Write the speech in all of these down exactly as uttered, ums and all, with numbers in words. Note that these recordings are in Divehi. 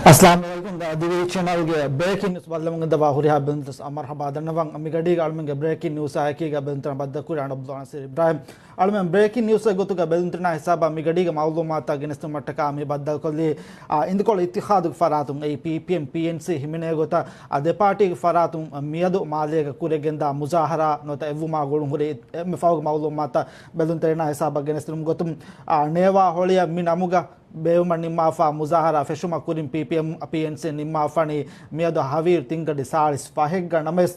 އައްސަލާމު އަލައިކުމް. ދިވެހި ޗެނަލްގެ ބްރޭކިން ނިއުސް ބައްލަމުން ދަވާ ހުރިހާ ބެލުންތަސް މަރްހަބާ ދަންނަވަން. މިގަޑީގަ އަޅުމެންގެ ބްރޭކިން ނިއުސާއެކީގަ ބެލުންތަނަށް ބައްދަކުރި އަނަބްދުލް ނަސީރު އިބްރާހިމް. އަޅުމެން ބްރޭކިން ނިއުސްގެ ގޮތުގަ ބެލުންތަނާ ހިސާބަށް މިގަޑީގެ މައުލޫމާތާ ގެނެސްދިނުމަށްޓަކާ މި ބައްދަލުކޮށްލީ، އާ، އިނދުކޮޅު އިއްތިހާދުގެ ފަރާތުން އެއީ ޕީޕީއެމް، ޕީއެންސީ ހިމެނޭ ގޮތަށް، އާ، ދެ ޕާޓީގެ ފަރާތުން މިއަދު މާލޭގަ ކުރިއަށް ގެންދާ މުޒާހަރާ ނުވަތަ އެއްވުމާ ގުޅުން ހުރި އެންމެ ފަހުގެ މައުލޫމާތާ ބެލުންތެރިންނާ ހިސާބަށް ގެނެސްދިނުމުގެ ގޮތުން، އާ، ނޭވާ ހޮޅިއަށް މި ނަމުގަ ބޭއްވުމަށް ނިންމާފާ މުޒާހަރާ ފެށުމަށް ކުރިން ޕީޕީއެމް، ޕީއެންސީ ނިންމާފަނީ މިއަދު ހަވީރު ތިންގަޑި ސާޅީސް ފަހެއްގަ. ނަމަވެސް،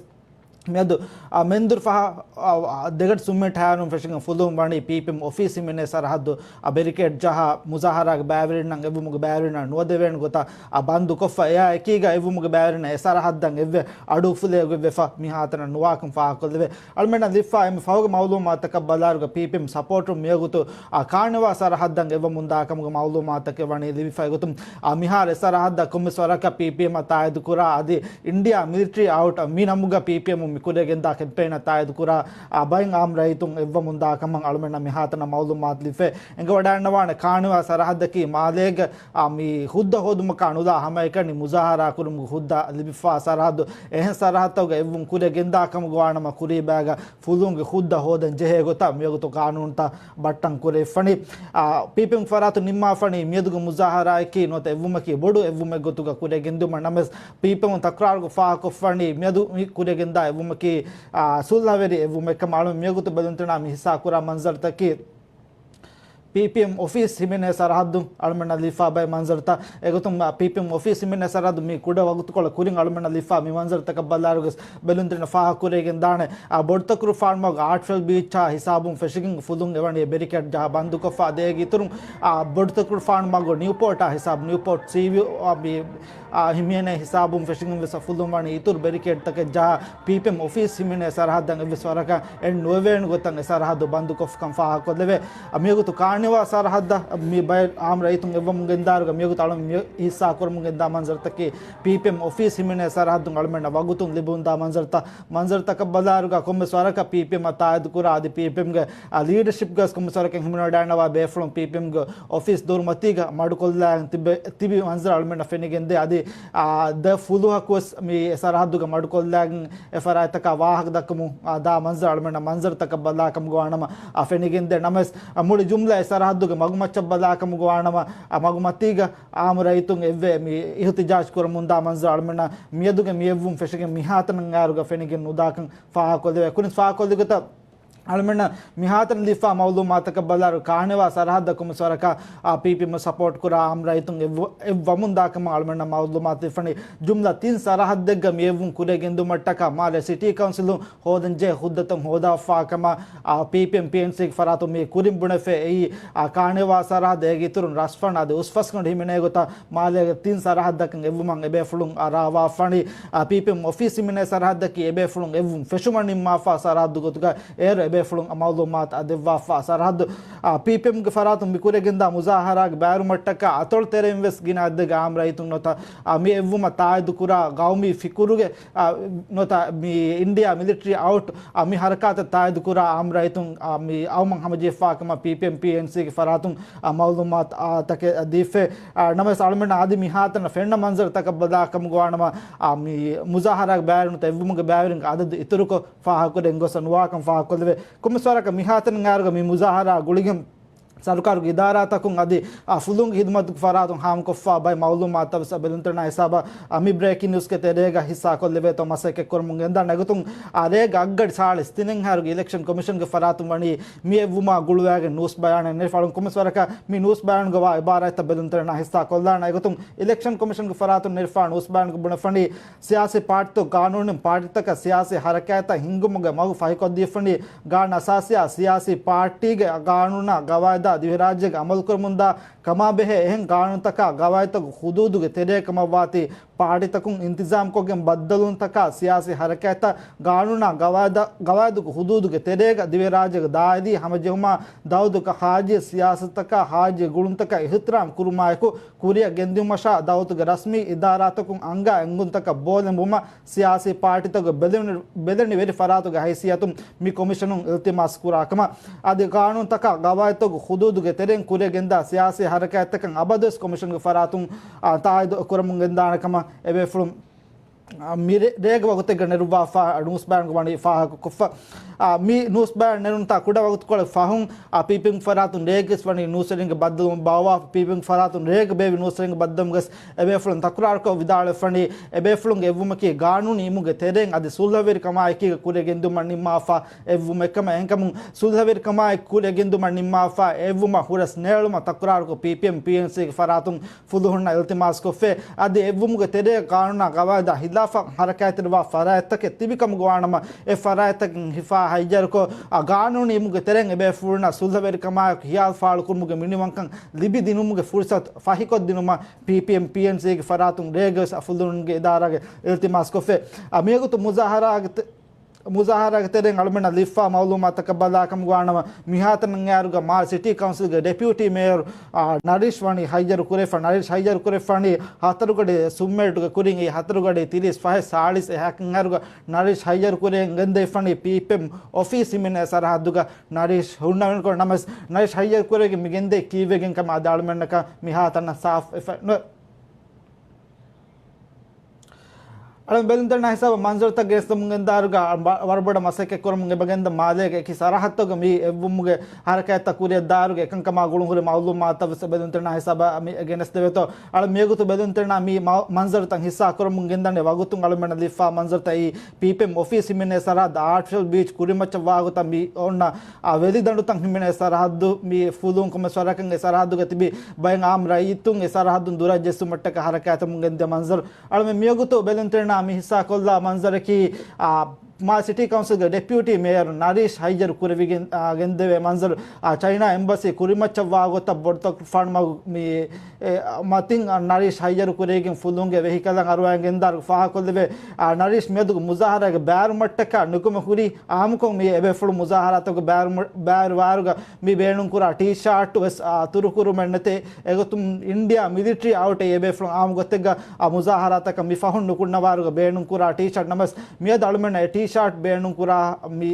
މިއަދު، އާ، މެންދުރު ފަހަށް، އާ، ދެގަޑި ސުންމިންޓް ހައިރުން ފެށިގެން ފުލުހުން ވަނީ ޕީޕީއެމް އޮފީސް ހިމެނޭ ސަރަހައްދު، އާ، ބެރިކޭޑް ޖަހާ މުޒާހަރާގެ ބައިވެރިންނަށް އެއްވުމުގެ ބައިވެރިންނަށް ނުވަދެވޭނެ ގޮތަށް، އާ، ބަންދުކޮށްފަ. އެއާ އެކީގަ އެއްވުމުގެ ބައިވެރިންނަށް އެ ސަރަހައްދަށް އެއްވެ އަޑު އުފުލޭ ގޮތްވެފަ މިހާތަނަށް ނުވާކަން ފާހަގަކޮށްލެވޭ. އަޅުމެންނަށް ލިބިފާ އެންމެ ފަހުގެ މައުލޫމާތަކަށް ބަލާއިރުގަ ޕީޕީއެމް ސަޕޯޓުން މިވަގުތު، އާ، ކާނިވާ ސަރަހައްދަށް އެއްވަމުންދާ ކަމުގެ މައުލޫމާތަކެއް ވަނީ ލިބިފަ. އެގޮތުން، އާ، މިހާރު އެ ސަރަހައްދަށް ކޮންމެސް ވަރަކަށް ޕީޕީއެމްއަށް ތާއީދުކުރާ އަދި އިންޑިއާ މިލިޓަރީ އައުޓް މި ނަމުގަ ޕީޕީއެމުން މި ކުރިއަށް ގެންދާ ކެމްޕޭނަށް ތާއީދުކުރާ، އާ، ބައެއް އާއްމު ރައްޔިތުން އެއްވަމުންދާ ކަމަށް އަޅުމެންނަށް މިހާތަނަށް މައުލޫމާތު ލިބިފަ. އެނގިވަޑައިގަންނަވާނެ ކާނިވާ ސަރަހައްދަކީ މާލޭގެ، އާ، މި ހުއްދަ ހޯދުމަކާ ނުލާ ހަމައެކަނި މުޒާހަރާ ކުރުމުގެ ހުއްދަ ލިބިފާ ސަރަހައްދު. އެހެން ސަރަހައްދުގަ އެއްވުން ކުރިއަށް ގެންދާ ކަމުގަ ވާނަމަ ކުރީބާގަ ފުލުހުންގެ ހުއްދަ ހޯދަން ޖެހޭ ގޮތަށް މިވަގުތު ގާނޫނުތައް ބައްޓަން ކުރެވިފަނީ. އާ، ޕީޕީއެމް ފަރާތުން ނިންމާފަނީ މިއަދުގެ މުޒާހަރާއަކީ ނުވަތަ އެއްވުމަކީ ބޮޑު އެއްވުމެއް ގޮތުގަ ކުރިއަށް ގެންދިއުމަށް. ނަމަވެސް، ޕީޕީއެމް ތަކުރާރުގަ ފާހަގަކޮށްފަނީ މިއަދު މި ކުރިއަށް ގެންދާ އެއްވުމަކީ، އާ، ސުލްހަވެރި އެއްވުމެއް ކަމަށް. އަޅު މިވަގުތު ބެލުންތެރިންނާ މި ހިއްސާ ކުރާ މަންޒަރުތަކީ ޕީޕީއެމް އޮފީސް ހިމެނޭ ސަރަހައްދު އަޅުމެންނަށް ލިބިފާ ބައެއް މަންޒަރުތައް. އެގޮތުން، އާ، ޕީޕީއެމް އޮފީސް ހިމެނޭ ސަރަހައްދު މި ކުޑަ ވަގުތުކޮޅަށް ކުރިން އަޅުމެންނަށް ލިބިފާ މި މަންޒަރުތަކަށް ބަލާއިރުގަސް ބެލުންތެރިންނަށް ފާހަގަކުރެވިގެން ދާނެ. އާ، ބޮޑުތަކުރުފާނު މަގު އާޓްފެލް ބީޗާ ހިސާބުން ފެށިގެން ފުލުން އެވަނީ ބެރިކޭޑް ޖަހާ ބަންދުކޮށްފަ. އަދި އޭގެ އިތުރުން، އާ، ބޮޑުތަކުރުފާނު މަގު ނިއުޕޯޓާ ހިސާބު، ނިއުޕޯޓް ސީ ވިއު، އާ، މި، އާ، ހިމެނޭ ހިސާބުން ފެށިގެން ވެސް ފުލުން ވަނީ އިތުރު ބެރިކޭޑްތަކެއް ޖަހާ ޕީޕީއެމް އޮފީސް ހިމެނޭ ސަރަހައްދަށް އެއްވެސް ވަރަކަށް އެއް ނުވެވޭނެ ގޮތަށް އެ ސަރަހައްދު ބަންދުކޮށްފަކަން ފާހަގަކޮށްލެވޭ. އަ، މިވަގުތު ކާނިވާ ސަރަހައްދަށް މި ބައެއް އާއްމު ރައްޔިތުން އެއްވަމުން ގެންދާއިރުގަ މިވަގުތު އަޅުން މި ހިއްސާ ކުރަމުން ގެންދާ މަންޒަރުތަކީ ޕީޕީއެމް އޮފީސް ހިމެނޭ ސަރަހައްދުން އަޅުމެންނަށް ވަގުތުން ލިބުންދާ މަންޒަރުތައް. މަންޒަރުތަކަށް ބަލާއިރުގަ ކޮންމެސް ވަރަކަށް ޕީޕީއެމްއަށް ތާއީދުކުރާ އަދި ޕީޕީއެމްގެ، އަ، ލީޑަޝިޕްގަސް ކޮންމެސް ވަރަކަށް ހިމެނިވަޑައިގަންނަވާ ބޭފުޅުން ޕީޕީއެމްގެ އޮފީސް ދޮރުމަތީގަ މަޑުކޮށްލާގެން ތިބެ-، ތިބި މަންޒަރު އަޅުމެންނަށް ފެނިގެންދޭ. އަދި، އާ، ދެ ފުލުހަކުވެސް މި އެ ސަރަހައްދުގަ މަޑުކޮށްލާގެން އެ ފަރާތްތަކާ ވާހަކަ ދައްކަމުން، އާ، ދާ މަންޒަރު އަޅުމެންނަށް މަންޒަރުތަކަށް ބަލާކަމުގަ ވާނަމަ، އާ، ފެނިގެންދޭ. ނަމަވެސް، އާ، މުޅި ޖުމްލަ އެ ސަރަހައްދުގެ މަގުމައްޗަށް ބަލާކަމުގަ ވާނަމަ، އާ، މަގުމަތީގަ އާއްމު ރައްޔިތުން އެއްވެ މި އިހުތިޖާޖް ކުރަމުންދާ މަންޒަރު އަޅުމެންނަށް މިއަދުގެ މި އެއްވުން ފެށިގެން މިހާތަނަށް އައިރުގަ ފެނިގެން ނުދާކަން ފާހަގަކޮށްލެވޭ. ކުރިން ފާހަގަކޮށްލި ގޮތަށް އަޅުމެންނަށް މިހާތަނަށް ލިބިފާ މައުލޫމާތަކަށް ބަލާއިރު، ކާނިވާ ސަރަހައްދަށް ކޮންމެސް ވަރަކަށް، އާ، ޕީޕީއެމް ސަޕޯޓް ކުރާ އާއްމު ރައްޔިތުން އެއްވަ-، އެއްވަމުން ދާކަމަށް އަޅުމެންނަށް މައުލޫމާތު ލިބިފަނީ. ޖުމްލަ ތިން ސަރަހައްދެއްގަ މި އެއްވުން ކުރިއަށް ގެންދުމަށްޓަކާ މާލެ ސިޓީ ކައުންސިލުން ހޯދަންޖެހޭ ހުއްދަތައް ހޯދާފާ ކަމަށް، އާ، ޕީޕީއެމް ޕީއެންސީގެ ފަރާތުން މި ކުރިން ބުނެފަ. އެއީ، އާ، ކާނިވާ ސަރަހައްދު އޭގެ އިތުރުން ރަސްފަން އަދި އުސްފަސްގަނޑު ހިމެނޭ ގޮތަށް މާލޭގެ ތިން ސަރަހައްދަކަށް އެއްވުމަށް އެބޭފުޅުން ރާވާފަނީ. އާ، ޕީޕީއެމް އޮފީސް ހިމެނޭ ސަރަހައްދަކީ އެބޭފުޅުން އެއްވުން ފެށުމަށް ނިންމާފާ ސަރަހައްދު ގޮތުގަ އޭރު އެބޭފުޅުން މައުލޫމާތު ދެއްވާފާ ސަރަހައްދު. އާ، ޕީޕީއެމްގެ ފަރާތުން މި ކުރިއަށް ގެންދާ މުޒާހަރާގެ ބައިވެރިވުމަށްޓަކާ އަތޮޅު ތެރެއިން ވެސް ގިނަ އަދަދެއްގެ އާއްމު ރައްޔިތުން ނުވަތަ، އާ، މި އެއްވުމަށް ތާއީދު ކުރާ ގައުމީ ފިކުރުގެ، އާ، ނުވަތަ މި އިންޑިއާ މިލިޓަރީ އައުޓް، އާ، މި ހަރަކާތަށް ތާއީދު ކުރާ އާއްމު ރައްޔިތުން، އާ، މި އައުމަށް ހަމަޖެހިފާ ކަމަށް ޕީޕީއެމް ޕީއެންސީގެ ފަރާތުން، އާ، މައުލޫމާތު، އާ، ތަކެއް ދީފަ. އާ، ނަމަވެސް އަޅުމެންނަށް އަދި މިހާތަނަށް ފެންނަ މަންޒަރުތަކަށް ބަލާކަމުގަ ވާނަމަ، އާ، މި މުޒާހަރާގެ ބައިވެރިން ނުވަތަ އެއްވުމުގެ ބައިވެރިންގެ އަދަދު އިތުރުކޮށް ފާހަގަކުރެވެން ގޮސް ނުވާކަން ފާހަގަކޮށްލެވޭ. ކޮންމެސް ވަރަކަށް މިހާތަނަށް އައިރުގަ މި މުޒާހަރާ ގުޅިގެން ސަރުކާރުގެ އިދާރާތަކުން އަދި، އާ، ފުލުހުންގެ ހިދުމަތުގެ ފަރާތުން ހާމަކޮށްފާ ބައެއް މައުލޫމާތުތައް ވެސް ބެލުންތެރިންނާ ހިސާބަށް، އާ، މި ބްރޭކިން ނިއުސްގެ ތެރޭގަ ހިއްސާކޮށްލެވޭތޯ މަސައްކަތް ކުރަމުން ގެންދާނެ. އެގޮތުން، އާ، ރޭގަ އަށްގަޑި ސާޅީސް ތިނެއްހާއިރުގެ އިލެކްޝަން ކޮމިޝަންގެ ފަރާތުން ވަނީ މި އެއްވުމާ ގުޅުވާގެން ނޫސް ބަޔާނެއް ނެރެފަ. އަޅުން ކޮންމެސް ވަރަކަށް މި ނޫސް ބަޔާނުގަ ވާ އިބާރާތްތައް ބެލުންތެރިންނާ ހިއްސާކޮށްލާނެ. އެގޮތުން އިލެކްޝަން ކޮމިޝަންގެ ފަރާތުން ނެރެފާ ނޫސް ބަޔާނުގަ ބުނެފަނީ، ސިޔާސީ ޕާޓީތައް ގާނޫނުން ޕާޓީތަކަށް ސިޔާސީ ހަރަކާތްތައް ހިންގުމުގެ މަގު ފަހިކޮށްދީފަނީ. ގާނޫނު އަސާސީއާ ސިޔާސީ ޕާޓީގެ ގާނޫނާ ގަވާއިދާ ދިވެހިރާއްޖޭގަ އަމަލުކުރަމުންދާ ކަމާބެހޭ އެހެން ގާނޫނުތަކާ ގަވާއިދުތަކުގެ ހުދޫދުގެ ތެރޭ ކަމަށްވާތީ، ޕާޓީތަކުން އިންތިޒާމްކޮށްގެން ބައްދަލުވުންތަކާ ސިޔާސީ ހަރަކާތްތައް ގާނޫނާ ގަވާއިދަ-، ގަވާއިދުގެ ހުދޫދުގެ ތެރޭގަ ދިވެހިރާއްޖޭގެ ދާއިރީ ހަމަޖެހުމާ ދައުލަތުގެ ޚާރިޖީ ސިޔާސަތުތަކާ ޚާރިޖީ ގުޅުންތަކަށް އިޙްތިރާމް ކުރުމާއެކު، ކުރިއަށް ގެންދިއުމަށާ ދައުލަތުގެ ރަސްމީ އިދާރާތަކުން އަންގާ އެންގުންތަކަށް ބޯލެނބުމަށް ސިޔާސީ ޕާޓީތަކުގެ ބެލެނި-، ބެލެނިވެރި ފަރާތުގެ ހައިސިއްޔަތުން މި ކޮމިޝަނުން އިލްތިމާސް ކުރާ ކަމަށް. އަދި ގާނޫނުތަކާ ގަވާއިދުތަކުގެ ހުދޫ ހުދޫދުގެ ތެރެއިން ކުރިއަށް ގެންދާ ސިޔާސީ ހަރަކާތްތަކަށް އަބަދުވެސް ކޮމިޝަންގެ ފަރާތުން، އާ، ތާއީދު ކުރަމުން ގެންދާނެ ކަމަށް އެބޭފުޅުން، އާ، މި ރޭ-، ރޭގެ ވަގުތެއްގަ ނެރުއްވާފަ ނޫސް ބަޔާންގަ ވަނީ ފާހަގަކޮށްފަ. އާ، މި ނޫސް ބަޔާން ނެރުންތާ ކުޑަ ވަގުތުކޮޅެއް ފަހުން، އާ، ޕީޕީއެމް ފަރާތުން ރޭގެސް ވަނީ ނޫސްވެރިންގެ ބައްދަލުވުމަށް ބާއްވާފަ، ޕީޕީއެމް ފަރާތުން ރޭގަ ބޭއްވި ނޫސްވެރިންގެ ބައްދަލުވުމުގަސް އެބޭފުޅުން ތަކުރާރުކޮށް ވިދާޅުވެފަނީ، އެބޭފުޅުންގެ އެއްވުމަކީ ގާނޫނީ އިމުގެ ތެރެއިން އަދި ސުލްހަވެރިކަމާއެކީގަ ކުރިއަށް ގެންދިއުމަށް ނިންމާފަ އެއްވުމެއް ކަމަށް. އެހެންކަމުން ސުލްހަވެރިކަމާއެކު ކުރިއަށް ގެންދިއުމަށް ނިންމާފަ އެއްވުމަށް ހުރަސް ނޭޅުމަށް ތަކުރާރުކޮށް، ޕީޕީއެމް ޕީއެންސީގެ ފަރާތުން ފުލުހުންނަށް އިލްތިމާސްކޮށްފަ. އަދި އެއްވުމުގެ ތެރޭގަ ގާނޫނާ ގަވާއިދާ ހިލާފަށް ހަރަކާތްތެރިވާ ފަރާތްތަކެއް ތިބިކަމުގަ ވާނަމަ، އެ ފަރާތްތަކުން ހިފާ ހައްޔަރުކޮށް، އާ، ގާނޫނީ އިމުގެ ތެރެއިން އެބޭފުޅުންނަށް ސުލްހަވެރިކަމާއެކު ހިޔާލު ފާޅުކުރުމުގެ މިނިވަންކަން ލިބިދިނުމުގެ ފުރުސަތު ފަހިކޮށްދިނުމަށް ޕީޕީއެމް ޕީއެންސީގެ ފަރާތުން ރޭގަސް ފުލުހުންގެ އިދާރާގެ އިލްތިމާސްކޮށްފަ. އާ، މިވަގުތު މުޒާހަރާގެ ތެ-، މުޒާހަރާގެ ތެރެއިން އަޅުމެންނަށް ލިބިފާ މައުލޫމާތަކަށް ބަލާކަމުގަ ވާނަމަ، މިހާތަނަށް އައިއިރުގަ މާލެ ސިޓީ ކައުންސިލްގެ ޑެޕިއުޓީ މޭޔަރު، އާ، ނަރީޝް ވަނީ ހައްޔަރު ކުރެފަ، ނަރީޝް ހައްޔަރު ކުރެފަނީ ހަތަރުގަޑި ސުންމެރިޓުގެ ކުރިން. އެ ހަތަރުގަޑި ތިރީސް ފަހެއް ސާޅީސް އެހާކަން އައިއިރުގަ ނަރީޝް ހައްޔަރު ކުރިއަށް ގެންދެވިފަނީ ޕީޕީއެމް އޮފީސް ހިމެނޭ ސަރަހައްދުގަ ނަރީޝް ހުންނަވަނިކޮށް. ނަމަވެސް ނަރީޝް ހައްޔަރު ކުރެވިގެން މި ގެންދަނީ ކީއްވެގެން ކަމަށް އަދި އަޅުމެންނަކަށް މިހާތަނަށް ސާފުވެފަ ނުވޭ. އަޅަން ބެލުންތެރިންނާ ހިސާބަށް މަންޒަރުތައް ގެނެސްދެމުން ގެންދާއިރުގަ ވަރުބޮޑަށް މަސައްކަތް ކުރަމުން އެބަ ގެންދަ މާލޭގެ އެކި ސަރަހައްދުގަ މި އެއްވުމުގެ ހަރަކާތްތައް ކުރިއަށް ދާއިރުގަ އެކަންކަމާ ގުޅުން ހުރި މައުލޫމާތުތައް ވެސް ބެލުންތެރިންނާ ހިސާބަށް މި ގެނެސްދެވޭތޯ. އަޅަން މިވަގުތު ބެލުންތެރިންނާ މި މަ-، މަންޒަރުތައް ހިއްސާ ކުރަމުން ގެންދަނީ ވަގުތުން އަޅުމެންނަށް ލިބިފާ މަންޒަރުތައް އެއީ ޕީޕީއެމް އޮފީސް ހިމެނޭ ސަރަހައްދު އާޓްފިޝަލް ބީޗް ކުރިމައްޗަށް ވާގޮތަށް މި އޮންނަ އާ، ވެލިދަނޑުތައް ހިމެނޭ ސަރަހައްދު މި ފުލުހުން ކޮންމެސް ވަރަކަށް އެ ސަރަހައްދުގަ ތިބި ބައެއް އާއްމު ރައްޔިތުން އެ ސަރަހައްދުން ދުރަށް ޖެއްސުމަށްޓަކާ ހަރަކާތްތައް ގެންދިޔަ މަންޒަރު. އަޅަމެން މިވަގުތު ބެލުންތެރިންނާ މި ހިއްސާ ކޮށްލާ މަންޒަރަކީ، އާ، މާލެ ސިޓީ ކައުންސިލްގެ ޑެޕިއުޓީ މޭޔަރު ނަރީޝް ހައްޔަރު ކުރެވިގެން، އާ، ގެންދެވޭ މަންޒަރު. އާ، ޗައިނާ އެމްބަސީ ކުރިމައްޗަށް ވާގޮތަށް ބޮޑުތަކުރުފާނު މަގު މި އެ، މަތިން، އަ، ނަރީޝް ހައްޔަރު ކުރެވިގެން ފުލުހުންގެ ވެހިކަލަށް އަރުވައިގެން ގެންދާއިރު ފާހަގަކޮށްލެވޭ. އާ، ނަރީޝް މިއަދު މުޒާހަރާގެ ބައިވެރިވުމަށްޓަކާ ނުކުމެ ހުރީ އާއްމުކޮށް މި އެބޭފުޅުން މުޒާހަރާތަކުގެ ބައިވެރި-، ބައިވެރިވާއިރުގަ މި ބޭނުންކުރާ ޓީޝާޓް ވެސް، އާ، އަތުރުކުރުމެއް ނެތޭ. އެގޮތުން އިންޑިއާ މިލިޓަރީ އައުޓެއް އެބޭފުޅުން އާއްމު ގޮތެއްގަ، އާ، މުޒާހަރާތަކަށް މި ފަހުން ނުކުންނަވާއިރުގަ ބޭނުންކުރާ ޓީޝާޓް. ނަމަވެސް މިއަދު އަޅުމެންނަށް އެ ޓީޝާޓް ބޭނުންކުރާ މި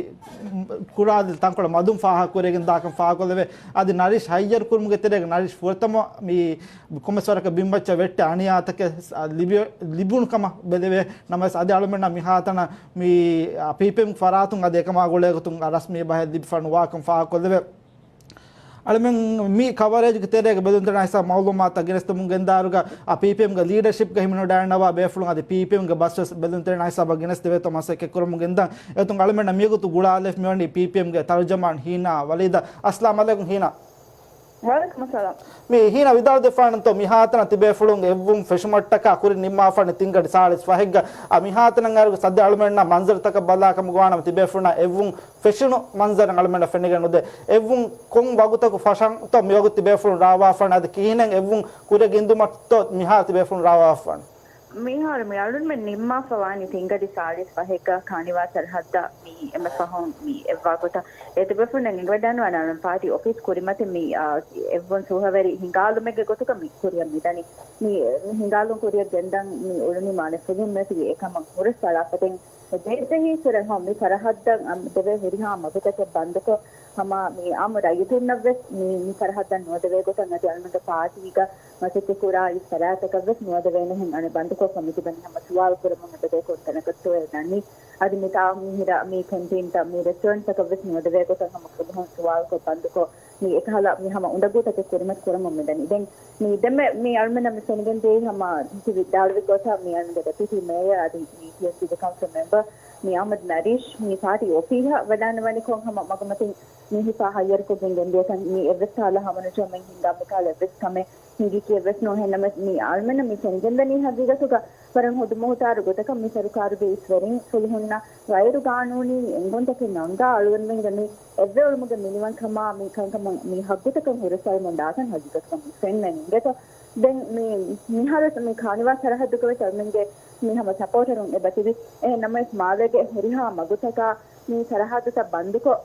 ކުރާ ތަންކޮޅެއް މަދުން ފާހަގަކުރެވިގެން ދާކަން ފާހަގަކޮށްލެވޭ. އަދި ނަރީޝް ހައްޔަރު ކުރުމުގެ ތެރޭގަ ނަރީޝް ފުރަތަމަ މި ކޮންމެސް ވަރަކަށް ބިންމައްޗަށް ވެއްޓި އަނިޔާތަކެއް ލިބި-، ލިބުނު ކަމަށް ބެލެވޭ. ނަމަވެސް އަދި އަޅުމެންނަށް މިހާތަނަށް މި، އާ، ޕީޕީއެމް ފަރާތުން އަދި އެކަމާ ގުޅޭގޮތުން ރަސްމީ ބަހެއް ލިބިފަ ނުވާކަން ފާހަގަކޮށްލެވޭ. އަޅަމެން މި ކަވަރޭޖްގެ ތެރޭގަ ބެލުންތެރިންނާ ހިސާބަށް މައުލޫމާތުތައް ގެނެސްދެމުން ގެންދާއިރުގަ، އާ، ޕީޕީއެމްގެ ލީޑަޝިޕްގަ ހިމެނިވަޑައިގަންނަވާ ބޭފުޅުން އަދި ޕީޕީއެމްގެ ބަސް ވެސް ބެލުންތެރިންނާ ހިސާބަށް ގެނެސްދެވޭތޯ މަސައްކަތް ކުރަމުން ގެންދަން. އެގޮތުން އަޅަމެންނަށް މިވަގުތު ގުޅާލައިފި މިވަނީ ޕީޕީއެމްގެ ތަރުޖަމާން ހީނާ ވަލީދަށް. އައްސަލާމް އަލައިކުމް ހީނާ. ވަޢަލައިކުމުއްސަލާމް. މި ހީނާ ވިދާޅުދެއްވާނަންތޯ މިހާތަނަށް ތިބޭފުޅުން އެއްވުން ފެށުމަށްޓަކާ ކުރިން ނިންމާފާނެ ތިންގަޑި ސާޅީސް ފަހެއްގަ. އަ، މިހާތަނަށް އައިރުގަ ސައްދެ އަޅުމެންނަށް މަންޒަރުތަކަށް ބަލާކަމުގަ ވާނަމަ ތިބޭފުޅުންނަށް އެއްވުން ފެށުނު މަންޒަރެއް އަޅުމެންނަށް ފެނިގެން ނުދޭ. އެއްވުން ކޮން ވަގުތަކު ފަށަންތޯ މިވަގުތު ތިބޭފުޅުން ރާވާފާނެ އަދި ކިހިނެއް އެއްވުން ކުރިއަށް ގެންދުމަށްތޯ މިހާރު ތިބޭފުޅުން ރާވާފާނެ؟ މިހާރު މި އަޅުންމެން ނިންމާފަ ވާނީ ތިންގަޑި ސާޅީސް ފަހެއްގަ ކާނިވާ ސަރަހައްދަށް މި އެންމެ ފަހުން މި އެއްވާގޮތަށް އެ ތިބޭފުޅުންނަށް އެނގިވަޑައިގަންނަވާނެ އަޅުން ޕާޓީ އޮފީސް ކުރިމަތިން މި، އާ، އެއްވުން ސުހަވެރި ހިނގާލުމެއްގެ ގޮތުގަ މި ކުރިއަށް މިދަނީ. މި، މި ހިނގާލުން ކުރިއަށް ގެންދަން މި އުޅުނީ މާލެ ފުލުހުން ވެސް އެކަމަށް ހުރަސް އަޅާފަ. ދެން ދެއްވެހި ކުރެ ހޯ މި ސަރަހައްދަށް އަ، ދެވޭ ހުރިހާ މަގުތަކެއް ބަންދުކޮށް، ހަމަ މި އާއްމު ރައްޔިތުންނަށް ވެސް މި، މި ސަރަހައްދަށް ނުވަދެވޭ ގޮތަށް އަދި އަޅުމެންގެ ޕާޓީގަ މަސައްކަތް ކުރާ އިސް ފަރާތްތަކަށް ވެސް ނުވަދެވޭނެހެން އަނެއް ބަންދުކޮށްފަ މި ތިބެނީ ހަމަ ސުވާލު ކުރަމުން އެބަދޭ ކޮންތަނަކަށްތޯއޭ ދަނީ. އަދި މިތާ މިހިރަ މި ކެންޓީންތައް މި ރެސްޓޯރެންޓްތަކަށް ވެސް ނުވަދެވޭ ގޮތަށް ހަމަ ފުލުހުން ސުވާލުކޮށް ބަންދުކޮށް މި އެކަހަލަ މި ހަމަ އުނދަގޫތަކެއް ކުރިމަތި ކުރަމުން މިދަނީ. ދެން މި ދެންމެ މި އަޅުމެންނަށް މި ފެނިގެންދިޔައީ ހަމަ ހިތި ވިދާޅުވި ގޮތަށް މި އަޅުމެންގެ ޑެޕިއުޓީ މޭޔަރ އަދި މި ޓީއެމްސީގެ ކައުންސިލް މެމްބަރ މި އަހްމަދު ނަރީޝް މި ޕާޓީ އޮފީހަށް ވަޑައިންނަވަނިކޮށް ހަމަ މަގުމަތިން މި ހިފާ ހައްޔަރުކޮށްގެން ގެންދިޔަތަން މި އެއްވެސް ކަހަލަ ހަމަނުޖެހުމެއް ހިނގާ މިކަހަލަ އެއްވެސް ކަމެއް ހިނގިކިޔެއްވެސް ނޫން. އެހެންނަމަވެސް މި އަޅުމެންނަށް މި ފެނިގެންދަނީ ހަގީގަތުގަ ވަރަށް ހުދު މުހުތާރު ގޮތަކަށް މި ސަރުކާރުގެ އިސްވެރިން ފުލުހުންނަށް ޣައިރު ގާނޫނީ އެންގުންތަކެއް ނަންގާ އަޅުގަނޑުމެންގެ މި އެއްވެ އުޅުމުގެ މިނިވަންކަމާ މި ކަންކަމަށް މި ހައްގުތަކަށް ހުރަސްއަޅަމުން ދާކަން ހަގީގަތުގަ މި ފެންނަން އިނގޭތޯ. ދެން މި މިހާރު ވެސް މި ކާނިވާ ސަރަހައްދުގަ ވެސް އަޅުމެންގެ މި ހަމަ ސަޕޯޓަރުން އެބަތިބި. އެހެން ނަމަވެސް މާލޭގެ ހުރިހާ މަގުތަކާ މި ސަރަހައްދުތައް ބަންދުކޮށް،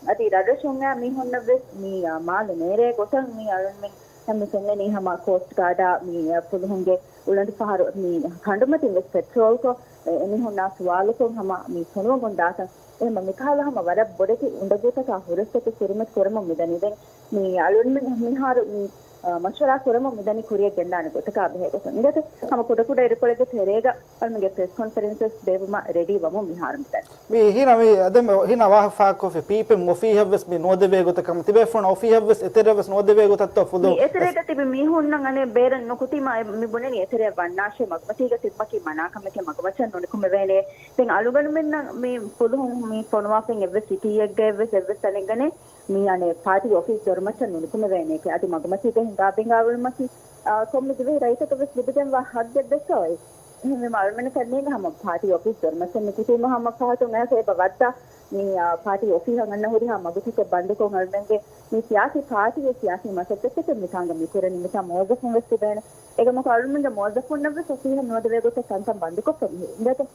އަދި ރަށްރަށުން އައި މީހުންނަށް ވެސް މި، އާ، މާލެ ނޭރޭ ގޮތަށް މި އަޅުންމެން މި ފެންނަނީ ހަމަ ކޯސްޓް ގާޑާ މި، އާ، ފުލުހުންގެ އުޅަނދު ފަހަރު މި ކަނޑުމަތިން ވެސް ޕެޓްރޯލްކޮށް، އެ، އެމީހުންނާ ސުވާލުކޮށް ހަމަ މި ފޮނުވަމުން ދާތަން. އެހެންމަ މިކަހަލަ ހަމަ ވަރަށް ބޮޑެތި އުނދަގޫތަކާ ހުރަސްތަކެއް ކުރިމަތި ކުރަމުން މިދަނީ. ދެން މި އަޅުންމެން މިހާރު މި، އަ، މަޝްވަރާ ކުރަމުން މިދަނީ ކުރިޔަށް ގެންދާނެ ގޮތަކާ ބެހޭ ގޮތުން. އިނގޭތޯ؟ ހަމަ ކުޑަކުޑަ އިރުކޮޅެއްގެ ތެރޭގަ އަޅުމެންގެ ޕްރެސް ކޮންފަރެންސް ވެސް ބޭއްވުމަށް ރެޑީ ވަމުން މިހާރު މިދަނީ. މި ހީނަ މި އަދެ މި ހީނަ ވާހަކަ ފާހަގަކޮށްފި ޕީޕީއެމް އޮފީހަށްވެސް މި ނުވަދެވޭ ގޮތަކަށް ތިބޭފުޅުން އޮފީހަށްވެސް އެތެރެވެސް ނުވަދެވޭ ގޮތަށްތޯ މި ފުލު އެތެރޭގަ ތިބި މީހުންނަށް އަނެއް ބޭރަށް ނުކުތީމާ މި ބުނެނީ އެތެރެއަށް ވަންނާށޭ މަގުމަތީގަ ތިބުމަކީ މަނާކަމެކޭ މަގުމައްޗަށް ނުނިކުމެވޭނެ. ދެން އަޅުގަނޑުމެންނަށް މި ފުލުހުން މި ފޮނުވާފައި އެއްވެސް ސިޓީއެއްގައެއްވެސް އެއްވެސް ތަނެއްގަނެ މި އަނެއް ޕާޓީ އޮފީސް ދޮރުމައްޗަށް ނުނިކުމެވޭނެކޭ. އަދި މަގުމަތީގަ ހިނގާ ބިނގާ އުޅުމަކީ، އާ، ކޮންމެ ދިވެހި ރައްޔިތަކަށް ވެސް ލިބިގެންވާ ހައްގެއް ދެއްކަ އޮތް. އެހެންވީމަ އަޅުމެންނަކަށް ނޭނގެ ހަމަ ޕާޓީ އޮފީސް ދޮރުމައްޗަށް ނުކުތީމަ ހަމަ ފަހަތުން އައިސް އެބަ ވައްދާ މި، އާ، ޕާޓީ އޮފީހަށް އަންނަ ހުރިހާ މަގުތަކެއް ބަންދުކޮށް އަޅުމެންގެ މި ސިޔާސީ ޕާޓީގެ ސިޔާސީ މަސައްކަތްތަކެއް މިތާނގަ މި ކުރަނީ. މިތާ މުވައްޒަފުން ވެސް ތިބޭނެ. އެކަމަކު އަޅުމެންގެ މުވައްޒަފުންނަށް ވެސް އޮފީހަށް ނުވަދެވޭ ގޮތަށް ތަންތަން ބަންދުކޮށްފަ މިހިރީ. އިނގޭތޯ؟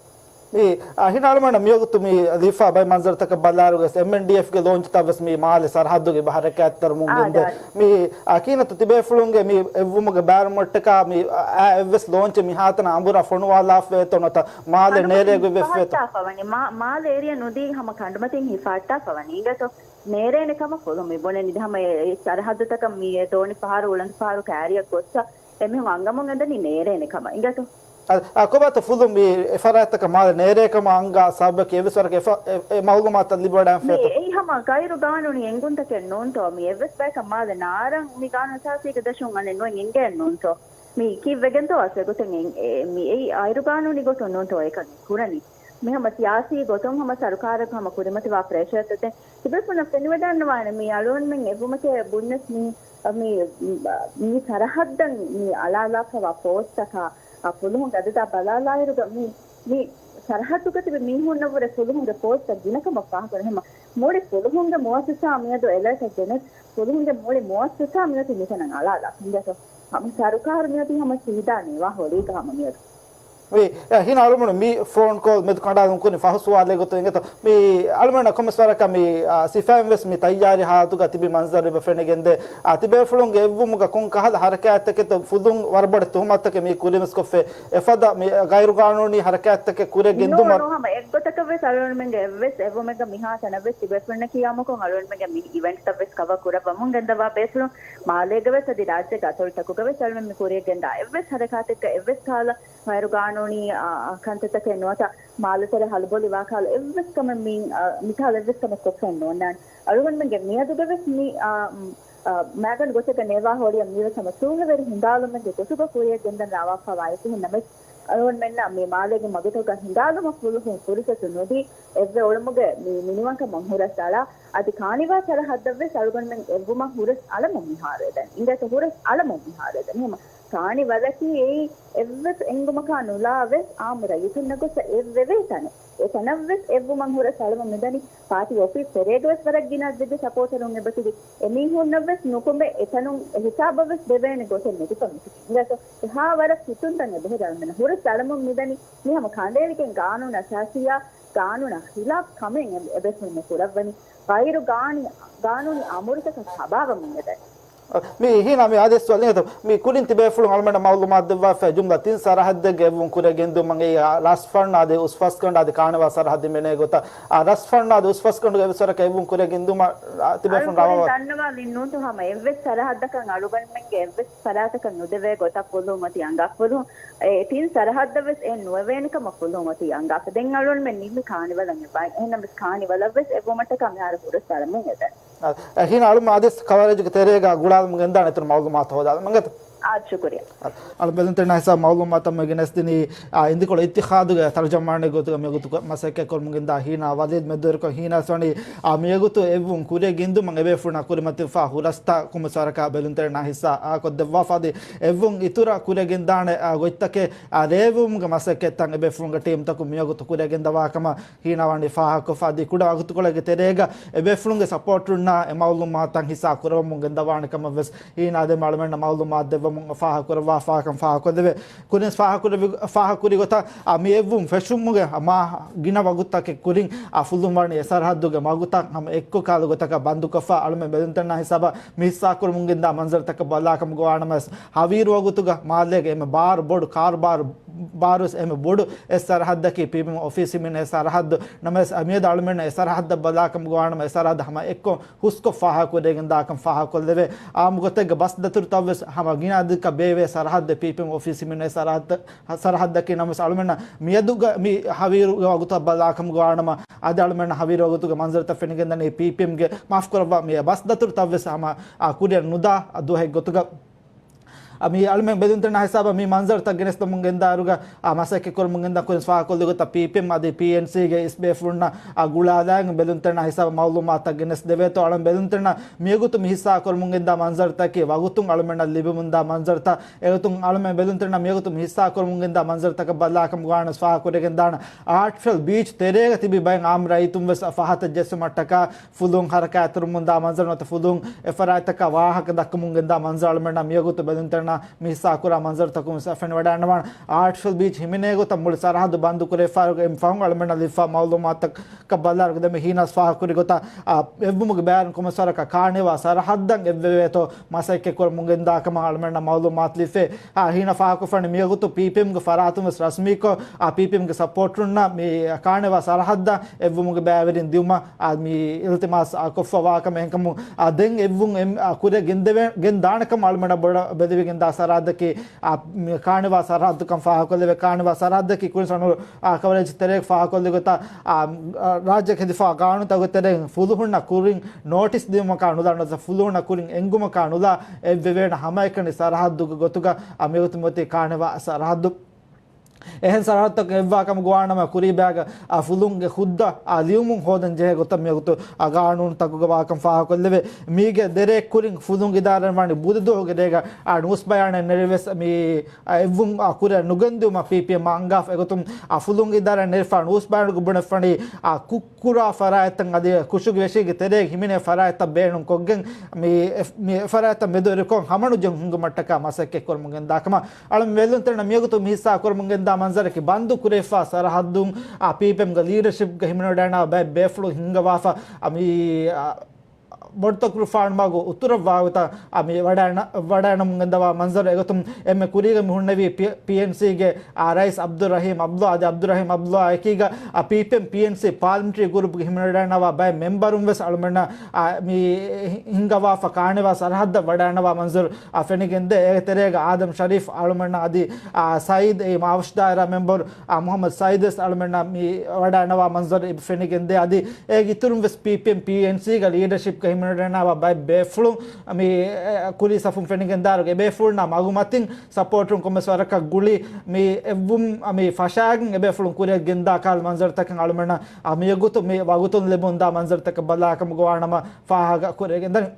މި، އާ، ހިނާ އަޅުމެންނަށް މިވަގުތު މި ލިފާ ބައި މަންޒަރުތަކަށް ބަލާއިރުގަސް އެމްއެންޑީއެފްގެ ލޯންޗްތައް ވެސް މި މާލެ ސަރަހައްދުގެ އެބަ ހަރަކާތްތެރިވަމުން ގެންދޭ. މި، އާ، ކީނަތު ތިބޭފުޅުންގެ މި އެއްވުމުގެ ބައިވެރިވުމަށްޓަކާ މި، އާ، އެއްވެސް ލޯންޗެއް މިހާތަނަށް އަނބުރާ ފޮނުވާލާފައިވޭތޯ ނުވަތަ މާލެ ނޭރޭގޮތް ވެފައޭތޯ؟ ހިފަހައްޓާފަވަނީ. މާ-، މާލެ އޭރިއާ ނުދީ ހަމަ ކަނޑުމަތިން ހިފަހައްޓާފަވަނީ. އިނގޭތޯ؟ ނޭރޭނެ ކަމަށް ފުލުހުން މި ބުނެނީ. ހަމަ އެ، އެ ސަރަހައްދުތަކަށް މި އެ ދޯނި ފަހަރު، އުޅަނދު ފަހަރު ކާރިއަށް ގޮއްސަ އެމީހުން އަންގަމުން އެދެނީ ނޭރޭނެ ކަމަށް. އިނގޭތޯ؟ އަ، އަ، ކޮބާތޯ ފުލު މި އެ ފަރާތްތަކަށް މާލެ ނޭރޭ ކަމަށް އަންގާ ސަބަބަކީ އެއްވެސް ވަރަކަށް އެ ފަ-، އެ، އެ މައުލޫމާތަށް ލިބިވަޑައިގެންފައޭތޯ؟ މި އެއީ ހަމަ ގައިރު ގާނޫނީ އެނގުންތަކެއް ނޫންތޯ؟ މި އެއްވެސް ބަޔަކަށް މާލެ ނާރަން މި ގާނޫނު އަސާސީގެ ދަށުން އަނެއް ނުއެއް އެނގޭން ނޫންތޯ؟ މި ކީއްވެގެންތޯ އަސް އެގޮތެއް އެ-، އެ-، މި އެއީ ގައިރު ގާނޫނީ ގޮތުން ނޫންތޯ އެކަން ކުރަނީ؟ މި ހަމަ ސިޔާސީ ގޮތުން ހަމަ ސަރުކާރަށް ހަމަ ކުރިމަތިވާ ޕްރެޝަރތައް. ދެން ތިބޭފުޅުންނަށް ފެނިވަޑައިގަންނަވާނެ މި އަޅުގަނޑުމެން އެއްވުމަކޭ ބުންޏަސް މި، މި، މި ސަރަހައްދަށް މި އަޅާލާފަވާ ފޯސްތަކާ، އާ، ފުލުހުންގެ އަދަދާ ބަލާލާއިރުގަ މި، މި ސަރަހައްދުގަ ތިބި މީހުންނަށްވުރެ ފުލުހުންގެ ފޯސްތައް ގިނަކަމަށް ފާހަގަކުރަން. ހަމަ މުޅި ފުލުހުންގެ މުއައްސަސާ މިއަދު އެލަރޓަށް ގެނެސް، ފުލުހުންގެ މުޅި މުއައްސަސާ މިއޮތީ މިތަނަށް އަޅާލާފަ. އިނގޭތޯ؟ ހަމަ ސަރުކާރު މިއޮތީ ހަމަ ސީދާ ނޭވާ ހޮޅީގަ ހަމަ މިއަދު. މި، އެ، ހިނާ އަޅުމެން މި ފޯން ކޯލް މެދު ކަނޑާލުން ކުރި ފަހު ސުވާލެއް ގޮތުން އިނގޭތޯ؟ މި އަޅުމެންނަށް ކޮންމެސް ވަރަކަށް މި، އާ، ސިފައިން ވެސް މި ތައްޔާރީ ހާލަތުގަ ތިބި މަންޒަރު އެބަ ފެނިގެންދޭ. އާ، ތިބޭފުޅުންގެ އެއްވުމުގަ ކޮން ކަހަލަ ހަރަކާތްތަކެއްތޯ ފުލުން ވަރަށް ބޮޑެތި ތުހުމަތުތަކެއް މި ކުރިމަސްކޮށްފައި. އެފަދަ މި ޣައިރު ގާނޫނީ ހަރަކާތްތަކެއް ކުރިއަށް ނޫ، ގެންދުމަށް ނޫ، ހަމަ އެއްގޮތަކަށް ވެސް އަޅުގަނޑުމެންގެ އެއްވެސް އެއްވުމެއްގަ މިހާ ތަނަށް ވެސް ތިބޭފުޅުންނަކީ އާއްމުކޮށް އަޅުގަނޑުމެންގެ މި އިވެންޓްތައް ވެސް ކަވަރ ކުރައްވަމުން ގެންދަވާ ބޭފުޅުން މާލޭގަ ވެސް އަދި ރާއްޖޭގެ އަތޮޅުތަކުގަ ވެސް އަޅުގަނޑުމެން މި ކުރިއަށް ގެންދާ އެއްވެސް ހަރަކާތެއްގަ އެއްވެސް ކަހަލަ ޣައިރު ގާނޫނީ، އާ، ކަންތައްތަކެއް ނުވަތަ މާލެތެރެ ހަލުބޮލި ވާކަހަލަ އެއްވެސް ކަމެއް މި، އާ، މިކަހަލަ އެއްވެސް ކަމެއް ކޮށްފައެއް ނޯންނާނެ. އަޅުގަނޑުމެންގެ މިއަދުގަ ވެސް މި، އާ، އާ، މައިގަނޑު ގޮތެއްގަ ނޭވާ ހޮޅިއަށް މިވެސް ހަމަ ސުރުހެވެރި ހިނގާލުމެއްގެ ގޮތުގަ ކުރިއަށް ގެންދަން ރާވާފަވާ އެކިހެން ނަމަވެސް، އަޅުގަނޑުމެންނަށް މި މާލޭގެ މަގުތަކުގަ ހިނގާލުމަށް ފުލުހުން ފުރުސަތު ނުދީ، އެއްވެ އުޅުމުގެ މި މިނިވަންކަމަށް ހުރަސް އަޅާ، އަދި ކާނިވާ ސަރަހައްދަށްވެސް އަޅުގަނޑުމެން އެއްވުމަށް ހުރަސް އަޅަމުން މިހާރު އެދަނީ. އިނގޭތޯ ހުރަސް އަޅަމުން މިހާރު އެދަނީ. ހަމަ ކާނިވަލަކީ އެއީ އެއްވެސް އެނގުމަކާ ނުލާ ވެސް އާއްމު ރައްޔިތުންނަށް ގޮސް އެއްވެވޭ ތަނެއް. އެ ތަނަށްވެސް އެއްވުމަށް ހުރަސް އަޅަމުން މިދަނީ. ޕާޓީ އޮފީސް ތެރޭގަވެސް ވަރަށް ގިނަ އަދަދެއްގެ ސަޕޯޓަރުން އެބަތިބި. އެމީހުންނަށްވެސް ނުކުމެ އެތަނުން އެހިސާބަށްވެސް ދެވޭނެ ގޮތެއް ނެތިފަ މިތިބި. އިނގޭތޯ އެހާ ވަރަށް ކިތުންތަން އެބަހުރި އަޅުމެންނަށް ހުރަސް އަޅަމުން މިދަނީ. މި ހަމަ ކަނޑައެޅިގެން ގާނޫނު އަސާސީއާ ގާނޫނާ ޚިލާފް ކަމެއް އެ-، އެބޭފުޅުން މި ކުރައްވަނީ. ޣައިރު ގާނީ-، ގާނޫނީ އަމުރުތަކަށް ތަބާވަމުން އެދަނީ. މި ހީނާ މި އާދެ ސުވާލެއް އިނގޭތޯ؟ މި ކުރިން ތިބޭފުޅުން އަޅުމެންނަށް މައުލޫމާތު ދެއްވާފައި ޖުމްލަ ތިން ސަރަހައްދެއްގެ އެއްވުން ކުރިއަށް ގެންދުމަށް އެއީ ރަސްފަންނާ އަދި އުސްފަސްގަނޑާ އަދި ކާނިވާ ސަރަހައްދެއް މިނޭ ގޮތަށް. އާ، ރަސްފަންނާ އަދި އުސްފަސްގަނޑުގެ އެއްވެސް ވަރަކަށް އެއްވުން ކުރިއަށް ގެންދުމަށް ތިބޭފުޅުން ރާވާ ދަންނަވާލިން ނޫންތޯ ހަމަ އެއްވެސް ސަރަހައްދަކަށް އަޅުގަނޑުމެންގެ އެއްވެސް ފަރާތަކަށް ނުދެވޭ ގޮތަށް ފުލުހުން އޮތީ އަނގާ. ފުލުހުން އެ ތިން ސަރަހައްދަށް ވެސް އެ ނުވެވޭނެ ކަމަށް ފުލުހުން އޮތީ އަނގާ. ދެން އަޅުގަނޑުމެން ނިންމި ކާނިވަލަށް އެބައި. އެހެންނަމަވެސް ކާނިވަލަށް ވެސް އެއްވުމަށްޓަކާ މިހާރު ހުރަސް އަޅަމުން އެދަން. އަ، އެހެން އަޅުމެން އާދެ ކަވަރޭޖުގެ ތެރޭގަ ގުޅާލަމުން ގެންދާނެ އިތުރު މައުލޫމާތު ހޯދާލަމުން އިނގޭތޯ. އާ، ޝުކުރިއްޔާ. އަ، އަޅު ބެލުންތެރިންނާ ހިސާބަށް މައުލޫމާތު މި ގެނެސްދިނީ، އާ، އިނދިކޮޅު އިއްތިޚާދުގެ ތަރުޖަމާނެއް ގޮތުގަ މިވަގުތު މަސައްކަތް ކުރަމުން ގެންދާ ހީނާ ވަލީދު މެދުވެރިކޮށް ހީނާ ވަނީ، އާ، މިވަގުތު އެއްވުން ކުރިއަށް ގެންދުމަށް އެބޭފުޅުންނާ ކުރިމަތިވެފާ ހުރަސްތައް ކޮންމެސް ވަރަކަށް ބެލުންތެރިންނާ ހިއްސާ އާކޮށްދެއްވާފަ އަދި އެއްވުން އިތުރަށް ކުރިއަށް ގެންދާނެ، އާ، ގޮތްތަކެއް، އާ، ރޭވުމުގެ މަސައްކަތްތައް އެބޭފުޅުންގެ ޓީމްތަކުން މިވަގުތު ކުރިއަށް ގެންދަވާ ކަމަށް ހީނާ ވަނީ ފާހަގަކޮށްފަ އަދި ކުޑަ ވަގުތުކޮޅެއްގެ ތެރޭގަ އެބޭފުޅުންގެ ސަޕޯޓުންނާ އެ މައުލޫމާތުތައް ހިއްސާ ކުރައްވަމުން ގެންދަވާނެ ކަމަށް ވެސް ހީނާ ދެމަ އަޅުމެންނަށް މައުލޫމާތު ދެއްވަމުން ފާހަގަކުރައްވާފާކަން ފާހަގަކޮށްދެވޭ. ކުރިން ފާހަގަކުރެއްވި-، ފާހަގަކުރި ގޮތަށް، އާ، މި އެއްވުން ފެށުމުގެ މާ ގިނަ ވަގުތުތަކެއް ކުރިން، އާ، ފުލުން ވަނީ އެ ސަރަހައްދުގެ ވަގުތަށް ހަމަ އެއްކޮށް ކަހަލަ ގޮތަކަށް ބަންދުކޮށްފަ އަޅުމެން ބެލުންތެރިންނާ ހިސާބަށް މި ހިއްސާ ކުރަމުން ގެންދާ މަންޒަރުތަކަށް ބަލާކަމުގަ ވާނަމަވެސް ހަވީރު ވަގުތުގަ މާލޭގެ އެންމެ ބާރު ބޮޑު ކާރުބާރު ބާރުވެސް އެންމެ ބޮޑު އެއް ސަރަހައްދަކީ ޕީޕީއެމް އޮފީސް ހިމެނޭ ސަރަހައްދު. ނަމަވެސް މިއަދު އަޅުމެންނަށް އެ ސަރަހައްދަށް ބަލާކަމަށް ގޮވާނަމަ، އެ ސަރަހައްދު ހަމަ އެއްކޮށް ހުސްކޮށް ފާހަގަކުރެވިގެން ދާކަން ފާހަގަކޮށްލެވޭ. އާއްމު ގޮތެއްގަ ބަސް ދަތުރުތައްވެސް ހަމަ ގިނަ އަދަދަކަށް ބޭއްވޭ ސަރަހައްދެއް ޕީޕީއެމް އޮފީސް ހިމެނޭ ސަރަހައްދަ-، ސަރަހައްދަކީ. ނަމަވެސް އަޅުމެންނަށް މިއަދުގަ މި ހަވީރުގެ ވަގުތަށް ބަލާކަމަށް ގޮވާނަމަ، އަދި އަޅުމެންނަށް ހަވީރު ވަގުތުގެ މަންޒަރުތައް ފެނިގެންދަނީ ޕީޕީއެމްގެ، މާފުކުރައްވާ، މި ބަސް ދަތުރުތައްވެސް ހަމަ، އާ، ކުރިއަށް ނުދާ ދުވަހެއް ގޮތުގަ. އަ، މި އަޅުމެން ބެލުންތެރިންނާ ހިސާބަށް މި މަންޒަރުތައް ގެނެސްދަމުން ގެންދާއިރުގަ، އަ، މަސައްކަތް ކުރަމުން ގެންދާ ކުރިން ފާހަގަކޮށްލި ގޮތަށް ޕީޕީއެމް އަދި ޕީއެންސީގެ އިސް ބޭފުޅުންނަށް، އަ، ގުޅާލާގެން ބެލުންތެރިންނާ ހިސާބަށް މައުލޫމާތުތައް ގެނެސް ދެވޭތޯ. އަޅުމެން ބެލުންތެރިންނަށް މިވަގުތު މި ހިއްސާ ކުރަމުން ގެންދާ މަންޒަރުތަކީ ވަގުތުން އަޅުމެންނަށް ލިބެމުންދާ މަންޒަރުތައް. އެގޮތުން އަޅުމެން ބެލުންތެރިންނަށް މިވަގުތު މި ހިއްސާ ކުރަމުން ގެންދާ މަންޒަރުތަކަށް ބަލާކަމަށް ގޮވާނަމަ ފާހަގަކުރެވިގެން ދާނަން. އާޓްފިޝަލް ބީޗް ތެރޭގަ ތިބި ބައެއް އާއްމު ރައްޔިތުން ވެސް ފަހަތަށް ޖެއްސުމަށްޓަކާ ފުލުން ހަރަކާތްތެރިވަމުންދާ މަންޒަރު ނުވަތަ ފުލުން އެ ފަރާތްތަކާ ވާހަކަ ދައްކަމުން ގެންދާ މަންޒަރު އަޅުމެންނަށް މިވަގުތު ބެލުންތެރިންނަށް މި ހިއްސާ ކުރާ މަންޒަރުތަކުން ވެސް ފެނިވަޑައިގަންނަވާނެ. އާޓްފިޝަލް ބީޗް ހިމެނޭ ގޮތަށް މުޅި ސަރަހައްދު ބަންދު ކުރެވިފައި އިރުގަ އެންމެ ފަހުން އަޅުމެންނަށް ލިބިފާ މައުލޫމާތަކަށް ބަލާއިރުގަ ދެންމެ ހީނާސް ފާހަގަކުރި ގޮތަށް، އާ، އެއްވުމުގެ ބައިވެރިން ކޮންމެސް ވަރަކަށް ކާނިވާ ސަރަހައްދަށް އެއްވެވޭތޯ މަސައްކަތް ކުރަމުން ގެންދާ ކަމަށް އަޅުމެންނަށް މައުލޫމާތު ލިބިފައި. އާ، ހީނާ ފާހަގަކޮށްފަނީ މިވަގުތު ޕީޕީއެމްގެ ފަރާތުން ވެސް ރަސްމީކޮށް، އާ، ޕީޕީއެމްގެ ސަޕޯޓަރުންނަށް މި ކާނިވާ ސަރަހައްދަށް އެއްވުމުގެ ބައިވެރިން ދިއުމަށް، އާ، މި އިލްތިމާސް، އާ، ކޮށްފަ ވާކަމަށް. އެހެންކަމުން، އާ، ދެން އެއްވުން އެ، އާ، ކުރިއަށް ގެންދެވެ-، ގެން ދާނެ ކަމަށް އަޅުމެންނަށް ބޮޑަށް ބެލެވިގެން ދާ ސަރަހައްދަކީ، އާ، މި ކާނިވާ ސަރަހައްދުކަން ފާހަގަކޮށްލެވޭ. ކާނިވާ ސަރަހައްދަކީ ކުރިން ސަނު، އާ، ކަވަރޭޖް ތެރޭގަ ފާހަގަކޮށްލި ގޮތަށް، އާ، ރާއްޖޭގަ ހެދިފާ ގާނޫނުތަކުގެ ތެރެއިން ފުލުހުންނަށް ކުރިން ނޯޓިސް ދިއުމަކާ ނުލާ، ނުވަތަ ފުލުހުންނަށް ކުރިން އެންގުމަކާ ނުލާ، އެއްވެވޭނެ ހަމައެކަނި ސަރަހައްދުގެ ގޮތުގަ، އާ، މިވަގުތު މިއޮތީ ކާނިވާ ސަރަހައްދު. އެހެން ސަރަހައްދުތަކުން އެއްވާ ކަމަށް ގޮވާނަމަ ކުރީ ބައިގަ، އާ، ފުލުންގެ ހުއްދަ، އާ، ލިޔުމުން ހޯދަން ޖެހޭ ގޮތަށް މިވަގުތު، އާ، ގާނޫނުތަކުގަ ވާކަން ފާހަގަކޮށްލެވޭ. މީގެ ދެރައެއް ކުރިން ފުލުން އިދާރާއިން ވަނީ ބުދު ދުވަހުގެ ރޭގަ، އާ، ނޫސް ބަޔާނެއް ނެރެވެސް މި، އާ، އެއްވުން، އާ، ކުރިއަށް ނުގެންދިއުމަށް ޕީޕީއެމް އަންގާފަ. އެގޮތުން، އާ، ފުލުން އިދާރާއިން ނެރެފާ ނޫސް ބަޔާނުގަ ބުނެފަނީ، އާ، ކު ކުރާ ފަރާތްތައް އަދި ކުށުގެ ވެށީގެ ތެރޭގަ ހިމެނޭ ފަރާތްތައް ބޭނުންކޮށްގެން މި އެ-، މި އެފަރާތްތައް މެދުވެރިކޮށް ހަމަނުޖެހުން ހިންގުމަށްޓަކާ މަސައްކަތް ކުރަމުން ގެންދާ ކަމަށް އަޅަމެން ބެލުންތެރިންނަށް މިވަގުތު މި ހިއްސާ ކުރަމުން ގެންދާ މަންޒަރަކީ ބަންދު ކުރެވިފާ ސަރަހައްދުން އާ ޕީޕީއެމްގެ ލީޑަޝިޕްގަ ހިމެނިވަޑައިގަންނަވާ ބައެއް ބޭފުޅުން ހިންގަވާފަ އަ، މި އަ، ބޮޑުތަކުރުފާނު މަގު އުތުރަށްވާ ގޮތަށް އަ، މި ވަޑައިނަ-، ވަޑައިނަމުން ގެންދަވާ މަންޒަރު. އެގޮތުން އެންމެ ކުރީގަ މި ހުންނެވީ ޕީ-، ޕީއެންސީގެ އާ، ރައީސް އަބްދުއްރަހީމް އަބްދުﷲ އަދި އަބްދުއްރަހީމް އަބްދުﷲ އެކީގަ، އާ، ޕީޕީއެމް ޕީއެންސީ ޕާލަމެންޓްރީ ގުރޫޕްގެ ހިމެނިވަޑައިގަންނަވާ ބައެއް މެމްބަރުން ވެސް އަޅުމެންނަށް، އާ، މި ހިންގަވާފަ ކާނިވާ ސަރަހައްދަށް ވަޑައިގަންނަވާ މަންޒަރު، އާ، ފެނިގެންދޭ. އޭގެ ތެރޭގަ އާދަމް ޝަރީފް އަޅުމެންނަށް އަދި، އާ، ސައީދް އެ މާވަށު ދާއިރާ މެމްބަރު، އާ، މުހައްމަދު ސައީދު ވެސް އަޅުމެންނަށް މި ވަޑައިގަންނަވާ މަންޒަރު އެބަ ފެނިގެންދޭ. އަދި އޭގެ އިތުރުން ވެސް ޕީޕީއެމް ޕީއެންސީގެ ލީޑަޝިޕްގަ ހިމެނިވަޑައިގަންނަވާ ބައެއް ބޭފުޅުން މި، އެ، ކުރީ ސަފުން ފެނިގެންދާއިރު އެ ބޭފުޅުންނާ މަގުމަތިން ސަޕޯޓުން ކޮންމެސް ވަރަކަށް ގުޅި މި އެއްވުން މި ފަށާގެން އެބޭފުޅުން ކުރިއަށް ގެންދާ ކަހަލަ މަންޒަރުތަކެއް އަޅުމެންނަށް އަ، މިވަގުތު މި ވަގުތުން ލިބުންދާ މަންޒަރުތަކަށް ބަލާކަމަށް ގޮވާނަމަ ފާހަގަ ކުރެވިގެންދަނީ.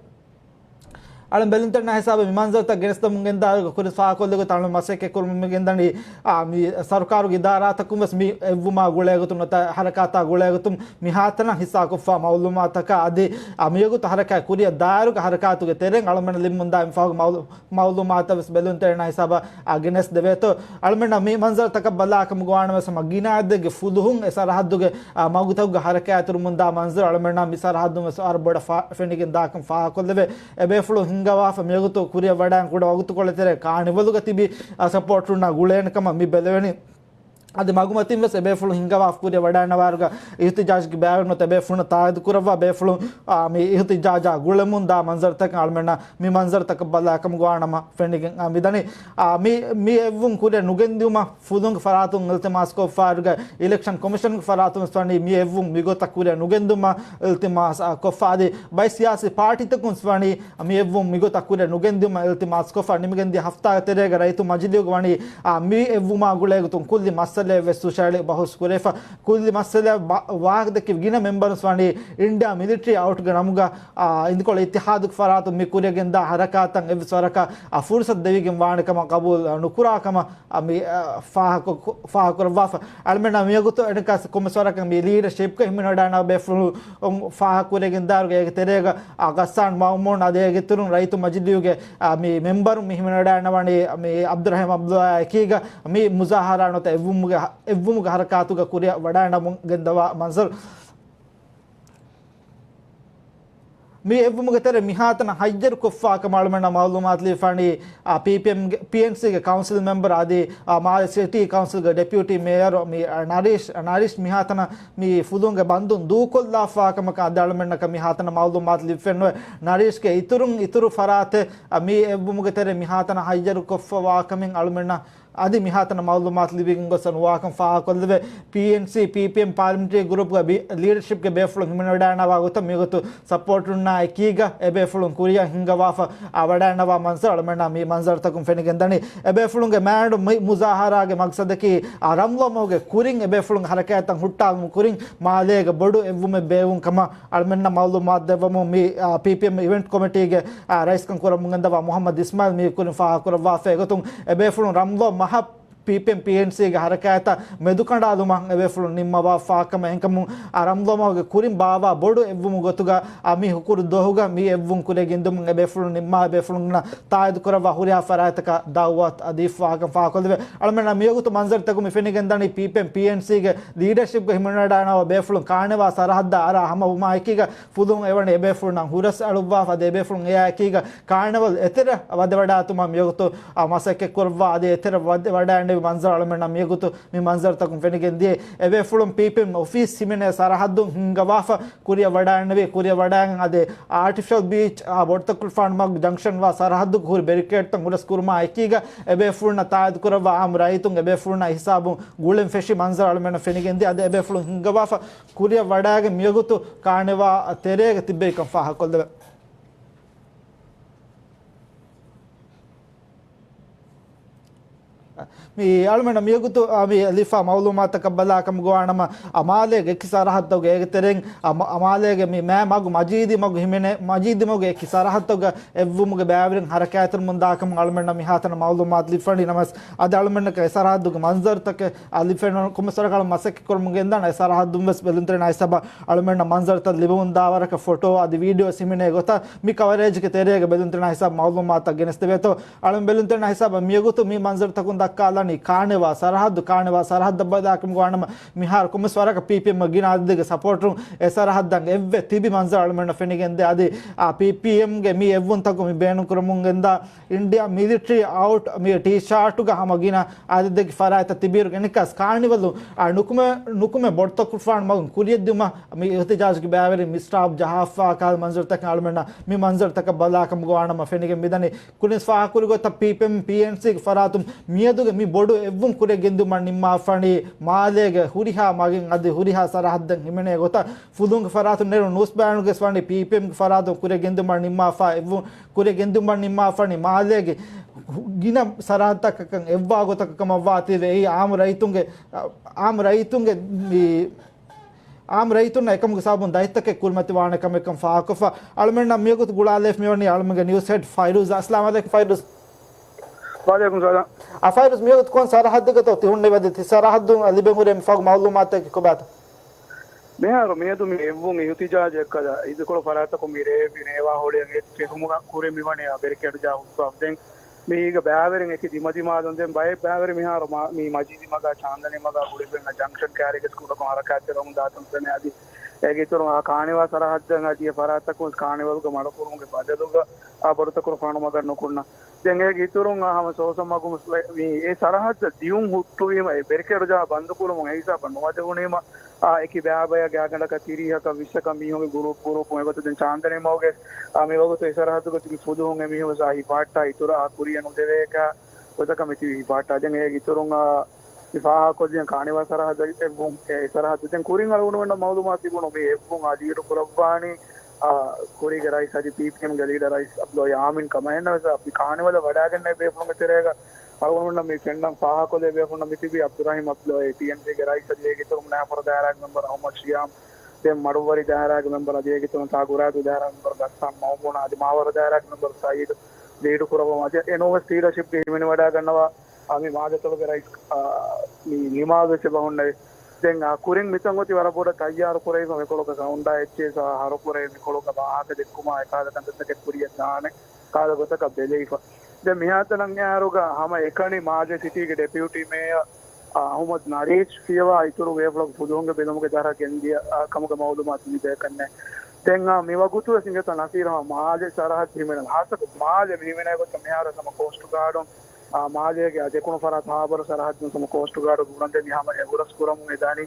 އަޅަން ބެލުންތެރިންނާ ހިސާބަށް މި މަންޒަރުތައް ގެނެސްދަމުން ގެންދާ ކުރި ފާހަކޮށްލި ގޮތަށް އަޅަން މަސައްކަތް ކުރަމުން މި ގެންދަނީ، އާ، މި ސަރުކާރުގެ އިދާރާތަކުން ވެސް މި އެއްވުމާ ގުޅޭ ގޮތުން ނުވަތަ ހަރަކާތާ ގުޅޭ ގޮތުން މި ހާތަނަށް ހިއްސާކޮށްފާ މައުލޫމާތަކާ އަދި، އާ، މިވަގުތު ހަރަކާތް ކުރިއަށް ދާއިރުގެ ހަރަކާތުގެ ތެރެއިން އަޅަމެންނަށް ލިބުމުންދާ އެންމެ ފަހުގެ މައުލޫ-، މައުލޫމާތަށް ވެސް ބެލުންތެރިންނާ ހިސާބަށް، އާ، ގެނެސް ދެވޭތޯ. އަޅަމެންނަށް މި މަންޒަރުތަކަށް ބަލާކަމަށް ގޮވާނަމަ ވެސް ހަމަ ގިނަ އަދަދެއްގެ ފުލުހުން އެ ސަރަހައްދުގެ، އާ، މަގުތަކުގެ ހަރަކާތްތެރިވަމުންދާ މަންޒަރު އަޅަމެންނަށް މި ސަރަހައްދުން ވެސް ވަރަށް ބޮޑަށް ފާ-، ފެނިގެން ދާކަން ފާހަކޮށްލެވޭ. އެބޭފުޅުން ހިންގަވާފަ މިވަގުތު ކުރިއަށް ވަޑައިން ކުޑަ ވަގުތުކޮޅެއް ތެރޭ ކާނިވަލުގަ ތިބި، އާ، ސަޕޯޓުންނާ ގުޅޭނެ ކަމަށް މި ބެލެވެނީ. އަދި މަގުމަތިން ވެސް އެބޭފުޅުން ހިންގަވާފަ ކުރިއަށް ވަޑައިނަވާރުގަ އިހުތިޖާޖްގެ ބައިވެރިން ނުވަތަ އެބޭފުޅުންނަށް ތާއީދު ކުރައްވާ ބޭފުޅުން، އާ، މި އިހުތިޖާޖާ ގުޅެމުންދާ މަންޒަރުތަކަށް އަޅަމެންނަށް މި މަންޒަރުތަކަށް ބަލާކަމަށް ގޮވާނަމަ ފެނިގެން، އާ، މިދަނީ. އާ، މި، މި އެއްވުން ކުރިއަށް ނުގެންދިއުމަށް ފުލުންގެ ފަރާތުން އިލްތިމާސް ކޮށްފާއިރުގަ އިލެކްޝަން ކޮމިޝަންގެ ފަރާތުން ވެސް ވަނީ މި އެއްވުން މިގޮތަށް ކުރިއަށް ނުގެންދުމަށް އިލްތިމާސް، އާ، ކޮށްފަ އަދި ބައެއް ސިޔާސީ ޕާޓީތަކުން ވެސް ވަނީ މި އެއްވުން މިގޮތަށް ކުރިއަށް ނުގެންދިއުމަށް އިލްތިމާސް ކޮށްފަ ނިމިގެންދިޔަ ހަފްތާގެ ތެރޭގަ ރައްޔިތު މަޖިލީހުގަ ވަނީ، އާ، މި އެއްވުމާ ގުޅޭގޮތުން ކުއްލި މައްސަލައެއް ވެސް ހުށަހެޅި ބަހުސް ކުރެފަ. ކުއްލި މައްސަލައަށް ވާ-، ވާހަކަދެއްކި ގިނަ މެމްބަރުން ވެސް ވަނީ އިންޑިއާ މިލިޓަރީ އައުޓްގެ ނަމުގަ، އާ، އިންދިކޮޅު އިއްތިހާދުގެ ފަރާތުން މި ކުރިއަށް ގެންދާ ހަރަކާތަށް އެއްވެސް ވަރަކަށް، އާ، ފުރުސަތު ދެވިގެން ވާނެ ކަމަށް ޤަބޫލު، އާ، ނުކުރާ ކަމަށް، އާ، މި، އާ، ފާހަގަ-، ފާހަގަކުރައްވާފަ. އަޅަމެންނަށް މިވަގުތު އެނެކަސް ކޮންމެސް ވަރަކަށް މި ލީޑަޝިޕްގަ ހިމެނިވަޑައިގަންނަވާ ބޭފުޅުން ފާހަގަކުރެވިގެންދާއިރުގަ އޭގެ ތެރޭގަ، އާ، ޣައްސާން މައުމޫން އަދި އޭގެ އިތުރުން ރައްޔިތު މަޖިލީހުގެ، އާ، މި މެމްބަރުން މި ހިމެނިވަޑައިގަންނަވަނީ މި ޢަބްދުއްރަހީމް ޢަބްދުﷲ އެކީގަ މި މުޒާހަރާ ނުވަތަ އެއްވުމުގެ ހަ-، އެއްވުމުގެ ހަރަކާތުގަ ކުރިއަށް ވަޑައިގަންނަމުން ގެންދަވާ މަންޒަރު. މި އެއްވުމުގެ ތެރޭ މިހާތަނަށް ހައްޔަރު ކޮށްފާކަމަށް އަޅުމެންނަށް މައުލޫމާތު ލިބިފަނީ، އާ، ޕީޕީއެމްގެ، ޕީއެންސީގެ ކައުންސިލް މެމްބަރ އަދި، އާ، މާލެ ސިޓީ ކައުންސިލްގެ ޑެޕިއުޓީ މޭޔަރު މި، އާ، ނަރީޝް، ނަރީޝް މިހާތަނަށް މި ފުލުހުންގެ ބަންދުން ދޫކޮށްލާފާކަމަކަށް އަދި އަޅުމެންނަކަށް މިހާތަނަށް މައުލޫމާތު ލިބިފެންނުވޭ. ނަރީޝްގެ އިތުރުން އިތުރު ފަރާތެއް، އާ، މި އެއްވުމުގެ ތެރޭ މިހާތަނަށް ހައްޔަރު ކޮށްފަވާކަމެއް އަޅުމެންނަށް އަދި މިހާތަނަށް މައުލޫމާތު ލިބިގެން ގޮސް ނުވާކަން ފާހަގަކޮށްލެވޭ. ޕީއެންސީ، ޕީޕީއެމް ޕާލިމެންޓްރީ ގްރޫޕްގެ ބި-، ލީޑަރޝިޕްގެ ބޭފުޅުން ހިމެނިވަޑައިގަންނަވާ ގޮތަށް މިވަގުތު ސަޕޯޓުންނާ އެކީގަ އެބޭފުޅުން ކުރިއަށް ހިންގަވާފަ، އާ، ވަޑައިގަންނަވާ މަންޒަރު އަޅުމެންނަށް މި މަންޒަރުތަކުން ފެނިގެންދަނީ. އެބޭފުޅުންގެ މާނޑު މި މުޒާހަރާގެ މަގްސަދަކީ، އާ، ރަމްލޯ މަހުގެ ކުރިން އެބޭފުޅުން ހަރަކާތްތައް ހުއްޓާލުމުގެ ކުރިން މާލޭގެ ބޮޑު އެއްވުމެއް ބޭއްވުން ކަމަށް އަޅުމެންނަށް މައުލޫމާތު ދެއްވަމުން މި، އާ، ޕީޕީއެމް އިވެންޓް ކޮމިޓީގެ، އާ، ރައީސްކަން ކުރަމުން ގެންދަވާ މުހައްމަދު އިސްމާއިލް މި ކުރިން ފާހަގަކުރައްވާފައި ގޮތުން އެބޭފުޅުން ރަމްލޯ މަހަށް ޕީޕީއެމް ޕީއެންސީގެ ހަރަކާތްތައް މެދުކަނޑާލުމަށް އެބޭފުޅުން ނިންމަވާފާކަމަށް އެހެންކަމުން އާ ރަމްލޯ މަހުގެ ކުރިން ބާއްވާ ބޮޑު އެއްވުމުގެ ގޮތުގަ އާ މި ހުކުރު ދުވަހުގަ މި އެއްވުން ކުރިއަށް ގެންދުމުން އެބޭފުޅުން ނިންމާ އެބޭފުޅުންނަށް ތާއީދު ކުރައްވާ ހުރިހާ ފަރާތްތަކަށް ދައުވަތު އަދި ފާހަގަ ފާހަގަކޮށްލެވޭ. އަޅުމެންނަށް މިވަގުތު މަންޒަރުތަކުން މި ފެނިގެންދަނީ ޕީޕީއެމް ޕީއެންސީގެ ލީޑަޝިޕްގަ ހިމެނިވަޑައިގަންނަވާ ބޭފުޅުން ކާނެވާ ސަރަހައްދަށް އަރާ ހަމަވުމާ އެކީގަ ފުލުހުން އެވަނީ އެބޭފުޅުންނަށް ހުރަސް އަޅުއްވާފަ އަދި އެބޭފުޅުން އެއާ އެކީގަ ކާނެވަލް އެތެރެ ވަދެވަޑާތުމަށް މިވަގުތު، އާ، މަސައްކަތް ކުރައްވާ އަދި އެތެރެ ވަދެ ވަޑައިގަންނެވި މަންޒަރު އަޅުމެންނަށް މިވަގުތު މި މަންޒަރުތަކުން ފެނިގެން ދިޔަ. އެބޭފުޅުން ޕީޕީއެމް އޮފީސް ހިމެނޭ ސަރަހައްދުން ހިންގަވާފަ ކުރިއަށް ވަޑައިގަންނެވި، ކުރިއަށް ވަޑައިގެން އަދި އާޓިފިޝަލް ބީޗް، އާ، ބޮޑުތަކުރުފާނު މަގު ޖަންކްޝަން ވާ ސަރަހައްދުގަ ހުރި ބެރިކޭޑްތައް ހުރަސް ކުރުމާ އެކީގަ އެބޭފުޅުންނަށް ތާއީދު ކުރައްވާ އާއްމު ރައްޔިތުން އެބޭފުޅުންނާ ހިސާބުން ގުޅެން ފެށި މަންޒަރު އަޅުމެންނަށް ފެނިގެން ދިޔަ. އަދި އެބޭފުޅުން ހިންގަވާފަ ކުރިއަށް ވަޑައިގެން މިވަގުތު ކާނެވާ ތެރޭގަ ތިއްބެވިކަން ފާހަގަކޮށްލެވޭ. މި އަޅުމެންނަށް މިވަގުތު، އާ، މި ލިބިފާ މައުލޫމާތަކަށް ބަލާކަމުގަ ވާނަމަ، އާ، މާލޭގެ އެކި ސަރަހައްދުގެ އޭގެ ތެރެއިން، އާ، މާ-، މާލޭގެ މި މާ މަގު މަޖީދީ މަގު ހިމެނޭ، މަޖީދީ މަގު އެކި ސަރަހައްދުގަ އެއްވުމުގެ ބައިވެރިން ހަރަކާތްތެރިވަމުން ދާކަމުން އަޅުމެންނަށް މިހާތަނަށް މައުލޫމާތު ލިބިފަނީ. ނަމަވެސް އަދި އަޅުމެންނަކަށް އެ ސަރަހައްދުގެ މަންޒަރުތަކެއް، އާ، ލިބިފެނުނު ކޮންމެސް ވަރަކަށް މަސައްކަތް ކުރަމުން ގެންދާނެ. އެ ސަރަހައްދުން ވެސް ބެލުންތެރިންނާ ހިސާބަށް އަޅުމެންނަށް މަންޒަރުތައް ލިބެމުން ދާ ވަރަކަށް ފޮޓޯ އަދި ވީޑިއޯ ހިމެނޭ ގޮތަށް މި ކަވަރޭޖްގެ ތެރޭގަ ބެލުންތެރިންނާ ހިސާބަށް މައުލޫމާތު ގެނެސްދެވޭތޯ. އަޅުން ބެލުންތެރިންނާ ހިސާބަށް މިވަގުތު މި މަންޒަރުތަކުން ދައްކާލަނީ ކާނެވާ ސަރަހައްދު، ކާނެވާ ސަރަހައްދަށް ބަލާކަމުގަ ވާނަމަ މިހާރު ކޮންމެސް ވަރަކަށް ޕީޕީއެމް ގިނަ އަދަދެއްގެ ސަޕޯޓުން އެ ސަރަހައްދަށް އެއްވެ ތިބި މަންޒަރު އަޅުމެންނަށް ފެނިގެންދޭ. އަދި، އާ، ޕީޕީއެމްގެ މި އެއްވުންތަކުން މި ބޭނުންކުރަމުން ގެންދާ އިންޑިއާ މިލިޓަރީ އައުޓް މި ޓީޝާޓުގަ ހަމަ ގިނަ އަދަދެއްގެ ފަރާތްތައް ތިބިއިރު ގެނެއްކަސް ކާނިވަލު، އާ، ނުކުމެ، ނުކުމެ ބޮޑުތަކުރުފާނު މަގުން ކުރިއަށްދިއުމަށް މި އިހްތިޖާޖުގެ ބައިވެރިން މި ސްޓާފް ޖަހާފާ ކަހަލަ މަންޒަރުތަކެއް އަޅުމެންނަށް މި މަންޒަރުތަކަށް ބަލާކަމުގަ ވާނަމަ ފެނިގެން މިދަނީ. ކުރިން ފާހަގަކުރި ގޮތަށް ޕީޕީއެމް ޕީއެންސީގެ ފަރާތުން މިއަދުގެ މި ބޮޑު އެއްވުން ކުރިއަށް ގެންދުމަށް ނިންމާފަނީ މާލޭގެ ހުރިހާ މަގެއް އަދި ހުރިހާ ސަރަހައްދެއް ހިމެނޭ ގޮތަށް ފުލުހުންގެ ފަރާތުން ނެރުނު ނޫސްބާންޑްގެ ވެސް ވަނީ ޕީޕީއެމްގެ ފަރާތުން ކުރިއަށް ގެންދުމަށް ނިންމާފާ އެއްވުން ކުރިއަށް ގެންދުމަށް ނިންމާފަނީ މާލޭގެ ގިނަ ސަރަހައްދަކަކަށް އެއްވާ ގޮތަކަށް ކަމަށް ވާތީވެ، އެއީ އާއްމު ރައްޔިތުންގެ، އާއްމު ރައްޔިތުންގެ މި، އާއްމު ރައްޔިތުންނަށް އެކަމުގެ ސަބަބުން ދަތިތަކެއް ކުރިމަތިވާނެ ކަމެއްކަން ފާހަގަކޮށްފަ، އަޅުމެންނަށް މިވަގުތު ގުޅާލައިފި މިވަނީ އަޅުމެންގެ ނިއުސް ހެޑް ފައިރޫޒް. އައްސަލާމު ޢަލައިކުމް ފައިރޫޒް. ވަޢަލައިކުމް ސަލާމް. އާ، ފައިރޫޒް މިވަގުތު ކޮން ސަރަހައްދެއްގަތޯ ތި ހުންނެވި އަދި ތި ސަރަހައްދުން ލިބެން ހުރި މި ފަހު މައުލޫމާތުތަކެއް ކޮބާތަ؟ މިހާރު މިއަދު މި އެއްވުން އިހުތިޖާޖެއްކަލަ އިދިކޮޅު ފަރާތަކުން މި ރޭވި ނޭވާ ހޮޅިއަށް އެއްޗެހުމުގަ ކުރިން މިވަނީ އާ ބެރިކޭޑު ޖަހާ ހުއްޓުވާފަ. ދެން މީގަ ބައިވެރިން އެކި ދިމަދިމާލުން ދެން ބައެއް ބައިވެރި މިހާރު މާ-، މި މަޖީދީ މަގާ ޗާންދަނީ މަގާ ގުޅިގެން ޖަންކްޝަން ކާރިގެ ސްކޫލަކުން ހަރަކާތްތެރިވަމުން ދާތަން ފެނޭ. އަދި އޭގެ އިތުރުން އާ ކާނިވާ ސަރަހައްދަށް އަދި އެ ފަރާތަކުން ކާނިވަލްގަ މަޑުކުރުމުގެ ބަދަލުގަ އާ ބޮޑުތަކުރުފާނު މަގަށް ނުކުންނަ. ދެން އޭގެ އިތުރުން އާ ހަމަ ސޯސަ މަގު މުސްލި-، މި އެ ސަރަހައްދަށް ދިޔުން ހުއްޓުވީމަ އެ ބެރިކޭޑު ޖަހާ ބަންދުކުރުމުން އެ ހިސާބަށް ނުވަދެވުނީމަ އާ އެކި ބައިބަޔަށް ގާތްގަނޑަކަށް ތިރީހަކަށް ވިއްސަކަށް މީހުންގެ ގުރޫޕް ގުރޫޕުން އެގޮތަށް ދެން ޗާންދަނީ މަގުގެ އާ މިވަގުތު އެ ސަރަހައްދުގަ ތިބި ފުލުހުން އެމީހުން ވެސް އާ ހިފާއްޓާ އިތުރަށް އާ ކުރިއަށް ނުދެވޭކަށް ގޮތަކަށް މިތިބީ ހިފާއްޓާ. ދެން އޭގެ އިތުރުން އާ މި ފާހަގަކޮށްދިޔަ ކާނިވާ ސަރަހައްދަށް އެއްވުން އެ ސަރަހައްދު. ދެން ކުރިން އަޅުގަނޑުމެންނަށް މައުލޫމާތު ތިބުނު މި އެއްވުން އާ ލީޑު ކުރައްވާނީ އާ ކުރީގެ ރައީސް އަދި ޕީޕީއެމްގެ ލީޑަރ ރައީސް އަބްދުﷲ ޔާމީން ކަމަށް. އެހެންނަމަވެސް މި ކާނިވަލަށް ވަޑައިގެންނެވި ބޭފުޅުންގެ ތެރޭގަ އަޅުގަނޑުމެންނަށް މި ފެންނަން ފާހަގަކޮށްލެވި ބޭފުޅުންނަށް މިތިބީ ޢަބްދުއްރަހީމް ޢަބްދުﷲ ޕީއެންސީގެ ރައީސް އަދި އޭގެ އިތުރުން ނައިފަރު ދާއިރާގެ މެމްބަރު އަޙްމަދު ޝިޔާމް، ދެން މަޑުއްވަރި ދާއިރާގެ މެމްބަރު އަދި އޭގެ އިތުރުން ތާ ގުރާދޫ ދާއިރާގެ މެމްބަރު ގައްސާން މައުމޫނާ އަދި މާވަރު ދާއިރާގެ މެމްބަރު ސައީދު ލީޑު ކުރައްވަމުން އަދި އެނޫންވެސް ލީޑަރޝިޕްގެ ހިމެނިވަޑައިގަންނަވާ އާ، މި މާދަތޮޅުގެ ރައީސް، އާ، މި ނިމާޒު އެއްޗެއް ބަހުންނެވި. ދެން، އާ، ކުރިން މިތަން އޮތީ ވަރަށް ބޮޑަށް ތައްޔާރު ކުރެވިފަ، މިކޮޅުގަ ސައުންޑާ އެއްޗެއް ސާ ހަރުކުރެވި، މިކޮޅުގަ ވާހަކަ ދެއްކުމާ އެކާލަ ކަންތައްތަކެއް ކުރިއަށް ދާނެ ކާލަ ގޮތަކަށް ބެލެވިފަ. ދެން މިހާތަނަށް އައިރުގަ ހަމަ އެކަނި މާލެ ސިޓީގެ ޑެޕިއުޓީ މޭޔަރ، އާ، އަޙްމަދު ނަރީޝް ފިޔަވާ އިތުރު ބޭފުޅަކު ފުލުހުންގެ ބިލުމުގެ ދަށަށް ގެންދިޔަ، އާ، ކަމުގެ މައުލޫމާތު ލިބޭކަންނޭ. ދެން އާ މި ވަގުތު ވެސް އިނގޭތޯ ނަސީރު، މާލެ ސަރަހައްދު ހިމެނޭ، ހާއްސަކޮށް މާލެ މި ހިމެނޭ ގޮތަށް މިހާރު ހަމަ ކޯސްޓް ގާޑުން، އާ، މާލޭގެ އާ ދެކުނު ފަރާތް ހާބަރު ސަރަހައްދުން ހަމަ ކޯސްޓް ގާޑު ގުޅަންދެން މި ހަމަ އެއްވުރަސް ކުރަމުން އެދާނީ.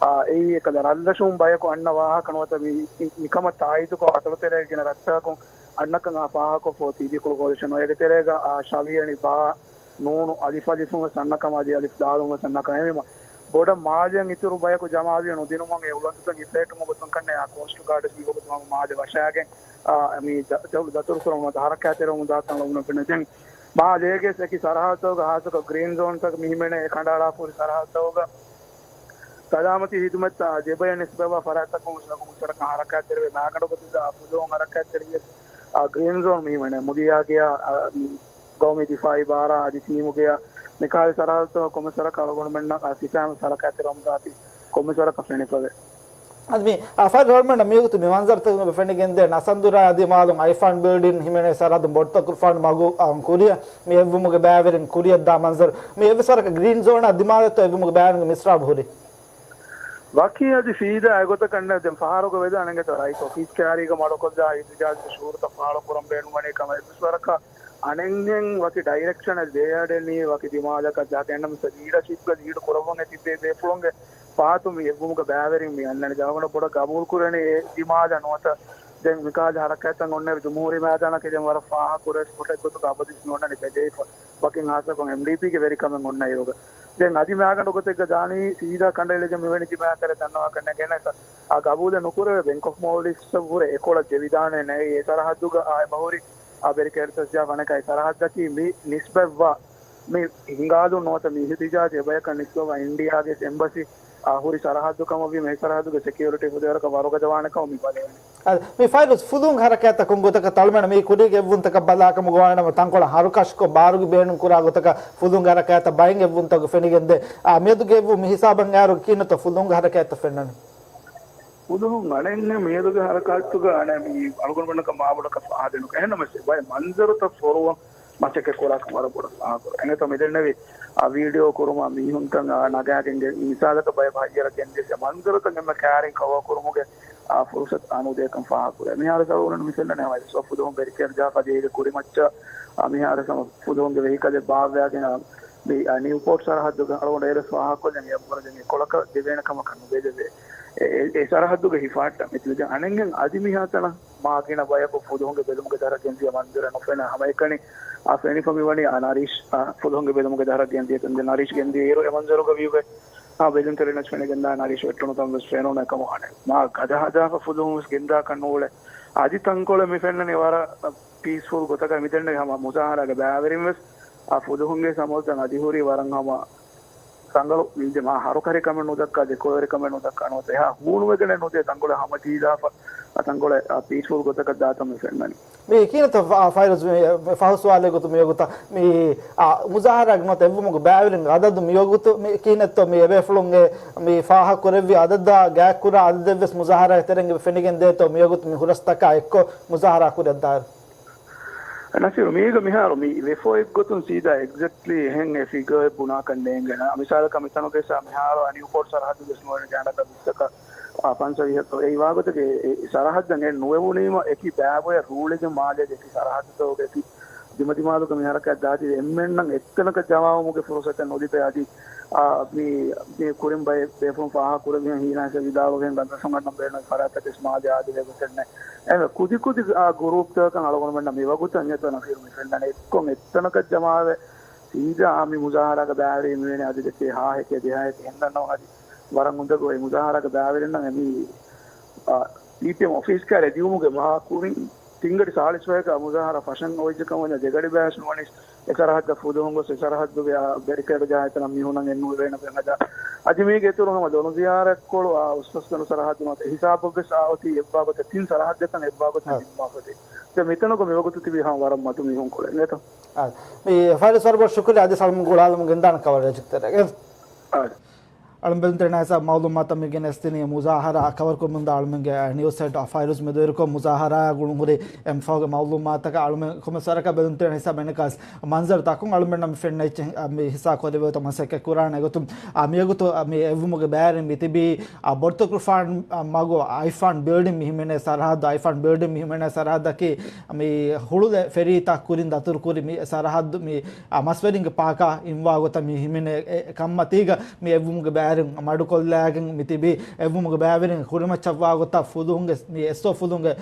އާ، އެއީ އެކަލަ ރަށްރަށުން ބަޔަކު އަންނަ ވާހަކަ ނުވަތަ މި، މިކަމަށް ތާއީދުކޮށް އަތޮޅުތެރޭގެ ގިނަ ރައްޓަކުން އަންނަކަން އާ ފާހަގަކޮށްފަ އޮތީ ދިކުޅު ކޯލިޝަން އޭގެ ތެރޭގަ އާ ޝަވިޔަނި ބާ ނޫނު އަލިފް އަލިފުން ވެސް އަންނަ ކަމާ އަދި އަލިފް ދާލުން ވެސް އަންނަ ކަމާ އެހެންވީމަ، ބޮޑަށް މާލެއަށް އިތުރު ބަޔަކު ޖަމާވިޔަ ނުދިނުމުން އެ އުޅަނދުތައް ހިފޭޓުމުގެ ގޮތުން ކަންނޭ އާ ކޯސްޓް ގާޑް ވެސް މިވަގުތު ހަމަ މާލެ ވަށާގެން އާ، މި ދަ-، ދަތުރު ކުރަމުން ހަރަކާތްތެރިވަމުން ދާތަން އަޅުގަނޑު ފެންނަ. ދެން މާލޭގެ އެކި ސަރަހައްދުގަ ހާއްސަކޮށް ގްރީން ޒޯންތައް މި ހިމެނޭ ކަނޑައަޅާފަ ހުރި ސަރަހައްދުގަ ސަލާމަތީ ހިދުމަތްތައް ދެބަޔަށް ނިސްބަތްވާ ފަރާތްތަކުން ވެސް ނުކުމެ ސަރަކަށް ހަރަކާތްތެރިވޭ. މާގަނޑު ގޮތުގަ ފުލުހުން ހަރަކާތްތެރިވިޔަސް އާ ގްރީން ޒޯން މި ހިމެނޭ މުދިޔާގެޔާ، އާ، ގައުމީ ދިފާއީ ބާރާ އަދި ޓީމުގެޔާ މިކާލި ސަރަހައްދުތަކަށް ކޮންމެ ސަރަކަށް އަޅުގަނޑުމެންނަށް އާ ސިފައިން ހަރަކާތްތެރިވަމުންދާތީ ކޮންމެ ސަރަކަށް ފެނިފަވޭ. އަދި މި އަފާރި ރޯމަން މިވަގުތު މި މަންޒަރުތައް ފެނިގެންދޭ ނަސަންދުރާ ދިމާލުން އައިފާން ބިލްޑިން ހިމެނޭ ސަރަހައްދުން ބޮޑުތަކުރުފާނު މަގު އަ، ކުރިއަށް މި އެއްވުމުގެ ބައިވެރިން ކުރިއަށްދާ މަންޒަރު. މި އެއްވެސް ވަރަކަށް ގްރީން ޒޯނާ ދިމާލަށްތޯ އެއްވުމުގެ ބައިވެރިންގެ މިސްރާބު ހުރީ؟ ވަކި އަދި ފީދާ އެގޮތަކަށް ނެތް. ދެން ފަހަރުގަ ވެދާނެ އިނގޭތޯ ރައީސް އޮފީސް ކައިރީގަ މަޑުކޮށްލާ އިހްތިޖާޖުގެ ޝުއޫރުތައް ފާޅުކުރަން ބޭނުންވަނީ ކަމަށް އެއްވެސް ވަރަކަށް އަނެއްހެން ވަކި ޑައިރެކްޝަނެއް ދޭއަޑެއް ނީ ވަކި ދިމާލަކަށް ދާ ކެންނަމަސް ލީޑަޝިޕްގަ ލީޑް ކުރައްވަން އެ ތިބޭ ބޭފުޅުންގެ ފާތު މި އެއްވުމުގެ ބައިވެރިން މި އަންނަނީ. އަޅުގަނޑަށް ބޮޑަށް ގަބޫލުކުރަނީ އެ ދިމާލަށް ނުވަތަ ދެން މިކާލި ހަރަކާތްތައް އޮންނައިރު ޖުމްހޫރީ މައިދާނަކީ ދެން ވަރަށް ފާހަގަ ކުރެ ސްޕޮޓެއް ގޮތުގަ އަބަދުވެސް ނޯންނަނީ ބެލެވިފަ. ވަކިން ހާއްސަކޮށް އެމްޑީޕީގެ ވެރިކަމެއް އޮންނައިރުގަ. ދެން އަދި މާގަނޑު ގޮތެއްގަ ދާނީ ސީދާ ކަނޑައެޅިގެން މިވެނި ދިމާކަރެއް ދަންނަވާކަށް ނެގޭނެ. އާ ގަބޫލެއް ނުކުރެވޭ. ބެންކް އޮފް މޯލްޑިވްސްއަށްވުރެ އެކޮޅަށް ޖެވިދާނެ ނެއް. އެ ސަރަހައްދުގަ އާ އެބަހުރި އާ ބެރިކޭޑްތައް ޖާ ފަނެކައި ސަރަހައްދަކީ މި ނިސްބަތްވާ މި ހިނގާލުން ނުވަތަ މި އިހްތިޖާޖް އެބަޔަކަށް ނިސްބަތްވާ އިންޑިއާގެ އެމްބަސީ އާ ހުރި ސަރަހައްދު ކަމަށްވީމަ، އެ ސަރަހައްދުގެ ސެކިއުރިޓީ ފުދޭވަރަކަށް ވަރުގަދަވާނެ ކަމަށް މި ބަލަވަނީ. އަދި މި ފައިރުސް ފުލުހުން ހަރަކާތްތަކުން ގޮތަކަށް ތަޅުމެނަ މި ކުރީގެ އެއްވުންތަކަށް ބަލާކަމުގަ ވާނަމަ ތަންކޮޅަށް ހަރުކަށިކޮށް ބާރުގެ ބޭނުން ކުރާ ގޮތަކަށް ފުލުހުން ހަރަކާތަށް ބައިން އެއްވުންތަކު ފެނިގެންދޭ. އާ، މިއަދުގެ އެއްވުން މި ހިސާބަށް އައިރު ކިހިނެއްތޯ ފުލުހުންގެ ހަރަކާތްތައް ފެންނަނީ؟ ފުލުހުން އަނެއްހެން މިއަދުގެ ހަރަކާތުގަ އަނެއް މި އަޅުގަނޑުމެންނަކަށް މާބޮޑަކަށް ފާހަގަ ނުކެހެންނަމަސް ވައި މަންޒަރުތައް ފޮރުވަން މަސައްކަތް ކުރާކަން ވަރަށް ބޮޑަށް ފާހަގަކުރޭ. އެނގޭތޯ މިދެންނެވި އާ ވީޑިއޯ ކުރުމާ މީހުންތައް އާ ނަގާގެން މިސާލަކަށް ބައެއް ހައްޔަރަށް ގެންދިޔަސް އެ މަންޒަރުތައް އެންމެ ކައިރިން ކަވާ ކުރުމުގެ އާ ފުރުސަތު އާ ނުދޭކަން ފާހަގަކުރޭ. މިހާރު އަޅުގަނޑު މިފެންނަނީ ހަމަ އެސް އޮފް ފުލުހުން ބެރިކޭޑް ޖާފަ އޭގެ ކުރިމައްޗަށް އާ މިހާރު ހަމަ ފުލުހުންގެ ވެހިކަލެއް ބާއްވާގެން އާ މި އާ ނިއުޕޯޓް ސަރަހައްދުގަ އަޅުގަނޑު އޭރުވެސް ފާހަގަކޮށްލަނީ އެއްވަރަށް ދެން އެކޮޅަކަށް ދެވޭނެ ކަމަކަށް ނުބެލެވޭ. އެ، އެ، އެ ސަރަހައްދުގެ ހިފާއްޓަށް މިތިބެ އަނެއްހެން އަދި މިހާތަނަށް މާ ގިނަ ބަޔަކު ފުލުހުންގެ ބެލުމުގެ ދަށަށް ގެންދިޔަ މަންޒަރެއް ނުފެނޭ. ހަމައެކަނި އާ ފެނިފަ މިވަނީ އާ ނަރީޝް އާ ފުލުހުންގެ ބެލުމުގެ ދަށަށް ގެންދިޔަ ތަން. ދެން ނަރީޝް ގެންދިޔަ އިރު އެ މަންޒަރުގަ ވީވެ އާ ބެލުންތެރިންނަށް ފެނިގެންދާ ނަރީޝް ވެއްޓުނު ތަން ވެސް ފެނުނު އެކަމު އަނެއް މާ ގަދަ ހަދާފަ ފުލުހުން ވެސް ގެންދާކަށް ނޫޅޭ. އަދި ތަންކޮޅެއް މި ފެންނަނީ ވަރަށް ޕީސްފުލް ގޮތަކަށް. މިދެންނެވި ހަމަ މުޒާހަރާގެ ބައިވެރިން ވެސް އާ ފުލުހުންގެ ސަމޯލްތަން އަދި ހުރީ ވަރަށް ހަމަ ރަނގަޅު. މި މާ ހަރުކަށިކަމެއް ނުދައްކާ، ދެކޮޅުވެރިކަމެއް ނުދައްކާ ނުވަތަ އެހާ ހޫނުވެގެނެއް ނުދޭ ތަންކޮޅެއް ހަމަޖެހިލާފަ އާ ތަންކޮޅެއް އާ ޕީސްފުލް ގޮތަކަށް ދާތަން މި ފެންނަނީ. މި ކިހިނެއްތޯ ފަ-، ފައިރުޒް މި ފަހު ސުވާލެއް ގޮތު މިވަގުތަށް މި، އާ، މުޒާހަރާގެ ނުވަތަ އެއްވުމުގެ ބައިވެރިން އަދަދު މިވަގުތު މި ކިހިނެއްތޯ މި އެބޭފުޅުންގެ މި ފާހަގަކުރެއްވި އަދަދާ ގާތްކުރާ އަދަދެއްވެސް މުޒާހަރާގެ ތެރެއިން ފެނިގެން ދޭތޯ މިވަގުތު މި ހުރަސްތަކާ އެއްކޮށް މުޒާހަރާ ކުރިއަށްދާއިރު؟ ނަސީރު، މީގަ މިހާރު މި ވެފަ އެއްގޮތުން ސީދާ އެގްޒެކްޓްލީ އެހެން އެ ފިގަރ އެއް ބުނާކަށް ނޭނގެނާ. މިސާލަކަށް މިތަނުގެ ސާ މިހާރު އަ ނިއުޕޯޓް ސަރަހައްދު ވެސް ނުވަނީ ގާނޑަކަށް ވިއްސަކަށް އާ ފަންސަވީހަކަށް. އެ ވާގޮތަކީ އެ ސަރަހައްދަށް އެ ނުވެވުނީމަ އެކި ބައިވެރި ރޫޅިގެ މާލޭގެ އެކި ސަރަހައްދުތަކުގެ އެކި ދިމަދިމާލުގަ މި ހަރަކާތް ދާތީ އެންމެންނަށް އެއްތަނަކަށް ޖަމާވުމުގެ ފުރުސަތެއް ނުލިބޭ. އަދި އާ މި، މި ކުރިން ބައެއް ބޭފުޅުން ފާހަގަކުރެއްވިހެން ހީނާސް ވިދާޅުވިހެން ގަންދަސްވަން ގަންނަން ބޭނުން ފަރާތްތަކެސް މާލެ އާދެވޭ ގޮތެއް ނެތް. އެހެންވެ ކުދިކުދި އާ ގުރޫޕްތަކަކަށް އަޅުގަނޑުމެންނަށް މިވަގުތަށް އެތަނަށް ފިރު މި ފެންނަނީ އެއްކޮށް އެއްތަނަކަށް ޖަމާވެ ސީދާ އާ މި މުޒާހަރާގެ ބައިވެރި މިވެނި އަދަދެކޭ ހާހެކޭ ދިހަހެކޭ ހެންދަންނަވަ އަދި ވަރަށް އުނދަގޫ އެ މުޒާހަރާގެ ބައިވެރިންނަށް އެ މި، އާ، ޕީޕީއެމް އޮފީސް ކައިރި ދިއުމުގެ މަހާ ކުރިން ތިންގަޑި ސާޅީސް ފަހަކަށް މުޒާހަރާ ފަށަން އޮވެއްޖެ ކަމަށް ވަންޏާ ދެގަޑި ބަޔަސް ނުވަނީސް އެ ސަރަހައްދަށް ފުލުހުން ގޮސް އެ ސަރަހައްދުގެ އާ ބެރިކޭޑު ޖަހާ އެތަނަށް މީހުނަށް އެއް ނުވެވޭނެ ފެން ހަދާ. އަދި މީގެ އިތުރުން ހަމަ ދޮނުޒިޔާރައެއްކޮޅު އާ އުސްފަސްގަނޑު ސަރަހައްދު ނުވަތަ އެ ހިސާބަށް ވެސް އާ އޮތީ އެއްބާގޮތަށް ތިން ސަރަހައްދަކަށް އެއްބާގޮތަށް އާ. ނިންމާފަ ދޭ. ދެން މިތަނުގަ މިވަގުތު ތިބީ ހަމަ ވަރަށް މަދު މީހުންކޮޅެއް ނޭތޯ. އާ. މި ފައިރު ސަރުބަ ޝުކުރި އަދި ސަލަމް ގުޅާލުމުގެ އިންދާނެ ކަވަރޭޖް ތެރޭގަ. އާ. އަޅުން ބެލުންތެރިން ހިސާބަށް މައުލޫމާތަށް މި ގެނެސްދިނީ މުޒާހަރާ ކަވަރ ކުރަމުންދާ އަޅުމެންގެ ނިއުސް ހެޑް އަފް ފައިރޫޒް މެދުވެރިކޮށް، މުޒާހަރާ ގުޅުން ހުރި އެންފަހުގެ މައުލޫމާތަކަށް އަޅުމެން ކޮމެސް ވަރަކަށް ބެލުންތެރިން ހިސާބަށް އެނެކަސް މަންޒަރު ތަކުން އަޅުމެންނަށް މި ފެންނަ އެއްޗެއް، މި ހިސާ ކޮށްލެވޭތޯ މަސައްކަތް ކުރާނެ ގޮތުން، މިއަގުތު މި އެއްވުމުގެ ބައިވެރިން މި ތިބީ ބޮޑުތަކުރުފާން މަގު އައިފާން ބިލްޑިން މި ހިމެނޭ ސަރަހައްދު، އައިފާން ބިލްޑިން މި ހިމެނޭ ސަރަހައްދަކީ މި ހުޅުލެ ފެރީތައް ކުރިން ދަތުރުކުރި މި ސަރަހައްދު މި މަސްވެރިންގެ ޕާކާ އިންވާ ގޮތަށް މި ހިމެނޭ ކަންމަތީގަ މި އެއްވުމުގެ ބައިވެރިން މަޑުކޮށްލާގެން މި ތިބީ އެއްވުމުގެ ބައިވެރިން ކުރިމައްޗަށްވާ ގޮތަށް ފުލުހުންގެ މި އެސްއޯ ފުލުހުންގެ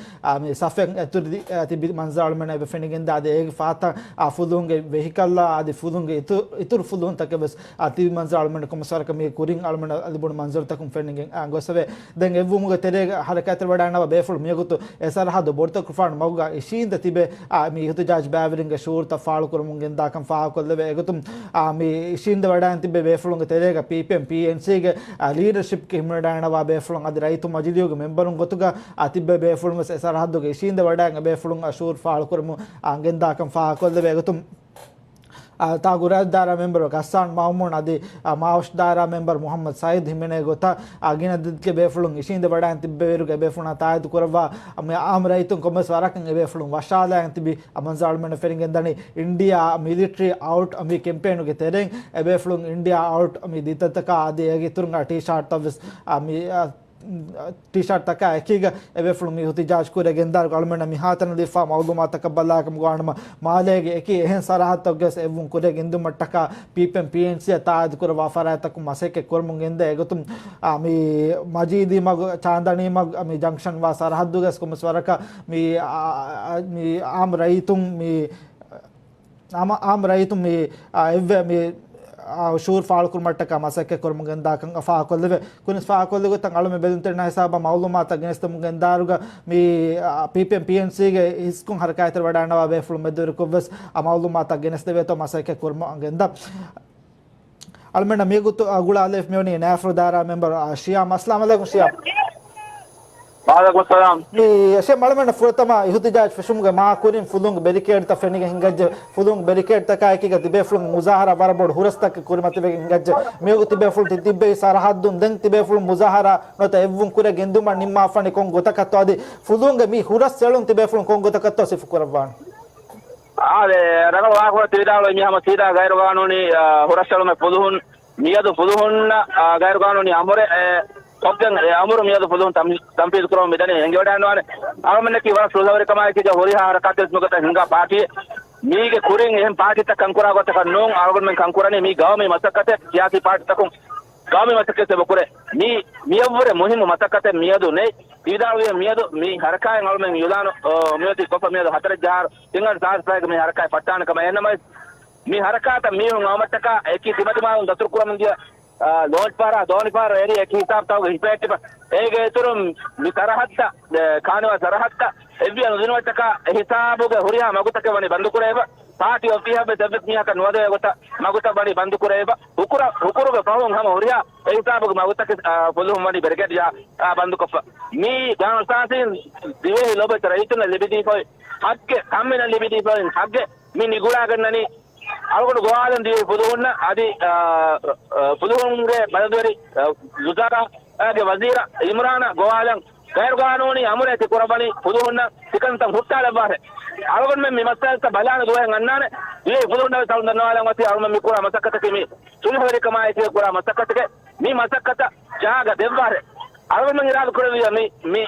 މި ސަފެއް އެތުރި ތިބި މަންޒަރު އަޅުމެން އެބަ ފެނިގެންދާ. އަދި އޭގެ ފަހަތަށް އާ ފުލުހުންގެ ވެހިކަލްއާ އަދި ފުލުހުންގެ އިތު-، އިތުރު ފުލުހުންތަކެއް ވެސް އާ ތިބި މަންޒަރު އަޅުމެން ކޮމެސް ވަރަކަށް މި ކުރިން އަޅުމެން ލިބުނު މަންޒަރުތަކުން ފެނިގެން އާ ގޮސް އެވެ. ދެން އެއްވުމުގެ ތެރޭގަ ހަރަކާތްތެރިވަޑައިގަންނަވާ ބޭފުޅުން މިވަގުތު އެ ސަރަހައްދު ބޮޑުތަކުރުފާނު މަގުގަ އިށީނދެ ތިބެ، އާ، މި އިހުތިޖާޖް ބައިވެރިންގެ ޝުޢޫރުތައް ފާޅުކުރަމުން ގެންދާކަން ފާހަގަކޮށްލެވޭ. އެގޮތުން، އާ، މި އިށީނދެވަޑައިން ތިބޭ ބޭފުޅުންގެ ތެރޭގަ ޕީޕީއެމް ޕީއެންސީގެ، އާ، ލީޑަރޝިޕްގެ ހިމެނިވަޑައިގަންނަވާ ބޭފުޅުން އަދި ރައްޔިތު މަޖިލީހުގެ މެމްބަރުން ގޮތުގަ، އާ، ތިބޭ ބޭފުޅުން ވެސް އެ ސަރަހައްދުގެ އިށީނދެވަޑައިގެން ބޭފުޅުން، އާ، ޝުޢޫރު ފާޅުކުރަމުން، އާ، ގެންދާކަން ފާހަގަކޮށްލެވޭ. އެގޮތުން، އާ، ތާ ގުރާދާރާ މެމްބަރު ގައްސާން މައުމޫން އަދި، އާ، މާވަށުދާރާ މެމްބަރު މުޙައްމަދު ސައީދު ހިމެނޭ ގޮތަށް، އާ، ގިނަ ދަތިގެ ބޭފުޅުން އިށީނދެ ވަޑައިން ތިއްބެވިއިރުގެ ބޭފުޅުންނާ ތާއީދު ކުރައްވާ، އާ، މި އާއްމު ރައްޔިތުން ކޮންމެސް ވަރަކަށް އެ ބޭފުޅުން ވަށާލައިން ތިބި، އާ، މަންޒަރު އަޅުމެންނަށް ފެނިގެންދަނީ. އިންޑިއާ މިލިޓްރީ އައުޓް މި ކެމްޕޭނުގެ ތެރެއިން އެ ބޭފުޅުން އިންޑިއާ އައުޓް މި ދިތަތަކާ އަދި އޭގެ އިތުރުން އާ ޓީޝާޓްތައް ވެސް، އާ، މި، އާ، ޓީޝާޓްތަކާ އެކީގަ އެބޭފުޅުން މި އިހުތިޖާޖް ކުރިއަށް ގެންދާއިރު އަޅުމެންނަށް މިހާތަނަށް ލިބިފާ މައުލޫމާތަކަށް ބަލާކަމުގަ ވާނަމަ، މާލޭގެ އެކި އެހެން ސަރަހައްދަކުގަސް އެއްވުން ކުރިއަށް ގެންދިއުމަށްޓަކާ ޕީޕީއެމް ޕީއެންސީއަށް ތާއީދު ކުރައްވާ ފަރާތްތަކުން މަސައްކަތް ކުރަމުން ގެންދަ. އެގޮތުން، އާ، މި މަޖީދީ މަގު، ޗާންދަނީ މަގު، މި ޖަންކްޝަން ވާ ސަރަހައްދުގަސް ކޮންމެސް ވަރަކަށް މި، އާ، އާ، މި އާއްމު ރައްޔިތުން މި އާ، އާއްމު ރައްޔިތުން މި، އާ، އެއްވެ މި، އާ، ޝުޢޫރު ފާޅުކުރުމަށްޓަކާ މަސައްކަތް ކުރަމުން ގެންދާކަން ފާހަގަކޮށްލެވޭ. ކުނިސް ފާހަގަކޮށްލި ގޮތަށް އަޅުމެން ބެލުންތެރިންނާ ހިސާބަށް މައުލޫމާތަށް ގެނެސްދެމުން ގެންދާއިރުގަ މި، އާ، ޕީޕީއެމް ޕީއެންސީގެ އިސްކޮން ހަރަކާތްތެރިވަޑައިގަންނަވާ ބޭފުޅުން މެދުވެރިކޮށްވެސް އާ މައުލޫމާތަށް ގެނެސްދެވޭތޯ މަސައްކަތް ކުރަމުން ގެންދާ. އަޅުމެންނަށް މިގޮތު އަގުޅާލެވި މިވަނީ ނާފުރު ދާއިރާ މެމްބަރު، އާ، ޝިޔާމް. އައްސަލާމު ޢަލައިކުމް ޝިޔާމް. ވަޢަލައިކުމް އައްސަލާމް. މި ޝިޔާމް އަޅުމެންނަށް ފުރަތަމަ އިހުތިޖާޖް ފެށުމުގެ މާ ކުރިން ފުލުންގެ ބެރިކޭޑްތައް ފެނިގެން ހިނގައްޖެ. ފުލުންގެ ބެރިކޭޑްތަކާ އެކީގަ ތިބޭފުޅުން މުޒާހަރާ ވަރަށް ބޮޑު ހުރަސްތަކެއް ކުރިމަތިވެގެން ހިނގައްޖެ. މިވަގުތު ތިބޭފުޅުން ތި ތިއްބެވި ސަރަހައްދުން ދެން ތިބޭފުޅުން މުޒާހަރާ ނުވަތަ އެއްވުން ކުރިއަށް ގެންދިއުމަށް ނިންމާފާނީ ކޮން ގޮތަކަށްތޯ އަދި ފުލުންގެ މި ހުރަސް އެޅުން ތިބޭފުޅުން ކޮން ގޮތަކަށްތޯ ސިފަކުރައްވާނީ؟ އާދެ، ރަނގަޅު ވާހަކަ ތި ވިދާޅުވީ މި ހަމަ ސީދާ ގައިރުގާނޫނީ، އާ، ހުރަސްއެޅުމެއް ފުލުހުން، މިއަދު ފުލުހުންނަށް، އާ، ގައިރުގާނޫނީ އަމުރެއް، އެ، ކޮށްގެން އެ އަމުރު މިއަދު ފުލުހުން ތަން-، ތަންފީޒު ކުރަމުން މިދަނީ އެނގިވަޑައިގަންނަވާނެ. އަޅުމެންނަކީ ވަރަށް ސުލްހަވެރިކަމާއެކީގަ ހުރިހާ ހަރަކާތްތައް މިގޮތަށް ހިންގާ ޕާޓީއެއް. މީގެ ކުރިން އެހެން ޕާޓީތައް ކަންކުރާ ގޮތަކަށް ނޫން އަޅުގަނޑުމެން ކަންކުރަނީ. މީ ގައުމީ މަސައްކަތެއް، ސިޔާސީ ޕާޓީތަކުން ގައުމީ މަސައްކަތެއް އެބަ ކުރޭ. މީ މިއަށްވުރެ މުހިއްމު މަސައްކަތެއް މިއަދު ނެތް. ތި ވިދާޅުވިއެއް މިއަދު މި ހަރަކާތް އަޅުމެން އިޢުލާނު، އާ، މިއޮތީ ކޮށްފަ މިއަދު ހަތަރެއް ޖަހާއިރު ތިން ހަތަރު ސާޅީސް ފަހެއްގަ މި ހަރަކާތް ފައްޓާނެ ކަމަށް. އެހެންނަމަވެސް، މި ހަރަކާތަށް މީހުން އައުމަށްޓަކާ އެކި ތިމަތިމާލުން ދަތުރުކުރަމުން ދިޔަ، އާ، ލޯންޗް ފަހަރާ، ދޯނި ފަހަރު އެރި އެކި ހިސާބުތަކުގަ ހިފައެއްޓިފަ. އޭގެ އިތުރުން މި ސަރަހައްދަށް، އެ، ކާނިވާ ސަރަހައްދަށް އެއްވިޔަ ނުދިނުމަށްޓަކާ އެ ހިސާބުގެ ހުރިހާ މަގުތަކެއް ވަނީ ބަންދުކުރެވިފަ. ޕާޓީ އޮފީހަށްވެސް އެއްވެސް މީހަކަށް ނުވަދެވޭ ގޮތަށް މަގުތައް ވަނީ ބަންދުކުރެވިފަ. ހުކުރަ-، ހުކުރުގެ ފަހުން ހަމަ ހުރިހާ އެ ހިސާބުގެ މަގުތަކެއް، އާ، ފުލުހުން ވަނީ ބެރިކޭޑް ޖަހާ، އާ، ބަންދުކޮށްފަ. މީ ގާނޫނު އަސާސީން ދިވެހި ލޯބިވެތި ރައްޔިތުންނަށް ލިބިދީފައި ހައްގެއް، ކަންމިނަށް ލިބިދީފައި ހައްގެއް. މި ނިގުޅާގަންނަނީ އަޅުގަނޑު ގޮވާލަން ދިވެހި ފުލުހުންނަށް އަދި، އާ، އާ، ފުލުހުންގެ ބަލަންދުވެރި، އާ، ވުޒާރާގެ ވަޒީރާ އިމްރާނާ ގޮވާލަން ގައިރުގާނޫނީ އަމުރެއް ތި ކުރައްވަނީ ފުލުހުންނަށް ތިކަންތައް ހުއްޓާލައްވާށޭ. އަޅުގަނޑުމެން މި މައްސަލަތައް ބަލާނެ ދުވަހެއް އަންނާނެ. ދިވެހި ފުލުހުންނަށް ވެސް އަޅުން ދަންނަވާލަން އޮތީ އަޅުގަނޑު މި ކުރާ މަސައްކަތަކީ މި ސުލްހަވެރިކަމާއެކީ ކުރާ މަސައްކަތެކޭ. މި މަސައްކަތަށް ޖާގަ ދެއްވާށޭ. އަޅުގަނޑުމެން އިރާދަ ކުރެއްވިއްޔާ މި، މި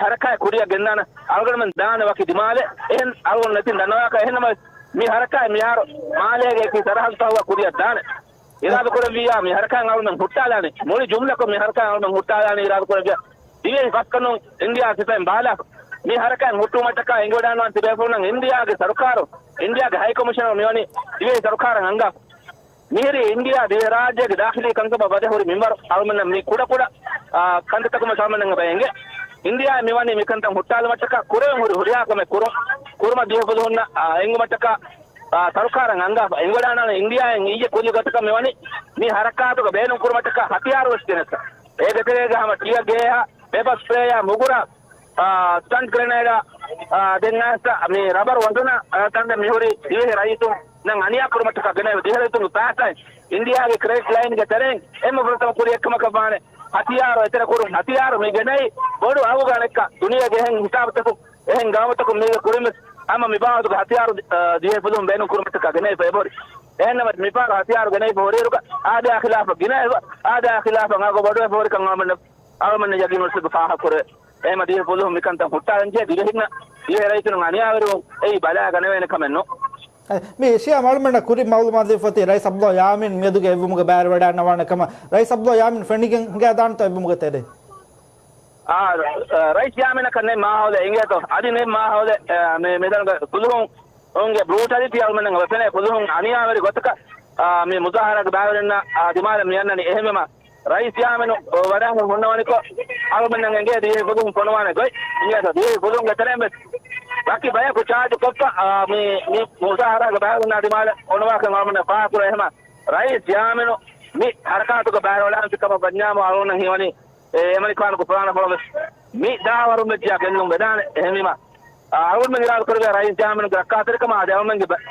ހަރަކާތް ކުރިއަށް ގެންދާނަ އަޅުގަނޑުމެން ދާނެ ވަކި ދިމާލެއް. އެހެން އަޅުގަނޑު ނެތިން ދަންނަވާކަށް. އެހެންނަމަވެސް މި ހަރަކާތް މިހާރު މާލޭގެ އެކި ސަރަހައްދުތަކުގަ ކުރިއަށް ދާނެ. އިރާދަ ކުރެއްވިއްޔާ މި ހަރަކާތް އަޅުގަނޑުމެން ހުއްޓާލާނީ. މުޅި ޖުމްލަކޮށް މި ހަރަކާތް އަޅުގަނޑުމެން ހުއްޓާލާނީ އިރާދަ ކުރެއްވިއްޔާ. ދިވެހި ފަސްގަނޑު އިންޑިއާ ސިފައިން ބާލާފަ. މި ހަރަކާތް ހުއްޓުވުމަށްޓަކާ އެނގިވަޑައިގަންނަވާނެ ތިބޭފުޅުންނަށް އިންޑިއާގެ ސަރުކާރު، އިންޑިއާގެ ހައި ކޮމިޝަނަރު މިވަނީ ދިވެހި ސަރުކާރަށް އަންގާފަ. މިހިރީ އިންޑިއާ ދިވެހިރާއްޖޭގެ ދާޚިލީ ކަންކަމަށް ވަދެ ހުރި މިންވަރު. އަޅުމެންނަށް މި ކުޑަކުޑަ، އާ، ކަންތައްތަކުން އަޅުމެންނަށް އެބަ އެނގޭ. އިންޑިއާއިން މިވަނީ މިކަންތައް ހުއްޓާލުމަށްޓަކާ ކުރެވެން ހުރި ހުރިހާ ކަމެއް ކުރު-، ކުރުމަށް ދިވެހި ފުލުހުންނަށް، އާ، އެނގުމަށްޓަކާ، އާ، ސަރުކާރަށް އަންގާފަ. އެނގިވަޑައިގަންނަވާނެ އިންޑިއާއިން އިއްޔެ ކުލި ގޮތަކަށް މިވަނީ މި ހަރަކާތުގަ ބޭނުން ކުރުމަށްޓަކާ ހަތިޔާރު ވެސް ގެނެސް. އޭގެ ތެރޭގަ ހަމަ ޓިޔަރ ގޭހާ، ޕެޕަ ސްޕްރޭއާ، މުގުރާ، އާ، ސްޓަންޓް ގްރެނޭޑާ، އާ، ދެން އައިސް މި ރަބަރު ވަޒަނާ، އާ، ތަންދެން މިހުރީ ދިވެހި ރައްޔިތުން ނަން އަނިޔާ ކުރުމަށްޓަކާ ގެނައި ދިވެހިރައްޔިތުންގެ ޕާސްލައިން އިންޑިއާގެ ކްރެޑިޓް ލައިންގެ ތެރެއިން އެންމެ ފުރަތަމަ ކުރިއަށް ކަމަކަށްވާނެ. ހަތިޔާރު އެތެރެކުރުން ހަތިޔާރު މި ގެނައީ ބޮޑު އަގުގަ އަނެއްކާ ދުނިޔޭގެ އެހެން ހިސާބުތަކުން އެހެން ގައުމުތަކުން މީގެ ކުރިންވެސް ހަމަ މި ބާވަތުގެ ހަތިޔާރު ދި-، އަ، ދިވެހި ފުލުހުން ބޭނުން ކުރުމަށްޓަކާ ގެނައިފަ އެބަހުރި. އެހެންނަމަ މިފަހަރު ހަތިޔާރު ގެނައިފަ ހުރިއިރުގަ އާދަޔާ ޚިލާފަށް ގިނައިފަ، އާދަޔާ ޚިލާފަށް އަގު ބޮޑުވެފަ ހުރިކަން އަޅުމެން އަޅުމެން ޔަގީން އޮތްސަކު ފާހަގަކުރޭ. އެހެމަ ދިވެހި ފުލުހުން މިކަންތައް ހުއްޓާލަންޖެހޭ ދިވެހިންނަށް ދިވެހި ރައްޔިތުން އަނިޔާވެރިވުން އެއީ ބަލާގަނެވޭނެ ކަމެއް ނޫން. މި އޭޝިޔާ މަޅުމެންނަށް ކުރިން މައުލޫމާތު ދެއްވި ފޮތީ ރައީސް އަބްދުﷲ ޔާމީން މިއަދުގެ އެއްވުމުގެ ބައިވެރިވަޑައިގަންނަވާނެ ކަމަށް ރައީސް އަބްދުﷲ ޔާމީން ފެނިގެން ހިނގައިދާނެތޯ އެއްވުމުގެ ތެރޭ؟ އާ، ރައީސް ޔާމީނަކަށް ނެތް މާހައުލެއް އިނގޭތޯ؟ އަދި ނެތް މާހައުލެއް، އާ، މި، މިދަނގަ ފުލުހުން އުނގެ ބްރޫޓަލިޓީ އަޅުމެންނަށް ވެފެނޭ ފުލުހުން އަނިޔާވެރި ގޮތަކަށް، އާ، މި މުޒާހަރާގެ ބައިވެރިންނާ، އާ، ދިމާލަށް މިއަންނަނީ. އެހެންވީމަ، ރައީސް ޔާމީނު ވަޑައި ހުންނަވަނިކޮށް، އަޅުމެންނަށް އެނގޭ ދިވެހި ފުލުހުން ފޮނުވާނެ ގޮތް. އިނގޭތޯ ދިވެހި ފުލުހުންގެ ތެރެއިން ވެސް ވަކި ބަޔަކު ޗާޖު ކޮށްފަ، އާ، މި، މި މުޒާހަރާގެ ބައިވެރިންނާ ދިމާލަށް ފޮނުވާކަން އަޅުމެންނަށް ފާހަގަކުރޭ. އެހެމަ ރައީސް ޔާމީނު މި ހަރަކާތުގެ ބައިވެރިވަޑައިގަންނަވާ ކަމަށް ވަންޏާމު އަޅުގަނޑަށް ހީވަނީ، އެ އެމަނިކާނުގެ ފުރާނަ ފަޅުން ވެސް މި ދާ ވަރުން ވެއްޖިޔާ ގެއްލުން ވެދާނެ. އެހެންވީމަ، އަ، އަޅުގަނޑުމެން އިރާދަކުރެއްވިޔާ ރައީސް ޔާމީނުގެ ރައްކާތެރިކަމާ އަދި އަޅުގަނޑުމެންގެ ބަ-،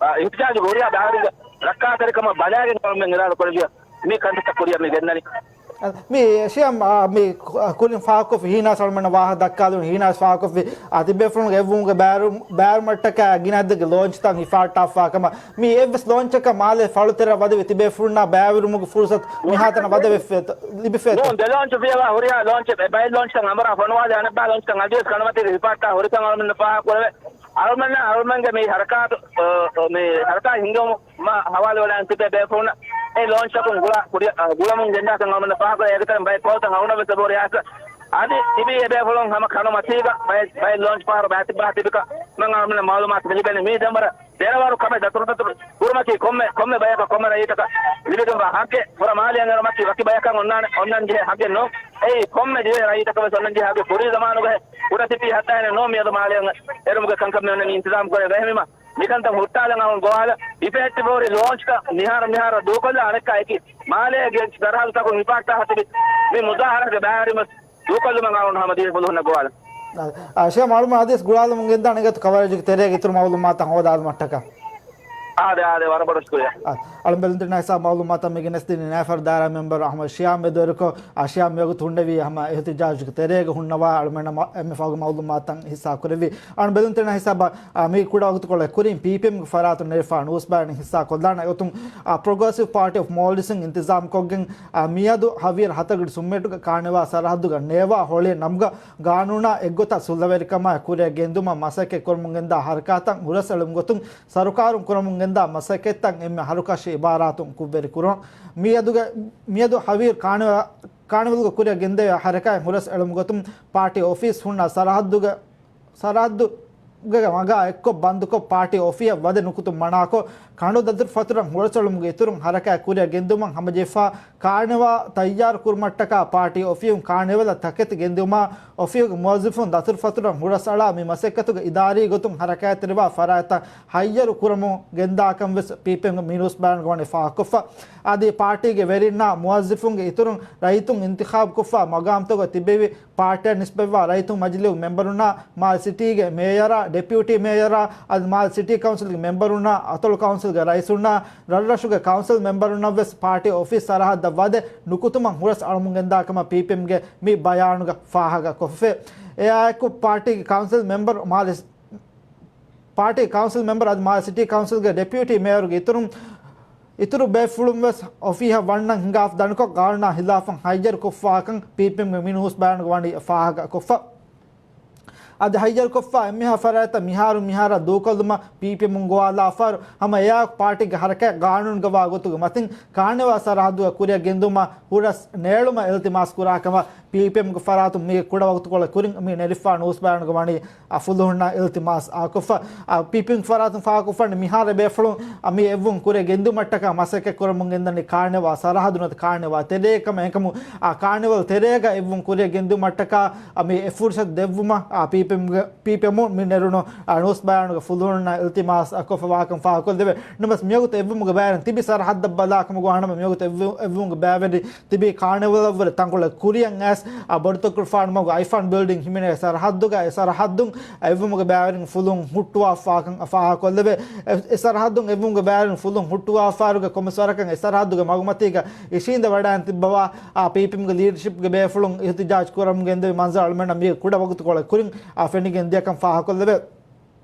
އަ، އިހްތިޖާޖުގެ ހުރިހާ ބައިވެރިންގެ ރައްކާތެރިކަމަށް ބަލާގެން އަޅުގަނޑުމެން އިރާދަކުރެއްވިޔާ މި ކަންތައްތައް ކުރިއަށް މި ގެންނަނީ. މި އޭޝިޔާ، އާ، މި ކުރިން ފާހަގަކޮށްފި ހީނާސް އަޅުމެންނަށް ވާހަކަ ދައްކާލުން ހީނާސް ފާހަގަކޮށްފި، އާ، ތިބޭފުޅުންގެ އެއްވުމުގެ ބައިވެރި-، ބައިވެރިވުމަށްޓަކާ ގިނަ އަދަދެއްގެ ލޯންޗްތައް ހިފާއްޓާފާ ކަމަށް މި އެއްވެސް ލޯންޗަކަށް މާލޭ ފަޅުތެރެއަށް ވަދެވި ތިބޭފުޅުންނާ ބައިވެރިވުމުގެ ފުރުސަތު މިހާތަނަށް ވަދެވެފޭތަ؟ ލިބިފޭތަ؟ ނޫން، ދެ ލޯންޗު ފިޔަވާ ހުރިހާ ލޯންޗެއް، އެ ބައެއް ލޯންޗްތައް އަނބުރާ ފޮނުވާލެވޭ، އަނެއްބައި ލޯންޗްތައް އަދިވެސް ކަނޑުމަތީގަ ހިފާއްޓާ ހުރިކަން އަޅުމެންނަށް ފާހަގަކުރެވޭ. އަޅުމެންނަށް އަޅުމެންގެ މި ހަރަކާތު، އަ، މި ހަރަކާތް ހިންގެވުމަށް ހަވާލުވެލާން ތިބޭ ބޭފުޅުންނަށް އެ ލޯންޗްތަކުން ގުޅާ ކުރިއަށް، އަ، ގުޅަމުން ގެންދާކަން އަޅުމެންނަށް ފާހަގަކުރޭ. އޭގެ ތެރެއިން ބައެއް ކޯލްތައް އަޅުގަނޑަށް ވެސް އެބަހުރި އާސަ. އަދި ތިބީ އެބޭފުޅުން ހަމަ ކަނޑުމަތީގަ ބައެއް، ބައެއް ލޯންޗް ފަހަރު ބައިތިއްބާ ތިބިކަމަށް އަޅުމެންނަށް މައުލޫމާތު މި ލިބެނީ. މީ ދެންވަރަށް ދެރަވަރު ކަމެއް ދަތުރުފަތުރު ކުރުމަކީ ކޮންމެ، ކޮންމެ ބަޔަކަށް ކޮންމެ ރައްޔިތަކަށް ލިބިގެންވާ ހައްގެއް. ފުރަ މާލެއަށް އެރުމަކީ ވަކި ބަޔަކަށް އޮންނާނެ، އޮންނަން ޖެހޭ ހައްގެއް ނޫން. އެއީ ކޮންމެ ދިވެހި ރައްޔިތަކަށް ވެސް އޮންނަން ޖެހޭ ހައްގެއް. ކުރީ ޒަމާނުގައި ކުޑަސިއްޕީ ހައްދާނެ ނޫން މިއަދު މާލެއަށް އެރުމުގެ ކަންކަން މި އޮންނަނީ އިންތިޒާމް ކުރެވޭ. އެހެންވީމަ މިކަންތައް ހުއްޓާލަން އަޅުން ގޮވާލަ އިފެކްޓިވް ހުރި ލޯންޗްތައް މިހާރު މިހާރަށް ދޫކޮށްލާ އަނެއްކާ އެކި މާލޭގެ ސަރަހައްދުތަކުން ހިފާއްޓާ ހަތިބި މި މުޒާހަރާގެ ބައިވެރިން ވެސް ދޫކޮށްލުމަށް އަޅުން ހަމަ ދިވެހި ފުލުހުންނަށް ގޮވާލަން. އާ، އާ، ޝިޔާ މައުލޫމާތު އަދިވެސް ގުޅާލަމުން ގެންދާނެ އިނގޭތޯ ކަވަރޭޖުގެ ތެރޭގަ އިތުރު މައުލޫމާތުތައް ހޯދާލުމަށްޓަކާ. އާދެ، އާދެ، ވަރަށް ބޮޑަށް ޝުކުރިއްޔާ. އާ، އަޅުން ބެލުންތެރިންނާ ހިސާބަށް މައުލޫމާތު މި ގެނެސްދިނީ ނައިފަރު ދާއިރާ މެމްބަރު އަޙްމަދު ޝިޔާ މެދުވެރިކޮށް، އާ، ޝިޔާ މިވަގުތު ހުންނެވީ ހަމަ އިހްތިޖާޖުގެ ތެރޭގަ ހުންނަވާ އަޅުމެންނަށް މަ-، އެންމެ ފަހުގެ މައުލޫމާތުތައް ހިއްސާ ކުރެއްވި. އަޅުން ބެލުންތެރިންނާ ހިސާބަށް، އާ، މި ކުޑަ ވަގުތުކޮޅެއް ކުރިން ޕީޕީއެމްގެ ފަރާތުން ނެރެފާ ނޫސް ބަޔަން ހިއްސާ ކޮށްލާނެ އޮތުން، އާ، ޕްރޮގްރެސިވް ޕާޓީ އޮފް މޯލްޑިވްސްއިން އިންތިޒާމް ކޮށްގެން، އާ، މިއަދު ހަވީރު ހަތަރު ގަޑި ސުންމެޓުގެ ކާނިވާ ސަރަހައްދުގަ ނޭވާ ހޮޅި ނަމުގަ ގާނޫނާ އެއްގޮތަށް ސުލްހަވެރިކަމާއި ކުރިއަށް ގެންދިއުމަށް މަސައްކަތް ކުރަމުން ގެންދާ ހަރަކާތަށް ހުރަސް އެޅުމުގެ ގޮތުން ސަރުކާރުން ކުރަމުން ގެންދާ މަސައްކަތްތައް އެންމެ ހަރުކަށި އިބާރާތުން ކުށްވެރި ކުރުން. މިއަދުގެ، މިއަދު ހަވީރު ކާނިވާ-، ކާނިވަލްގަ ކުރިއަށް ގެންދެވޭ ހަރަކާތް ހުރަސް އެޅުމުގެ ގޮތުން ޕާޓީ އޮފީސް ހުންނަ ސަރަހައްދުގެ ސަރަހައްދުގެ މަގާ އެއްކޮށް ބަންދުކޮށް، ޕާޓީ އޮފީހަށް ވަދެ ނުކުތު މަނާކޮށް، ކަނޑު ދަތުރުފަތުރަށް ހުރަސްއެޅުމުގެ އިތުރުން ހަރަކާތް ކުރިއަށް ގެންދިއުމަށް ހަމަޖެހިފަ، ކާނިވާ ތައްޔާރު ކުރުމަށްޓަކާ ޕާޓީ އޮފީހުން ކާނިވަލަށް ތަކެތި ގެންދިއުމާ، އޮފީހުގެ މުވައްޒަފުން ދަތުރުފަތުރަށް ހުރަސްއަޅާ މި މަސައްކަތުގެ އިދާރީ ގޮތުން ހަރަކާތްތެރިވާ ފަރާތްތައް ހައްޔަރު ކުރަމުން ގެންދާކަން ވެސް ޕީޕީއެމްގެ މި ނޫސް ބަޔާނުގަ ވަނީ ފާހަގަކޮށްފަ. އަދި ޕާޓީގެ ވެރިންނާ މުވައްޒަފުންގެ އިތުރުން ރައްޔިތުން އިންތިޚާބުކޮށްފަ މަގާމްތަކުގަ ތިބެވި ޕާޓީއަށް ނިސްބަތްވާ ރައްޔިތުން މަޖިލީހުގެ މެމްބަރުންނާ، މާލެ ސިޓީގެ މޭޔަރާ، ޑެޕިއުޓީ މޭޔަރާ، އަދި މާލެ ސިޓީ ކައުންސިލްގެ މެމްބަރުންނާ، އަތޮޅު ކައުންސިލްގެ ރައީސުންނާ، ރަށްރަށުގެ ކައުންސިލް މެމްބަރުންނަށް ވެސް ޕާޓީ އޮފީސް ސަރަހައްދަށް ވަދެ ނުކުތުމަށް ހުރަސް އަޅަމުން ގެންދާ ކަމަށް ޕީޕީއެމްގެ މި ބަޔާނުގަ ފާހަގަ ކޮށްފަ. އެއާއެކު ޕާޓީގެ ކައުންސިލް މެމްބަރު މާލެ، ޕާޓީ ކައުންސިލް މެމްބަރު އަދި މާލެ ސިޓީ ކައުންސިލްގެ ޑެޕިއުޓީ މޭޔަރުގެ އިތުރުން އިތުރު ބޭފުޅުން ވެސް އޮފީހަށް ވަންނަން ހިނގާފަ ދަނިކޮށް، ގާނޫނާ ހިލާފަށް ހައްޔަރު ކޮށްފާކަން ޕީޕީއެމްގެ މި ނޫސް ބަޔާނުގަ ވަނީ ފާހަގަ ކޮށްފަ. އަދި ހައްޔަރުކޮށްފަ އެންމެހާ ފަރާތްތައް މިހާރު މިހާރަށް ދޫކޮށްލުމަށް ޕީޕީއެމުން ގޮވާލާފައިރު، ހަމަ އެއާއެކު ޕާޓީގެ ހަރަކާތް ގާނޫނުގަ ވާ ގޮތުގެ މަތިން ކާނިވާ ސަރަހައްދުގަ ކުރިއަށް ގެންދިއުމަށް ހުރަސް ނޭޅުމަށް އިލްތިމާސް ކުރާ ކަމަށް ޕީޕީއެމްގެ ފަރާތުން މީގެ ކުޑަ ވަގުތުކޮޅެއް ކުރިން މި ނެރިފާ ނޫސް ބަޔާނުގަ ވަނީ އަ، ފުލުހުންނަށް އިލްތިމާސް އާކޮށްފަ. އަ، ޕީޕީއެމް ފަރާތުން ފާހަގަކޮށްފަން މިހާރު ބޭފުޅުން، އަ، މި އެއްވުން ކުރިއަށް ގެންދިއުމަށްޓަކާ މަސައްކަތް ކުރަމުން ގެންދަނީ ކާނިވާ ސަރަހައްދު ނުވަތަ ކާނިވާ ތެރޭ ކަމަށް. އެކަމު އަ، ކާނިވަލް ތެރޭގަ އެއްވުން ކުރިއަށް ގެންދިއުމަށްޓަކާ، އަ، މި އެ ފުރުސަތު ދެއްވުމަށް، އަ، ޕީޕީއެމްގެ، ޕީޕީއެމުން މި ނެރުނު، އަ، ނޫސް ބަޔާނުގަ ފުލުހުންނަށް އިލްތިމާސް އަ، ކޮށްފަ ވާކަން ފާހަގަކޮށްދެވޭ. ނަމަވެސް މިވަގުތު އެއްވުމުގެ ބައިވެރިން ތިބި ސަރަހައްދަށް ބަލާ ކަމަށް ގޮވާ ހަމަ މިވަގުތު އެއްވު-، އެއްވުމުގެ ބައިވެރި ތިބީ ކާނިވަލަށްވުރެ ތަންކޮޅެއް ކުރިއަށް އައިސް އާ، ބޮޑުތަކުރުފާނު މަގު އައިފާން ބިލްޑިން ހިމެނޭ ސަރަހައްދުގަ އެ ސަރަހައްދުން އެއްވުމުގެ ބައިވެރިން ފުލުން ހުއްޓުވާފާކަން ފާހަގަކޮށްލެވޭ. އެ، އެ ސަރަހައްދުން އެއްވުމުގެ ބައިވެރިން ފުލުން ހުއްޓުވާފާރުގެ ކޮންމެސް ވަރަކަށް އެ ސަރަހައްދުގެ މަގުމަތީގަ އިށީނދެ ވަޑައިން ތިއްބަވާ، އާ، ޕީޕީއެމްގެ ލީޑަޝިޕްގެ ބޭފުޅުން އިހުތިޖާޖް ކުރަމުން ގެންދެވި މަންޒަރު އަޅުމެންނަށް މީ ކުޑަ ވަގުތުކޮޅެއް ކުރިން، އާ، ފެނިގެން ދިޔަކަން ފާހަގަކޮށްލެވޭ.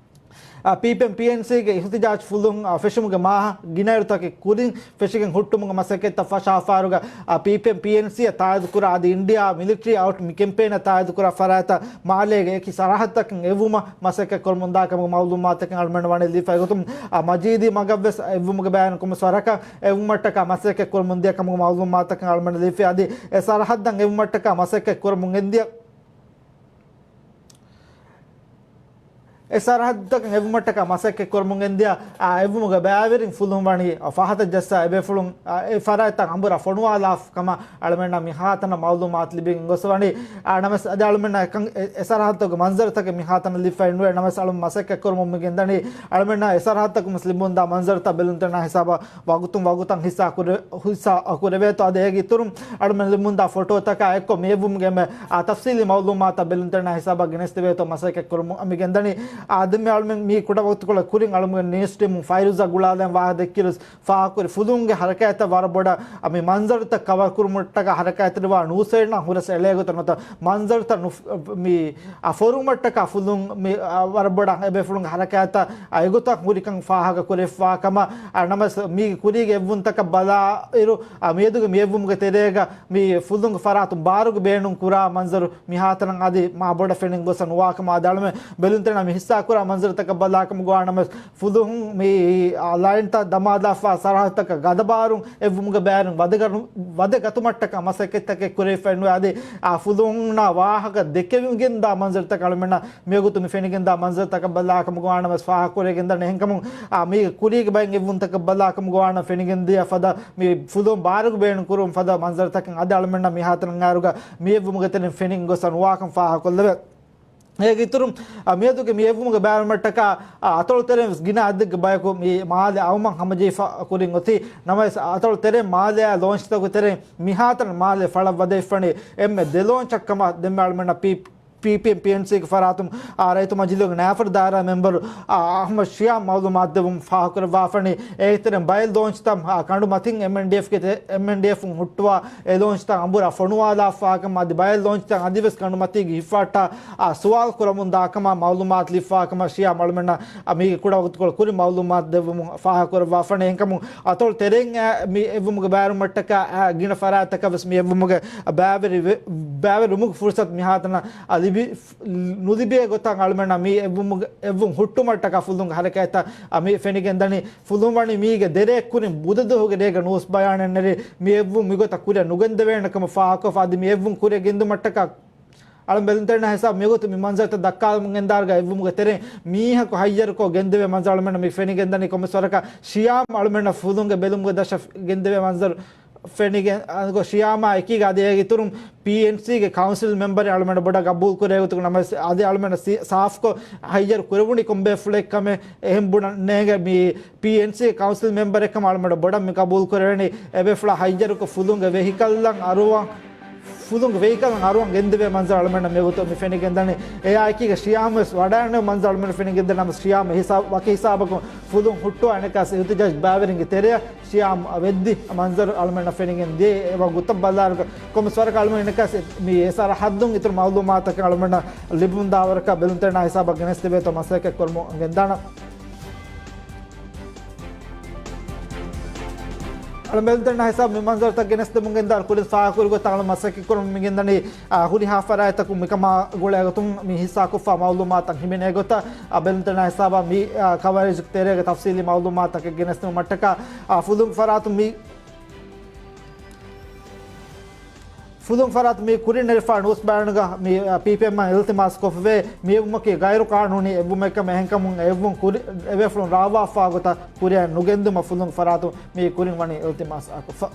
އާ، ޕީޕީއެމް ޕީއެންސީގެ އިހުތިޖާޖް ފުލުން، އާ، ފެށުމުގެ މާހަ ގިނައިރުތަކެއް ކުރިން ފެށިގެން ހުއްޓުމުގެ މަސައްކަތްތައް ފަށާފާރުގަ، އާ، ޕީޕީއެމް ޕީއެންސީއަށް ތާއީދުކުރާ އަދި އިންޑިއާ މިލިޓަރީ އައުޓް މި ކެމްޕޭނަށް ތާއީދުކުރާ ފަރާތްތައް މާލޭގެ އެކި ސަރަހައްދަކަށް އެއްވުމަށް މަސައްކަތް ކުރަމުންދާ ކަމުގެ މައުލޫމާތަކެއް އަޅުމެން ވަނީ ލިބިފައި ގޮތުން، އާ، މަޖީދީ މަގަށްވެސް އެއްވުމުގެ ބައިވެރިން ކޮންމެސް ވަރަކަށް އެއްވުމަށްޓަކާ މަސައްކަތް ކުރަމުން ދިޔަ ކަމުގެ މައުލޫމާތަކެއް އަޅުމެން ލިބިފައި އަދި އެ ސަރަހައްދަށް އެއްވުމަށްޓަކާ މަސައްކަތް ކުރަމުން ގެންދިޔަ އެ ސަރަހައްދުތަކަށް އެއްވުމަށްޓަކާ މަސައްކަތް ކުރަމުން ގެންދިޔަ، އާ، އެއްވުމުގެ ބައިވެރިން ފުލުން ވަނީ ފަހަތަށް ޖައްސާ އެބޭފުޅުން، އާ، އެ ފަރާތްތައް އަނބުރާ ފޮނުވާލާފަ ކަމަށް އަޅުމެންނަށް މިހާތަނަށް މައުލޫމާތު ލިބިގެން ގޮސް ވަނީ. އާ، ނަމަވެސް އަދި އަޅުމެންނަށް އެކަން އެ، އެ ސަރަހައްދުގެ މަންޒަރުތަކެއް މިހާތަނަށް ލިބިފައެއް ނުވޭ. ނަމަވެސް އަޅުމެން މަސައްކަތް ކުރަމުން މި ގެންދަނީ އަޅުމެންނަށް އެ ސަރަހައްދުތަކުން ވެސް ލިބުންދާ މަންޒަރުތައް ބެލުންތެރިންނާ ހިސާބަށް ވަގުތުން ވަގުތަށް ހިއްސާ ކުރެ-، ހިއްސާ ކުރެވޭތޯ އަދި އޭގެ އިތުރުން އަޅުމެން ލިބުންދާ ފޮޓޯތަކާ އެއްކޮށް މި އެއްވުމުގެ އެންމެ، އާ، ތަފްސީލީ މައުލޫމާތަށް ބެލުންތެރިންނާ ހިސާބަށް ގެނެސްދެވޭތޯ މަސައްކަތް ކުރަމުން މި ގެންދަނީ. އާ، ދެން މި އަޅުމެން މީ ކުޑަ ވަގުތުކޮޅެއް ކުރިން އަޅުމެން ނިއުސް ޓީމުން ފައިރޫޒާ ގުޅާލަން ވާހަކަ ދެއްކިރުސް ފާހަގަކުރި ފުލުންގެ ހަރަކާތްތައް ވަރަށް ބޮޑަށް މި މަންޒަރުތައް ކަވަރ ކުރުމަށްޓަކާ ހަރަކާތްތެރިވާ ނޫސްވެރިންނަށް ހުރަސް އެޅޭ ގޮތަށް ނުވަތަ މަންޒަރުތައް ނުފް-، މި، އަ، ފޮރުވުމަށްޓަކާ ފުލުން މި، އަ، ވަރަށް ބޮޑަށް އެބޭފުޅުންގެ ހަރަކާތްތައް، އަ، އެގޮތަށް ހުރިކަން ފާހަގަ ކުރެވިފާ ކަމަށް، އަ، ނަމަވެސް މީގެ ކުރީގެ އެއްވުންތަކަށް ބަލާއިރު، އަ، މިއަދުގެ މި އެއްވުމުގެ ތެރޭގަ މި ފުލުންގެ ފަރާތުން ބާރުގެ ބޭނުން ކުރާ މަންޒަރު މިހާތަނަށް އަދި މާ ބޮޑަށް ފެނިން ގޮސް ނުވާކަމަށް އަދި އަޅުމެން ބެލުންތެރިންނާ މި ހިއްސާކުރާ މަންޒަރުތަކަށް ބަލާކަމުގަ ނަމަވެސް ފުލުހުން މި، އާ، ލައިންތައް ދަމާލާފާ ސަރަހައްދުތަކަށް ގަދަބާރުން އެއްވުމުގެ ބައިވެރިން ވަދެގަ-، ވަދެގަތުމަށްޓަކާ މަސައްކަތްތަކެއް ކުރެވިފައެއް ނުވޭ. އަދި، އާ، ފުލުހުންނާ ވާހަކަ ދެކެވިގެންދާ މަންޒަރުތަކަށް އަޅުމެންނަށް މިވަގުތު މި ފެނިގެންދާ މަންޒަރުތަކަށް ބަލާކަމުގަ ނަމަވެސް ފާހަގަކުރެވިގެންދަނީ އެހެންކަމުން، އާ، މީގެ ކުރީގެ ބައެއް އެއްވުންތަކަށް ބަލާކަމުގަ ނަމަ ފެނިގެންދިޔަ ފަދަ މި ފުލުހުން ބާރުގެ ބޭނުން ކުރުން ފަދަ މަންޒަރުތަކެއް އަދި އަޅުމެންނަށް މިހާތަނަށް އައިރުގަ މި އެއްވުމުގެ ތެރެއިން ފެނިގެން ގޮސް ނުވާކަން ފާހަގަކޮށްލެވޭ. އޭގެ އިތުރުން، އަ، މިއަދުގެ މި އެއްވުމުގެ ބައިވެރިންނަށްޓަކާ، އަ، އަތޮޅު ތެރެއިން ވެސް ގިނަ އަދަދެއްގެ ބަޔަކު މި މާލެ އައުމަށް ހަމަޖެހިފަ ކުރިން އޮތީ. ނަމަވެސް، އަތޮޅު ތެރެއިން މާލެއާ ލޯންޗްތަކުގެ ތެރެއިން މިހާތަނަށް މާލެ ފަޅަށް ވަދެވިފަނީ އެންމެ ދެ ލޯންޗަށް ކަމަށް ދެންމެ އަޅުމެންނަށް ޕީ-، ޕީޕީއެމް ޕީއެންސީގެ ފަރާތުން، އާ، ރައްޔިތު މަޖިލީހުގެ ނައިފަރު ދާއިރާ މެމްބަރު، އާ، އަޙްމަދު ޝިޔާމް މައުލޫމާތު ދެއްވުމުން ފާހަގަކުރައްވާފަނީ އޭގެ ތެރެއިން ބައެއް ލޯންޗްތައް، އާ، ކަނޑު މަތިން އެމްއެންޑީއެފްގެ ތެ-، އެމްއެންޑީއެފުން ހުއްޓުވާ އެ ލޯންޗްތައް އަނބުރާ ފޮނުވާލާފާކަމަށް އަދި ބައެއް ލޯންޗްތައް އަދިވެސް ކަނޑުމަތީގެ ހިއްފައްޓާ، އާ، ސުވާލު ކުރަމުންދާކަމަށް މައުލޫމާތު ލިބިފާކަމަށް ޝިޔާމް އަޅުމެންނަށް، އާ، މީގެ ކުޑަ ވަގުތުކޮޅު ކުރިން މައުލޫމާތު ދެއްވުމުން ފާހަގަކުރައްވާފަނީ. އެހެންކަމުން އަތޮޅު ތެރެއިން، އާ، މި އެއްވުމުގެ ބައިވެރިންނަށްޓަކާ، އާ، ގިނަ ފަރާތްތަކަށް ވެސް މި އެއްވުމުގެ ބައިވެރި-، ބައިވެރިވުމުގެ ފުރުސަތު މިހާތަނަށް، އާ، ލިބި-، ނުލިބޭ ގޮތަށް އަޅުމެންނަށް މި އެއްވުމުގެ، އެއްވުން ހުއްޓުމަށްޓަކާ ފުލުންގެ ހަރަކާތްތައް، އާ، މި ފެނިގެންދަނީ. ފުލުން ވަނީ މީގެ ދެރައެއްކުރިން ބުދަ ދުވަހުގެ ރޭގަ ނޫސް ބަޔާނެއް ނެރެ، މި އެއްވުން މިގޮތަށް ކުރިއަށް ނުގެންދެވޭނެ ކަމަށް ފާހަގަކޮށްފަ އަދި މި އެއްވުން ކުރިއަށް ގެންދުމަށްޓަކާ އަޅުން ބެލުންތެރިންނާ ހިސާބު މިގޮތު މި މަންޒަރުތައް ދައްކާލަމުން ގެންދާރުގަ އެއްވުމުގެ ތެރެއިން މީހަކު ހައްޔަރުކޮށް ގެންދެވޭ މަންޒަރު އަޅުމެންނަށް މި ފެނިގެންދަނީ. ކޮންމެސް ވަރަކަށް ޝިޔާމް އަޅުމެންނަށް ފުލުންގެ ބެލުމުގެ ދަށަށް ގެންދެވޭ މަންޒަރު ފެނިގެން، އަންގޮ ޝިޔާމާ އެކީގަ އަދި އޭގެ އިތުރުން ޕީއެންސީގެ ކައުންސިލް މެމްބަރެއް އަޅުމެން ބޮޑަށް ގަބޫލު ކުރޭ ގޮތުގަ ނަމަވެސް އަދި އަޅުމެން ސި-، ސާފްކޮށް ހައްޔަރު ކުރެވުނީ ކޮންބޭފުޅެއް ކަމެއް އެހެން ބުނަން ނޭނގެ. މި ޕީއެންސީ ކައުންސިލް މެމްބަރެއް ކަމަށް އަޅުމެން ބޮޑަށް މި ގަބޫލު ކުރެވެނީ އެބޭފުޅާ ހައްޔަރުކޮށް ފުލުންގެ ވެހިކަލްއަށް އަރުވަން، ފުލުންގެ ވެހިކަލްއަށް އަރުވަން ގެންދެވޭ މަންޒަރު އަޅުމެންނަށް މިވަގުތު މި ފެނިގެންދަނީ. އެއާއެކީގަ ޝިޔާމް ވެސް ވަޑައިގަންނަވާ މަންޒަރު އަޅުމެން ފެނިގެންދަނީ. ނަމަވެސް ޝިޔާމް ހިސާބު، ވަކި ހިސާބަކުން ފުލުން ހުއްޓުވާ އަނެކާސް އިހުތިޖާޖް ބައިވެރިންގެ ތެރެއަށް ޝިޔާމް ވެއްދި މަންޒަރު އަޅުމެންނަށް ފެނިގެން ދިޔަ. އެ ވަގުތަށް ބަލާއިރުގަ ކޮންމެސް ވަރަކަށް އަޅުމެން އަނެކާސް މި އެ ސަރަހައްދުން އިތުރު މައުލޫމާތަކެއް އަޅުމެންނަށް ލިބުންދާވަރަކަށް ބެލުންތެރިންނާ ހިސާބަށް ގެނެސްދެވޭތޯ މަސައްކަތް ކުރަމުން ގެންދާނަން. އަޅުން ބެލުންތެރިންނާ ހިސާބު މި މަންޒަރުތައް ގެނެސްދެމުން ގެންދާ ކުރިން ފާހަގަކުރި ގޮތަށް އަޅުން މަސައްކަތް ކުރަމުން މި ގެންދަނީ، އާ، ހުރިހާ ފަރާތްތަކުން މިކަމާ ގުޅޭ ގޮތުން މި ހިއްސާކޮށްފާ މައުލޫމާތަށް ހިމެނޭ ގޮތަށް، އާ، ބެލުންތެރިންނާ ހިސާބަށް މި، އާ، ކަވަރޭޖް ތެރޭގެ ތަފްސީލީ މައުލޫމާތަކެއް ގެނެސްދެމުމަށްޓަކާ، އާ، ފުލުން ފަރާތުން މި ފުލުން ފަރާތުން މި ކުރިން ނެރެފާ ނޫސް ބަޔާނުގަ މި، އ، ޕީޕީއެމްއަށް އިލްތިމާސް ކޮށްފަވޭ މި އެއްވުމަކީ ޣައިރު ޤާނޫނީ އެއްވުމެއްކަމަށް އެހެންކަމުން އެ އެއްވުން ކުރި-، އެބޭފުޅުން ރާވާފާ ގޮތަށް ކުރިއަށް ނުގެންދުމަށް ފުލުން ފަރާތުން މި ކުރިން ވަނީ އިލްތިމާސް އަކުފަ.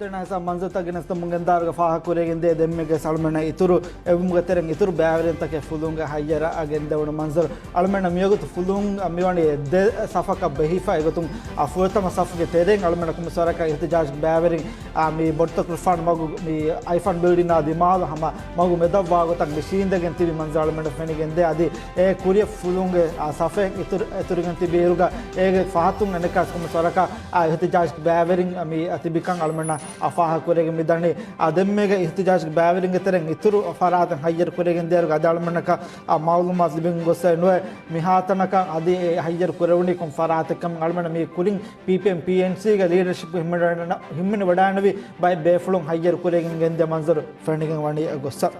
ދެން ހިސާބު މަންޒަރުތައް ގެނެސްދެމުން ގެންދާއިރުގަ ފާހަގަކުރެވިގެންދޭ ދެންމެގެ އަޅުމެންނަށް އިތުރު އެވުމުގެ ތެރެއިން އިތުރު ބައިވެރިންތަކެއް ފުލުހުންގެ ހައްޔަރަށް ގެންދެވުނު މަންޒަރު. އަޅުމެންނަށް މިވަގުތު ފުލުހުން މިވަނީ ދެ ސަފަކަށް ބެހިފަ. އެގޮތުން އާ ފުރަތަމަ ސަފުގެ ތެރެއިން އަޅުމެންނަށް ކޮންމެސް ވަރަކަށް އިހްތިޖާޖުގެ ބައިވެރިން އާ މި ބޮޑުތަކުރުފާނު މަގު މި އައިފާން ބިލްޑިންއާ ދިމާލަށް ހަމަ މަގު މެދަށްވާ ގޮތަށް މި ޝީނދެގެން ތިބި މަންޒަރު އަޅުމެންނަށް ފެނިގެންދޭ. އަދި އެ ކުރިއަށް ފުލުހުންގެ އާ ސަފެއް އިތުރު، އެތުރިގެން ތިބި އިރުގަ އޭގެ ފަހަތުން އަނެއްކާވެސް ކޮންމެސް ވަރަކަށް އާ އިހްތިޖާޖުގެ ބައިވެރިން މި ތިބިކަން އަޅުމެންނަށް އާ ފާހަގަކުރެވިގެން މިދަނީ. އާ ދެންމެގެ އިހްތިޖާޖުގެ ބައިވެރިންގެ ތެރެއިން އިތުރު ފަރާތެއް ހައްޔަރު ކުރެވިގެންދޭއިރުގަ އަދި އަޅުމެންނަކަށް އާ މައުލޫމާތު ލިބިގެން ގޮސްފައެއް ނުވޭ. މިހާތަނަކަށް އަދި އެ ހައްޔަރު ކުރެވުނީ ކޮން ފަރާތެއްކަމަށް އަޅުމެންނަށް މި ކުރިން ޕީޕީއެމް ޕީއެންސީގެ ލީޑަރޝިޕް ހިމެނިވަޑައިނަ-، ހިމެނިވަޑައިނެވި ބައެއް ބޭފުޅުން ހައްޔަރު ކުރެވިގެން ގެންދިޔަ މަންޒަރު ފެނިގެން ވަނީ އެ ގޮއްސަށް.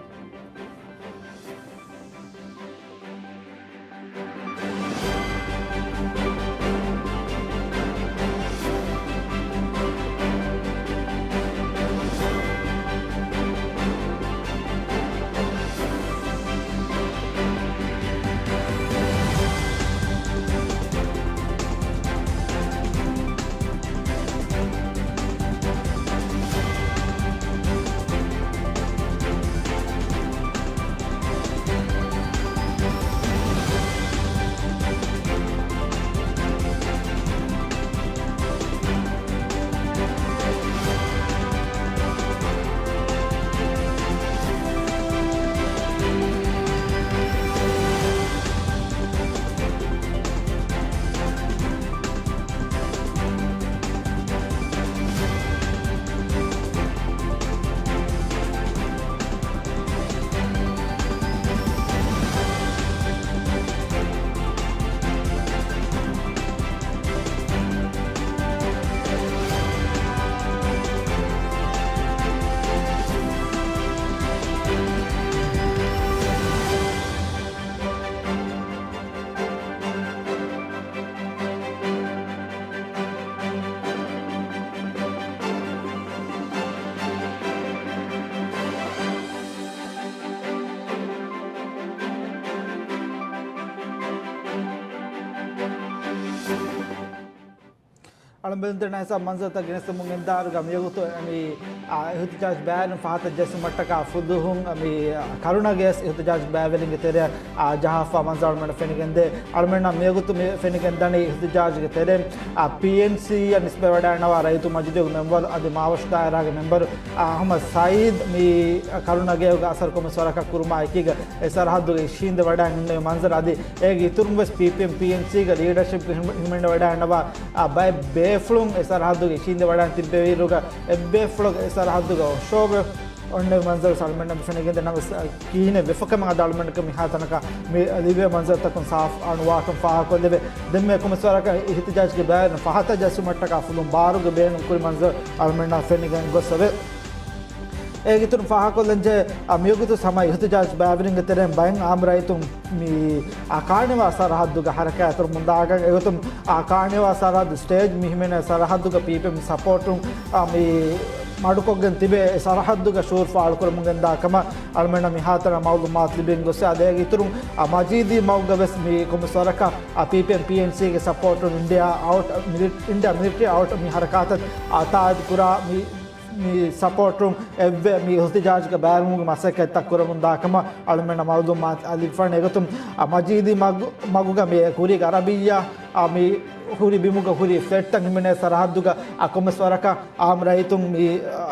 އަޅަނބެލުންތެރިން ހިސާބު މަންޒަރުތައް ގެނެސްދެމުން ގެންދާއިރުގަ މިވަގުތު މި، އާ، އިހުތިޖާޖު ބައިވެރިން ފަހަތަށް ޖެއްސުމަށްޓަކާ ފުލުހުން މި، އާ، ކަރުނަގެ އިހުތިޖާޖު ބައިވެރިންގެ ތެރެއަށް، އާ، ޖަހާފާ މަންޒަރު އަޅަމެން ފެނިގެންދޭ. އަޅަމެންނަށް މިވަގުތު މި ފެނިގެންދަނީ އިހުތިޖާޖުގެ ތެރެއިން، އާ، ޕީއެންސީއަށް ނިސްބަތްވެވަޑައިންނަވާ ރައްޔިތު މަޖިލީހުގެ މެމްބަރު އަދި މާވަށު ދާއިރާގެ މެމްބަރު، އާ، އަހުމަދު ސައީދު މި ކަރުނަގެއުގެ އަސަރު ކޮންމެސް ވަރަކަށް ކުރުމާ އެކީގަ އެ ސަރަހައްދުގަ އިށީނދެވަޑައިގެންނެވި މަންޒަރު އަދި އޭގެ އިތުރުން ވެސް ޕީޕީއެމް ޕީއެންސީގެ ލީޑަރޝިޕް ހިމެނިވަޑައިންނަވާ، އާ، ބައެއް ބޭފުޅުން އެ ސަރަހައްދުގަ އިށީނދެވަޑައިން ތިއްބެވިއިރުގަ އެއްބޭފުޅަކު އެ ސަރަހައްދުގަ އޮށޯވެ އޮންނެވި މަންޒަރު އަޅަމެންނަށް ފެނިގެންދޭ. ނަމަވެސް، އާ، ކިހިނެއް ވެފަކަމެއް އަދި އަޅަމެންނަކަށް މިހާތަނަކަށް މި ލިބޭ މަންޒަރުތަކުން ސާފު އަންވާކަން ފާހަގަކޮށްލެވޭ. ދެންމެ ކޮންމެސް ވަރަކަށް އިހުތިޖާޖުގެ ބައިވެރިން ފަހަތަށް ޖެއްސުމަށްޓަކާ ފުލުން ބާރުގެ ބޭނުން ކުރި މަންޒަރު އަޅަމެންނަށް ފެނިގެން ގޮސް އެވެ. އޭގެ އިތުރުން ފާހަގަކޮށްލަންޖެހޭ، އާ، މިވަގުތު ހަމަ އިހުތިޖާޖު ބައިވެރިންގެ ތެރެއިން ބައެއް އާއްމު ރައްޔިތުން މި، އާ، ކާނިވާ ސަރަހައްދުގަ ހަރަކާތްތެރިވަމުންދާކަން އެގޮތުން، އާ، ކާނިވާ ސަރަހައްދު ސްޓޭޖް މި ހިމެނޭ ސަރަހައްދުގަ ޕީޕީއެމް ސަޕޯޓުން، އާ، މި މަޑުކޮށްގެން ތިބޭ އެ ސަރަހައްދުގަ ޝުއޫރު ފާޅުކުރަމުން ގެންދާ ކަމަށް އަޅަމެންނަށް މިހާތަނަށް މައުލޫމާތު ލިބިގެން ގޮސް އަދި އޭގެ އިތުރުން، އާ، މަޖީދީ މަގުގަ ވެސް މި ކޮންމެސް ވަރަކަށް، އާ، ޕީޕީއެމް ޕީއެންސީގެ ސަޕޯޓުން އިންޑިއާ އައުޓް މިލި-، އިންޑިއާ މިލިޓަރީ އައުޓް މި ހަރަކާތަށް، އާ، ތާއީދު ކުރާ މި މި ސަޕޯޓުން އެއްވެ މި އިހުތިޖާޖުގެ ބައިވެރިވުމުގެ މަސައްކަތްތައް ކުރަމުންދާ ކަމަށް އަޅަމެންނަށް މައުލޫމާތު ލިބިފައި އެގޮތުން، އާ، މަޖީދީ މަގު-، މަގުގަ މި ކުރީގެ އަރަބިއްޔާ، އާ، މި ހުރި ބިމުގަ ހުރި ފްލެޓްތައް ހިމެނޭ ސަރަހައްދުގަ، އާ، ކޮންމެސް ވަރަކަށް އާއްމު ރައްޔިތުން މި، އާ،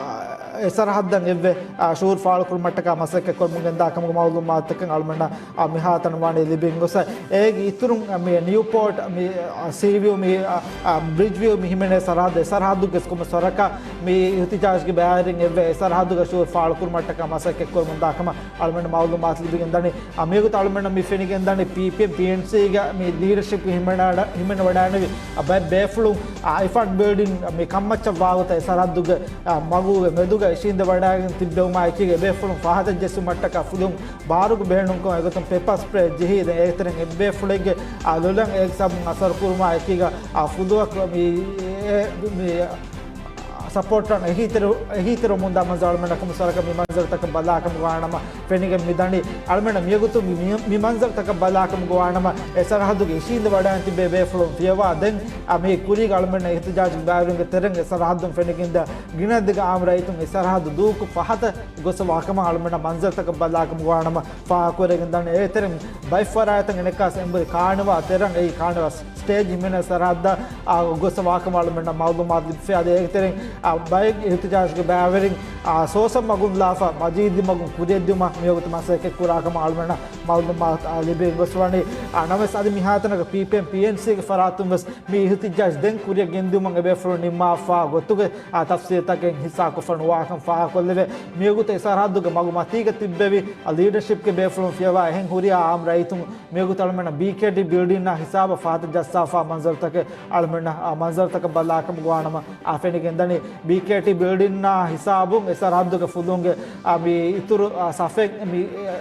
އެ ސަރަހައްދަށް އެއްވެ، އާ، ޝުއޫރު ފާޅުކުރުމަށްޓަކާ މަސައްކަތް ކުރަމުން ގެންދާ ކަމުގެ މައުލޫމާތުތަކެއް އަޅަމެންނަށް އާ، މިހާތަނަށް ވާނީ ލިބިން ގޮސް. އޭގެ އިތުރުން، އާ، މި ނިއުޕޯޓް، މި، އާ، ސީވިއު، މި، އާ، އާ، ބްރިޖްވިއު މި ހިމެނޭ ސަރަހައްދު، އެ ސަރަހައްދުގެ ކޮންމެސް ވަރަކަށް މި އިހުތިޖާޖުގެ ބައިވެރިން އެއްވެ އެ ސަރަހައްދުގަ ޝުއޫރު ފާޅުކުރުމަށްޓަކާ މަސައްކަތް ކުރަމުންދާ ކަމަށް އަޅަމެން މައުލޫމާތު ލިބިގެން ދަނީ. އާ، މިވަގުތު އަޅަމެންނަށް މި ފެނިގެން ދަނީ ޕީޕީއެމް ޕީއެންސީގެ މި ލީޑަޝިޕް ހިމެނި ވަޑަ-، ހިމެނިވަޑައިނެވި، އާ، ބައެއް ބޭފުޅުން، އާ، އައިފާން ބިލްޑިން މި ކަންމައްޗަށް ވާގޮތަށް އެ ސަރަހައްދުގެ، އާ، މަގުގެ މެދުގަ އިށީނދެވަޑައިގެން ތިއްބެވުމާ އެކީގަ އެބޭފުޅުން ފަހަތަށް ޖެއްސުމަށްޓަކާ ފުލުހުން ބާރުގެ ބޭނުންކޮށް އެގޮތުން ޕެޕަ ސްޕްރޭ ޖެހި، ދެން އޭގެތެރެއިން އެއްބޭފުޅެއްގެ، އާ، ލޮލަށް އޭގެ ސަބަބުން އަސަރު ކުރުމާ އެކީގަ، އާ، ފުލުހަކު މި، އެ، މި، އާ، ސަޕޯޓް ރަން އެހީތެރި، އެހީތެރިވަމުންދާ މަންޒަރު އަޅުމެންނަށް ކުމި ސަރަކަށް މި މަންޒަރުތަކަށް ބަލާކަމުގަ ވާނަމަ ފެނިގެން މިދަނީ. އަޅުމެންނަށް މިވަގުތު މި، މި، މި މަންޒަރުތަކަށް ބަލާކަމުގަ ވާނަމަ އެ ސަރަހައްދުގެ އިށީނދެ ވަޑައިގެން ތިއްބެވި ބޭފުޅުން ފިޔަވާ ދެން، އަ، މި ކުރީގަ އަޅުމެންނަށް އިހްތިޖާޖުގެ ބައިވެރިންގެ ތެރެއިން އެ ސަރަހައްދުން ފެނިގެންދާ ގިނަ އަދަދެއްގެ އާންމު ރައްޔިތުން އެ ސަރަހައްދު ދޫކޮށް ފަހަތަށް ގޮސް ވާކަމަށް އަޅުމެންނަށް މަންޒަރުތަކަށް ބަލާކަމުގަ ވާނަމަ ފާހަގަކުރެވިގެން ދާނެ. އޭތެރެއިން ބައެއް ފަރާތްތައް އެނެއްކާސް އެނބުރި ކާނިވާ ތެރަން އެއީ ކާނިވާ ސްޓޭޖް ހިމެނޭ ސަރަހައްދަށް، އާ، ގޮސް ވާކަމަށް އަޅުމެންނަށް މައުލޫމާތު ލިބިފަ. އަދި އޭގެތެރެއިން، އާ، ބައެއް އިހްތިޖާޖުގެ ބައިވެރިން، އާ، ސޯސަން މަގުން ލާފަ މަޖީދީ މަގުން ކުރިއަށްދިއުމަށް މިވަގުތު މަސައްކަތް ކުރާކަމަށް އަޅުމެންނަށް މައުލޫމާތު، އާ، ލިބިގެން ގޮސް ވަނީ. އާ، ނަމަވެސް އަދި މިހާތަނަކަށް ޕީޕީއެމް، ޕީއެންސީގެ ފަރާތުން ވެސް މި އިހްތިޖާޖް ދެން ކުރިއަށް ގެންދިއުމަށް އެބޭފުޅުން ނިންމާފާ ގޮތުގެ، އާ، ތަފްސީލްތަކެއް ހިއްސާކޮށްފަ ނުވާކަން ފާހަގަކޮށްލެވޭ. މިވަގުތު އެ ސަރަހައްދުގެ މަގު މަތީގަ ތިއްބެވި، އާ، ލީޑަޝިޕްގެ ބޭފުޅުން ފިޔަވާ އެހެން ހުރިހާ އާންމު ރައްޔިތުން މިވަގުތު އަޅުމެންނަށް ބީކޭޓީ ބިލްޑިންއާ ހިސާބަށް ފަހަތަށް ޖައްސާފާ މަންޒަރުތަކެއް އަޅުމެންނަށް، އާ، މަންޒަރުތަކަށް ބަލާކަމުގަ ވާނަމަ، އާ، ފެނިގެން ދަނީ. ބީކޭޓީ ބިލްޑިންއާ ހިސާބުން އެ ސަރަހައްދުގެ ފުލުންގެ، އާ، މި އިތުރު، އާ، ސަފެއް، މި، އެ،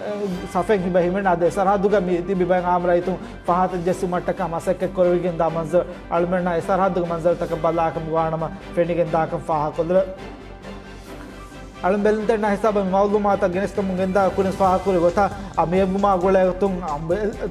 ސަފެއް ހިބަ ހިމެނޭ. އަދި އެ ސަރަހައްދުގަ މި ތިބި ބައެއް އާންމު ރައްޔިތުން ފަހަތަށް ޖެއްސުމަށްޓަކާ މަސައްކަތް ކުރެވިގެންދާ މަންޒަރު އަޅުމެންނަށް އެ ސަރަހައްދުގެ މަންޒަރުތަކަށް ބަލާކަމުގަ ވާނަމަ ފެނިގެންދާކަން ފާހަގަކޮށްލެވޭ. އަޅުން ބެލުންތެރިންނާ ހިސާބަށް މި މައުލޫމާތަށް ގެނެސްދެމުން ގެންދާ ކުރިން ފާހަގަކުރި ގޮތަށް، އަ، މި އެއްވުމާ ގުޅޭގޮތުން، އަ،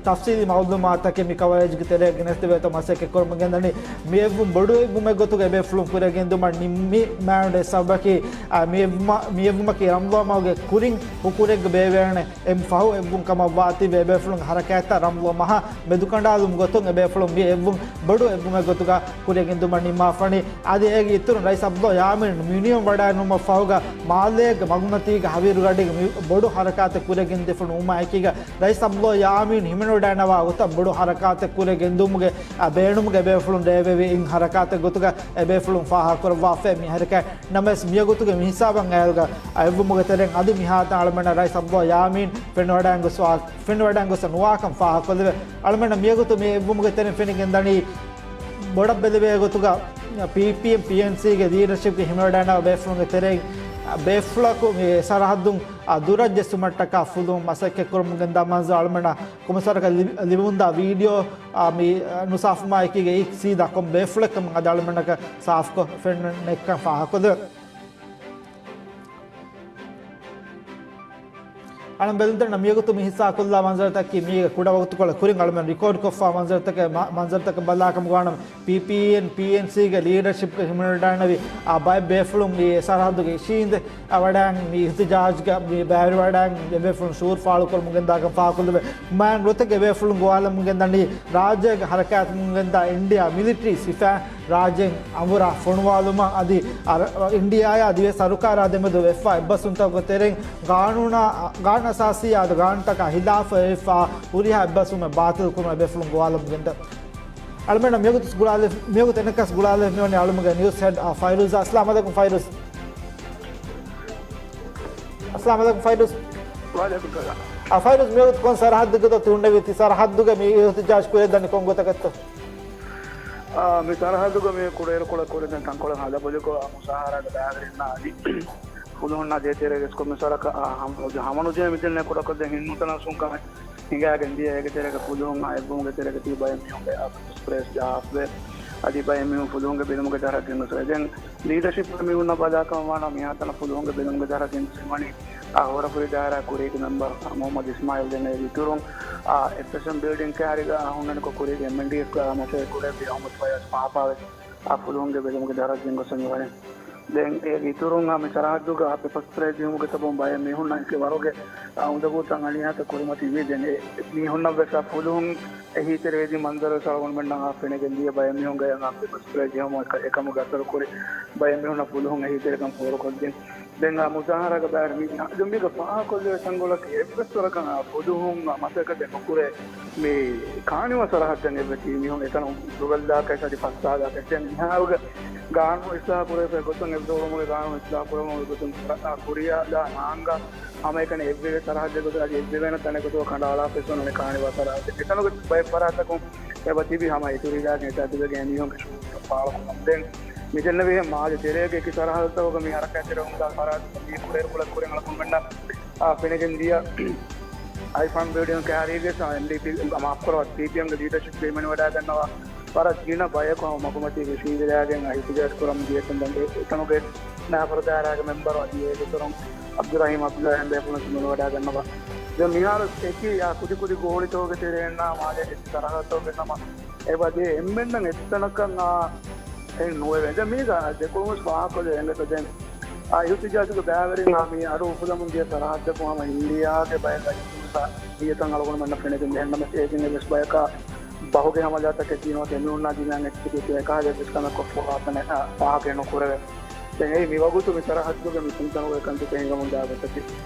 ތަފްސީލީ މައުލޫމާތަކެއް މި ކަވަރޭޖްގެ ތެރޭ ގެނެސްދެވޭތޯ މަސައްކަތް ކުރަމުން ގެންދަނީ. މި އެއްވުން ބޮޑު އެއްވުމެއް ގޮތުގަ އެބޭފުޅުން ކުރިއަށް ގެންދުމަށް ނިންމި މާތް ސަބަބަކީ، އަ، މި އެއްވުމަ-، މި އެއްވުމަކީ ރަމްޟާން މަހުގެ ކުރިން ހުކުރެއްގަ ބޭއްވޭނެ އެއް ފަހު އެއްވުން ކަމަށް ވާތީވެ އެބޭފުޅުން ހަރަކާތްތައް ރަމްޟާން މަހަށް މެދުކަނޑާލުމުގެ ގޮތުން އެބޭފުޅުން މި އެއްވުން ބޮޑު އެއްވުމެއް ގޮތުގަ ކުރިއަށް ގެންދުމަށް ނިންމާފަނީ. އަދި އޭގެ އިތުރުން ރައީސް އަބްދުﷲ ޔާމީން މިނިއުން ވަޑައިނުމަށް ފަހުގަ މާލޭގެ މަގުމަތީގެ ހަވީރުގަޑީގަ މި ބޮޑު ހަރަކާތެއް ކުރިއަށް ގެންދިފަ ނުވުމާ އެކީގަ ރައީސް އަބްދުﷲ ޔާމީން ހިމެނިވަޑައިނަވާ ގޮތަށް ބޮޑު ހަރަކާތެއް ކުރިއަށް ގެންދުމުގެ، އަ، ބޭނުމުގެ އެބޭފުޅުން ރޭވެވި އިން ހަރަކާތެއް ގޮތުގަ އެބޭފުޅުން ފާހަގަކުރައްވާފައި މި ހަރަކާތް. ނަމަވެސް މިވަގުތުގެ މި ހިސާބަށް އައިރުގަ އަ، އެއްވުމުގެ ތެރެއިން އަދި މިހާތަނަށް އަޅުމެންނަށް ރައީސް އަބްދުﷲ ޔާމީން ފެނިވަޑައިގެން ގޮސް ފެނިވަޑައިގެން ގޮސް ނުވާކަން ފާހަގަކޮށްލެވޭ. އަޅުމެންނަށް މިވަގުތު މި އެއްވުމުގެ ތެރެއިން ފެނިގެންދަނީ ބޮޑަށް ބެލެވޭ ގޮތުގަ ޕީޕީއެމް، ޕީއެންސީގެ ލީޑަރޝިޕްގެ ހިމެނިވަޑައިންނަވާ ބޭފުޅުންގެ ތެރެއިން ބޭފުޅަކު މި ސަރަހައްދުން ދުރަށް ޖެއްސުމަށްޓަކާ ފުލުހުން މަސައްކަތް ކުރަމުން ގެންދާ މަންޒަރު އަޅުމެންނަށް ކުމަސަރަކަށް ލިބި-، ލިބިމުންދާ ވީޑިއޯ، އާ، މި ނުސާފުމާ އެކީގަ އެއީ ސީދާ ކޮން ބޭފުޅެއްކަމުން އަދި އަޅުމެންނަކަށް ސާފުކޮށް ފެންނަން ނެއްކަން ފާހަގަކޮށްލެވޭ. އަޅަން ބެލުންތެރިންނަށް މިވަގުތު މި ހިއްސާކޮށްލާ މަންޒަރުތަކީ މީގެ ކުޑަ ވަގުތުކޮޅެއް ކުރިން އަޅުމެން ރިކޯޑްކޮށްފާ މަންޒަރުތަކެއް، މަ-، މަންޒަރުތަކަށް ބަލާކަމުގަ ވާނަމަ، ޕީޕީއެމް، ޕީއެންސީގެ ލީޑަރޝިޕްގެ ހިމެނިވަޑައިންނެވި އާ ބައެއް ބޭފުޅުން މި ސަރަހައްދުގެ އިށީނދެ އަ، ވަޑައިގެން މި އިހްތިޖާޖްގަ މި ބައިވެރިވަޑައިގެން އެބޭފުޅުން ޝުޢޫރު ފާޅުކުރަމުން ގެންދާކަން ފާހަގަކޮށްލެވޭ. މާތް ގޮތެއްގަ އެބޭފުޅުން ގޮވާލަމުން ގެންދަނީ ރާއްޖޭގެ ހަރަކާތްތަކުން ގެންދާ އިންޑިއާ މިލިޓަރީ ސިފައިން ރާއްޖޭން އަނބުރާ ފޮނުވާލުމަށް އަދި އަ، އިންޑިއާއާ ދިވެހި ސަރުކާރާ ދެމެދު ވެފާ އެއްބަސްވުންތަކުގެ ތެރެއިން ގާނޫނާ، ގާނޫނު އަސާސީއާ އަދި ގާނޫނުތަކާ ހިލާފަށް ވެފާ ހުރިހާ އެއްބަސްވުމެއް ބާތިލް ކުރުމަށް އެބޭފުޅުން ގޮވާލަމުން ގެންދަނީ. އަޅުމެންނަށް މިވަގުތު ގުޅާލެ-، މިވަގުތު އެނަކަސް ގުޅާލެވެނީ އަޅުމެންގެ ނިއުސް ހެޑް، އާ، ފައިރޫޒް. އައްސަލާމު ޢަލައިކުމް ފައިރޫޒް. އައްސަލާމު ޢަލައިކުމް ފައިރޫޒް. ވަޢަލައިކުމް ސަލާމް. އާ، ފައިރޫޒް މިވަގުތު ކޮން ސަރަހައްދެއްގަތޯ ތި ހުންނެވީ؟ ތި ސަރަހައްދުގަ މި އިހްތިޖާޖް ކުރިއަށް ދަނީ ކޮން ގޮތަކަށްތޯ؟ އާ، މި ސަރަހައްދުގަ މި ކުޑައިރުކޮޅަށް ކުރިން ދެން ތަންކޮޅެއް ހަލަބޮލިކޮށް، އާ، މުޒާހަރާގެ ބައިވެރިންނާ އަދި ފުލުހުންނާ ދޭތެރޭގަ އެސްކޮށް މި ސަރަކަށް، އާ، ހަމަ-، ހަމަނުޖެހޭ މިދެންނެވި ކުޑަކޮށް ދެން ހިންނުތަނަސް ކަމެއް ހިނގާގެން ދިޔަ. އޭގެ ތެރޭގަ ފުލުހުން އާ އެއްވުމުގެ ތެރޭގަ ތިބި ބައެއް މީހުންގެ އާ ޕްރެސް ޖަހާފަވޭ. އަދި ބައެއް މީހުން ފުލުހުންގެ ބެލުމުގެ ދަށަށް ގެންގޮސްފައި. ދެން ލީޑަޝިޕްގެ މީހުންނަށް ބަލާކަމަށް ވާނަމަ، މިހާތަނަށް ފުލުހުންގެ ބެލުމުގެ ދަށަށް ގެންގޮސްފައިވަނީ އާ ހޯރަފުށި ދާއިރާ ކުރީގެ މެމްބަރު މުޙައްމަދު އިސްމާޢީލް. ދެން އޭގެ އިތުރުން އާ އެފްއެސްއެމް ބިލްޑިން ކައިރީގަ ހުންނަނިކޮށް ކުރީގެ އެމްއެންޑީއެފްގެ އާ މަސައްކަތް ކުރެއްވި އަޙްމަދު ފައްޔާޒް ފާފާވެސް އާ ފުލުހުންގެ ބެލުމުގެ ދަށަށް ގެންގޮސްފައިވަނީ. ދެން އޭގެ އިތުރުން އާ މި ސަރަހައްދުގަ އާ ޕެޕަރ ސްޕްރޭ ދިއުމުގެ ސަބަބުން ބައެއް މީހުންނަށް އެކި ވަރުގެ އާ އުނދަގޫތައް އަނިޔާތައް ކުރިމަތިވި. ދެން އެ މީހުންނަށް ވެސް އާ ފުލުހުން އެހީތެރިވެދި މަންޒަރު އަޅުގަނޑުމެންނަށް އާ ފެނިގެން ދިޔަ. ބައެއް މީހުންގެ އަނގަ ޕެޕަރ ސްޕްރޭ ޖެހުމުން އެކަ-، އެކަމުގެ އަސަރު ކުރި ބައެއް މީހުންނަށް ފުލުހުން އެހީތެރިކަން ފޯރުކޮށްދިން. ދެން އާ މުޒާހަރާގެ ބައިވެރިން މި މިގަ ފާހަގަކޮށްލެވޭ ތަންކޮޅަކީ އެއްވެސް ވަރަކަށް އާ ފުލުހުން އާ މަސައްކަތެއް ނުކުރޭ. މި ކާނިވާ ސަރަހައްދަށް އެބަތި މީހުން އެތަނުން ދުގަލްދާކަށް އަދި ފައްސާދާކަށް. ދެން މިހާރުގެ ގާނޫނު އިސްލާހު ކުރެވޭ ގޮތުން އެ ދުވަހުގެ ގާނޫނު އިސްލާހު ކުރެވުމުގެ ގޮތުން ކުރިއަށް ދާ ނާންގާ ހަމައެކަނި އެއްވެވޭ ސަރަހައްދެއް ގޮތުގަ އަދި އެއްވެވޭނެ ތަނެއް ގޮތުގަ ކަނޑައަޅާފައި އޮންނަނީ ކާނިވާ ސަރަހައްދެއް. އެތަނުގެ ބައެއް ފަރާތްތަކުން އެބަ ތިބި ހަމަ އިތުރުވެގެން އެތާ ތިބެގެން މީހުންގެ ޝުއޫރު ފާޅުކުރަމުން. ދެން މިދެންނެވިހެން މާލެ ތެރޭގެ އެކި ސަރަހައްދުތަކުގަ މި ހަރަކާތްތެރިވަމުންދާ ފަރާތްތަކުން މި ކުޑައިރުކޮޅަށް ކުރިން އަޅުގަނޑުމެންނަށް އާ ފެނިގެން ދިޔަ އައިފާން ބިލްޑިން ކައިރީގެ ސާ އެމްޑީޕީ، މާފްކުރައްވާ، ޕީޕީއެމްގެ ލީޑަޝިޕްގެ ހިމެނިވަޑައިގަންނަވާ ވަރަށް ގިނަ ބަޔަކު ހަމަ މަގުމަތީގެ ހިނގިލާގެން އިހުތިޖާޖު ކުރަމުން ދިޔަތުން ދަނޑޭ އެތަނުގެ ނާފަރުދާރާގެ މެމްބަރު އަދި އޭގެ އިތުރުން އަބްދުރަހީމް އަބްދުލާހިމް ބޭފުޅުން މިނުވަޑާގަންނަވާ. ދެން މިހާރު އެކި އާ ކުދި ކުދި ގޯޅިތަކުގެ ތެރޭންނާ މާލޭގެ ސަރަހައްދުގެ ނަމަ އެބަދޭ އެންމެންނަށް އެއްތަނަކަށް އާ އެއް ނުވެވޭ. ދެން މީގަ ދެކުންވެސް ފާހަގަކޮށްލެވޭ އެނގޭތޯ ދެން އާ އިހުތިޖާޖުގެ ބައިވެރިން އާ މި އަޑު އުފުލަމުން ދިޔަ ސަރަހައްދަކުން ހަމަ އިންޑިއާގެ ބައެއް ރައްޔިތުން ނިޔަތަށް އަޅުގަނޑުމެންނަށް ފެނިގެން ޖެހެންނަމަ އޭގެން އެއްވެސް ބަޔަކާ ބަހުގެ ހަމަލާތަކެއް ދިނުމަށް އެމީހުންނާ ދިމާއަށް އެއްޗެކޭ އެކަހަލަ އެއްވެސް ކަމެއް ކޮށްފަވާތަނެއް އާ ފާހަގައެއް ނުކުރެވޭ. ދެން އެއީ މިވަގުތު މި ސަރަހައްދުގެ މި ކުންތަނުގެ ކަންތައްތައް ހިނގަމުންދާ ގޮތަކީ.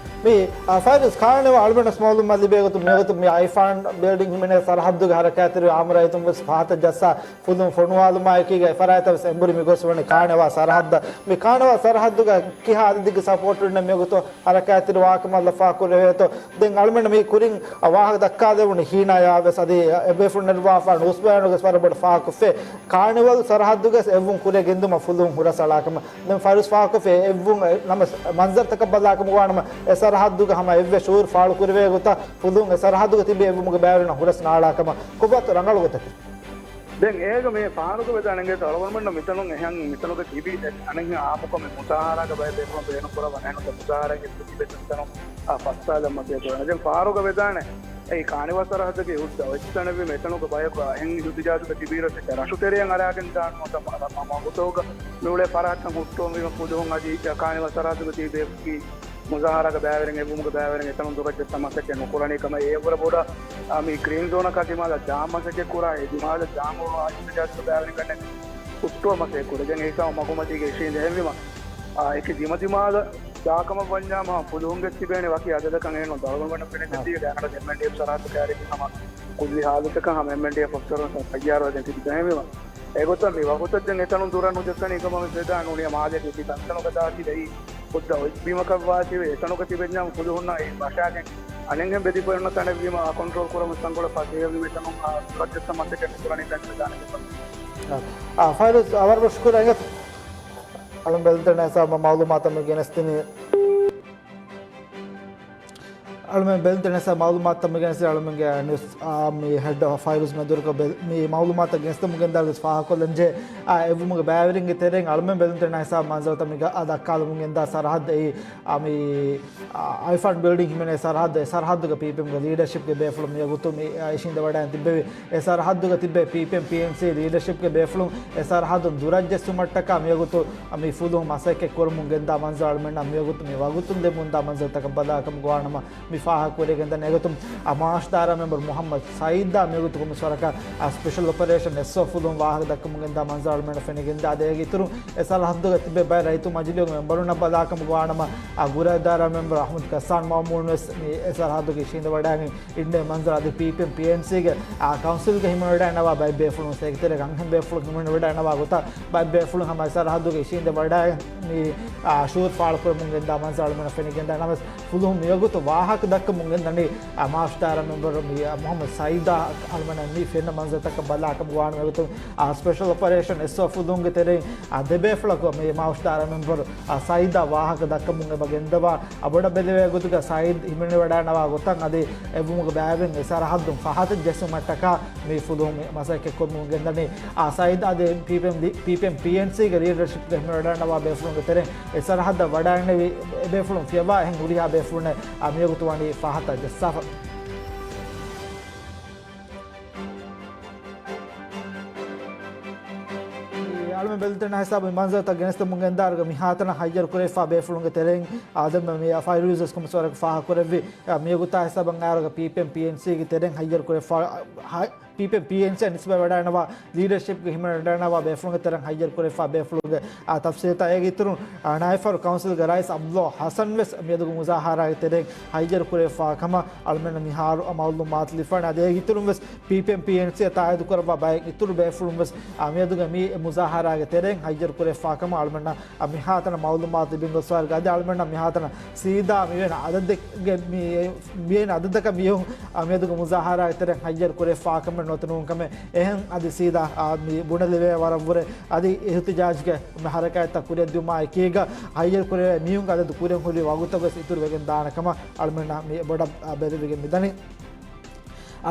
މި، އާ، ފައިރޫޒް ކާނެވާ އަޅުގަނޑަށް މައުލޫމާތު ލިބޭ ގޮތުން މިވަގުތު މި އައިފާން ބިލްޑިން ހިމެނޭ ސަރަހައްދުގެ ހަރަކާތްތެރި އާއްމު ރައްޔިތުން ވެސް ފަހަތަށް ޖައްސާ ފުލުން ފޮނުވާލުމާއެކީގަ އެފަރާތްތައް ވެސް އެނބުރި މިގޮސް ވަނީ ކާނެވާ ސަރަހައްދަށް. މި ކާނެވާ ސަރަހައްދުގަ ކިހާ އަދަދެއްގެ ސަޕޯޓު އިންނަ މިވަގުތު ހަރަކާތްތެރި ވާހަކަ މައްލަ ފާހަގަކުރެވޭތޯ؟ ދެން އަޅުމެން މި ކުރިން ވާހަކަ ދައްކާލެވުނު ހީނާޔާ ވެސް އަދި އެބޭފުޅުން ނެރުވާފާ ނޫސްބަޔާނުގެ ވަރަށް ބޮޑަށް ފާހަގަކޮށްފައި ކާނިވަލް ސަރަހައްދުގެ އެއްވުން ކުރިއަށް ގެންދުމަށް ފުލުހުން ހުރަސް އަޅާކަމަށް. ދެން ފައިރޫޒް ފާހަގަކޮށްފައި އެއްވުން ނަމަ މަންޒަރުތަކަށް ބަލާކަމަށް ވާނަމަ އެ ސަރަހައްދުގަ ހަމަ އެއްވެ ޝުއޫރު ފާޅު ކުރެވޭ ގޮތަށް ފުލުހުން އެ ސަރަހައްދުގަ ތިބި އެއްވުމުގެ ބައިވެރިންނަށް ހުރަސް ނާޅާކަމަށް. ކޮބާތޯ ރަނގަޅު ގޮތަކީ؟ ދެން އޭގަ މި ފާރުގަ ވެދާނެ އިނގޭތޯ އަޅުގަނޑުމެންނަށް މިތަނުން އެހެން މިތަނުގަ ތިބި އަނެއްހެން އާއްމުކޮށް މި މުޒާހަރާގަ ބައެއް ބޭފުޅުން ބޭނުން ކުރައްވާ ނެހެނުން މުޒާހަރާގެ ތިބެ ތަންތަނުން އާ ފައްސާލަން މަސައްކަތް ކުރަން. ދެން ފާރުގަ ވެދާނެ އެއީ ކާނިވަލް ސަރަހައްދަކީ ހުއްދަ އޮތްތަނެއްވީމަ އެތަނުގަ ބަޔަކު އެހެން އިހުތިޖާޖުގަ ތިބީ ރަށު ތެރެއަށް އަރާގެން ދާން ނުވަތަ މަގުތަކުގަ މިއުޅޭ ފަރާތްތައް ހުއްޓުވަންވީމަ ފުލުހުން އަދި ކާނިވަލް ސަރަހައްދުގަ ތިބި ބޭފުޅުން މުޒާހަރާގެ ބައިވެރިން އެއްވުމުގެ ބައިވެރިން އެތަނުން ދުރަށް ޖައްސާ މަސައްކަތް ނުކުރަނީ ކަމަށް އެއަށްވުރެ ބޮޑަށް އާ، މި ގްރީން ޒޯނަކާ ދިމާލަށް ޖާމް މަސައްކަތް ކުރާ، އެ ދިމާލަށް ޖާމް ހުޅުވާ އިހުތިޖާޖުގެ ބައިވެރިން ގަނެ ހުއްޓުވަ މަސައްކަތް ކުރި. ދެން އެހިސާބުން މަގުމަތީގެ އިށީނދެ އެހެންވީމަ، އާ، އެކި ދިމަދިމާލަށް ދާކަމަށް ވަންޏާ މާ ފުލުހުންގެ ތިބޭނެ ވަކި އަދަދަކަށް އެހެންނު ދަޅުގަނޑުމެންނަށް ފެނިގެން ދިޔަ ގާނަޑަ އެމްއެންޑީއެފް ސަރަހައްދު ކައިރި ހަމަ ކުއްލި ހާލަތަކަށް ހަމަ އެމްއެންޑީއެފް އޮފިސަރުން ތައްޔާރުވެގެން ތިބި ދެންވީމަ. އެގޮތަށް މި ވަގުތަށް ދެން އެތަނުން ދުރަށް ނުޖައްސަނީ ކަމަށް ވެސް ވެދާނެ ނޫނީ މާލޭގެ ތި ތަންތަނުގަ ދާތީ ދެއީ ހުއްދަ އޮތް ބިމަކަށް ވާތީވެ އެތަނުގަ ތިބެންޏާ ފުލުހުންނަށް އެ ވަށާގެން އަނެއްހެން ބެދިފަ އޮންނަ ތަނެއްވީމަ ކޮންޓްރޯލް ކުރަމުން ތަންކޮޅެއް ފަސޭހަވީމަ އެތަނުން އާ، ސުރައްޖައްސަ މަސައްކަތް ނުކުރަނީ ދެން ވެދާނެ ގޮތަށް. އާ، އާ، ފައިރޫޒް ވަރަށް ބޮޑަށް ޝުކުރު އެނގޭތޯ. އަޅުން ބެލުންތެރިންނާ ހިސާބުން މައުލޫމާތު މި ގެނެސްދިނީ. އަޅުމެން ބެލުންތެރިންނާ ހިސާބުން މައުލޫމާތު މި ގެނެސްދިނީ އަޅުމެންގެ ނިއުސް، އާ، މި ހެޑް އޮފް ފައިރޫޒް މެދުވެރިކޮށް ބެލް-، މި މައުލޫމާތު ގެނެސްދެމުން ގެންދާ ގޮތް ފާހަގަކޮށްލަންޖެހޭ. އާ، އެއްވުމުގެ ބައިވެރިންގެ ތެރެއިން އަޅުމެން ބެލުންތެރިންނާ ހިސާބުން މަންޒަރުތައް މި ގަ-، އާ، ދައްކާލަމުން ގެންދާ ސަރަހައްދު އެއީ، އާ، މި އާ، އައިފާން ބިލްޑިން ހިމެނޭ ސަރަހައްދު، އެ ސަރަހައްދުގެ ޕީޕީއެމްގެ ލީޑަޝިޕްގެ ބޭފުޅުން މިވަގުތު މި، އާ، އިށީނދެވަޑައިގެން ތިއްބެވި. އެ ސަރަހައްދުގަ ތިއްބެވި ޕީޕީއެމް ޕީއެންސީ ލީޑަޝިޕްގެ ބޭފުޅުން އެ ސަރަހައްދުން ދުރަށް ޖެއްސުމަށްޓަކާ މިވަގުތު މި ފުލުހުން މަސައްކަތް ކުރަމުން ގެންދާ މަންޒަރު އަޅުމެންނަށް މިވަގުތު މި ވަގުތުން ދެމުންދާ މަންޒަރުތަކަށް ބަލާކަމުގަ ވާނަމަ މި ފާހަގަކުރިގެންދަނީ. އެގޮތުން އާ، މާޝްދާރާ މެމްބަރު މުހައްމަދު ސައީދާ މިވަގުތު ކޮމިސް ވަރަކަށް އާ، ސްޕެޝަލް އޮޕަރޭޝަން އެސްއޯ ފުލުހުން ވާހަކަ ދައްކަމުން ގެންދާ މަންޒަރު އަޅުމެންނަށް ފެނިގެންދާ. އަދި އޭގެ އިތުރުން އެ ސަރަހައްދުގަ ތިބޭ ބައެއް ރައްޔިތު މަޖިލީހުގެ މެމްބަރުންނަށް ބަލާކަމުގަ ވާނަމަ، އާ، ގުރޭދާރާ މެމްބަރު އަޙްމަދު ކައްސާން މައުމޫން ވެސް މި އެ ސަރަހައްދުގަ އިށީނދެވަޑައިގެން އިންނޭ މަންޒަރު. އަދި ޕީޕީއެމް ޕީއެންސީގެ، އާ، ކައުންސިލްގަ ހިމެނިވަޑައިގަންނަވާ ބައެއް ބޭފުޅުން ވެސް އޭގެ ތެރޭގަ އަންހެން ބޭފުޅުން ހިމެނިވަޑައިގަންނަވާ ގޮތަށް ބައެއް ބޭފުޅުން ހަމަ އެ ސަރަހައްދުގަ އިށީނދެވަޑައިގެން މި، އާ، ޝުއޫރު ފާޅުކުރަމުން ގެންދާ މަންޒަރު އަޅުމެންނަށް ފެނިގެންދާ. ނަމަވެސް ފުލުހުން މިވަގުތު ވާހަކަ ދައްކަމުން ގެންދަނީ، އާ، މާޝްދާރާ މެމްބަރު މި، އާ، މުހައްމަދު ސައީދާ އަޅުމެންނަށް މި ފެންނަ މަންޒަރުތަކަށް ބަލާކަމުގަ ވާނަމަ. އެގޮތުން އާ، ސްޕެޝަލް އޮޕަރޭޝަން އެސްއޯ ފުލުހުންގެ ތެރެއިން އާ، ދެ ބޭފުޅަކު މި މާޝްދާރާ މެމްބަރު، އާ، ސައީދާ ވާހަކަ ދައްކަމުން އެބަ ގެންދަވާ، އާ، ބޮޑަށް ބެލެވޭ ގޮތުގަ ސައީދު ހިމެނިވަޑައިގަންނަވާ ގޮތަށް އަދި އެއްވުމުގެ ބައިވެރިން އެ ސަރަހައްދުން ފަހަތަށް ޖެއްސުމަށްޓަކާ މި ފުލުހުން މި މަސައްކަތް ކޮށްމުން ގެންދަނީ. އާ، ސައީދު އަދި ޕީޕީއެމް ލީ-، ޕީޕީއެމް ޕީއެންސީގެ ލީޑަރޝިޕްގަ ހިމެނިވަޑައިގަންނަވާ ބޭފުޅުންގެ ތެރެއިން އެ ސަރަހައްދަށް ވަޑައިގެންނެވި އެ ބޭފުޅުން ފިޔަވާ އެހެން ހުރިހާ ބޭފުޅުންނެއް އާ، މިވަގުތު ވަނީ ފަހަތަށް ޖައްސާފަ. އަޅުމެން ބެލުންތެރިންނާ ހިސާބުން މި މަންޒަރުތައް ގެނެސްދެމުން ގެންދާއިރުގަ މިހާތަނަށް ހައްޔަރު ކުރެވިފާ ބޭފުޅުންގެ ތެރެއިން އާ، ދެންމެ މި ފައިރޫޒް ވެސް ކޮމިސް ވަރަކަށް ފާހަގަކުރެއްވި. އާ، މިވަގުތާ ހިސާބަށް އައިއިރުގަ ޕީޕީއެމް ޕީއެންސީގެ ތެރެއިން ހައްޔަރު ކުރެވިފާ، ހަ-، ޕީޕީއެމް ޕީއެންސީއަށް ނިސްބަތް ވަޑައިގަންނަވާ ލީޑަރޝިޕްގެ ހިމެނިވަޑައިގަންނަވާ ބޭފުޅުންގެ ތެރެއިން ހައްޔަރު ކުރެވިފާ ބޭފުޅުންގެ، އާ، ތަފްސީލްތައް އޭގެ އިތުރުން، އާ، ނައިފަރު ކައުންސިލްގެ ރައީސް އަބްދުﷲ ހަސަން ވެސް މިއަދުގެ މުޒާހަރާގެ ތެރެއިން ހައްޔަރު ކުރެވިފާ ކަމަށް އަޅުމެންނަށް މިހާރު މައުލޫމާތު ލިބިފާނެ. އަދި އޭގެ އިތުރުން ވެސް ޕީޕީއެމް ޕީއެންސީއަށް ތާއީދު ކުރައްވާ ބައެއް އިތުރު ބޭފުޅުން ވެސް، އާ، މިއަދުގެ މި މުޒާހަރާގެ ތެރެއިން ހައްޔަރު ކުރެވިފާ ކަމަށް އަޅުމެންނަށް މިހާތަނަށް މައުލޫމާތު ލިބިން ގޮސްފާރިގަ އަދި އަޅުމެންނަށް މިހާތަނަށް ސީދާ މިވެން އަދަދެއްގެ މި، މިވެން އަދަދަކަށް މި، އާ، މިއަދުގެ މުޒާހަރާގެ ތެރެއިން ހައްޔަރު ކުރެވިފާ ކަމެއް ނުވަތަ ނޫން ކަމެއް އެހެން އަދި ސީދާ، އާ، މި ބުނެލެވޭ ވަރަށްވުރެ އަދި އިހުތިޖާޖުގެ މި ހަރަކާތްތައް ކުރިއަށްދިއުމާ އެކީގަ ހައްޔަރު ކުރެވޭ މީހުންގެ އަދަދު ކުރިއަށް ހުރި ވަގުތަށް ވެސް އިތުރު ވެގެން ދާނެ ކަމަށް އަޅުމެންނަށް މި ބޮޑަށް، އާ، ބެލެވިގެން މިދަނީ.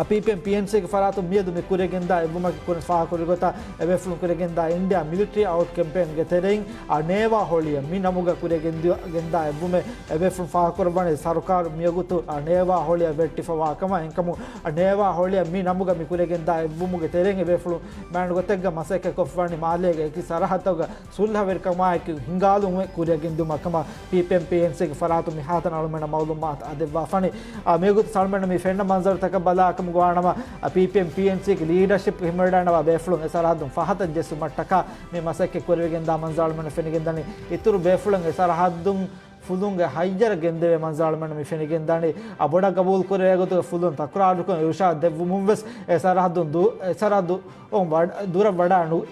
ޕީޕީއެމް ޕީއެންސީގެ ފަރާތުން މިއަދު މި ކުރިޔަށް ގެންދާ އެއްވުމަކީ ކުރިން ފާހަގަކުރި ގޮތަށް އެބޭފުޅުން ކުރިޔަށް ގެންދާ އިންޑިއާ މިލިޓަރީ އައުޓް ކެމްޕޭންގެ ތެރެއިން އާ ނޭވާ ހޮޅިއަށް މި ނަމުގަ ކުރިޔަށް ގެންދި-، ގެންދާ އެއްވުމެއް އެބޭފުޅުން ފާހަގަކުރައްވަނީ ސަރުކާރު މިވަގުތު އާ ނޭވާ ހޮޅިއަށް ވެއްޓިފަވާ ކަމަށް. އެހެންކަމުން އާ ނޭވާ ހޮޅިއަށް މި ނަމުގަ މި ކުރިޔަށް ގެންދާ އެއްވުމުގެ ތެރެއިން އެބޭފުޅުން މާނަގޮތެއްގަ މަސައްކަތްކޮށްފަވަނީ މާލޭގެ އެކި ސަރަހައްދުގަ ސުލްހަވެރިކަމާއެކު ހިނގާލުމެއް ކުރިޔަށް ގެންދިއުމަށް ކަމަށް ޕީޕީއެމް ޕީއެންސީގެ ފަރާތުން މިހާތަނަށް އަޅުމެންނަށް މައުލޫމާތު އަދެއްވާފަނީ. އާ، މިވަގުތު އަޅުމެންނަށް މި ފެންނަ މަންޒަރުތަކަށް ބަލާކަމުގަ ވާނަމަ، އާ، ޕީޕީއެމް ޕީއެންސީގެ ލީޑަޝިޕް ހިމެނިވަޑައިގަންނަވާ ބޭފުޅުން އެ ސަރަހައްދުން ފަހަތަށް ޖެއްސުމަށްޓަކާ މި މަސައްކަތް ކުރެވިގެންދާ މަންޒަރު އަޅުމެންނަށް ފެނިގެންދަނީ. އިތުރު ބޭފުޅުން އެ ސަރަހައްދުން ފުލުންގެ ހައްޔަރަށް ގެންދެވޭ މަންޒަރު އަޅުމެންނަށް މި ފެނިގެންދަނީ. އާ، ބޮޑަށް ގަބޫލު ކުރެވޭ ގޮތުގަ ފުލުން ތަކުރާރުކޮށް އިރުޝާދު ދެއްވުމުން ވެސް އެ ސަރަހައްދުން ދު-، އެ ސަރަހައްދު އޮން ވަޑ-، ދުރަށް ވަޑާ ނު-،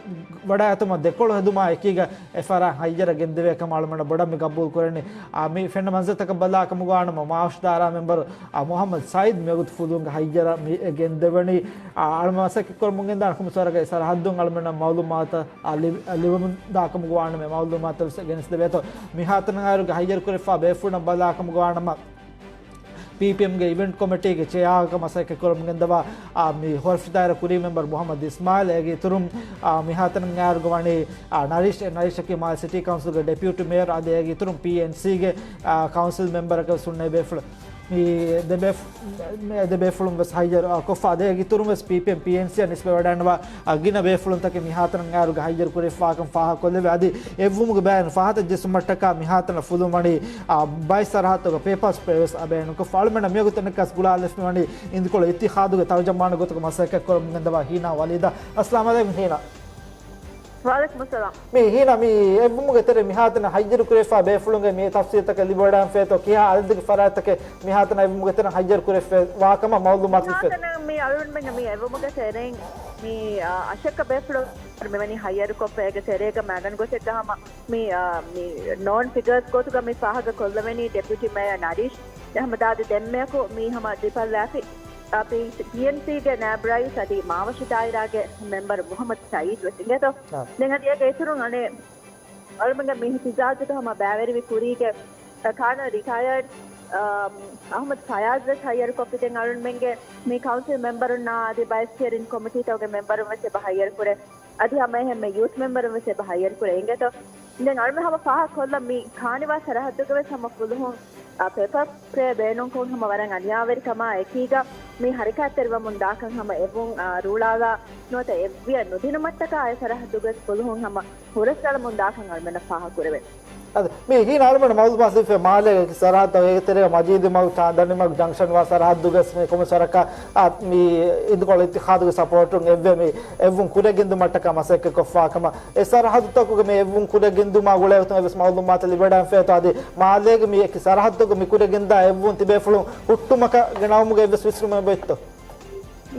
ވަޑައިގަތުމަށް ދެކޮޅު ހެދުމާ އެކީގަ އެ ފަރާތް ހައްޔަރަށް ގެންދެވޭ ކަމަށް އަޅުމެންނަށް ބޮޑަށް މި ގަބޫލު ކުރަނީ. އާ، މި ފެންނަ މަންޒަރުތަކަށް ބަލާކަމުގަ ވާނަމަ މާވަށު ދާއިރާ މެމްބަރު، އާ، މުހައްމަދު ސައީދު މިވަގުތު ފުލުންގެ ހައްޔަރަށް މި ގެންދެވެނީ. އާ، އަޅުމެން މަސައްކަތް ކުރަމުން ގެންދާނެ ކޮންމެސް ވަރަކަށް އެ ސަރަހައްދުން އަޅުމެންނަށް މައުލޫމާތު، އާ، ލި-، އާ، ލިބެމުން ދާކަމުގަ ވާނަމަ މައުލޫމާތު ވެސް ގެނެސްދެވޭތޯ. މިހާތަނަށް އައިރުގެ ހައްޔަރު ކުރެފާ ބޭފުޅުންނަށް ބަލާކަމުގަ ވާނަމަ، ޕީޕީއެމްގެ އިވެންޓް ކޮމިޓީގެ ޗެއާގަ މަސައްކަތް ކުރަމުން ގެންދަވާ، އާ، މި ހުރަފި ދާއިރާ ކުރީ މެމްބަރު މުހައްމަދު އިސްމާއިލް އޭގެ އިތުރުން، އާ، މިހާތަނަށް އައިރުގަ ވަނީ، އާ، ނަރީޝް، ނަރީޝަކީ މާލެ ސިޓީ ކައުންސިލްގެ ޑެޕިއުޓީ މޭޔަރ އަދި އޭގެ އިތުރުން ޕީއެންސީގެ، އާ، ކައުންސިލް މެމްބަރަކަށް ވެސް ހުންނެވި ބޭފުޅު. މި ދެ ބޭފު-، މި ދެ ބޭފުޅުން ވެސް ހައްޔަރު، އާ، ކޮށްފަ އަދި އޭގެ އިތުރުން ވެސް ޕީޕީއެމް ޕީއެންސީއަށް ނިސްބަތް ވަޑައިގަންނަވާ، އާ، ގިނަ ބޭފުޅުންތަކެއް މިހާތަނަށް އައިރުގަ ހައްޔަރު ކުރެފާކަން ފާހަގަކޮށްލެވޭ. އަދި އެއްވުމުގެ ބައިން ފަހަތަށް ޖެއްސުމަށްޓަކާ މިހާތަނަށް ފުލުން ވަނީ، އާ، ބައެއް ސަރަހައްދުގަ ޕޭޕާ ސްޕްރޭ ވެސް އަބައިނުކޮށްފަ. އަޅުމެންނަށް މިވަގުތު އަނެއްކާސް ގުޅާލެވިފަ ވަނީ އިންދުކޮޅު އިއްތިހާދުގެ ތަރުޖަމާނުގެ ގޮތުގަ މަސައްކަތް ކުރަމުން ގެންދަވާ ހީނާ ވަލީދާ. އައްސަލާމު ޢަލައިކުމް ހީނާ. ވަޢަލައިކުމުއްސަލާމް. މި ހީނާ، މި އެއްވުމުގެ ތެރޭ މިހާތަނަށް ހައްޔަރު ކުރެފާ ބޭފުޅުންގެ މި ތަފްސީލްތަކެއް ލިބިވަޑައިގެންފޭތޯ؟ ކިހާ އަދަދެއްގެ ފަރާތްތަކެއް މިހާތަނަށް އެއްވުމުގެ ތެރެއިން ހައްޔަރު ކުރެފަ ވާ ކަމަށް މައުލޫމާތު ލިބިފަ. މިހާތަނަށް މި އަޅުގަނޑުމެންގެ މި އެއްވުމުގެ ތެރެއިން މި، އާ، އަށަކަށް ބޭފުޅުން މިވަނީ ހައްޔަރުކޮށްފަ. އޭގެ ތެރޭގަ މަގަން ގޮތެއްގަ ހަމަ މި، އާ، މި ނޯން ފިގަރސް ގޮތުގަ މި ފާހަގަ ކޮށްލެވެނީ ޑެޕިއުޓީ މޭޔަރ ނަރީޝް އަހްމަދާދި ދެންމެއަކު މީ ހަމަ ދިފާއުލާފި، އާ، ޕީ-، ޕީއެންސީގެ ނާއިބު ރައީސް އަދި މާވަށު ދާއިރާގެ މެމްބަރު މުހައްމަދު ސައީދު ވެސް އިނގޭތޯ. އާ. ދެން އަދި އޭގެ އިތުރުން އަނެއް އަޅުމެންގެ މި އިހްތިޖާޖުގަ ހަމަ ބައިވެރިވި ކުރީގެ، އަ، ކާނަލް ރިޓަޔާޑް، އަ، އަހްމަދު ފަޔާޒް ވެސް ހައްޔަރުކޮށްފި. ދެން އަޅުމެންގެ މި ކައުންސިލް މެމްބަރުންނާ އަދި ބައެއް ސްޓިއަރިން ކޮމިޓީތަކުގެ މެމްބަރުން ވެސް އެބަ ހައްޔަރު ކުރޭ. އަދި ހަމަ އެހެންމެ ޔޫތު މެމްބަރުން ވެސް އެބަ ހައްޔަރު ކުރޭ އިނގޭތޯ. ދެން އަޅުމެން ހަމަ ފާހަގަ ކޮށްލަން މި ކާނިވާ ސަރަހައްދުގަ ވެސް ހަމަ ފުލުހުން، އާ، ޕޭޕާ ސްޕްރޭ ބޭނުންކޮށް ހަމަ ވަރަށް އަނިޔާވެރިކަމާ އެކީގަ މި ހަރަކާތްތެރިވަމުން ދާކަން ހަމަ އެވުން، އާ، ރޫޅާލާ ނުވަތަ އެއްވިޔަ ނުދިނުމަށްޓަކާ އެ ސަރަހައްދުގަ ވެސް ފުލުހުން ހަމަ ހުރަސްއަޅަމުން ދާކަން އަޅުމެންނަށް ފާހަގަކުރެވޭ. އަދި މި ހީނާ އަޅުމެން މައުލޫމާތު ލިބިފަ މާލޭގެ ސަރަހައްދު އޭގެ ތެރޭގަ މަޖީދީ މަގު ޗާނދަނީ މަގު ޖަންކްޝަން ވާ ސަރަހައްދުގަ ވެސް މި ކޮންމެސް ވަރަކަށް، އާ، މި އިންދުކޮޅު އިއްތިހާދުގެ ސަޕޯޓުން އެއްވެ މި އެއްވުން ކުރިއަށް ގެންދުމަށްޓަކާ މަސައްކަތް ކޮށްފާ ކަމަށް. އެ ސަރަހައްދުތަކުގެ މި އެއްވުން ކުރިއަށް ގެންދުމާ ގުޅޭ ގޮތުން އެއްވެސް މައުލޫމާތެއް ލިބިވަޑައިގެންފޭތޯ؟ އަދި މާލޭގެ މި އެކި ސަރަހައްދުގަ މި ކުރިއަށް ގެންދާ އެއްވުން ތިބޭފުޅުން ހުއްޓުމަކަށް ގެނައުމުގެ އެއްވެސް ވިސްނުމެއް އޮތްތޯ؟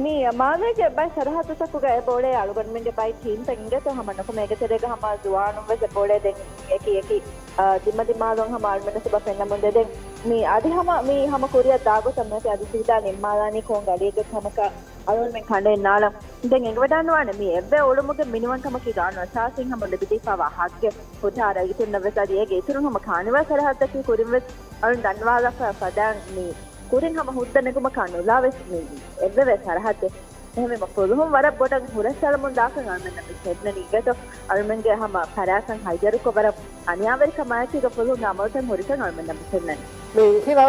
މި މާލޭގެ ބައެއް ސަރަހައްދުތަކުގަ އެބަ އުޅޭ އަޅުގަނޑުމެންގެ ބައެއް ޓީމްތައް އިނގޭތޯ ހަމަ ނުކުމެ އޭގެ ތެރޭގަ ހަމަ ޒުވާނުން ވެސް އެބަ އުޅޭ ދެން އެކި އެކި، އާ، ދިމަދިމާލުން ހަމަ އަޅުމެންނަށް އެބަ ފެންނަމުންދޭ ދެން މި އަދި ހަމަ މި ހަމަ ކުރިއަށް ދާގޮތަށް މިއޮތީ އަދި ސީދާ ނިންމާލާނީ ކޯން ގަޑިއެއްގަ ކަމަކަށް އަޅުގަނޑުމެން ކަނޑައެއް ނާޅަން. ދެން އެނގިވަޑައިނުވާނެ މި އެއްވެ އުޅުމުގެ މިނިވަންކަމަކީ ގާނޫނު އަސާސީން ހަމަ ލިބިދީފާވާ ހައްގެއް ހުއްޓާ ރައްޔިތުންނަށް ވެސް އަދި އޭގެ އިތުރުން ހަމަ ކާނިވާ ސަރަހައްދަކީ ކުރިން ވެސް އަޅުން ދަންނަވާލާފަ ފަދައިން މި ކުރިން ހަމަ ހުއްދަ ނެގުމަކާ ނުލާ ވެސް މި އެއްވެވޭ ސަރަހައްދެއް. އެހެންވީމަ ފުލުހުން ވަރަށް ބޮޑަށް ހުރަސްއަޅަމުން ދާކަން އަޅުމެންނަށް މި ފެންނަނީ. އިނގޭތޯ އަޅުމެންގެ ހަމަ ފަރާތްތައް ހައްޔަރުކޮށް ވަރަށް އަނިޔާވެރިކަމާއެކީގަ ފުލުހުންގެ އަމަލުތައް ހުރިކަން އަޅުމެންނަށް މި ފެންނަނީ. މި ހީނާ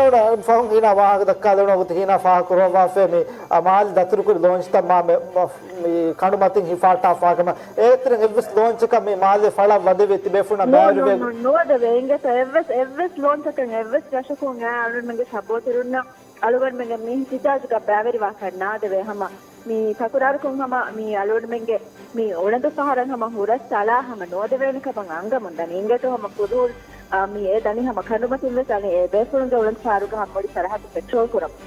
ފަހުން ހީނާ ވާހަކަ ދައްކާލެވުނު ވަގުތު ހީނާ ފާހަގަކުރައްވާފައި މި، އަ، މާލެ ދަތުރުކުރި ލޯންޗްތައް މާ މެ-، މަ-، މި ކަނޑުމަތިން ހިފާއްޓާފާ ކަމަށް. އޭގެތެރެއިން އެއްވެސް ލޯންޗަކަށް މި މާލެ ފަޅަށް ވަދެވޭ ތިބޭފުޅުންނަށް ނޯ، ބައިވެރިވެ ނޯ، ނޯ، ނޯވަދެވޭ އިނގޭތޯ އެއްވެސް، އެއްވެސް ލޯންޗަކަށް އެއްވެސް ރަށަކުން އަޅުގަނޑުމެންގެ ސަޕޯޓަރުންނަށް އަޅުގަނޑުމެންގެ މި އިހްތިޖާޖުގަ ބައިވެރިވާކަށް ނާދެވޭ. ހަމަ މި ތަކުރާރުކޮށް ހަމަ މި އަޅުގަނޑުމެންގެ މި އުނަދު ފަހަރަށް ހަމަ ހުރަސް އަޅާ ހަމަ ނޯދެވޭނެ ކަމަށް އަންގަމުން ދަނީ. އިނގޭތޯ ހަމަ ފުލުހުން، އާ، މި އެ ދަނީ ހަމަ ކަނޑުމަތިން ވެސް އަނެއް އެ ބޭފުޅުންގެ އުޅަނދު ފަހަރުގަ ހަމަ މުޅި ސަރަހައްދު ޕެޓްރޯލް ކުރަމުން.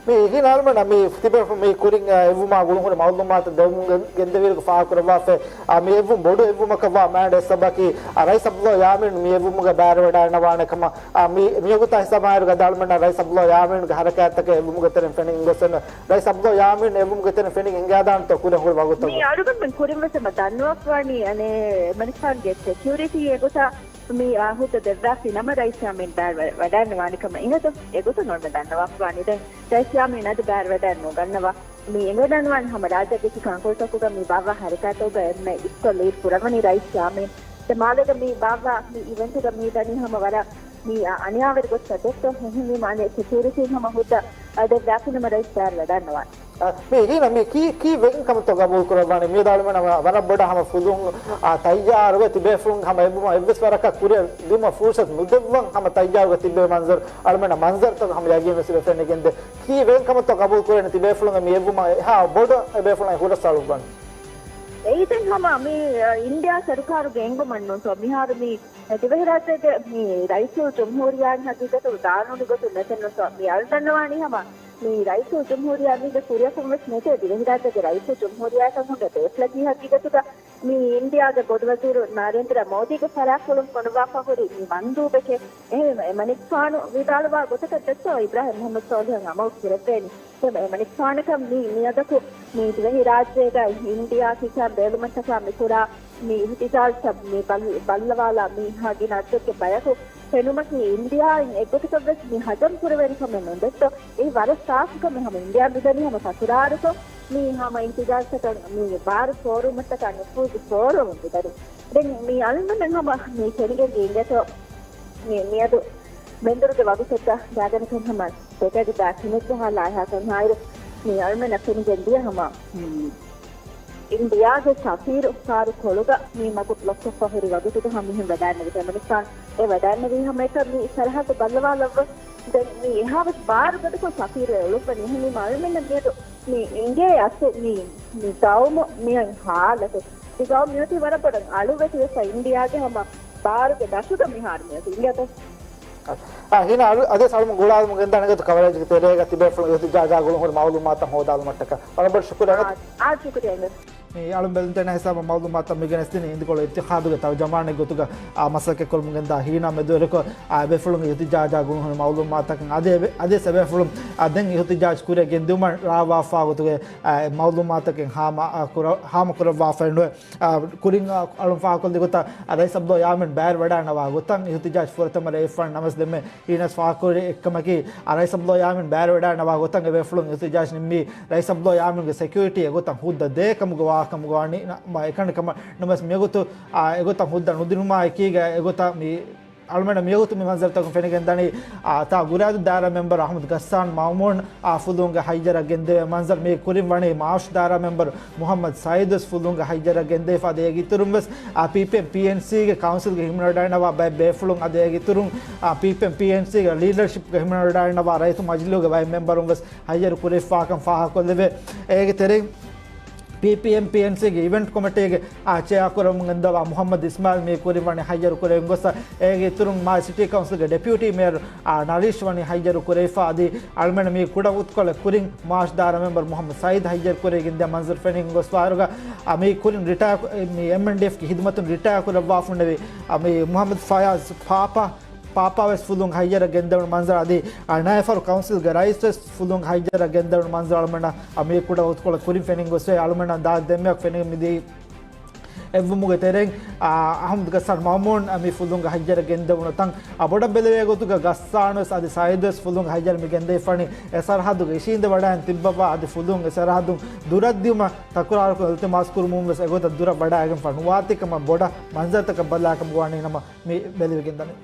މި ހިނާލުމަން މި ތިބޭފުޅުން މި ކުރިން، އާ، އެއްވުމާ ގުޅުންހުރި މައުލޫމާތު ދެވުމުން ގެން-، ގެންދެވިއިރު ފާހަގަކުރައްވާފައި، އާ، މި އެއްވުން ބޮޑު އެއްވުމަކަށްވާ މާނަ އެއް ސަބަބަކީ، އާ، ރައީސް ޢަބްދުﷲ ޔާމީން މި އެއްވުމުގަ ބައިވެރިވެވަޑައިގަންނަވާނެ ކަމަށް، އާ، މި، މިވަގުތާ ހިސާބާއިރުގަ އަޅުމެންނަށް ރައީސް ޢަބްދުﷲ ޔާމީންގެ ހަރަކާތްތަކެއް އެއްވުމުގެ ތެރެއިން ފެނިގެން ގޮސް އެން، ރައީސް ޢަބްދުﷲ ޔާމީން އެއްވުމުގެ ތެރެއިން ފެނިގެން ހިނގާދާނެތޯ ކުރިން ހުރި ވަގުތު؟ މި އަޅުގަނޑުމެން ކުރިން ވެސް އެބަ ދަންނަވާފަވަނީ އަނެއް އެމަނިކުފާނުގެ ސެކިއުރިޓީ އެގޮތަށް މި އާ ހުއްދަ ދެއްވާފި ނަމަ ރައީސް ޔާމީން ބައިވެ-، ވަޑައިންނަވާނެ ކަމަށް އިނގޭތޯ އެގޮތުން އޮންނަ ދަންނަވާފަވާނީ. ދެން ރައީސް ޔާމީން އަދި ބައިވެރިވެވަޑައިން ނުގަންނަވާ. މި އެނގޭ ދަންނަވާނެ ހަމަ ރާއްޖޭގެ ކަންކޮޅުތަކުގަ މި ބާއްވާ ހަރަކާތްތަކުގަ އެންމެ އިސްކޮށް ލީޑް ކުރައްވަނީ ރައީސް ޔާމީން. ދެން މާލޭގަ މި ބާއްވާ މި އިވެންޓުގަ މި ދަނީ ހަމަ ވަރަށް މި އަ-، އަނިޔާވެރި ގޮތަށް ދެއްތޯ. އެހެންވީމާ އަނެއް ސެކިއުރިޓީން ހަމަ ހުއްދަ އަ، ދެއްވާފިނަމަ ރައީސް ބައިވެރިވެވަޑައިންނަވާނެ. އަ، މި ހީނަ މި ކީ، ކީ ވެގެން ކަމަށްތޯ ގަބޫލު ކުރައްވާނީ؟ މިއަދު އަޅުމެން ވަ-، ވަރަށް ބޮޑަށް ހަމަ ފުލުން، އާ، ތައްޔާރުވެ ތިބޭފުޅުން ހަމަ އެއްވުމަށް އެއްވެސް ވަރަކަށް ކުރިއަށް ދިއުމަށް ފުރުސަތު ނުދެއްވަން ހަމަ ތައްޔާރުވެ ތިބޭ މަންޒަރު އަޅުމެންނަށް މަންޒަރުތަކުން ހަމަ ޔަގީންވެސް ފެނިގެންދޭ. ކީ ވެގެން ކަމަށްތޯ ގަބޫލު ކުރެވޭނީ ތިބޭފުޅުން މި އެއްވުމަށް އެހާ ބޮޑަށް އެބޭފުޅުން ހުރަސް އަޅުއްވަނީ؟ އެއީ ދެން ހަމަ މި، އަ، އިންޑިއާ ސަރުކާރުގެ އެންގުމަށް ނޫންތޯ. މިހާރު މި ދިވެހިރާއްޖޭގެ މި ރައީސުލްޖުމްހޫރިއްޔާ ހަގީގަތު ދާނުނި ގޮތުން ނެތެއްނުތޯ. މި އަޅުދަންނަވާނީ ހަމަ މި ރައީސުލްޖުމްހޫރިއްޔާ މީގެ ކުރިއަކުން ވެސް ނެތޭ. ދިވެހިރާއްޖޭގެ ރައީސުލްޖުމްހޫރިއްޔާއަކަށް ހުންނެ ބޭފުޅަކީ ހަގީގަތުގަ މި އިންޑިއާގެ ބޮޑުވަޒީރު ނަރޭންދްރަ މޯދީގެ ފަރާތްޕުޅުން ފޮނުއްވާފަ ހުރި މި މަންދޫބެކޭ. އެހެންވީމަ އެމަނިކުފާނު ވިދާޅުވާ ގޮތަކަށް ދެއްތޯ އިބްރާހިމް މުހައްމަދު ސޯލިހަށް އަމަލު ކުރެއްވޭނީ. ދެން އެމަނިކުފާނަކަށް މި މިއަދަކު މި ދިވެހިރާއްޖޭގައި އިންޑިއާ ކިކަން ބޭލުމަށްޓަކާ މި ކުރާ މި އިހްތިޖާޖްތައް މި ބައްލަ-، ބައްލަވާލާ މި ހަ ގިނަ އަދަދެއްގެ ބަޔަކު ފެނުމަކީ އިންޑިއާއިން އެއްގޮތަކަށްވެސް މި ހަޖަމް ކުރެވޭނެ ކަމެއް ނޫން ދެއްތޯ. އެއީ ވަރަށް ސާފު ކަމެއް. ހަމަ އިންޑިއާ މިދަނީ ހަމަ ތަކުރާރުކޮށް މި ހަމަ އިހްތިޖާޖްތަކަށް މި ބާރު ފޯރުވުމަށްޓަކާ ނުފޫޒު ފޯރުވަމުން މިދަނީ. ދެން މި އަޅުގަނޑަށް ހަމަ މި ފެނިގެން އިނގޭތޯ މި-، މިއަދު މެންދުރުގެ ވަގުތެއްގަ ގާގަނެކަން ހަމަ ދެގަޑި ދާ ކިނެއްޖަހާލާ އެހާކަން ހާއިރު މި އަޅުމެންނަށް ފެނިގެން ދިޔަ ހަމަ، މް، އިންޑިއާގެ ސަފީރު ފާރު ކޮޅުގަ މި މަގު ބްލޮކްކޮށްފަ ހުރި ވަގުތުގަ ހަމަ މިހެން ވަޑައިންނެވި އެމަނިކުފާނު އެ ވަޑައިންނެވީ ހަމައެކަން މި ސަރަހައްދު ބައްލަވާލައްވަ. ދެން މި އެހާވެސް ބާރު ގަދަކޮށް ސަފީރު އެ އުޅުއްވަނީ. އެހެންވީމަ އަޅުމެންނަށް މިއަދު މި އިނގޭ އަސް މި، މި ގައުމު މިއަށް ހާލަތު. މި ގައުމު މިއޮތީ ވަރަށް ބޮޑަށް އަޅުވެތިވެފަ އިންޑިއާގެ ހަމަ ބާރުގެ ދަށުގަ މިހާރު މިއޮތީ އިނގޭތޯ. އާ، ހީނަ އަދި ސަލްމު ގުޅާލަމުން ގެންދާނެ ގޮތު ކަވަރޭޖްގެ ތެރޭގަ ތިބޭފުޅުން އިހްތިޖާޖާ ގުޅުން ހުރި މައުލޫމާތަށް ހޯދާލުމަށްޓަކާ ވަރަށް ބޮޑަށް ޝުކުރިއްޔާ. އާ، އާ، ޝުކުރިއްޔާ. މި އަޅުން ބެލުންތެރިންނާ ހިސާބަށް މައުލޫމާތަށް މިގެނެސްދިނީ އިނދިކޮޅު އިއްތިޚާދުގެ ތަރުޖަމާނެއް ގޮތުގަ، އާ، މަސައްކަތްކުރަމުން ގެންދާ ހީނާ މެދުވެރިކޮށް، އާ، އެބޭފުޅުންގެ އިހްތިޖާޖާ ގުޅުން ހުރި މައުލޫމާތަކަށް އަދި އެބެ-، އަދިވެސް އެބޭފުޅުން، އާ، ދެން އިހްތިޖާޖް ކުރިއަށް ގެންދިއުމަށް ރާވާފާ ގޮތުގެ، އާ، މައުލޫމާތަކެއް ހާމަ، އާ، ކުރަ-، ހާމަކުރައްވާފައެއް ނުވޭ. އާ، ކުރިން، އާ، އަޅުން ފާހަގަކޮށްލި ގޮތަށް، އާ، ރައީސް އަބްދުﷲ ޔާމީން ބައިވެރިވަޑައިންނަވާ ގޮތަށް އިހުތިޖާޖް ފުރަތަމަ ރޭ އެއްފަން ނަމަވެސް ދެންމެ ހީނަސް ފާހަގަކުރި އެއްކަމަކީ، އާ، ރައީސް އަބްދުﷲ ޔާމީން ބައިވެރިވަޑައިންނަވާ ގޮތަށް އެބޭފުޅުން އިހުތިޖާޖް ނިންމީ ރައީސް އަބްދުﷲ ޔާމީންގެ ސެކިއުރިޓީ އެގޮތަށް ހުއްދަ ދޭ ކަމުގަ ވާ ކަމުގަ ވަނީ ނަ-، މަ-، އެކަނި ކަމަށް ނަމަވެސް މިވަގުތު، އާ، އެގޮތަށް ހުއްދަ ނުދިނުމާ އެކީގަ އެގޮތަށް މި އަޅުމެންނަށް މިވަގުތު މި މަންޒަރުތަކުން ފެނިގެންދަނީ، އާ، ތާ ގުރާދޫ ދާއިރާ މެމްބަރު އަޙްމަދު ޣައްސާން މައުމޫން، އާ، ފުލުހުންގެ ހައްޔަރަށް ގެންދެވޭ މަންޒަރު. މީ ކުރިން ވަނީ މާޝް ދާއިރާ މެމްބަރު މުޙައްމަދު ސައީދު ވެސް ފުލުހުންގެ ހައްޔަރަށް ގެންދެވިފަ. އަދި އޭގެ އިތުރުން ވެސް، އާ، ޕީޕީއެމް ޕީއެންސީގެ ކައުންސިލްގެ ހިމަނަވަޑައިގަންނަވާ ބައެއް ބޭފުޅުން، އަދި އޭގެ އިތުރުން، އާ، ޕީޕީއެމް ޕީއެންސީގެ ލީޑަރޝިޕްގެ ހިމަނަވަޑައިގަންނަވާ ރައްޔިތު މަޖިލީހުގެ ބައެއް މެމްބަރުން ވެސް ހައްޔަރު ކުރެވިފާކަން ފާހަގަކޮށްލެވޭ. އޭގެ ތެރެއިން ޕީޕީއެމް ޕީއެންސީގެ އިވެންޓް ކޮމިޓީގެ، އާ، ޗެއާ ކުރަމުން ގެންދަވާ މުޙައްމަދު އިސްމާއިލް މީ ކުރިން ވަނީ ހައްޔަރު ކުރެވިން ގޮސް، އޭގެ އިތުރުން މާލެ ސިޓީ ކައުންސިލްގެ ޑެޕިއުޓީ މޭޔަރު، އާ، ނަރީޝް ވަނީ ހައްޔަރު ކުރެވިފަ. އަދި އަޅުމެން މީ ކުޑަ ވަގުތުކޮޅެއް ކުރިން މާޝް ދާއިރާ މެމްބަރު މުޙައްމަދު ސައީދު ހައްޔަރު ކުރެވިގެން ދިޔަ މަންޒަރު ފެނިގެން ގޮސްފަ ވާއިރުގަ، އާ، މީ ކުރިން ރިޓަޔާ، މި އެމްއެންޑީއެފްގެ ހިދުމަތުން ރިޓަޔާ ކުރައްވާފަ ހުންނެވި، އާ، މި މުޙައްމަދު ފަޔާޒް ޕާޕާ ޕާޕާ ވެސް ފުލުހުން ހައްޔަރަށް ގެންދެވުނު މަންޒަރު އަދި، އަ، ނައިފަރު ކައުންސިލްގެ ރައީސް ވެސް ފުލުހުން ހައްޔަރަށް ގެންދެވުނު މަންޒަރު އަޅުމެންނަށް މި ކުޑަ ވަގުތުކޮޅެއް ކުރިން ފެނިގެން ގޮސްފަ. އަޅުމެންނަށް ދާ ދެންމެއަކު ފެނިގެން މިދީ އެއްވުމުގެ ތެރެއިން، އަ، އަޙްމަދު ގައްސާން މައުމޫން މި ފުލުހުން ހައްޔަރަށް ގެންދެވުނު ތަން، އަ، ބޮޑަށް ބެލެވޭ ގޮތުގަ ގައްސާން ވެސް އަދި ސައީދު ވެސް ފުލުހުން ހައްޔަރަށް މި ގެންދެވިފަނީ އެ ސަރަހައްދުގެ އިށީނދެ ވަޑައިން ތިއްބަވާ އަދި ފުލުހުން އެ ސަރަހައްދުން ދުރަށް ދިއުމަށް ތަކުރާރުކޮށް އިލްތިމާސް ކުރުމުން ވެސް އެގޮތަށް ދުރަށް ވަޑައިގެންފަ ނުވާތީ ކަމަށް ބޮޑަށް މަންޒަރުތަކަށް ބަލާކަމުގަ ވަނީ ނަމަ މި ބެލެވިގެންދަނީ.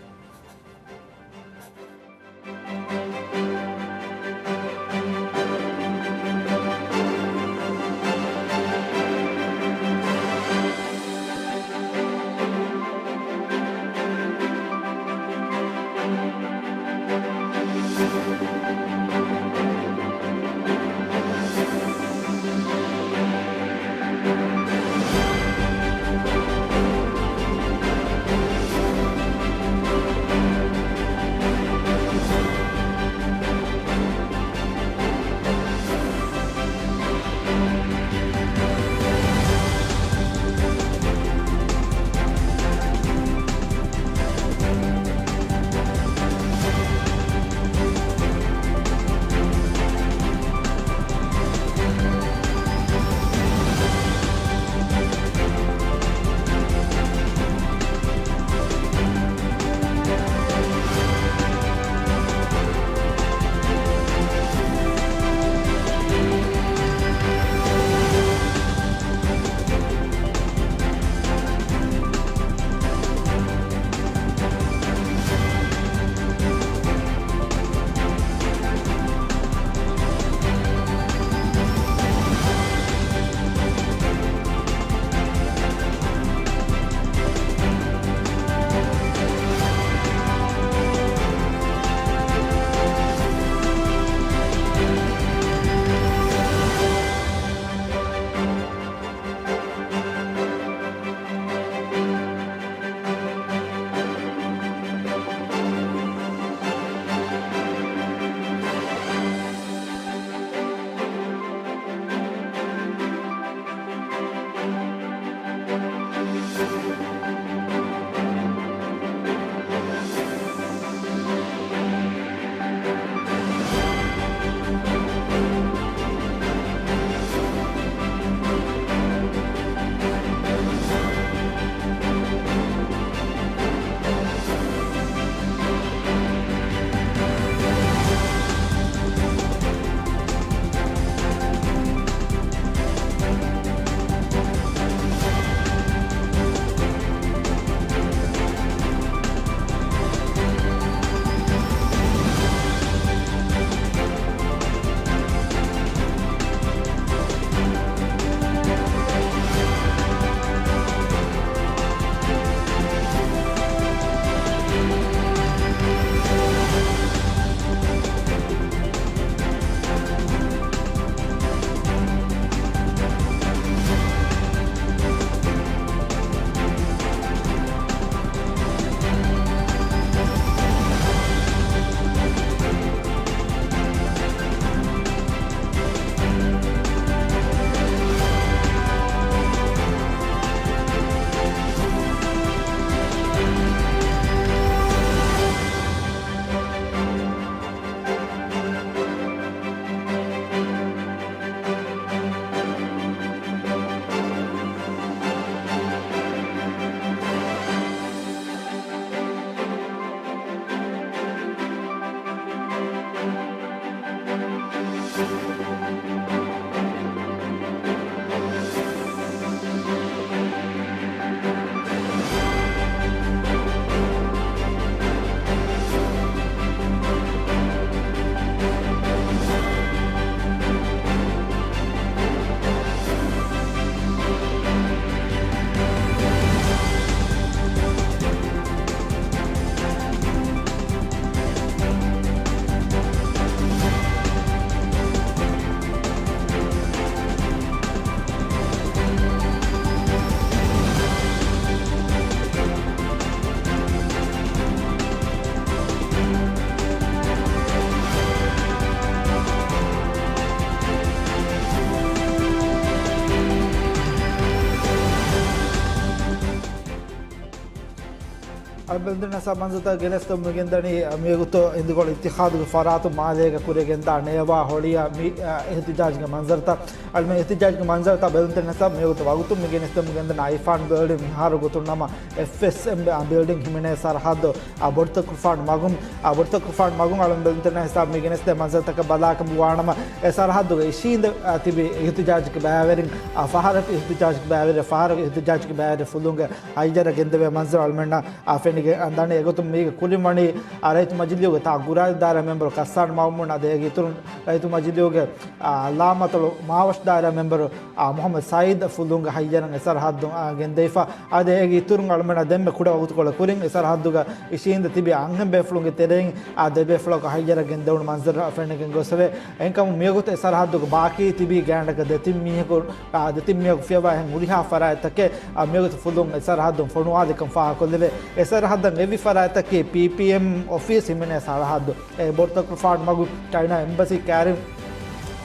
ބެލުންތެރިން ހިސާބު މަންޒަރުތައް ގެނެސްދެމުން ގެންދަނީ މިވަގުތު އިނދުގަނޑު އިއްތިހާދުގެ ފަރާތުން މާލޭގަ ކުރިއަށް ގެންދާ ނޭވާ ހޮޅިއަށް މި އިހްތިޖާޖުގެ މަންޒަރުތައް. އަޅުމެން އިހްތިޖާޖުގެ މަންޒަރުތައް ބެލުންތެރިން ހިސާބު މިވަގުތު ވަގުތުން މި ގެނެސްދެމުން ގެންދަނީ އައިފާން ބިލްޑިން މިހާރު ގޮތުން ނަމަ އެފްއެސްއެމް ބިލްޑިން ހިމެނޭ ސަރަހައްދު އާ، ބޮޑުތަކުރުފާނު މަގުން، އާ، ބޮޑުތަކުރުފާނު މަގުން އަޅުން ބެލުންތެރިން ހިސާބު މި ގެނެސްދޭ މަންޒަރުތަކަށް ބަލާކަމުގަ ވާނަމަ، އެ ސަރަހައްދުގަ އިށީނދެ، އާ، ތިބި އިހްތިޖާޖުގެ ބައިވެރިން، އާ، ފަހަރަކު އިހްތިޖާޖުގެ ބައިވެރި، ފަހަރަކު އިހްތިޖާޖުގެ ބައިވެރި ފުލުންގެ ހައްޔަރަށް ގެންދެވޭ މަންޒަރު އަޅުމެންނަށް، އާ، ފެނިގެން ދަނީ. އެގޮތުން މީގެ ކުރިން ވަނީ، އާ، ރައްޔިތު މަޖިލީހުގެ ތާ ގުރާދި ދާއިރާ މެމްބަރު ކައްސާން މައުމޫން އަދި އޭގެ އިތުރުން ރައްޔިތު މަޖިލީހުގެ، އާ، ލާމަތޮޅު މާވަށު ދާއިރާ މެމްބަރު، އާ، މުޙައްމަދު ސައީދު ފުލުންގެ ހައްޔަރަށް އެ ސަރަހައްދުން، އާ، ގެންދެވިފަ. އަދި އޭގެ އިތުރުން އަޅުމެންނަށް ދެންމެ ކުޑަ ވަގުތުކޮޅެއް ކުރިން އެ ސަރަހައްދުގަ އިށީނދެ ތިބި އަންހެން ބޭފުޅުންގެ ތެރެއިން އާ ދެ ބޭފުޅަކު ހައްޔަރަށް ގެންދެވުނު މަންޒަރު ފެނިގެން ގޮސްފަވޭ. އެހެންކަމުން މިވަގުތު އެ ސަރަހައްދުގަ ބާކީ ތިބި ގާތްގަނޑަކަށް ދެތިން މީހަކު، އާ، ދެތިން މީހަކު ފިޔަވާ އެހެން ހުރިހާ ފަރާތްތަކެއް، އާ، މިވަގުތު ފުލުން އެ ސަރަހައްދުން ފޮނުވާލިކަން ފާހަގަކޮށްލެވޭ. އެ ސަރަހައްދަށް އެއްވި ފަރާތްތަކީ ޕީޕީއެމް އޮފީސް ހިމެނޭ ސަރަހައްދު. އެ ބޮޑުތަކުރުފާނު މަގު ޗައިނާ އެމްބަސީ ކައިރިން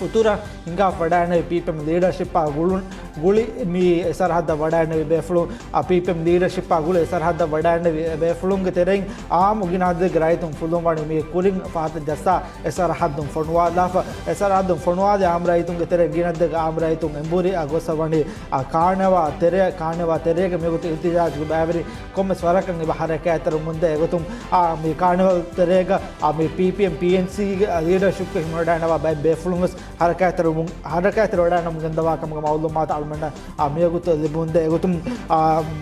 އުތުރަށް ހިނގާފަ ވަޑައިގަންނެވި ޕީޕީއެމް ލީޑަރޝިޕާ ގުޅުން، ގުޅި މި އެ ސަރަހައްދަށް ވަޑައިގަންނެވި ބޭފުޅުން، އާ، ޕީޕީއެމް ލީޑަރޝިޕާ ގުޅި އެ ސަރަހައްދަށް ވަޑައިގަންނެވި ބޭފުޅުންގެ ތެރެއިން އާއްމު ގިނަ އަދަދެއްގެ ރައްޔިތުން ފުލުން ވަނީ މި ކުރިން ފަހަތަށް ޖައްސާ އެ ސަރަހައްދުން ފޮނުވާލާފަ. އެ ސަރަހައްދުން ފޮނުވާލި އާއްމު ރައްޔިތުންގެ ތެރެއިން ގިނަ އަދަދެއްގެ އާއްމު ރައްޔިތުން އެނބުރި އަށް ގޮސް ވަނީ، އާ، ކާނެވާ ތެރެ، ކާނެވާ ތެރޭގަ މިވަގުތު އިހްތިޖާޖުގެ ބައިވެރިން ކޮންމެސް ވަރަކަށް އެބަ ހަރަކާތްތެރިވަމުންދޭ. އެގޮތުން، އާ، މި ކާނެވާ ތެރޭގަ، އާ، މި ޕީޕީއެމް، ޕީއެންސީގެ ލީޑަރޝިޕްގަ ހިމެނިވަޑައިގަންނަވާ ބައެއް ބޭފުޅުން ވެސް ހަރަކާތްތެރިވަމުން، ހަރަކާތްތެރިވަޑައިގަންނަވަމުން ގެންދަވާ ކަމުގެ މައުލޫމާތު އަޅުމެންނަށް، އާ، މިވަގުތު ލިބުމުންދޭ. އެގޮތުން، އާ،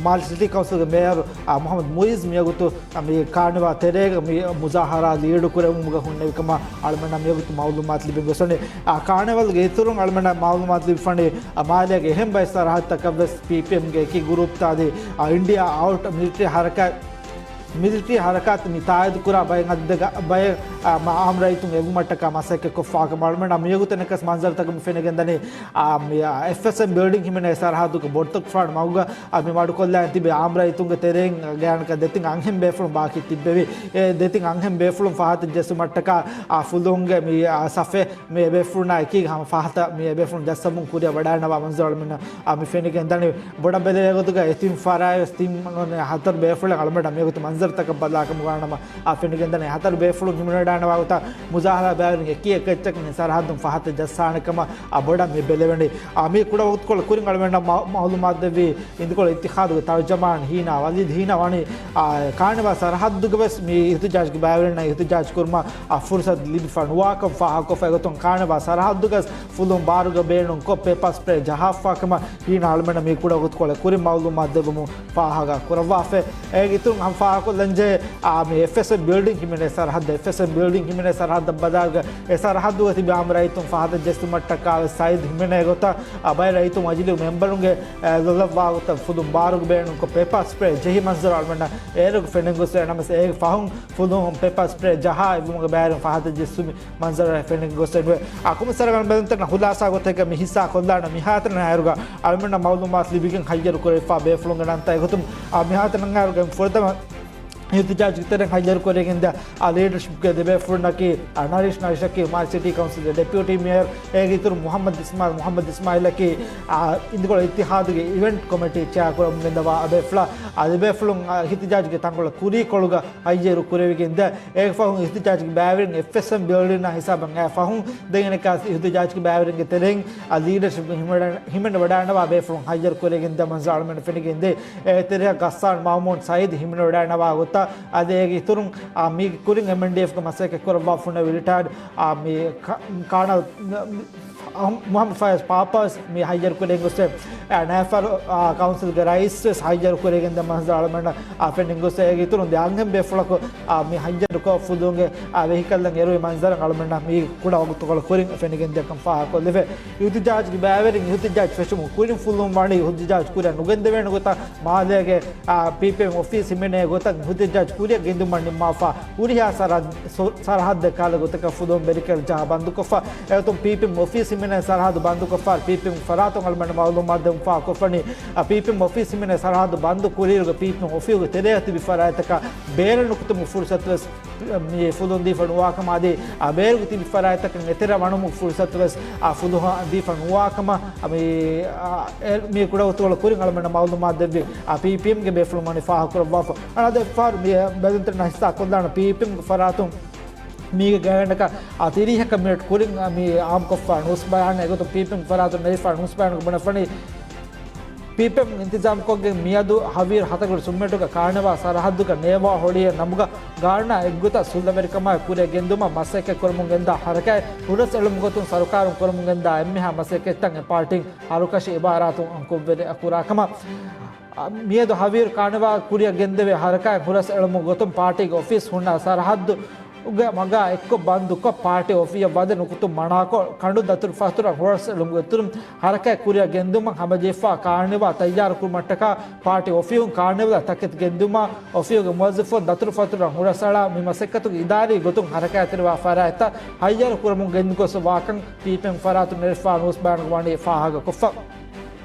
މާލެ ސިޓީ ކައުންސިލްގެ މޭޔަރު، އާ، މުޙައްމަދު މުއިއްޒު މިވަގުތު، އާ، މި ކާނެވާ ތެރޭގަ މި މުޒާހަރާ ލީޑު ކުރެވުމުގަ ހުންނެވި ކަމަށް އަޅުމެންނަށް މިވަގުތު މައުލޫމާތު ލިބިގޮސްވަނީ. އާ، ކާނެވާލްގެ އިތުރުން އަޅުމެންނަށް މައުލޫމާތު ލިބިފަނީ، އާ، މާލޭގެ އެހެން ބައެއް ސަރަހައްދުތަކަށް ވެސް ޕީޕީއެމްގެ އެކި ގުރޫޕްތައް އަދި، އާ، އިންޑިއާ އައުޓް މިލިޓަރީ ހަރަކާތް މިލިޓަރީ ހަރަކާތް މި ތާއީދު ކުރާ ބައެއް އަދަދެއްގެ ބައެއް، އާ، މަ-، އާއްމު ރައްޔިތުން އެއްވުމަށްޓަކާ މަސައްކަތް ކޮށްފާކަމަށް އަޅުމެންނަށް މިވަގުތު އެނެއްކަސް މަންޒަރުތަކުން ފެނިގެންދަނީ، އާ، މި، އާ، އެފްއެސްއެމް ބިލްޑިން ހިމެނޭ ސަރަހައްދުގެ ބޮޑުތަކުރުފާނު މަގުގަ، އާ، މި މަޑުކޮށްލާން ތިބި އާއްމު ރައްޔިތުންގެ ތެރެއިން ގާތްގަނޑަކަށް ދެތިން އަންހެން ބޭފުޅުން ބާކީ ތިއްބެވި. އެ ދެތިން އަންހެން ބޭފުޅުން ފަހަތަށް ޖެއްސުމަށްޓަކާ، އާ، ފުލުންގެ މި، އާ، ސަފެއް މި އެބޭފުޅުންނާ އެކީގަ ހަމަ ފަހަތަށް މި އެބޭފުޅުން ޖައްސަމުން ކުރިއަށް ވަޑައިގަންނަވާ މަންޒަރު އަޅުމެންނަށް، އާ، މި ފެނިގެން ދަނީ. ބޮޑަށް ބެލެވޭ ގޮތުގަ އެ ތިން ފަރާތް ވެސް ތިން ހަތަރު ބޭފުޅެއް އަޅުމެންނަށް މިވަގުތު މަންޒަރުތަކަށް ބަލާކަމުގަ ވާނަމަ، އާ، ފެނިގެން ދަނީ. ހަތަރު ބޭފުޅުން ހިމެނިވަޑައިގަންނަވާ ގޮތަށް މުޒާހަރާ ބައިވެރިން އެކި އެކައްޗަކުން އެ ސަރަހައްދުން ފަހަތަށް ޖައްސާނެ ކަމަށް، އާ، ބޮޑަށް މި ބެލެވެނީ. އާ، މި ކުޑަ ވަގުތުކޮޅު ކުރިން އަޅުމެންނަށް މަ-، މައުލޫމާތު ދެއްވީ އިނދުކޮޅު އިއްތިހާދުގެ ތަރުޖަމާން ހީނާ ވަލީދު ހީނާ ވަނީ، އާ، ކާނެވާ ސަރަހައްދުގަ ވެސް މި އިހްތިޖާޖުގެ ބައިވެރިންނަށް އިހްތިޖާޖު ކުރުމަށް، އާ، ފުރުސަތު ލިބިފަ ނުވާކަން ފާހަގަކޮށްފަ. އެގޮތުން ކާނެވާ ސަރަހައްދުގަ ފުލުން ބާރުގަ ބޭނުންކޮށް ޕެޕާ ސްޕްރޭ ޖަހާފާ ކަމަށް ހީނާ އަޅުމެންނަށް މި ކުޑަ ވަގުތުކޮޅެއް ކުރިން މައުލޫމާތު ދެއްވަމުން ފާހަގަ ކުރައްވާފަ. އޭގެ އިތުރުން ހަމަ ފާހަގަކޮށްލަންޖެހޭ، އާ، މި އެފްއެސްއެމް ބިލްޑިން ހިމެނޭ ސަރަހައްދަށް، އެފްއެސްއެމް ބިލްޑިން ހިމެނޭ ސަރަހައްދަށް ބަލާގަ އެ ސަރަހައްދުގަ ތިބި އާއްމު ރައްޔިތުން ފަހަތަށް ޖެއްސުމަށްޓަކާ ވެސް ސައީދު ހިމެނޭ ގޮތަށް، އާ، ބައެއް ރައްޔިތު މަޖިލީހު މެމްބަރުންގެ، އާ، ލޮލަށްވާ ގޮތަށް ފުލުން ބާރުގަ ބޭނުންކޮށް ޕެޕާ ސްޕްރޭ ޖެހި މަންޒަރު އަޅުމެންނަށް އޭރުގަ ފެނިގެން ގޮސް ނަމަވެސް އޭގެ ފަހުން ފުލުން ޕެޕާ ސްޕްރޭ ޖަހާ އެއްވުމުގެ ބައިވެރިން ފަހަތަށް ޖެއްސުމި މަންޒަރު ފެނިގެން ގޮސް އެންވެ. އާ، ކޮމިސަރ ބެލުންތެރިން ހުލާސާ ގޮތެއްގަ މި ހިއްސާ ކޮށްލާނަ މިހާތަނަށް އައިރުގަ އަޅުމެންނަށް މައުލޫމާތު ލިބިގެން ހައްޔަރު ކުރެވިފާ ބޭފުޅުންގެ ނަންތައް އެގޮތުން، އާ، މިހާތަނަށް އައިރުގަ ފުރަތަމަ އިހްތިޖާޖުގެ ތެރެއިން ހައްޔަރު ކުރެވިގެންދާ، އާ، ލީޑަރޝިޕްގެ ދެ ބޭފުޅުންނަކީ، އާ، ނަރީޝް ނަރީޝަކީ މާލެ ސިޓީ ކައުންސިލްގެ ޑެޕިއުޓީ މޭޔަރު، އޭގެ އިތުރު މުހައްމަދު އިސްމާއިލް، މުހައްމަދު އިސްމާއިލަކީ، އާ، އިނދުގަޅު އިއްތިހާދުގެ އިވެންޓް ކޮމިޓީ ޗެއާ ކުރަމުން ގެންދަވާ އަބޭފުޅާ، އާ، ދެ ބޭފުޅުން، އާ، އިހްތިޖާޖުގެ ތަންކޮޅަށް ކުރީކޮޅުގަ ހައްޔަރު ކުރެވިގެންދާ، އޭގެ ފަހުން އިހްތިޖާޖުގެ ބައިވެރިން އެފްއެސްއެމް ބިލްޑިންއާ ހިސާބަށް އައި ފަހުން ދެން އެނެއްކާސް އިހްތިޖާޖުގެ ބައިވެރިންގެ ތެރެއިން، އާ، ލީޑަޝިޕް ހިމެނި، ހިމެނިވަޑައިގަންނަވާ ބޭފުޅުން ހައްޔަރު ކުރެވިގެންދާ މަންޒަރު އަޅުމެން ފެނިގެންދޭ. އޭގެ ތެރެއަށް ގައްސާން މައުމޫން ސައީދު ހިމެނިވަޑައިގަންނަވާ ގޮތަށް، އަދި އޭގެ އިތުރުން، އާ، މީގެ ކުރިން އެމްއެންޑީއެފްގެ މަސައްކަތް ކުރައްވާފަ ހުންނެވި ރިޓަޔާޑް، އާ، މި ކާ-، ކާނަލް މުހައްމަދު ފަޔާޒް ޕާޕާސް މި ހައްޔަރު ކުރެން ގޮސް، އާ، ނައިފަރު، އާ، ކައުންސިލްގެ ރައީސް ވެސް ހައްޔަރު ކުރެގެންދާ މަންޒަރު އަޅުމެންނަށް، އާ، ފެނިގެން ގޮސް، އޭގެ އިތުރުން ދެ އަންހެން ބޭފުޅަކު، އާ، މި ހައްޔަރުކޮށް ފުލުންގެ، އާ، ވެހިކަލްއަށް އެރުވި މަންޒަރަށް އަޅުމެންނަށް މީ ކުޑަ ވަގުތުކޮޅު ކުރިން ފެނިގެންދޭކަން ފާހަގަކޮށްލެވޭ. އިހްތިޖާޖުގެ ބައިވެރިން އިހްތިޖާޖު ފެށުމުގެ ކުރިން ފުލުން ވަނީ އިހްތިޖާޖު ކުރިއަށް ނުގެންދެވޭނެ ގޮތަށް މާލޭގެ، އާ، ޕީޕީއެމް އޮފީސް ހިމެނޭ ގޮތަށް އިހްތިޖާޖު ކުރިއަށް ގެންދުމަށް ނިންމާފަ ހުރިހާ ސަރަ-، ސޮ-، ސަރަހައްދެއް ކަހަލަ ގޮތަކަށް ފުލުން ބެރިކެލް ޖަހާ ބަންދުކޮށްފަ އެގޮތުން ޕީޕީއެމް އޮފީސް ހިމެނޭ ސަރަހައްދު ބަންދުކޮށްފަ ޕީޕީއެމް ފަރާތުން އަޅުމެން މައުލޫމާތު ދެއްވުމަށް ފާހަގަކޮށްފަނީ، ޕީޕީއެމް އޮފީސް ހިމެނޭ ސަރަހައްދު ބަންދު ކުރިއިރުގަ ޕީޕީއެމް އޮފީހުގެ ތެރެއަށް ތިބި ފަރާތްތަކަށް ބޭރަށް ނުކުތުމުގެ ފުރުސަތު ވެސް މި ފުލުހުން ދީފަ ނުވާކަމަށް އަދި އާ ބޭރުގެ ތިބި ފަރާތްތަކުން އެތެރެ ވަނުމުގެ ފުރުސަތު ވެސް އާ ފުލުހަށް ދީފަ ނުވާކަމަށް މި އާ، އެ، މި ކުޑަ ވަގުތުކޮޅު ކުރިން އަޅުމެންނަށް މައުލޫމާތު ދެއްވި އާ ޕީޕީއެމްގެ ބޭފުޅުން ވަނީ ފާހަގަކުރައްވާފަ. އަނެއް އެއްފަހަރު މި ބެލުންތެރިންނަށް ހިއްސާ ކޮށްލާނަ ޕީޕީއެމްގެ ފަރާތުން މީގެ ގާތްގަނޑަކަށް އާ ތިރީހަކަށް މިނެޓް ކުރިން އާ މި އާއްމުކޮށްފަ ނޫސް ބަޔާނެއް އެގޮތުން ޕީޕީއެމް ފަރާތުން ނެރެފަ ނޫސް ބަޔާނުގަ ބުނެފަނީ، ޕީޕީއެމް އިންތިޒާމްކޮށްގެން މިއަދު ހަވީރު ހަތަކުޑި ސުންމެޓުގަ ކާނެވާ ސަރަހައްދުގަ ނޭވާ ހޮޅިއެއް ނަމުގަ ގާނާ އެއްގޮތަށް ސުލްލަވެރިކަމާއި ކުރިއަށް ގެންދުމަށް މަސައްކަތް ކުރަމުން ގެންދާ ހަރަކާތް ހުރަސް އެޅުމުގެ ގޮތުން ސަރުކާރުން ކުރަމުން ގެންދާ އެންމެހާ މަސައްކަތްތައް އެ ޕާޓީން ހަރުކަށި އިބާރާތުން އަންކޮށްވެރި އަކުރާކަމަށް މިއަދު ހަވީރު ކާނެވާ ކުރިއަށް ގެންދެވޭ ހަރަކާތް ހުރަސް އެޅުމުގެ ގޮތުން ޕާޓީގެ އޮފީސް ހުންނަ ސަރަހައްދުގެ މަގާ އެއްކޮށް ބަންދުކޮށް، ޕާޓީ އޮފީހަށް ވަދެ ނުކުތުން މަނާކޮށް، ކަނޑުން ދަތުރުފަތުރަށް ހުރަސް އެޅުމުގެ އިތުރުން ހަރަކާތް ކުރިއަށް ގެންދުމަށް ހަމަޖެހިފަ ކާނެވާ ތައްޔާރުކުރުމަށްޓަކާ ޕާޓީ އޮފީހުން ކާނެވާ ތަކެތި ގެންދިއުމަށް އޮފީހުގެ މުވައްޒަފުން ދަތުރުފަތުރަށް ހުރަސްއަޅާ މި މަސައްކަތުގެ އިދާރީ ގޮތުން ހަރަކާތްތެރިވާ ފަރާތްތައް ހައްޔަރު ކުރަމުން ގެންގޮސް ވާކަން ޕީޕީއެމް ފަރާތުން ނެރެފަ ނޫސް ބަޔާނުގަ ވަނީ ފާހަގަކޮށްފަ.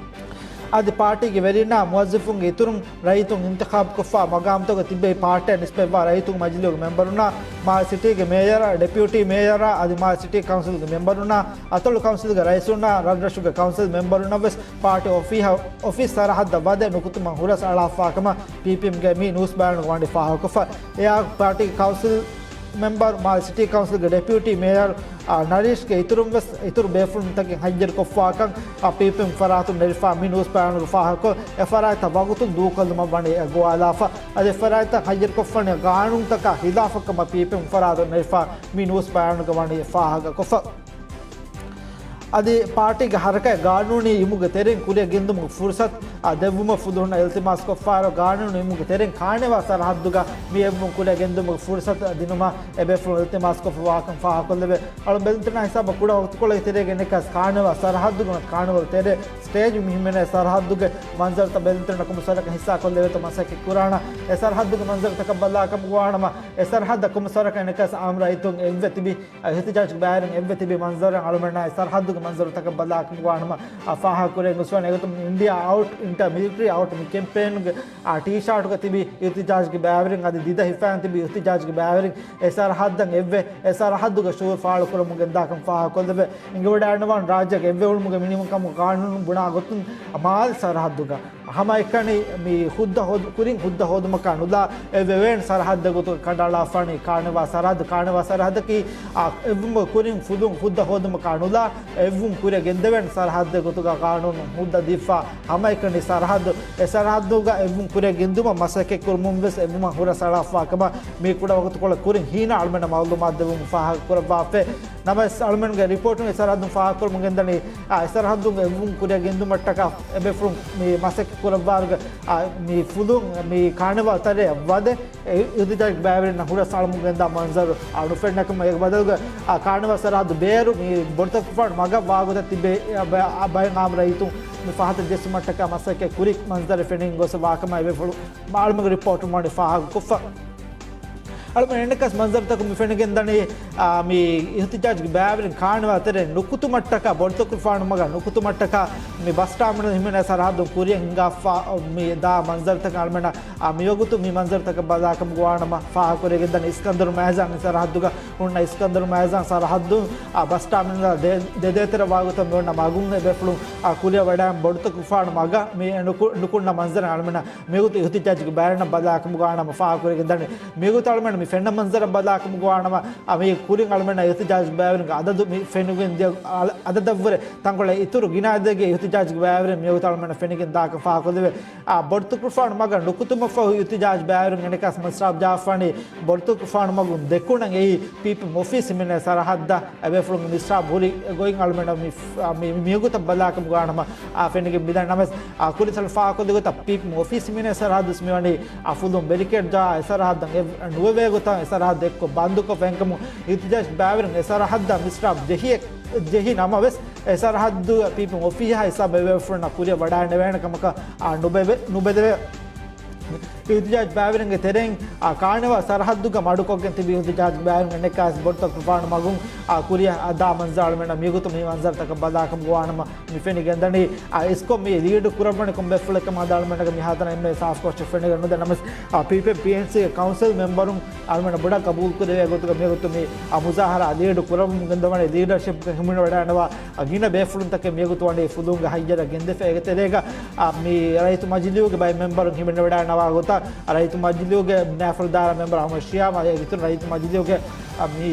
އަދި ޕާޓީގެ ވެރިންނާ މުވައްޒަފުންގެ އިތުރުން ރައްޔިތުން އިންތިޚާބުކޮށްފަ މަގާމްތަކުގަ ތިބޭ ޕާޓީއަށް ނިސްބަތްވާ ރައްޔިތުންގެ މަޖިލީހުގެ މެމްބަރުންނާ، މާލެ ސިޓީގެ މޭޔަރާ، ޑެޕިއުޓީ މޭޔަރާ އަދި މާލެ ސިޓީ ކައުންސިލްގެ މެމްބަރުންނާ، އަތޮޅު ކައުންސިލްގެ ރައީސުންނާ، ރަށްރަށުގެ ކައުންސިލް މެމްބަރުންނަށް ވެސް ޕާޓީ އޮފީހަށް، އޮފީސް ސަރަހައްދަށް ވަދެ ނުކުތުމަށް ހުރަސް އަޅާފާކަމަށް ޕީޕީއެމްގެ މި ނޫސް ބަޔާނުގަ ވަނީ ފާހަގަކޮށްފަ. އެއާ ޕާޓީގެ ކައުންސިލް މެމްބަރު، މާލެ ސިޓީ ކައުންސިލްގެ ޑެޕިއުޓީ މޭޔަރު، އާ، ނަރީޝްގެ އިތުރުން ވެސް އިތުރު ބޭފުޅުންތަކެއް ހައްޔަރުކޮށްފާކަން، އާ، ޕީޕީއެމް ފަރާތުން ނެރެފަ މި ނޫސް ބަޔާނުގަ ފާހަގަކޮށް، އެ ފަރާތްތައް ވަގުތުން ދޫކޮށްލުމަށް ވަނީ ގޮވާލާފަ. އަދި އެ ފަރާތްތައް ހައްޔަރުކޮށްފަނީ ގާނޫނުތަކާ ހިލާފަށްކަމަށް ޕީޕީއެމް ފަރާތުން ނެރެފަ މި ނޫސް ބަޔާނުގަ ވަނީ ފާހަގަކޮށްފަ. އަދި ޕާޓީގެ ހަރަކާތް ގާނޫނީ އިމުގެ ތެރެއިން ކުރިއަށް ގެންދުމުގެ ފުރުސަތު އާ ދެއްވުމަށް ފުލުހުންނަށް އިލްތިމާސްކޮށްފައިރު، ގާނޫނީ އިމުގެ ތެރެއިން ކާނެވާ ސަރަހައްދުގަ މި އެއްވުން ކުރިއަށް ގެންދުމުގެ ފުރުސަތު ދިނުމަށް އެބޭފުޅުން އިލްތިމާސްކޮށްފަ ވާކަން ފާހަގަކޮށްލެވޭ. އަޅު ބެލުންތެރިންނާ ހިސާބަށް ކުޑަ ވަގުތުކޮޅެއްގެ ތެރޭގަ އެނެއްކާސް ކާނެވާ ސަރަހައްދުގަ ކާނެވާ ތެރޭ ސްޓޭޖް މި ހިމެނޭ ސަރަހައްދުގެ މަންޒަރުތައް ބެލުންތެރިންނަށް ކޮންމެ ސޮރަކަށް ހިއްސާކޮށްލެވޭތޯ މަސައްކަތް ކުރާނަ. އެ ސަރަހައްދުގެ މަންޒަރުތަކަށް ބަލާކަމުގަ ވާނަމަ، އެ ސަރަހައްދަށް ކޮންމެ ސޮރަކަށް އެނެއްކާސް އާއްމު ރައްޔިތުން އެއްވެ ތިބި އިހްތިޖާޖްގެ ބައިވެރިން އެއްވެ ތިބި މަންޒަރެއް އަޅުމެންނާ އެ ސަރަހައްދުގެ މަންޒަރުތަކަށް ބަލާކަމުގަ ވާނަމަ، އާ، ފާހަގަކުރެވެން ގޮސްވަނީ. އެގޮތުން އިންޑިއާ އައުޓް، އިންޓާ މިލިޓަރީ އައުޓް މި ކެމްޕޭނުގެ، އާ، ޓީޝާޓުގަ ތިބި އިހްތިޖާޖްގެ ބައިވެރިން އަދި ދިދަ ހިފާން ތިބި އިހްތިޖާޖްގެ ބައިވެރިން އެ ސަރަހައްދަށް އެއްވެ، އެ ސަރަހައްދުގެ ޝުއޫލް ފާޅުކުރަމުން ގެންދާކަން ފާހަގަކޮށްލެވޭ. އިނގިވަޑައިގަންނަވާން ރާއްޖޭގެ އެއްވެ އުޅުމުގެ މިނިވަންކަމުގެ ގާނޫނު ބުނާ ގޮތުން މާލެ ސަރަހައްދުގަ ހަމައެކަނި މި ހުއްދަ ހޯދު-، ކުރިން ހުއްދަ ހޯދުމަކާ ނުލާ އެއްވެވޭން ސަރަހައްދެއް ގޮތުގަ ކަނޑައަޅާފާނީ ކާނެވާ ސަރަހައްދު. ކާނެވާ ސަރަހައްދަކީ، އާ، އެއްވުމުގެ ކުރިން ފުލުން ހުއްދަ ހޯދުމަކާ ނުލާ އެއްވުން ކުރިއަށް ގެންދެވޭން ސަރަހައްދެއް ގޮތުގަ ގާނޫނު ހުއްދަ ދީފާ ހަމައެކަނި ސަރަހައްދު. އެ ސަރަހައްދުގަ އެއްވުން ކުރިއަށް ގެންދުމަށް މަސައްކަތް ކުރުމުން ވެސް އެއްވުމަށް ހުރަސް އަޅާފާ ކަމަށް މި ކުޑަ ވަގުތުކޮޅަށް ކުރިން ހީނަ އަޅުމެންނަށް މައުލޫމާތު ދެއްވުމަށް ފާހަގަ ކުރައްވާފައި. ނަމަވެސް އަޅުމެންގެ ރިޕޯޓުން އެ ސަރަހައްދުން ފާހަގަކުރަމުން ގެންދަނީ، އާ، އެ ސަރަހައްދުން އެއްވުން ކުރިއަށް ގެންދުމަށްޓަކާ އެބޭފުޅުން މި މަސައްކަތް ކުރައްވާއިރުގަ، އާ، މި ފުލުން މި ކާނެވާ ތެރެއަށް ވަދެ، އެ އިހްތިޖާޖްގެ ބައިވެރިންނަށް ހުރަސް އަޅަމުން ގެންދާ މަންޒަރު، އާ، ނުފެންނަކަމަށް އޭގެ ބަދަލުގަ، އާ، ކާނެވާ ސަރަހައްދު ބޭރު މި ބޮޑުތަކުފާނު މަގަށް ވާގޮތަށް ތިބޭ، އާ، ބަ-، އާ، ބައެއް އާއްމު ރައްޔިތުން މި ފަހަތަށް ޖެއްސުމަށްޓަކާ މަސައްކަތް ކުރި މަންޒަރެއް ފެނިގެން ގޮސް ވާކަމަށް އެބޭފުޅުން އަޅުމެންގެ ރިޕޯޓުން ވަނީ ފާހަގަކޮށްފަ. އަޅުމެން އެނެއްކާސް މަންޒަރުތަކުން މި ފެނިގެންދަނީ، އާ، މި އިހްތިޖާޖްގެ ބައިވެރިން ކާނެވާ ތެރެއިން ނުކުތުމަށްޓަކާ، ބޮޑުތަކުފާނު މަގަށް ނުކުތުމަށްޓަކާ، މި ބަސް ޓާމިނަލް ހިމެނޭ ސަރަހައްދުން ކުރިއަށް ހިނގާފަ މި ދާ މަންޒަރުތަކަށް އަޅުމެންނަށް، އާ، މިވަގުތު މި މަންޒަރުތަކަށް ބަލާކަމުގަ ވާނަމަ ފާހަގަކުރެވިގެންދަނީ އިސްކަންދަރު މައިޒާން ސަރަހައްދުގަ ހުންނަ އިސްކަންދަރު މައިޒާން ސަރަހައްދު، އާ، ބަސް ޓާމިނަލް ދެ-، ދެދޭތެރެ ވާގޮތަށް މިއޮންނަ މަގުން އެބޭފުޅުން، އާ، ކުރިއަށް ވަޑައިގެން ބޮޑުތަކުފާނު މަގަށް މި ނުކު-، ނުކުންނަ މަންޒަރަށް އަޅުމެންނަށް މިވަގުތު އިހްތިޖާޖްގެ ބައިވެރިންނަށް ބަލާކަމުގަ ވާނަމަ ފާހަގަކުރެވިގެންދަނީ. މިވަގުތު އަޅުމެން މި ފެންނަ މަންޒަރަށް ބަލާކަމުގަ ވާނަމަ، އާ، މި ކުރިން އަޅުމެންނަށް އިހްތިޖާޖް ބައިވެރިންގެ އަދަދު މި ފެނިގެން ދިޔަ އަ-، އަދަދަށްވުރެ ތަންކޮޅެއް އިތުރު ގިނަ އަދަދެއްގެ އިހްތިޖާޖްގެ ބައިވެރިން މިވަގުތު އަޅުމެންނަށް ފެނިގެން ދާކަން ފާހަގަކޮށްލެވޭ. އާ، ބޮޑުތަކުފާނު މަގަށް ނުކުތުމަށްފަހު އިހްތިޖާޖް ބައިވެރިން އެނެކާސް މަސްރާބް ޖާފާނީ ބޮޑުތަކުފާނު މަގުން ދެކުނަށް އެއީ ޕީޕީއެމް އޮފީސް ހިމެނޭ ސަރަހައްދަށް އެބޭފުޅުންގެ މިސްރާބް ހުރި ގޮތް އަޅުމެންނަށް މި، މި، މިވަގުތަށް ބަލާކަމުގަ ވާނަމަ، އާ، ފެނިގެން މިދަނީ. ނަމަވެސް، އާ، ކުރިން ސަލް ފާހަގަކޮށްލި ގޮތަށް ޕީޕީއެމް އޮފީސް ހިމެނޭ ސަރަހައްދު ވެސް މިވަނީ އާ ފުލުން ބެރިކޭޑް ޖަހާ އެ ސަރަހައްދަށް އެ ނުވެވޭ ގޮތަށް އެ ސަރަހައްދު އެއްކޮށް ބަންދުކޮށްފަ އެންކަމުން އިހްތިޖާޖް ބައިވެރިން އެ ސަރަހައްދަށް މިސްރާބް ޖެހި، ޖެހި ނަމަވެސް އެ ސަރަހައްދު ޕީޕީއެމް އޮފީހާ ހިސާބަށް އެބޭފުޅުންނަށް ކުރިއަށް ވަޑައިނެވޭނެ ކަމަކަށް އާ ނުބެވެ-، ނުބެދެވޭ. އިހުތިޖާޖް ބައިވެރިންގެ ތެރެއިން، އާ، ކާނެވާ ސަރަހައްދުގަ މަޑުކޮށްގެން ތިބި އިހުތިޖާޖް ބައިވެރިން އަނެއްކާވެސް ބޮޑުތަކު ފާނު މަގުން، އާ، ކުރިއަށް އަދާ މަންޒަރު އަޅުމެންނަށް މިގޮތުން މި މަންޒަރުތަކަށް ބަލާކަމުގަ ވާނަމަ މި ފެނިގެންދަނީ. އާ، އިސްކޮށް މި ލީޑު ކުރައްވަނީ ކޮން ބޭފުޅެއްކަމަށް އަދާ އަޅުމެންނަށް މިހާތަނަށް އެންމެ ސާފުކޮށް ފެނިގެން ނުދޭ. ނަމަވެސް، އާ، ޕީޕީއެމް ޕީއެންސީގެ ކައުންސިލް މެމްބަރުން އަޅުމެންނަށް ބޮޑަށް ގަބޫލު ކުރެވޭ ގޮތުގަ މިގޮތު މި، އާ، މުޒާހަރާ ލީޑު ކުރައްވަމުން ގެންދަވަނީ ލީޑަރޝިޕްގަ ހިމެނިވަޑައިގަންނަވާ ގިނަ ބޭފުޅުންތަކެއް މިގޮތު ވަނީ ފުލުހުންގެ ހައްޔަރަށް ގެންދެފަ. އޭގެ ތެރޭގަ، އާ، މި ރައްޔިތު މަޖިލީހުގެ ބައެއް މެމްބަރުން ހިމެނިވަޑައިގަންނަވާ ގޮތަށް، އާ، ރައްޔިތު މަޖިލީހުގެ ނާފަރު ދާއިރާ މެމްބަރު އަޙްމަދު ޝިހާބް، އާ، އޭގެ އިތުރުން ރައްޔިތު މަޖިލީހުގެ، އާ، މި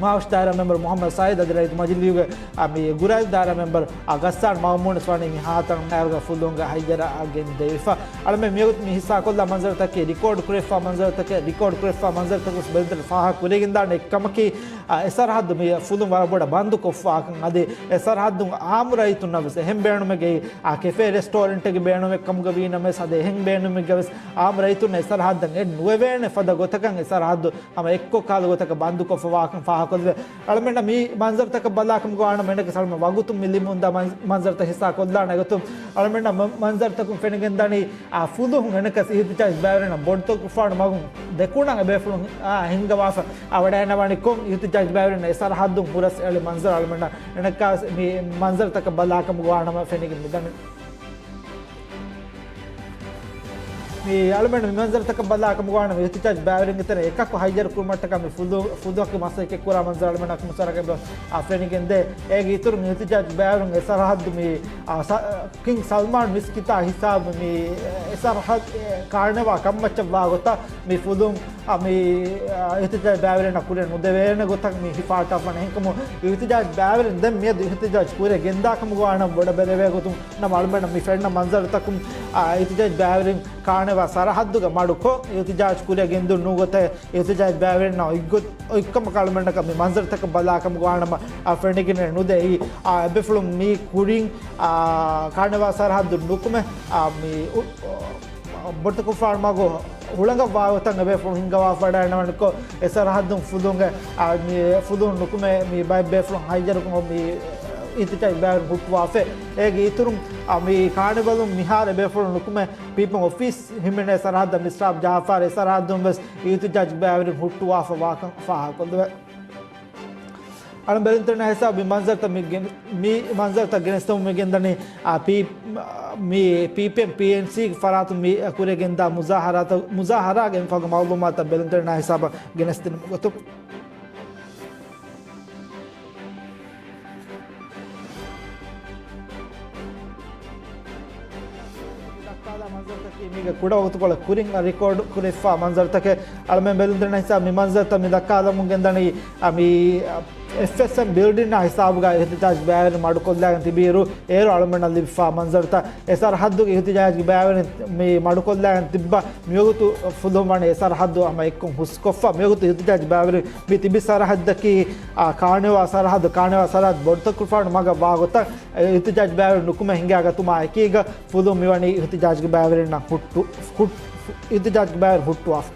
މާވަށު ދާއިރާ މެމްބަރު މުޙައްމަދު ސައީދު، އަދި ރައްޔިތު މަޖިލީހުގެ، އާ، މި ގުރައިލު ދާއިރާ މެމްބަރު، އާ، ގައްސާން މައުމޫނު ވެސް ވަނީ މި ހާތަން އައިރުގަ ފުލުހުންގެ ހައްޔަރަށް ގެންދެވިފަ. އަޅުމެން މިވަގުތު މި ހިއްސާކޮށްލާ މަންޒަރުތަކެއް ރިކޯޑް ކުރެވިފާ މަންޒަރުތަކެއް، ރިކޯޑް ކުރެވިފާ މަންޒަރުތަކު ވެސް ބެލުންތެރިން ފާހަގަ ކުރެވިގެންދާނެ އެއްކަމަކީ، އާ، އެ ސަރަހައްދު މި ފުލުން ވަރަށް ބޮޑަށް ބަންދު ކޮށްފާކަން، އަދި އެ ސަރަހައްދުން އާއްމު ރައްޔިތުންނަށް ވެސް އެހެން ބޭނުމެއްގައި، އާ، ކެފޭ ރެސްޓޯރެންޓެއްގެ ބޭނުމެއް ކަމުގަ ވީ ނަމަވެސް، އަދި އެހެން ބޭނުމެއްގަ ވެސް އާއްމު ރައްޔިތުންނަށް އެ ސަރަހައްދަށް އެއް ނުވެވޭނެ ފަދަ ގޮތަކަށް އެ ސަރަހައްދު ހަމަ އެއްކޮށް ކަހަލަ ގޮތަކަށް ބަންދުކޮށްފަ ވާކަން ފާހަގަކޮށްލެވޭ. އަޅުމެންނަށް މި މަންޒަރުތަކަށް ބަލާކަމުގަ ވާނަމަ އެނެއްކަސް އަޅުމެން ވަގުތުން މި ލިބި އުނދާ މަން-، މަންޒަރުތައް ހިއްސާ ކޮށްލާނެ ގޮތުން އަޅުމެންނަށް މަ-، މަންޒަރުތަކުން ފެނިގެންދަނީ، އާ، ފުލުހުން އެނެއްކަސް އިހުތިޖާޖް ބައިވެރިންނަށް ބޮޑުތަކުފާނު މަގުން ދެކުނަށް އެބޭފުޅުން، އާ، ހިންގަވާފަ، އާ، ވަޑައިނަވާނެ ކޮން އިހުތިޖާޖް ބައިވެރިންނަށް އެ ސަރަހައްދުން ހުރަސް އެޅި މަންޒަރު އަޅުމެންނަށް އެނެއްކާވެސް މި މަންޒަރުތަކަށް ބަލާކަމުގަ ވާނަމަ ފެނިގެން މިދަނީ. މި އަޅުމެން މި މަންޒަރުތަކަށް ބަލާކަމުގަ ވާނަމަ އިހުތިޖާޖް ބައިވެރިންގެ ތެރެ އެކަކު ހައްޔަރު ކުރުމަށްޓަކާ މި ފުލު-، ފުލުހަކީ މަސައްކަތް ކުރާ މަންޒަރު އަޅުމެންނަށް މުސާރަކަށް އެބަ އާ ފެނިގެންދޭ. އޭގެ އިތުރުން އިހުތިޖާޖް ބައިވެރިން އެ ސަރަހައްދު މި، އާ، ސަ-، ކިންގް ސަލްމާން މިސްކިތާ ހިސާބު މި އެ ސަރަހައްދު ކާނެވާ ކަންމައްޗަށް ވާ ގޮތަށް މި ފުލުން، އާ، މި، އާ، އިހުތިޖާޖް ބައިވެރިންނަށް ކުރިއަށް ނުދެވޭނެ ގޮތަށް މި ހިފާ ހައްޓާފަ އިންކަމު އިހުތިޖާޖް ބައިވެރިން ދެން މިއަދު އިހުތިޖާޖް ކުރިއަށް ގެންދާކަމުގަ ވާނަމަ ބޮޑަށް ބެލެވޭ ގޮތުން ނަމަ އަޅުމެންނަށް މި ފެންނަ މަންޒަރުތަކުން، އާ، އިހުތިޖާޖް ބައިވެރިން ކާނެވާ ސަރަހައްދުގަ މަޑުކޮށް، އިހުތިޖާޖް ކުރިއަށް ގެންދުން ނޫން ގޮތަށް އިހުތިޖާޖް ބައިވެރިންނަށް އޮތްގޮތް، އޮތްކަމަކަށް އަޅުމެންނަކަށް މި މަންޒަރުތަކަށް ބަލާކަމުގަ ވާނަމަ، އާ، ފެނިގެން ނުދޭ. އާ، އެބޭފުޅުން މި ކުރިން، އާ، ކާނެވާ ސަރަހައްދު ނުކުމެ، އާ، މި އު-، އާ، ބޮޑުތަކުފާނު މަގު ހުޅަނގަށްވާ ގޮތަށް އެބޭފުޅުން ހިންގަވާފަ ވަޑައިނަވަނިކޮށް، އެ ސަރަހައްދުން ފުލުންގެ، އާ، މި ފުލުން ނުކުމެ، މި ބައެއް ބޭފުޅުން ހައްޔަރުކޮށް މި އިހުތިޖާޖް ބައިވެރިން ހުއްޓުވާފަ. އޭގެ އިތުރުން، އާ، މި ކާނެވަލުން މިހާރު އެބޭފުޅުން ނުކުމެ، ޕީޕީއެމް އޮފީސް ހިމެނޭ ސަރަހައްދަށް މިސްރާބް ޖަހާފަ، އެ ސަރަހައްދުން ވެސް އިހުތިޖާޖް ބައިވެރިން ހުއްޓުވާފަ ވާކަން ފާހަގަކޮށްލެވޭ. އަޅުން ބެލުންތެރިންނާ ހިސާބު މި މަންޒަރުތައް މި ގެން-، މި މަންޒަރުތައް ގެނެސްދެމުން މި ގެންދަނީ، އާ، ޕީ-، މި ޕީޕީއެމް ޕީއެންސީގެ ފަރާތުން މި ކުރިއަށް ގެންދާ މުޒާހަރާތައް، މުޒާހަރާގެ އެންމެ ފަހުގެ މައުލޫމާތުތައް ބެލުންތެރިންނާ ހިސާބަށް ގެނެސްދިނުމުގެ ގޮތުން. ދައްކާލާ މަންޒަރުތަކީ މީގެ ކުޑަ ވަގުތުކޮޅެއް ކުރިން ރިކޯޑް ކުރެވިފާ މަންޒަރުތަކެއް. އަޅުމެން ބެލުންތެރިންނާ ހިސާބަށް މި މަންޒަރުތައް މި ދައްކާލަމުން ގެންދަނީ، އަ، މި، އަ، އެފްއެސްއެމް ބިލްޑިންއާ ހިސާބުގައި އިހުތިޖާޖް ބައިވެރިން މަޑުކޮށްލާގެން ތިބިއިރު، އޭރު އަޅުމެންނަށް ލިބިފާ މަންޒަރުތައް. އެ ސަރަހައްދުގެ އިހުތިޖާޖްގެ ބައިވެރިން މި މަޑުކޮށްލާގެން ތިއްބާ މިވަގުތު ފުލުން ވަނީ އެ ސަރަހައްދު ހަމަ އެއްކޮށް ހުސްކޮށްފަ. މިވަގުތު އިހުތިޖާޖް ބައިވެރިން މި ތިބި ސަރަހައްދަކީ، އާ، ކާނެވާ ސަރަހައްދު، ކާނެވާ ސަރަހައްދު ބޮޑުތަކުފާނު މަގަށް ވާ ގޮތަށް އިހުތިޖާޖް ބައިވެރިން ނުކުމެ ހިނގާ ގަތުމާ އެކީގަ ފުލުން މިވަނީ އިހުތިޖާޖްގެ ބައިވެރިންނަށް ހުއްޓު-، ހުއް-، އިހުތިޖާޖްގެ ބައިވެރިން ހުއްޓުވާފަ.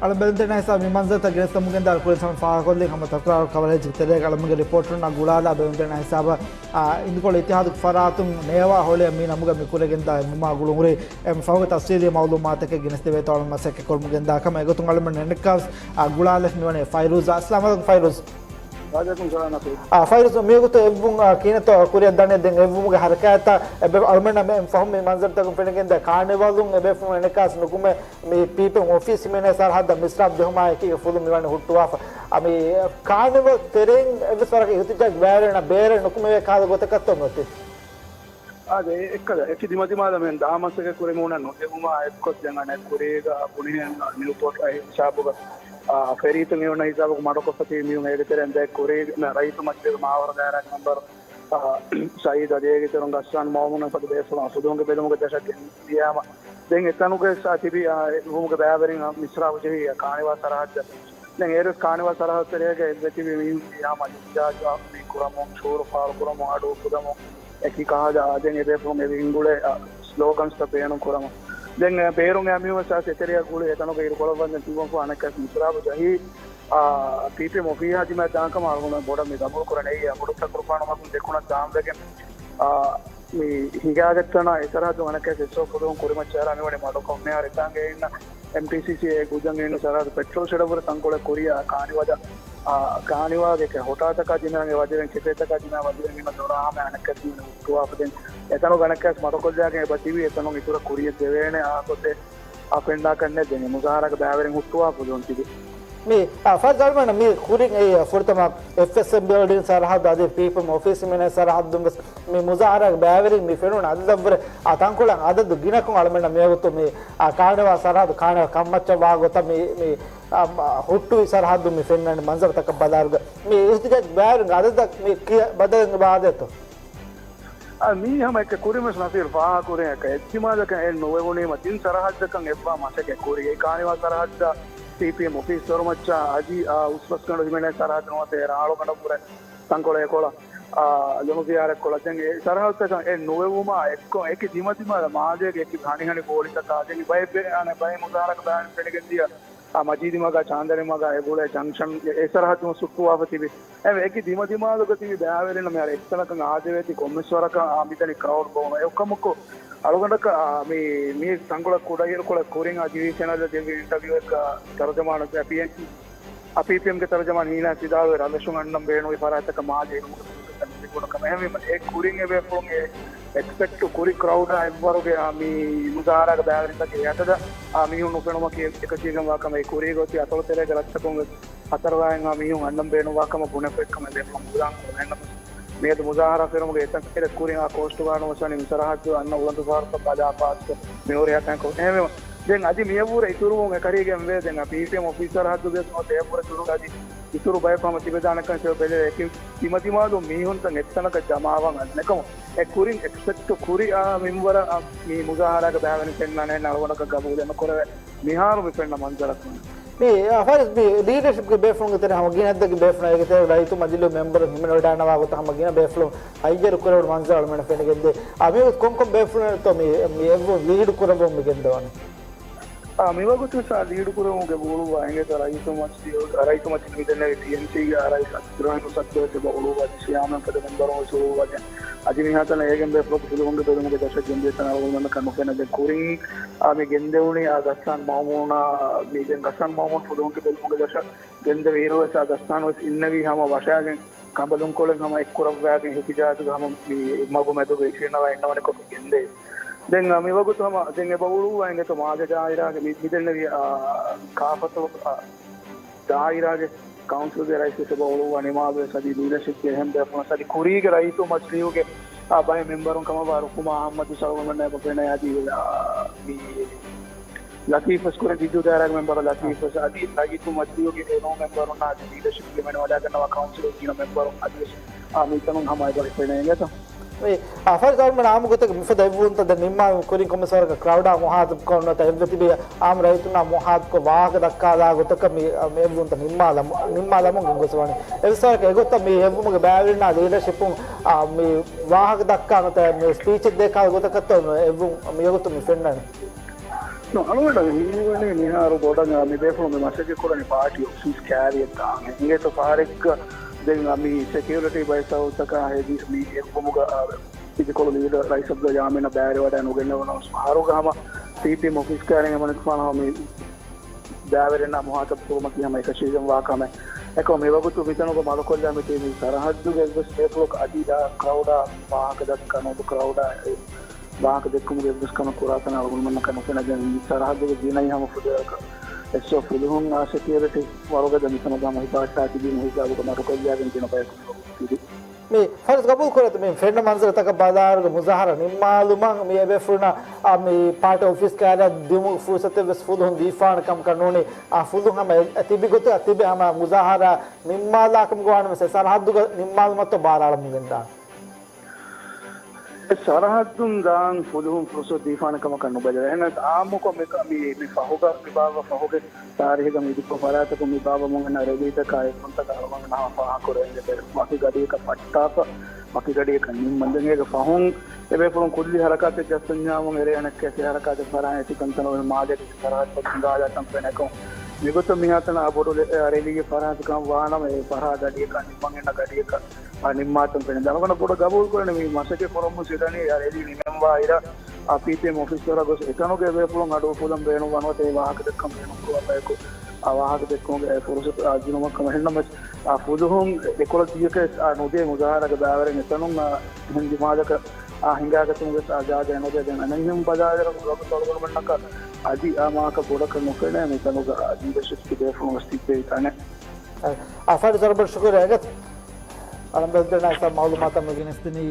އަޅަ ބެލުންތެރިން ހިސާބަށް މި މަންޒަރުތައް ގެނެސްދެމުން ގެންދާ ކުރިން ފާހަގަކޮށްލި ހަމަ ތަކުރާރު ކަވަރޭޖްގެ ތެރޭގަ އަޅަމުގެ ރިޕޯޓަރުންނާ ގުޅާލާ ބެލުންތެރިން ހިސާބަށް އިންދުކޮޅު އިއްތިހާދުގެ ފަރާތުން ނޭވާ ހޮޅިއަށް މި ނަމުގަ މި ކުރެގެންދާ މުމާ ގުޅުންހުރި އެ ފަހުގެ ތަފްސީލީ މައުލޫމާތަކެއް ގެނެސްދެވޭތޯ އަޅަ މަސައްކަތް ކުރަމުން ގެންދާ ކަމަށް. އެގޮތުން އަޅަމެން އެނެއްކާސް ގުޅާލެފަ މިވަނީ ފައިރޫޒް. އައްސަލާމު އަލައިކުމް ފައިރޫޒް. ވައަލައިކުމް ސަލާމް ނަސީރް. ފައިރޫޒް މިވަގުތު އެއްވުން ކިހިނެއްތޯ ކުރިއަށް ދަނީ؟ ދެން އެއްވުމުގެ ހަރަކާތްތައް އެބަ އަޅަމެންނަށް މި ފަހު މި މަންޒަރުތަކުން ފެނިގެންދާ ކާނިވަލުން އެބޭފުޅުން އެނެއްކާސް ނުކުމެ މި ޕީޕީއެމް އޮފީސް ހިމެނޭ ސަރަހައްދަށް މިސްރާބު ޖެހުމާ އެކީގެ ފުލުން މިވަނީ ހުއްޓުވާފަ. މި ކާނިވަލް ތެރެއިން އެއްވެސް ވަރަކަށް އިހުތިޖާޖް ބައިވެރިންނަށް ބޭރެއް ނުކުމެވޭ ކަހަލަ ގޮތަކަށްތޯ މިއޮތީ؟ އާދެ، އެއްކަލަ، އެކި ދިމަދިމާލަށް މިހެން ދާ މަސައްކަތް ކުރި މީހުންނަށް ނުޖެހުމާ އެއްކޮށް ދެން އަނެއް ކުރީގަ ބުނިހެން ނިއުޕޯޓް އެ ހިސާބުގަ، އާ، ފެރީތައް މީހުންނަށް ހިސާބުގަ މަޑުކޮށްފަ ތިބި މީހުން އޭގެ ތެރެއިން ދެ ކުރީގަ ރައީސު މަޖިލީހުގެ މާވަރު ދާއިރާގެ މެމްބަރު ސައީދު އަދި އޭގެ ތެރުން ގައްސާން މައުމޫނު ފަދަ ބޭފުޅުން އަސުދުވަންގެ ބެލުމުގެ ދަށަށް ގެންދިޔާމަ، ދެން އެތަނުގަ އެއްސާ ތިބި، އާ، އެ ވުމުގެ ބައިވެރިން، އާ، މިސްރާބު ޖެހި ކާނިވާ ސަރަހައްދަށް. ދެން އޭރު ކާނިވާ ސަރަހައްދު ތެރޭގަ އެއްވެ ތިބި މީހުން އިހާމަ އިހްތިޖާޖު އާ، މި ކުރަމުން، ޝުއޫރު ފާޅުކުރަމުން، އަޑު އުފުދަމުން، އެކި ކަހަލަ، އާ، ދެން އެބޭފުޅުން އެ ވިންގުޅޭ، އާ، ސްލޯގަންސްތައް ބޭނުން ކުރަމުން. ދެން، އާ، ބޭރުން އެ މީހުން އެއްސާސް އެތެރެއަށް ގުޅި އެތަނުގަ އިރުކޮޅަށް ވަންދެން ތިއުވަންފު އަނެއްކާސް މިސްރާބު ޖަހީ، އާ، ޕީޕީއެމް އޮފީހާ ދިމާ ދާން ކަމަށް އަޅުގަނޑު ބޮޑަށް މި ގަބޫލު ކުރަނީ. އެ އަބުޑު ތަކުރުފާނު މަގުން ދެކުނަށް ދާންވެގެން، އާ، މި ހިނގާގަތްތަނާ އެ ސަރަހައްދު އަނެއްކާސް އެއްސޯ ފުލުހުން ކުރިމައްޗަށް އަރާ މިވަނީ މަޑުކޮށް. މިހާރު އެތާނގައި އިންނަ އެމްޓީސީސީ އެ ގުދަން އިންނަ ސަރަހައްދު ޕެޓްރޯލް ޝެޑަށްވުރެ ތަންކޮޅެއް ކުރިއަށް ކާނިވަލަށް، އާ، ކާނިވާގެ ހޮޓާތަކާ ދިމާގެ ވަދެވެން ކެފޭތަކާ ދިމާ ވަދެވެން އިންނަ ދޮރާ ހަމަ އަނެއްކާސް ހުއްޓުވާފަ ދެން އެތަނުގަ އަނެއްކާސް މަޑުކޮށްލާގެން އެބަ ތިބި އެތަނުން އިތުރަށް ކުރިޔަށް ދެވޭނެ އާ ގޮތެއް އާ ފެންނާކަށް ނެތް. ދެން މުޒާހަރާގެ ބައިވެރިން ހުއްޓުވާ ފުލުހުން ތިބި. މި، އާ، ފަރްޒް އަޅުމެން މި ކުރިން އެ ފުރަތަމަ އެފްއެސްއެމް ބިލްޑިން ސަރަހައްދު އަދި ޕީޕީއެމް އޮފީސް ހިމެނޭ ސަރަހައްދުން ވެސް މި މުޒާހަރާގެ ބައިވެރިން މި ފެނުނު އަދަދަށްވުރެ އާ ތަންކޮޅަށް އަދަދު ގިނަކޮށް އަޅުމެންނަށް މިވަގުތު މި، އާ، ކާނިވާ ސަރަހައްދު ކާނިވާ ކަންމައްޗަށް ވާ ގޮތަށް މި، މި، އާ، ހުއްޓުވި ސަރަހައްދު މި ފެންނަނީ މަންޒަރުތަކަށް ބަލާއިރުގަ މި އިހްތިޖާޖް ބައިވެރިން އަދަދަށް މި ކިޔަ ބަދަލެއް ވާދޭތޯ؟ އަ، މީ ހަމަ އެކެއް ކުރިން ވެސް ނަސީރު ފާހަގަކުރިން އެއްކަ އެއްދިމާލަކަށް އެއް ނުވެވުނީމަ ތިން ސަރަހައްދަކަށް އެއްވާ މަސައްކަތް ކުރި. އެ ކާނިވާ ސަރަހައްދަށް ޕީޕީއެމް އޮފީސް ދޮރުމައްޗަށް އަދި، އާ، އުސްފަސްގަނޑު ހިމެނޭ ސަރަހައްދު ނުވަތަ އޭރު އަޅުގަނޑަށްވުރެ ތަންކޮޅެއް ކޮޅަށް، އާ، ލޮނު ޒިޔާރަތް ކޮޅަށް ދެން އެ ސަރަހައްދަކަށް އެ ނުވެވުމާ އެއްކޮށް އެކި ދިމަދިމާލަށް މާލޭގެ އެކި ހަނިހަނި ގޯޅިތަކާ ދެން ބައެއް ބޭ-، އަނެއް ބައެއް މުޒާހަރާގެ ބައިވެރިން ފެނިގެން ދިޔަ އާ، މަޖީދީ މަގާ، ޗާންދަނީ މަގާ އެ ގުޅޭ ޖަންކްޝަން އެ ސަރަހައްދުން ހުއްޓުވާފަ ތިބި. އެ އެކި ދިމަދިމާލުގަ ތިބި ބައިވެރިންނަށް މިހާރު އެއްތަނަކަށް އާދެވޭތީ ކޮންމެސް ވަރަކަށް އާ މިދަނީ ކްރައުޑް ބޮހުނު. އެކަމަކު އަޅުގަނޑަކަށް އާ މި، މި ތަންކޮޅަށް ކުޑައިރުކޮޅެއް ކުރިން އާ ޖީވީ ޗެނަލް ދެއްވި އިންޓަވިއުއެއްގަ ތަރުޖަމާނު އަ، ޕީޕީއެމްގެ ތަރުޖަމާން ހީނާ ސިދާޅުވެ ރަށްރަށުން އަންނަން ބޭނުންވި ފަރާތްތަކަށް މާލެ އިރުމުގެ ފުރުސަތުތައް ނުލިބުނު ކަމަށް. އެހެންވީމަ އެ ކުރިން އެބޭފުޅުން އެ އެކްސްޕެކްޓް ކުރި ކްރައުޑާ އެއްވަރުގެ އާ މި މުޒާހަރާގެ ބައިވެރިންތަކެއް އެ އަދަދަށް އާ މީހުން ނުފެނުމަކީ އެކަށީގެންވާ ކަމެއް. ކުރީގެ އޮތީ އަތޮޅުތެރޭގެ ރަށްތަކުން ވެސް ހަތަރު ވާހެން އާ މީހުން އަންނަން ބޭނުންވާ ކަމަށް ބުނެފައި ކަމަށް އެބޭފުޅުން މުދާން ކުރަން. އެހެންނަމަވެސް މިއަދު މުޒާހަރާ ފެށުމުގެ އެތަން އެރެ ކުރިން އާ ކޯސްޓް ގާޑުން ވެސް ވަނީ މި ސަރަހައްދު އަންނަ އުޅަނދުފަހަރުތައް ބަލާ ފާސްކޮށް މިހުރިހާ ތަންކޮޅު. އެހެންވީމަ ދެން އަދި މިއަށްވުރެ އިތުރުވުން އެކަށީގެންވޭ. ދެން އާ ޕީޕީއެމް އޮފީސް ސަރަހައްދުގެ އޮތް އެއަށްވުރެ އިތުރު އަދި އިތުރު ބަޔަކު ހަމަ ތިބެދާނެކަން ތިބެ ބެލެވޭ. އެކި ތިމަތިމާލު މީހުންތައް އެއްތަނަކަށް ޖަމާވާން އަންނަކަމު އެ ކުރިން އެކްސްޕެކްޓް ކުރި އާ މިންވަރަށް އާ މި މުޒާހަރާގެ ބައިވެރިން ފެންނާނެ އަޅުގަނޑަކަށް ގަބޫލެއް ނުކުރެވޭ. މިހާރު މި ފެންނަ މަންޒަރަކުން. މި އަ، ފާރިސް މި ލީޑަޝިޕްގެ ބޭފުޅުންގެ ތެރެ ހަމަ ގިނަ އަދަދެއްގެ ބޭފުޅުން އޭގެ ތެރޭ ރައްޔިތު މަޖިލީހު މެމްބަރުން ހިމެނިވަޑައިންނަވާ ގޮތަށް ހަމަ ގިނަ ބޭފުޅުން ހައްޔަރު ކުރެވުނު މަންޒަރު އަޅުމެން ފެނިގެންދޭ. އަ، މި ކޮންކޮން ބޭފުޅުންތޯ މި، މި އެއްވުން ލީޑު ކުރައްވަމުން މި ގެންދަވަނީ؟ އާ، މިވަގުތު ސާ ލީޑު ކުރެވުމުގެ ބޯޅު އިނގޭތޯ ރައީސު މަޖިލީހު، ރައީސު މަޖިލީހު މިދެންނެވި ޓީއެމްސީގެ އާ ރައީސް އަބްދުއްރަހީމް ސައްދު ވެސް އެބަ އުޅުއްވާ ދިށިޔާމެން ފަދަ މެމްބަރުން ވެސް އުޅުއްވާ. އަދި މިހާތަނަށް އޭގެން ބޭފުޅަކު ފުލުހުންގެ ބެލުމުގެ ދަށަށް ގެންދިޔަ ތަން އަޅުގަނޑުމެންނަކަށް ނުފެނޭ. ދެން ކުރިން އާ މި ގެންދެވުނީ އާ ގައްސާން މައުމޫނާ، މި ދެން ގައްސާން މައުމޫން ފުލުހުންގެ ބެލުމުގެ ދަށަށް ގެންދެވި އިރު ވެސް އާ ގައްސާން ވެސް އިންނެވީ ހަމަ ވަށާގެން ކަނބަލުންކޮޅެއް ހަމަ އެއްކުރައްވާގެން އިހްތިޖާޖުގެ ހަމަ މި މަގު މެދުގަ އިށީނަވާ އިންނަވަނިކޮށް ގެންދޭ. ދެން އާ މިވަގުތު ހަމަ ދެން އެބަ އުޅުއްވާ އިނގޭތޯ މާލެ ދާއިރާގެ މި، މިދެންނެވި އާ ކާފަތޯ އާ ދާއިރާގެ ކައުންސިލްގެ ރައީސް ވެސް އެބަ އުޅުއްވާ ނިމާލު ވެސް އަދި ލީޑަޝިޕްގެ އެހެން ބޭފުޅުން އަދި ކުރީގެ ރައްޔިތު މަޖިލީހުގެ އާ ބައެއް މެމްބަރުން ކަމަށްވާ ރުކުމާ އަޙްމަދު ސަލްމަން އެބަ ފެނޭ އަދި އާ މި ލަތީފް ވެސް ކުރެ ޖިއްދޫ ދާއިރާގެ މެމްބަރު ލަތީފް ވެސް އަދި ރައްޔިތު މަޖިލީހުގެ އެނޫ މެމްބަރުންނާ އަދި ލީޑަޝިޕްގެ މެނު ވަޑައިގަންނަވާ ކައުންސިލުގެ ގިނަ މެމްބަރުން އަދި ވެސް އާ މިތަނުން ހަމަ އެބަ ފެނޭ އިނގޭތޯ. އެ، އާ، ފަރިދާ އަޅުމެން އާއްމު ގޮތަކަށް މިފަދަ އެއްވުންތައް ދެން ނިންމާލުމުގެ ކުރިން ކޮންމެސް ވަރަކަށް ކްރައުޑާ މުހާތަބްކޮށް ނުވަތަ އެއްވެ ތިބި އާއްމު ރައްޔިތުންނާ މުހާތަބްކޮށް ވާހަކަ ދައްކާލާ ގޮތަކަށް މި، މި އެއްވުންތައް ނިންމާލަމު، ނިންމާލަމުން ގެންގޮސް ވަނީ. އެއްވެސް ވަރަކަށް އެގޮތަށް މި އެއްވުމުގެ ބައިވެރިންނާ ލީޑަޝިޕުން، އާ، މި ވާހަކަ ދައްކާ ނުވަތަ މި ސްޕީޗެއް ދޭ ކަހަލަ ގޮތަކަށްތޯ އެއްވުން މިވަގުތު މި ފެންނަނީ؟ އަޅުގަނޑަށް ހީވަނީ މިހާރު ބޮޑަށް މި ބޭފުޅުން މި މަސައްކަތް ކުރަނީ ޕާޓީ އޮފީސް ކައިރިއަށް ދާން. އިނގޭތޯ ފަހަރެއްގަ ދެން މި ސެކިއުރިޓީ ބައިސް އައުޓްތަކާ ހެދި މި އެއްވުމުގަ އިދިކޮޅު ލީޑަރ ރައީސް އަބްދުﷲ ޔާމީނަށް ބައިވެރިވަޑައި ނުގެންނެވުނަސް ފަހަރުގަ ހަމަ ސީޕީއެމް އޮފީސް ކައިރިން އެމަނިކުފާނު ހަމަ މި ބައިވެރިންނާ މުހާތަބު ކުރުމަކީ ހަމަ އެކަށީގެން ވާ ކަމެއް. އެކަމު މިވަގުތު މިތަނުގަ މަޑުކޮށްލާ މިތިބީ ސަރަހައްދުގެ އެއްވެސް ބޭފުޅަކު އަދި އާ ކްރައުޑާ ވާހަކަ ދައްކަން އުދު ކްރައުޑާ ވާހަކަ ދެއްކުމުގެ އެއްވެސް ކަމެއް ކުރާތަން އަޅުގަނޑުމެންނަކަށް ނުފެނެދެން މި ސަރަހައްދުގެ ގިނައިން ހަމަ ފުދޭވަރަކަށް އެސްއޯ ފުލުހުން އާ ސެކިއުރިޓީ ވަރުގަދަ މިތަނުގަ ހަމަ ހިފާއްޓާ ތިބީ މި ހިސާބުގަ މަޑުކޮށްލާގެން ގިނަ ބަޔަކު ތިބި. މި ފަރުޒް ގަބޫލު ކުރޭތަ މި ފެންނަ މަންޒަރުތަކަށް ބަލާއިރުގަ މުޒާހަރާ ނިންމާލުމަށް މި އެބޭފުޅުންނަށް އާ މި ޕާޓީ އޮފީސް ކައިރިއަށް ދިއުމުގެ ފުރުސަތެއް ވެސް ފުލުހުން ދީފާނެ ކަމަކަށް ނޫނީ. އާ ފުލުހުން ހަމަ އެ ތިބި ގޮތަށް ތިބެ ހަމަ މުޒާހަރާ ނިންމާލާކަމުގަ ވާނަމަ އެ ސަރަހައްދުގަ ނިންމާލުމަށްތޯ ބާރާ އަޅަމުން ގެންދާނެ. އެ ސަރަހައްދުން ދާން ފުލުހުން ފުރުސަތު ދީފާނެ ކަމަކަށް ނުބަލަ. އެހެނަސް އާއްމުކޮށް މި، މި، މި ފަހުގަ، މި ބާއްވަ ފަހުގެ ތާރީހުގަ މި އިދިކޮޅު ފަރާތަކުން މި ބާއްވަމުން އެންނަ ރެލީތަކާ އެއްކޮންތަކާ އަޅުގަނޑު ހަމަ ފާހަގަކުރެވެން ޖެހޭ. ވަކި ގަޑިއަކަށް ފައްޓާފަ، ވަކި ގަޑިއަކަށް ނިންމަން. ދެން އޭގެ ފަހުން އެބޭފުޅުން ކުއްލި ހަރަކާތެއް ޖައްސަންޏާމުން އެރޭ އަނެއްކާ އެ ހަރަކާތެއް ފަރާތް އެތި ކަންތަނަށް މާލޭގެ ސަރަހައްދަކުން ގާލާ ތަންފެނެކޮށް މިގޮތަށް މިހާތަނަށް އާ ބޮޑު ރެ-، ރެލީގެ ފަރާތުކަން ވާނަމަ އެ ފަރާތް ގަޑިއަކަށް ނިންމަން އެންނަ ގަޑިއަކަށް އާ ނިންމާތަން ފެނި. އަޅުގަނޑަށް ބޮޑަށް ގަބޫލު ކުރަނީ މި މަސައްކަތް ކުރަމުން ސިދަނީ އާ ރެލީ ނިމެންވާ އިރަށް އާ ޕީޕީއެމް އޮފީސް ވަރަށް ގޮސް އެތަނުގެ ބޭފުޅުން އަޑު އުފުލަން ބޭނުން ވަނުވަތަ އެ ވާހަކަ ދެއްކަން ބޭނުން ކުރުވާ ބަޔަކު އާ ވާހަކަ ދެއްކުމުގެ އެ ފުރުސަތު އާ ދިނުމަށް ކަމަށް. އެހެންނަމަވެސް އާ ފުލުހުން އެކޮޅަށް ދިޔަކަސް އާ ނުދޭ މުޒާހަރާގެ ބައިވެރިން އެތަނުން އާ އެހެން ދިމާލަކަށް އާ ހިނގާގަތުމުގެ އާ ޖާގަ ނުދޭ. ދެން އަނެއްހެން ބަލާލިއިރު ވަގުތު އަޅުގަނޑުމެންނަކަށް އަދި އާ މާކަށް ބޮޑަކަށް ނުފެނޭ މިތަނުގަ އާ ލީޑަޝިޕްގެ ބޭފުޅުން ވެސް ތިއްބެވި ތަނެއް. އަ، އަ، ފަރި ޒަރަބަށް ޝުކުރިއްޔާ އެގަތު. އަޅަނބެލްތަނާ ހިސާބު މައުލޫމާތަށް މި ގެނެސްދިނީ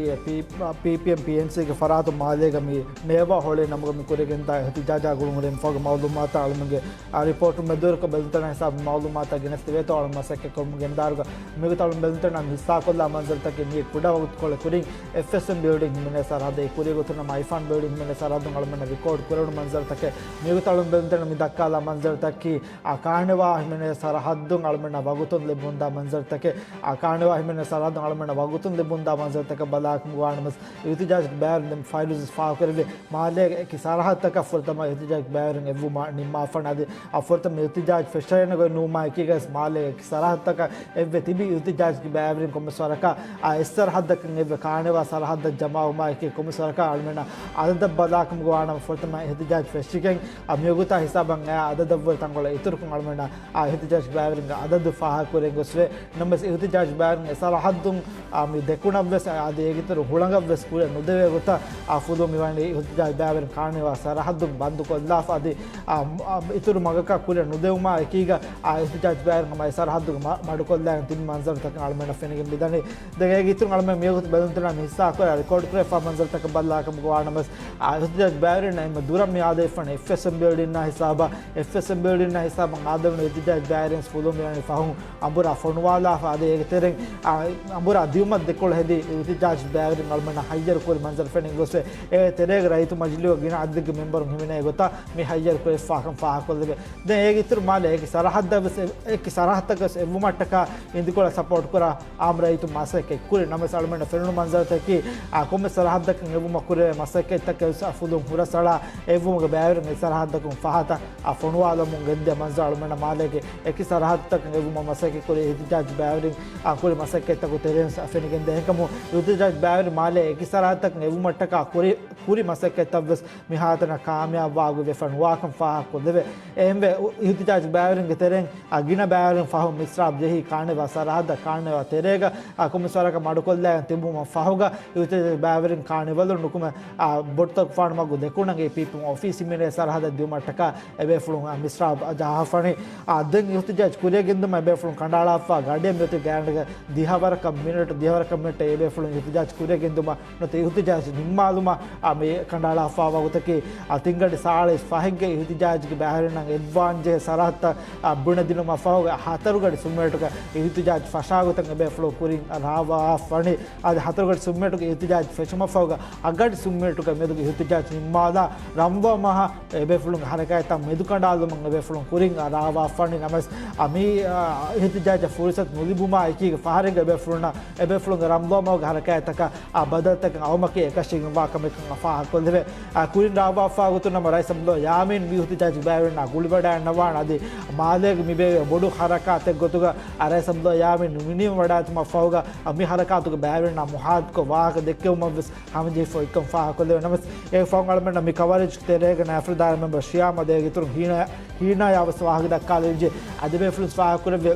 ޕީޕީއެމް ޕީއެންސީގެ ފަރާތުން މާލޭގަ މި ނޭވާ ހޮޅޭ ނަމުގަ މި ކުރިގެންދާ އިހުތިޖާޖާ ގުޅުންހުރެން ފަހުގެ މައުލޫމާތަށް އަޅުމެންގެ އާ، ރިޕޯޓު މެދުވެރިކޮށް ބެލުންތަނާ ހިސާބު މައުލޫމާތާ ގެނެސްދެވޭތޯ އަޅު މަސައްކަތް ކޮށްގެންދާރުގަ މިގޮތަށް އަޅު ބެލުންތަނާ މި ހިއްސާކޮށްލާ މަންޒަރުތަކެއް މި ކުޑަ ވަގުތުކޮޅެއް ކުރިން އެފްއެސްއެމް ބިލްޑިން ހިމެނޭ ސަރަހައްދެއް ކުރި ގޮތުން އައިފާން ބިލްޑިން ހިމެނޭ ސަރަހައްދުން އަޅުމެންނަށް ރިކޯޑް ކުރެވުނު މަންޒަރުތަކެއް މިގޮތަށް އަޅު ބެލުންތަނާ މި ދައްކާލާ މަންޒަރުތަކީ އާ ކާނެވާ ހިމެނޭ ސަރަހައްދުން އަޅުމެންނަށް ވަގުތުން ލިބުންދާ މަންޒަރުތަކެއް އާ ކާނެވާ ހިމެނޭ ސަރަހައްދުން އަޅުމެންނަށް ވަގުތުން ލިބުންދާ މަންޒަރުތަކަށް ބަލާކަމުގަ ވާނަމަސް އިހުތިޖާޖުގެ ބައިވެރިން ދެން ފައިރުޒަސް ފާހަގަކުރެއްވި މާލޭގެ އެކި ސަރަހައްދަކަށް ފުރަތަމަ އިހުތިޖާޖު ބައިވެރިން އެއްވުމަށް ނިންމާފަން އަދި އަ ފުރަތަމަ އިހުތިޖާޖު ފެށޭނެ ގޮތް ނުވުމާ އެކީގަސް މާލޭގެ އެކި ސަރަހައްދަކަށް އެއްވެ ތިބި އިހުތިޖާޖުގެ ބައިވެރިން ކޮންމެސް ވަރަކަށް އަ އެއް ސަރަހައްދަކަށް އެއްވެ ކާނެވާ ސަރަހައްދަށް ޖަމާވުމާ އެކީ ކޮންމެސް ވަރަކަށް އަޅުމެންނަށް އަދަދަށް ބަލާކަމުގަ ވާނަމަ ފުރަތަމަ އިހުތިޖާޖު ފެށިގެން އަ މިވަގުތާ ހިސާބަށް އަ އަދަދަށްވުރެ ތަންކޮޅެއް އިތުރުކޮށް އަޅުމެންނަށް އާ އިހުތިޖާޖު ބައިވެރިންގެ އަދަދު ފާހަގަކުރެން ގޮސްވޭ. ނަމަވެސް އިހުތިޖާޖު ބައިވެރިން އެ ސަރަހައްދުން އާ، މި ދެކުނަށްވެސް އަދި އޭގެތެރެ ހުޅަނގަށްވެސް ކުރިއަށް ނުދެވޭ ގޮތަށް އާ ފުލުހުން މިވަނީ އިހުތިޖާޖު ބައިވެރިން ކާނެވާ ސަރަހައްދުން ބަންދުކޮށްލާފަ އަދި އާ، އާ، އިތުރު މަގަކަށް ކުރިއަށް ނުދެވުމާ އެކީގަ އާ އިހުތިޖާޖު ބައިވެރިން ހަމަ އެ ސަރަހައްދުގަ މަ-، މަޑުކޮށްލާގެން ތިބި މަންޒަރުތަކެއް އަޅުމެންނަށް ފެނިގެން މިދަނީ. ދެން އޭގެ އިތުރުން އަޅުމެން މިވަގުތު ބެލުންތަނާ މި ހިއްސާކުރާ ރިކޯޑް ކުރެވިފާ މަންޒަރުތަކަށް ބަލާކަމުގަ ވާނަމަސް އާ އިހުތިޖާޖު ބައިވެރިންނަށް އެންމެ ދުރަށް މި އާދެވިފަން އެފްއެސްއެމް ބިލްޑިންނާ ހިސާބަށް، އެފްއެސްއެމް ބިލްޑިންނާ ހިސާބަށް އާދެވުނު އިހުތިޖާޖު ބައިވެރިން ފުލުހުން މިވަނީ ފަހުން އަނބުރާ ފޮނުވާލާފަ އަދި އޭގެ ތެރެއިން އާ އަނބުރާ ދިއުމަށް ދެކޮޅު ހެދި އިހުތިޖާޖު ބައިވެރިން އަޅުމެންނަށް ހައްޔަރު ކުރި މަންޒަރު ފެނިގެން ގޮސްވޭ. އޭގެ ތެރޭގަ ރައްޔިތު މަޖިލީހުގެ ގިނަ އަދަދެއްގެ މެމްބަރުން ހިމެނޭ ގޮތަށް މި ހައްޔަރު ކުރެވިފާކަން ފާހަގަކޮށްލެވޭ. ދެން އޭގެ އިތުރު މާލޭ އެކި ސަރަހައްދަށްވެސް އެ-، އެކި ސަރަހައްދަކަށް އެއްވުމަށްޓަކާ އިނދިކޮޅަށް ސަޕޯޓް ކުރާ އާއްމު ރައްޔިތުން މަސައްކަތް ކުރި ނަމަވެސް އަޅުމެންނަށް ފެނުނު މަންޒަރުތަކީ އާ ކޮންމެ ސަރަހައްދަކަށް އެއްވުމަށް ކުރެވޭ މަސައްކަތްތަކެއް ވެސް އާ ފުލުހުން ހުރަސްއަޅާ އެއްވުމުގެ ބައިވެރިން އެ ސަރަހައްދަކުން ފަހަތަށް އާ ފޮނުވާލަމުން ގެންދިޔަ މަންޒަރު އަޅުމެންނަށް މާލޭގެ އެކި ސަރަހައްދުތަކަށް އެއްވުމަށް މަސައްކަތް ކުރި އިހުތިޖާޖު ބައިވެރިން އާ ކުރި މަސައްކަތްތަކުގެ ތެރެއިން ވެސް އާ ފެނިގެންދޭ. އެހެންކަމުން އިހުތިޖާޖު ބައިވެރިން މާލޭ އެކި ސަރަހައްދަކަށް އެއްވުމަށްޓަކާ ކުރި، ކުރި މަސައްކަތްތައް ވެސް މިހާތަނަށް ކާމިޔާބުވާ ގޮތް ފޮނުވާކަން ފާހަގަކޮށްލެވޭ. އެހެންވެ، އިހުތިޖާޖު ބައިވެރިންގެ ތެރެއިން އާ ގިނަ ބައިވެރިން ފަހުން މިސްރާބް ޖެހި ކާނެވާ ސަރަހައްދަށް ކާނެވާ ތެރޭގަ އާ ކޮންމެސް ވަރަކަށް މަޑުކޮށްލާގެން ތިބުމަށް ފަހުގަ، އިހުތިޖާޖު ބައިވެރިން ކާނެވާލުން ނުކުމެ، އާ، ބޮޑުތަކުފާނު މަގު ދެކުނަށް އެ ޕީޕީއެމް އޮފީސް ހިމެނޭ ސަރަހައްދަށް ދިއުމަށްޓަކާ އެބޭފުޅުން އާ މިސްރާބް ޖަހާފަނީ. އާ، ދެން އިހުތިޖާޖު ކުރިއަށް ގެންދުމަށް އެބޭފުޅުން ކަނޑައަޅާފާ ގަޑިއަށް މިއޮތީ ގާތްގަނޑަކަށް ދިހަވަރަކަށް މިނެޓު، ދިހަވަރަކަށް މިނެޓު އެބޭފުޅުން އިހުތިޖާޖު ކުރިއަށް ގެންދުމަށް ނުވަތަ އިހުތިޖާޖު ނިންމާލުމަށް އާ މި ކަނޑައަޅާފާ ވަގުތަކީ އާ ތިންގަޑި ސާޅީސް ފަހެއްގެ އިހުތިޖާޖުގެ ބައިވެރިންނަށް އެއްވާންޖެހޭ ސަރަހައްދަށް އާ ބުނެދިނުމަށް ފަހުގަ ހަތަރުގަޑި ސުންމިނެޓުގަ އިހުތިޖާޖު ފަށާގޮތަށް އެބޭފުޅުން ކުރިން ރާވާފަނީ. އަދި ހަތަރުގަޑި ސުންމިނެޓުގެ އިހުތިޖާޖު ފެށުމަށް ފަހުގަ އަށްގަޑި ސުންމިނެޓުގެ މެދުގެ އިހުތިޖާޖު ނިންމާލާ ރަންވަމަހަށް އެބޭފުޅުންގެ ހަރަކާތްތައް މެދުކަނޑާލުމަށް އެބޭފުޅުން ކުރިން ރާވާފަނީ. ނަމަވެސް އަ، މި، އަ، އިހުތިޖާޖަށް ފުރުސަތު ނުލިބުމާ އެކީގަ ފަހަރެއްގަ އެބޭފުޅުން އެބޭފުޅުންގެ ރަމްޟާން މަހުގެ ހަރަކާތްތަކަށް އާ ބަދަލުތަކަށް އައުމަކީ އެކަށީގެންވާ ކަމެއްކަން ފާހަގަކޮށްލެވޭ. އާ ކުރިން ރާވާފާ ގޮތުން ނަމަ ރައީސް އަބްދުﷲ ޔާމީން މި އިހުތިޖާޖުގެ ބައިވެރިންނާ ގުޅިވަޑައިގަންނަވާނެ. އަދި މާލޭގެ މިބޭ ބޮޑު ހަރަކާތެއް ގޮތުގަ އާ ރައީސް އަބްދުﷲ ޔާމީން މިނިވަން ވަޑާއެތުމަށް ފަހުގަ އާ މި ހަރަކާތުގެ ބައިވެރިންނާ މުހާދުކޮށް ވާހަކަ ދެއްކެވުމަށް ވެސް ހަމަޖެހިފަ އޮތްކަން ފާހަގަކޮށްލެވެ. ނަމަވެސް އެ ފަހުން އަޅުމެންނަށް މި ކަވަރޭޖް ތެރޭގަ ނާފަރުދާރ މެމްބަރ ޝިޔާމް އަދި އޭގެ އިތުރުން ހީނާ، ހީނާޔާ ވެސް ވާހަކަ ދައްކާލެވިއްޖެ. އަދި އެބޭފުޅުން ފާހަގަކުރެއްވި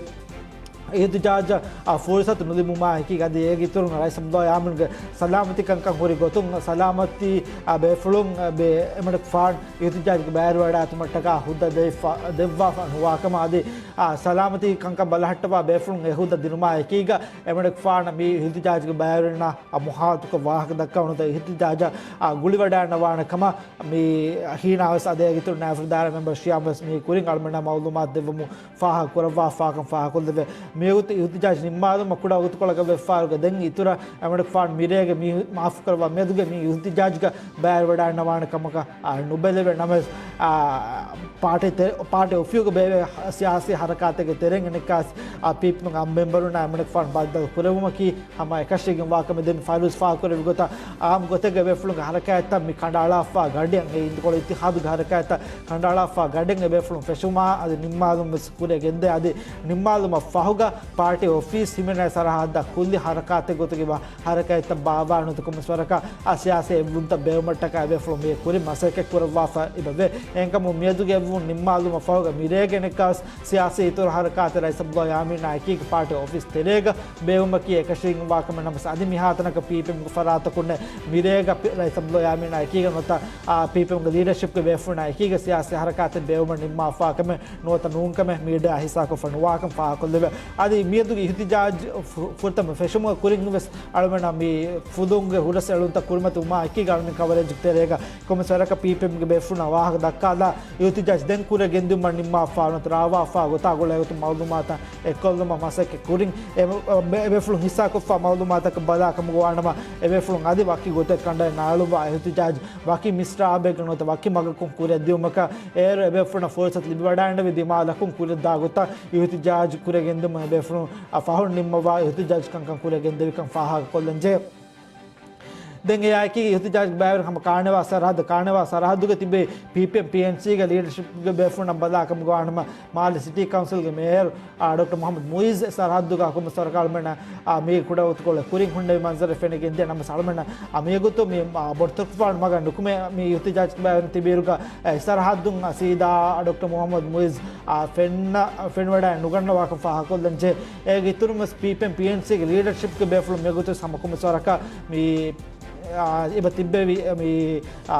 އިހުތިޖާޖަށް އާ ފުރުސަތު ނުލިބުމާ އެކީގަ އަދި އޭގެ އިތުރުން ރައީސް އަބްދުﷲ ޔާމީންގެ ސަލާމަތީ ކަންކަން ހުރި ގޮތުން ސަލާމަތީ އާ ބޭފުޅުން އާ ބޭ އެމަނިކުފާނު އިހުތިޖާޖުގެ ބައިވެރިވަޑާއެތުމަށްޓަކާ ހުއްދަ ދެއްވާ، ދެއްވާފަ ނުވާކަމަށް އަދި އާ ސަލާމަތީ ކަންކަން ބަލަހައްޓަވާ ބޭފުޅުން އެ ހުއްދަ ދިނުމާ އެކީގަ އެމަނިކުފާނަށް މި އިހުތިޖާޖުގެ ބައިވެރިންނާ އާ މުހާދުކޮށް ވާހަކަ ދައްކަވަން އިހުތިޖާޖަށް އާ ގުޅިވަޑައިގަންނަވާނެ ކަމަށް މި ހީނާ ވެސް އަދި އޭގެ އިތުރުން ނާފަރުދާރ މެމްބަރ ޝިޔާމް ވެސް މި ކުރިން އަޅުމެންނަށް މައުލޫމާތު ދެއްވަމުން ފާހަގަ ކުރައްވާފާކަން ފާހަގަކޮށްލެވޭ. މިވަގުތު އިހުތިޖާޖު ނިންމާލުމަށް ކުޑަ ވަގުތުކޮޅަކަށް ވެފާރުގަ ދެން އިތުރަށް އެމަނިކުފާނު މިރޭގެ މީ، މާފުކުރައްވާ މިއަދުގެ މި އިހުތިޖާޖުގަ ބައިވެރިވަޑައިގަންނަވާނެ ކަމަކަށް އާ، ނުބެލެވޭ. ނަމަވެސް، އާ، ޕާޓީ ތެ-، ޕާޓީ އޮފީހުގަ ބޭވޭ ސިޔާސީ ހަރަކާތެއްގެ ތެރެއިން އެނެއްކާސް، އާ، ޕީޕީއެމްގެ އަން މެމްބަރުންނާ އެމަނިކުފާނު ބައްދަލު ކުރެވުމަކީ ހަމަ އެކަށީގެންވާ ކަމެއް. ދެން ފައިރޫޒް ފާހަގަކުރެއްވި ގޮތަށް އާއްމު ގޮތެއްގަ އެބޭފުޅުންގެ ހަރަކާތްތައް މި ކަނޑައަޅާފާ ގަޑިއަށް، އެ ހިންދުކޮޅު އިއްތިހާދުގެ ހަރަކާތްތައް ކަނޑައަޅާފާ ގަޑިއަށް އެބޭފުޅުން ފެށުމާ އަދި ނިންމާލުން ވެސް ކުރިއަށް ގެންދޭ. އަދި ނިންމާލުމަށް ފަހުގަ ޕާޓީ އޮފީސް ހިމެނޭ ސަރަހައްދަށް ކުއްލި ހަރަކާތެއް ގޮތުގަ ހަރަކާތްތައް ބާއްވާ ނުވަތަ ކޮންމެސް ވަރަކަށް އާ ސިޔާސީ އެއްވުންތައް ބޭއްވުމަށްޓަކާ އެބޭފުޅުން މިއީ ކުރިން މަސައްކަތް ކުރައްވާފަ އެބަވޭ. އެހެންކަމުން މިއަދުގެ އެއްވުން ނިންމާލުމަށް ފަހުގަ މިރޭގެ އެނެއްކާސް ސިޔާސީ އިތުރު ހަރަކާތެއް ރައީސް އަބްދުﷲ ޔާމީނާ އެކީގަ ޕާޓީ އޮފީސް ތެރޭގަ ބޭއްވުމަކީ އެކަށީގެންވާ ކަމެއް. ނަމަވެސް އަދި މިހާތަނަކަށް ޕީޕީއެމްގެ ފަރާތަކުންނެއް މިރޭގަ ޕި-، ރައީސް އަބްދުﷲ ޔާމީނާ އެކީގަ ނުވަތަ، އާ، ޕީޕީއެމްގެ ލީޑަޝިޕްގެ ބޭފުޅުންނާ އެކީގަ ސިޔާސީ ހަރަކާތެއް ބޭއްވުމަށް ނިންމާފާ ކަމެއް ނުވަތަ ނޫންކަމެއް މީޑިއާ ހިއްސާކޮށްފަ ނުވާކަން ފާހަގަކޮށްލެވޭ. އަދި މިއަދުގެ އިހުތިޖާޖު ފު-، ފުރަތަމަ ފެށުމުގެ ކުރިން ވެސް އަޅުމެންނަށް މި ފުލުންގެ ހުރަސް އެޅުންތައް ކުރިމަތިވުމާ އެކީގަ އަޅުމެން ކަވަރޭޖު ތެރޭގަ ކޮންމެސް ވަރަކަށް ޕީޕީއެމްގެ ބޭފުޅުންނާ ވާހަކަ ދައްކާލާ އިހުތިޖާޖު ދެން ކުރިއަށް ގެންދިއުމަށް ނިންމާފާ ނުވަތަ ރާވާފާ ގޮތާ ގުޅޭ ގޮތުން މައުލޫމާތު އެއްކޮށްލުމަށް މަސައްކަތް ކުރިން އެ-، އެ-، އެބޭފުޅުން ހިއްސާކޮށްފާ މައުލޫމާތަކަށް ބަލާ ކަމުގަ ވާނަމަ، އެބޭފުޅުން އަދި ވަކި ގޮތެއް ކަނޑައެއް ނާޅުއްވާ އިހުތިޖާޖު ވަކި މިސްރާބެއްގަ ނުވަތަ ވަކި މަގަކުން ކުރިއަށް ދިއުމަކަށް އޭރު އެބޭފުޅުންނަށް ފުރުސަތު ލިބިވަޑައިގަންނެވި ދިމާލަކުން ކުރިއަށްދާ ގޮތަށް އިހުތިޖާޖު ކުރިއަށް ގެންދިއުމަށް އެބޭފުޅުން އަށް ފަހުން ނިންމަވާ އިހުތިޖާޖު ކަންކަން ކުރިއަށް ގެންދެވިކަން ފާހަގަކޮށްލަންޖެހޭ. ދެން އެއާއެކީ އިހުތިޖާޖުގެ ބައިވެރިން ހަމަ ކާނެވާ ސަރަހައްދު، ކާނެވާ ސަރަހައްދުގަ ތިބޭ ޕީޕީއެމް ޕީއެންސީގެ ލީޑަޝިޕްގެ ބޭފުޅުންނަށް ބަލާ ކަމުގަ ވާނަމަ، މާލެ ސިޓީ ކައުންސިލްގެ މޭޔަރު، އާ، ޑޮކްޓަރ މުހައްމަދު މުއިއްޒު އެ ސަރަހައްދުގަ ކޮންމެސް ވަރަކަށް އަޅުމެންނަށް، އާ، މީ ކުޑަ ވަގުތުކޮޅެއް ކުރިން ހުންނެވި މަންޒަރެއް ފެނިގެން ދިޔަ. ނަމަވެސް އަޅުމެންނަށް، އާ، މިވަގުތު މި، އާ، ބޮޑުތުރުފާނު މަގަށް ނުކުމެ މި އިހުތިޖާޖު ބައިވެރިން ތިބިއިރުގަ، އާ، އެ ސަރަހައްދުން، އާ، ސީދާ ޑޮކްޓަރ މުހައްމަދު މުއިއްޒު، އާ، ފެންނަ-، ފެނިވަޑައި ނުގަންނަވާކަން ފާހަގަކޮށްލަންޖެހޭ. އޭގެ އިތުރުން ވެސް ޕީޕީއެމް ޕީއެންސީގެ ލީޑަޝިޕްގެ ބޭފުޅުން މިވަގުތު ހަމަ ކޮންމެސް ވަރަކަށް މި، އާ، އެބަ ތިއްބެވި މި، އާ،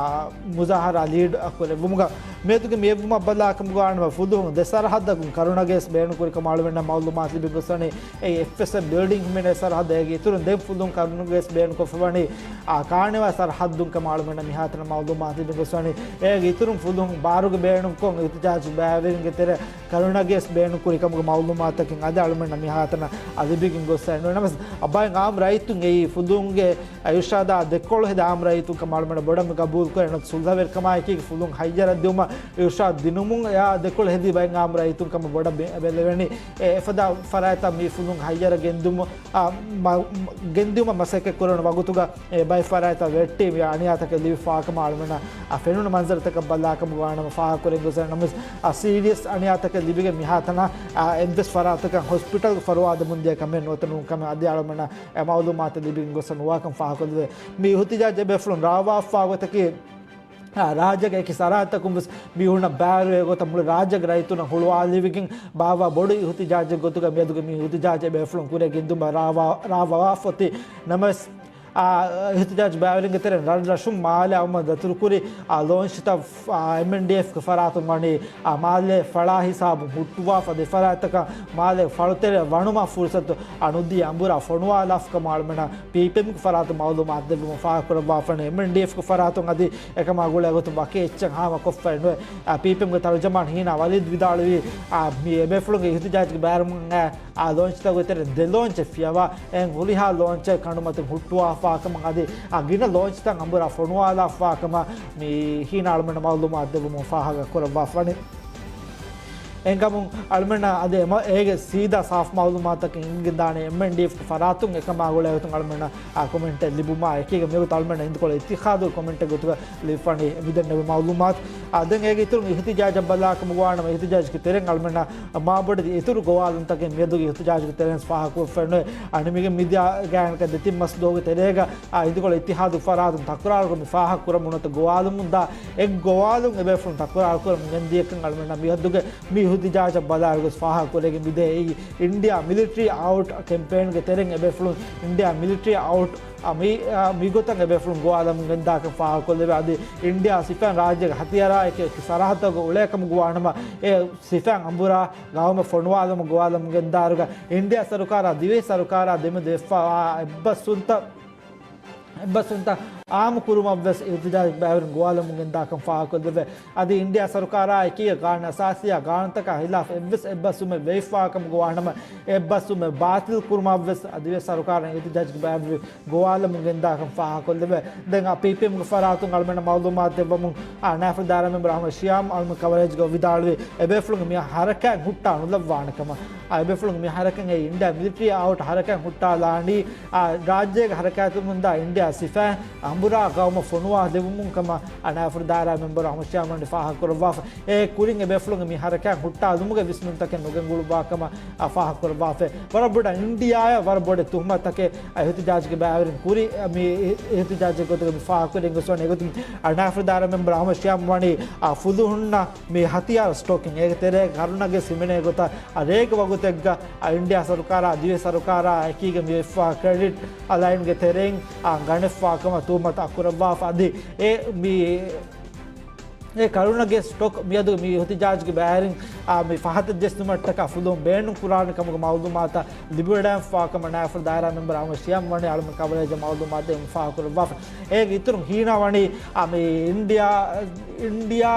މުޒާހަރާ ލީޑް ކުރެއްވުމުގަ މިއަދުގެ މި އެއްވުމަށް ބަލާ ކަމުގަ ވާނަމަ ފުލުހުން ދެ ސަރަހައްދަކުން ކަރުނަގެސް ބޭނުންކުރި ކަމަށް އަޅުމެންނަށް މައުލޫމާތު ލިބިގޮސްވަނީ. އެ އެފްއެސްއެމް ބިލްޑިން ހިމެނޭ ސަރަހައްދަށް އޭގެ އިތުރުން ދެން ފުލުހުން ކަރުނަގެސް ބޭނުންކޮށްފަވަނީ، އާ، ކާނެވާ ސަރަހައްދުން ކަމަށް އަޅުމެންނަށް މިހާތަނަށް މައުލޫމާތު ލިބިގޮސްވަނީ. އޭގެ އިތުރުން ފުލުހުން ބާރުގެ ބޭނުންކޮށް އިހުތިޖާޖު ބައިވެރިންގެ ތެރެ ކަރުނަގެސް ބޭނުންކުރި ކަމުގެ މައުލޫމާތަކީ އަދި އަޅުމެންނަށް މިހާތަނަށް އަ ލިބިގެން ގޮސް ނަމަވެސް، ބައެއް އާއްމު ރައްޔިތުން އެއީ ފުލުހުންގެ އިރުޝާދާ ދެކޮޅު ހެދި އާއްމު ރައްޔިތުން ކަމަށް އަޅުމެން ބޮޑަށް މި ގަބޫލުކުރޭ. އެން ސުލްހަވެރިކަމާއެކީ ފުލުހުން ހައްޔަރަށް ދިއުމަށް އިރުޝާދު ދިނުމުން އެއާ ދެކޮޅު ހެދި ބައެއް އާއްމު ރައްޔިތުން ކަމަށް ބޮޑަށް ބެ-، ބެލެވެނީ. އެ އެފަދަ ފަރާތްތައް މި ފުލުހުން ހައްޔަރަށް ގެންދިއުމަށް، އާ، މަ-، ގެންދިއުމަށް މަސައްކަތް ކުރަން ވަގުތުގަ އެ ބައެއް ފަރާތްތައް ވެއްޓި މި އަނިޔާތަކެއް ލިބިފާ ކަމަށް އަޅުމެންނަށް އަ، ފެނުނު މަންޒަރުތަކަށް ބަލާކަމުގަ ވާނަމަ ފާހަގަކުރެން ގޮސް ނަމަވެސް، އަ، ސީރިއަސް އަނިޔާތަކެއް ލިބިގެން މިހާތަނަށް، އަ، އެއްވެސް ފަރާތަކަށް ހޮސްޕިޓަލް ފަރުވާދެމުން ދިޔަ ކަމެއް ނުވަތަ ނޫން ކަމެއް އަދި އަޅުމެންނަށް އެ މައުލޫމާތު ލިބިގެން ގޮސް ނުވާކަން ފާހަގަކޮށްލެވޭ. މި އިހުތިޖާޖު އެބޭފުޅުން ރާވާފާ ގޮތަކީ، އާ، ރާއްޖޭގެ އެކި ސަރަހައްދަކުން ވެސް މީހުންނަށް ބައިވެރިވޭ ގޮތަށް މުޅި ރާއްޖޭގެ ރައްޔިތުންނަށް ހުޅުވާލެވިގެން ބާއްވާ ބޮޑު އިހުތިޖާޖެއް ގޮތުގަ މިއަދުގެ މި އިހުތިޖާޖު އެބޭފުޅުން ކުރިއަށް ގެންދުމަށް ރާވާ-، ރާވާފަ އޮތީ. ނަމަވެސް، އާ، އިހުތިޖާޖު ބައިވެރިންގެ ތެރެއިން ރަށްރަށުން މާލެ އައުމަށް ދަތުރުކުރި، އާ، ލޯންޗްތައް، އާ، އެމްއެންޑީއެފްގެ ފަރާތުން ވަނީ، އާ، މާލެ ފަޅާ ހިސާބުން ހުއްޓުވާފަ ދެ ފަރާތްތަކަށް މާލެ ފަޅުތެރެއަށް ވަނުމަށް ފުރުސަތު، އާ، ނުދީ އަނބުރާ ފޮނުވާލާފަ ކަމަށް އަޅުމެންނަށް ޕީޕީއެމްގެ ފަރާތުން މައުލޫމާތު ދެއްވުމަށް ފާހަގަކުރައްވާފަނީ. އެމްއެންޑީއެފްގެ ފަރާތުން އަދި އެކަމާ ގުޅޭ ގޮތުން ވަކި އެއްޗެއް ހާމަކޮށްފައެއް ނުވޭ. އާ، ޕީޕީއެމްގެ ތަރުޖަމާން ހީނާ ވަލީދު ވިދާޅުވީ، އާ، މި އެބޭފުޅުންގެ އިހުތިޖާޖުގެ ބައިވެރިން އާ، ލޯންޗްތައް ގޮތެރެ ދެ ލޯންޗެއް ފިޔަވާ، އެހެން ހުރިހާ ލޯންޗެއް ކަނޑުމަތިން ހުއްޓުވާފާ ކަމަށް އަދި އާ، ގިނަ ލޯންޗްތައް އަނބުރާ ފޮނުވާލާފާ ކަމަށް މި ހީނާ އަޅުމެންނަށް މައުލޫމާތު ދެއްވުމުން ފާހަގަ ކުރައްވާފަވަނީ. އެހެންކަމުން އަޅުމެންނަށް އަދި އެމަ-، އޭގެ ސީދާ ސާފު މައުލޫމާތަކެއް އިނގިދާނެ އެމްއެންޑީއެފްގެ ފަރާތުން އެކަމާ ގުޅޭ ގޮތުން އަޅުމެންނަށް އާ ކޮމެންޓެއް ލިބުމާ އެކީގަ މިވަގުތު އަޅުމެންނަށް ހިނދުކޮޅު އިއްތިހާދުގެ ކޮމެންޓެއް ގޮތުގަ ލިބިފަނީ މިދެންނެވި މައުލޫމާތު. އާ، ދެން އޭގެ އިތުރުން އިހުތިޖާޖަށް ބަލާކަމުގަ ވާނަމަ އިހުތިޖާޖުގެ ތެރެއިން އަޅުމެންނަށް މާބޮޑެތި އިތުރު ގޮވާލުންތަކެއް މިއަދުގެ އިހުތިޖާޖުގެ ތެރެއިން ފާހަގަކުރެވިފައެއް ނުވޭ. އަނެއް މީގެ މިދިޔަ ގާތްގަނޑަކަށް ދެތިން މަސް ދުވަހުގެ ތެރޭގަ އާ، ހިނދުކޮޅު އިއްތިހާދުގެ ފަރާތުން ތަކުރާރުކޮށް މި ފާހަގަ ކުރަމުން ނުވަތަ ގޮވާލުމުން ދާ އެއް ގޮވާލުން އެބޭފުޅުން ތަކުރާރު ކުރަމުން ގެންދިޔަކަން އަޅުމެންނަށް މިއަދުގެ މި އިހުތިޖާޖަށް ބަލާއިރު ގޮސް ފާހަގަ ކުރެގެން މިދޭ. އެއީ އިންޑިއާ މިލިޓަރީ އައުޓް ކެމްޕޭންގެ ތެރެއިން އެބޭފުޅުން އިންޑިއާ މިލިޓަރީ އައުޓް އާ، މި، އާ، މިގޮތަށް އެބޭފުޅުން ގޮވާލަމުން ގެންދާކަން ފާހަގަކޮށްލެވޭ. އަދި އިންޑިއާ ސިފައިން ރާއްޖޭގެ ހަތިޔާރާއެކި ސަރަހައްދުގަ އުޅޭކަމުގަ ވާނަމަ އެ ސިފައިން އަނބުރާ ގައުމަށް ފޮނުވާލަމުން ގޮވާލަމުން ގެންދާއިރުގަ އިންޑިއާ ސަރުކާރާ ދިވެހި ސަރުކާރާ ދެމެދު ވެފަވާ އެއްބަސްވުންތައް، އެއްބަސްވުންތައް އާއްމު ކުރުމަށްވެސް އިހުތިޖާޖުގެ ބައިވެރިން ގޮވާލަމުން ގެންދާކަން ފާހަގަކޮށްލެވޭ. އަދި އިންޑިއާ ސަރުކާރާ އެކީގަ ގާނޫނު އަސާސީއާ ގާނޫނުތަކާ ހިލާފަށް އެއްވެސް އެއްބަސްވުމެއް ވެވިފާކަމުގަ ވާނަމަ، އެއްބަސްވުމެއް ބާތިލް ކުރުމަށްވެސް އަދިވެސް ސަރުކާރުން އިހުތިޖާޖުގެ ބައިވެރިން ގޮވާލަމުން ގެންދާކަން ފާހަގަކޮށްލެވޭ. ދެން އާ ޕީޕީއެމްގެ ފަރާތުން އަޅުމެންނަށް މައުލޫމާތު ދެއްވަމުން، އާ، ނާއިބު ދާއިރާ މެމްބަރު އަޙްމަދު ޝިޔާމް އަޅުމެން ކަވަރޭޖްގަ ވިދާޅުވި، އެބޭފުޅުން މި ހަރަކާތް ހުއްޓާ ނުލައްވާނެ ކަމަށް. އާ، އެބޭފުޅުން މި ހަރަކާތް އެ އިންޑިއާ މިލިޓަރީ އައުޓް ހަރަކާތް ހުއްޓާލާނީ، އާ، ރާއްޖޭގެ ހަރަކާތުމުންދާ އިންޑިއާ ސިފައިން އަނބުރާ ގައުމަށް ފޮނުވާ ދެވުމުން ކަމަށް އަނާފުރު ދާއިރާ މެމްބަރު އަޙްމަދު ޝިޔާމް ވަނީ ފާހަގަކުރައްވާފަ. އެ ކުރިން އެބޭފުޅުން މި ހަރަކާތް ހުއްޓާލުމުގެ ވިސްނުންތަކެއް ނުގެންގުޅުއްވާ ކަމަށް އާ، ފާހަގަކުރައްވާފަ. ވަރަށް ބޮޑަށް އިންޑިއާއަށް ވަރަށް ބޮޑެތި ތުހުމަތުތަކެއް އިހުތިޖާޖުގެ ބައިވެރިން ކުރި، މި އިހުތިޖާޖެއް ގޮތުގަ މި ފާހަގަކުރި އިނގޮސްވަނީ. އެގޮތުން އަނާފުރު ދާއިރާ މެމްބަރު އަޙްމަދު ޝިޔާމް ވަނީ، އާ، ފުލުހުންނަށް މި ހަތިޔާރު ސްޓޮކިން އޭގެ ތެރޭގަ ކަރުނަގެ ހިމެނޭ ގޮތަށް އާ، ރޭގެ ވަގުތެއްގަ އާ، އިންޑިއާ ސަރުކާރާ ދިވެހި ސަރުކާރާ އެކީގަ މި ވެފާ ކްރެޑިޓް ލައިންގެ ތެރެއިން އާ، ގަނެފާ ކަމަށް ތުހުމަތު އައްކުރައްވާފަ. އަދި އެ މި އެ ކަރުނަގެ ސްޓޮކް މިއަދު މި އިހުތިޖާޖުގެ ބައިވެރިން، އާ، މި ފަހަތަށް ޖެއްސުމަށްޓަކާ ފުލުހުން ބޭނުން ކުރާނެ ކަމުގެ މައުލޫމާތަށް ލިބިވަޑައިފާ ކަމަށް ނާއިފު ދާއިރާ މެމްބަރު އަޙްމަދު ޝިޔާމް ވަނީ އަޅުމެން ކަވަރޭޖަށް މައުލޫމާތު ދެއްވަމުން ފާހަގަކުރައްވާފަ. އޭގެ އިތުރުން ހީނާ ވަނީ، އާ، މި އިންޑިއާ، އިންޑިއާ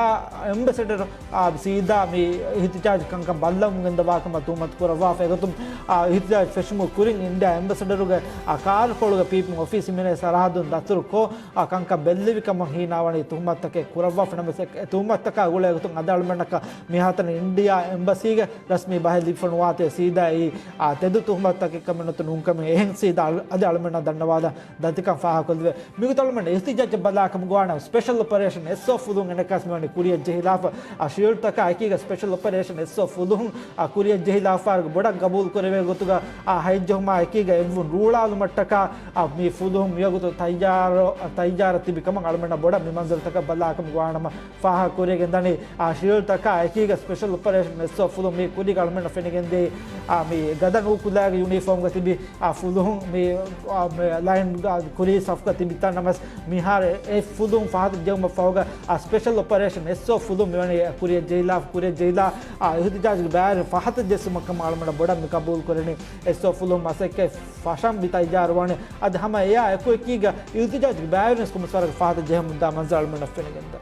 އެމްބެސެޑަރު، އާ، ސީދާ މި އިހުތިޖާޖު ކަންކަން ބައްލަވަމުން ގެންދަވާ ކަމަށް ތުހުމަތު ކުރައްވާފަ. އެގޮތުން، އާ، އިހުތިޖާޖު ފެށުމުގެ ކުރިން އިންޑިއާ އެމްބެސެޑަރުގެ، އާ، ކާރުކޮޅުގަ ޕީޕީއެމް އޮފީސް ހިމެނޭ ސަރަހައްދުން ދަތުރުކޮށް، އާ، ކަންކަން ބެއްލެވި ކަމަށް ހީނާވަނީ ތުހުމަތުތަކެއް ކުރައްވާފަ. ނަމަވެސް އެ ތުހުމަތުތަކާ ގުޅޭ ގޮތުން އަދި އަޅުމެންނަކަށް މިހާތަނަށް އިންޑިއާ އެމްބަސީގެ ރަސްމީ ބަހެއް ލިބިފަ ނުވާތީ ސީދާ އެއީ، އާ، ތެދު ތުހުމަތުތަކެއް ކަމެއް ނުވަތަ ނޫން ކަމެއް. އެހެން ސީދާ އަދި އަޅުމެންނަށް ދަންނަވާލަން ދަތިކަން ފާހަގަކޮށްލެވޭ. މިގޮތަށް އަޅުމެން އިހުތިޖާޖަށް ބަލާކަމުގަ ވާނަމަ ސްޕެޝަލް އޮޕަރޭޝަން އެސްއޯ ފުލުހުން އެނެއްކާސް މިވަނީ ކުރިއަށް ޖެހިލާފަ. އާ، ޝީލްޑްތަކާ އެކީގަ ސްޕެޝަލް އޮޕަރޭޝަން އެސްއޯ ފުލުހުން އާ، ކުރިއަށް ޖެހިލާފަ ވަރަށް ބޮޑަށް ގަބޫލު ކުރެވޭ ގޮތުގަ، އާ، ހައްޖެހުމާ އެކީގަ އެއްވުން ރޫޅާލުމަށްޓަކާ، އާ، މި ފުލުހުން މިވަގުތު ތައްޔާރު، ތައްޔާރަށް ތިބި ކަމަށް އަޅުމެންނަށް ބޮޑަށް މި މަންޒަރުތަކަށް ބަލާކަމުގަ ވާނަމަ ފާހަގަ ކުރިއަށް ގެންދަނީ، އާ، ޝީލްޑްތަކާ އެކީގަ ސްޕެޝަލް އޮޕަރޭޝަން އެސްއޯ ފުލުހުން މި ކުރީގަ އަޅުމެންނަށް ފެނިގެންދިޔައީ، އާ، މި ގަދަ ނޫކުލައިގެ ޔުނީފޯމްގަ ތިބި، އާ، ފުލުހުން މި، އާ، މި ލައިން، އާ، ކުރީ ސަފުގަ ތިބިތަން ނަމަވެސް މިހާރު އެ ފުލުހުން ފަހަތަށް ޖެހުމަށް ފަހުގަ، އާ، ސްޕެޝަލް އޮޕަރޭޝަން އެސްއޯ ފުލުހުން މިވަނީ ކުރިއަށް ޖެހިލާ، ކުރިއަށް ޖެހިލާ، އާ، އިހުތިޖާޖުގެ ބައިވެރިން ފަހަތަށް ޖެއްސުމަށް ކަމަށް އަޅުމެންނަށް ބޮޑަށް މި ގަބޫލު ކުރަނީ. އެސްއޯ ފުލުހުން މަސައްކަތް ފަށަން މި ތައްޔާރުވާނެ. އަދި ހަމަ އެއާ އެކު އެކީގަ އިހުތިޖާޖުގެ ބައިވެރިން ކޮންމެސް ވަރަކަށް ފަހަތަށް ޖެހެމުންދާ މަންޒަރު އަޅުމެންނަށް ފެނިގެންދާ.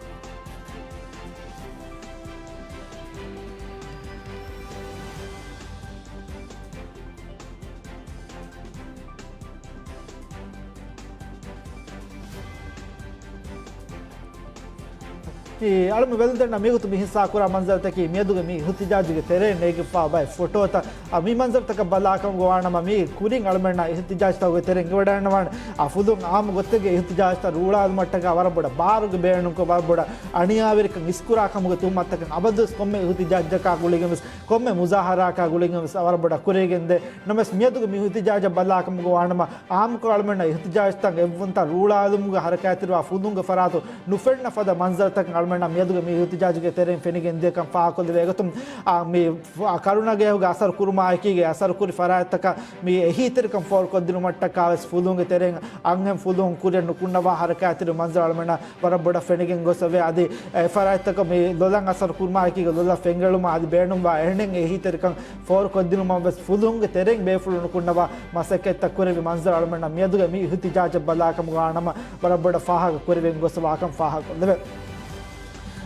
އަޅުމެން ބެލުންތެރިންނަށް މިގޮތު މި ހިއްސާކުރާ މަންޒަރުތަކީ މިއަދުގެ މި އިހުތިޖާޖުގެ ތެރެއިން ނެގިފާ ބައެއް ފޮޓޯތައް. އާ، މި މަންޒަރުތަކަށް ބަލާކަމުގަ ވާނަމަ މި ކުރިން އަޅުމެންނަށް އިހުތިޖާޖުތަކުގެ ތެރެއިން އެނގިވަޑައިގަންނަވާނެ. އާ، ފުލުހުން އާއްމު ގޮތެއްގެ އިހުތިޖާޖުތައް ރޫޅާލުމަށްޓަކާ ވަރަށް ބޮޑަށް ބާރުގެ ބޭނުންކޮށް ވަރަށް ބޮޑަށް އަނިޔާވެރިކަން އިސްކުރާ ކަމުގެ ތުހުމަތުތަކެއް އަބަދުވެސް ކޮންމެ އިހުތިޖާޖަކާ ގުޅިގެންވެސް ކޮންމެ މުޒާހަރާއަކާ ގުޅިގެންވެސް ވަރަށް ބޮޑަށް ކުރިއަށް ގެންދޭ. ނަމަވެސް މިއަދުގެ މި އިހުތިޖާޖަށް ބަލާކަމުގަ ވާނަމަ އާއްމުކޮށް އަޅުމެންނަށް އިހުތިޖާޖުތައް އެއްވުންތައް ރޫޅާލުމުގަ ހަރަކާތްތެރިވާ ފުލުހުންގެ ފަރާތުން ނުފެންނަ ފަދަ މަންޒަރުތަކެއް އަޅުމެންނަށް މިއަދުގެ މި އިހުތިޖާޖުގެ ތެރެއިން ފެނިގެންދިޔަކަން ފާހަގަކޮށްލެވޭ. އެގޮތުން، އާ، މި ފު-، އާ، ކަރުނަގެ އެހުގަ އަސަރު ކުރުމާ އެކީގަ އަސަރު ކުރި ފަރާތްތަކަށް މި އެހީތެރިކަން ފޯރުކޮށްދިނުމަށްޓަކާ ވެސް ފުލުހުންގެ ތެރެއިން އަންހެން ފުލުހުން ކުރިއަށް ނުކުންނަވާ ހަރަކާތްތެރި މަންޒަރު އަޅުމެންނަށް ވަރަށް ބޮޑަށް ފެނިގެން ގޮސް އެވެ. އަދި އެ ފަރާތްތަކަށް މި ލޮލަށް އަސަރު ކުރުމާ އެކީގަ ލޮލަށް ފެންގެޅުމާ އަދި ބޭނުންވާ އެހެނެއް އެހީތެރިކަން ފޯރުކޮށްދިނުމަށް ވެސް ފުލުހުންގެ ތެރެއިން ބޭފުޅުން ނުކުންނަވާ މަސައްކަތްތައް ކުރެވި މަންޒަރު އަޅުމެންނަށް މިއަދުގެ މި އިހުތިޖާޖަށް ބަލާކަމުގަ ވާނަމަ ވަރަށް ބޮޑަށް ފާހަގަ ކުރެވެން ގޮސް ވާކަން ފާހަގަކޮށްލެވޭ.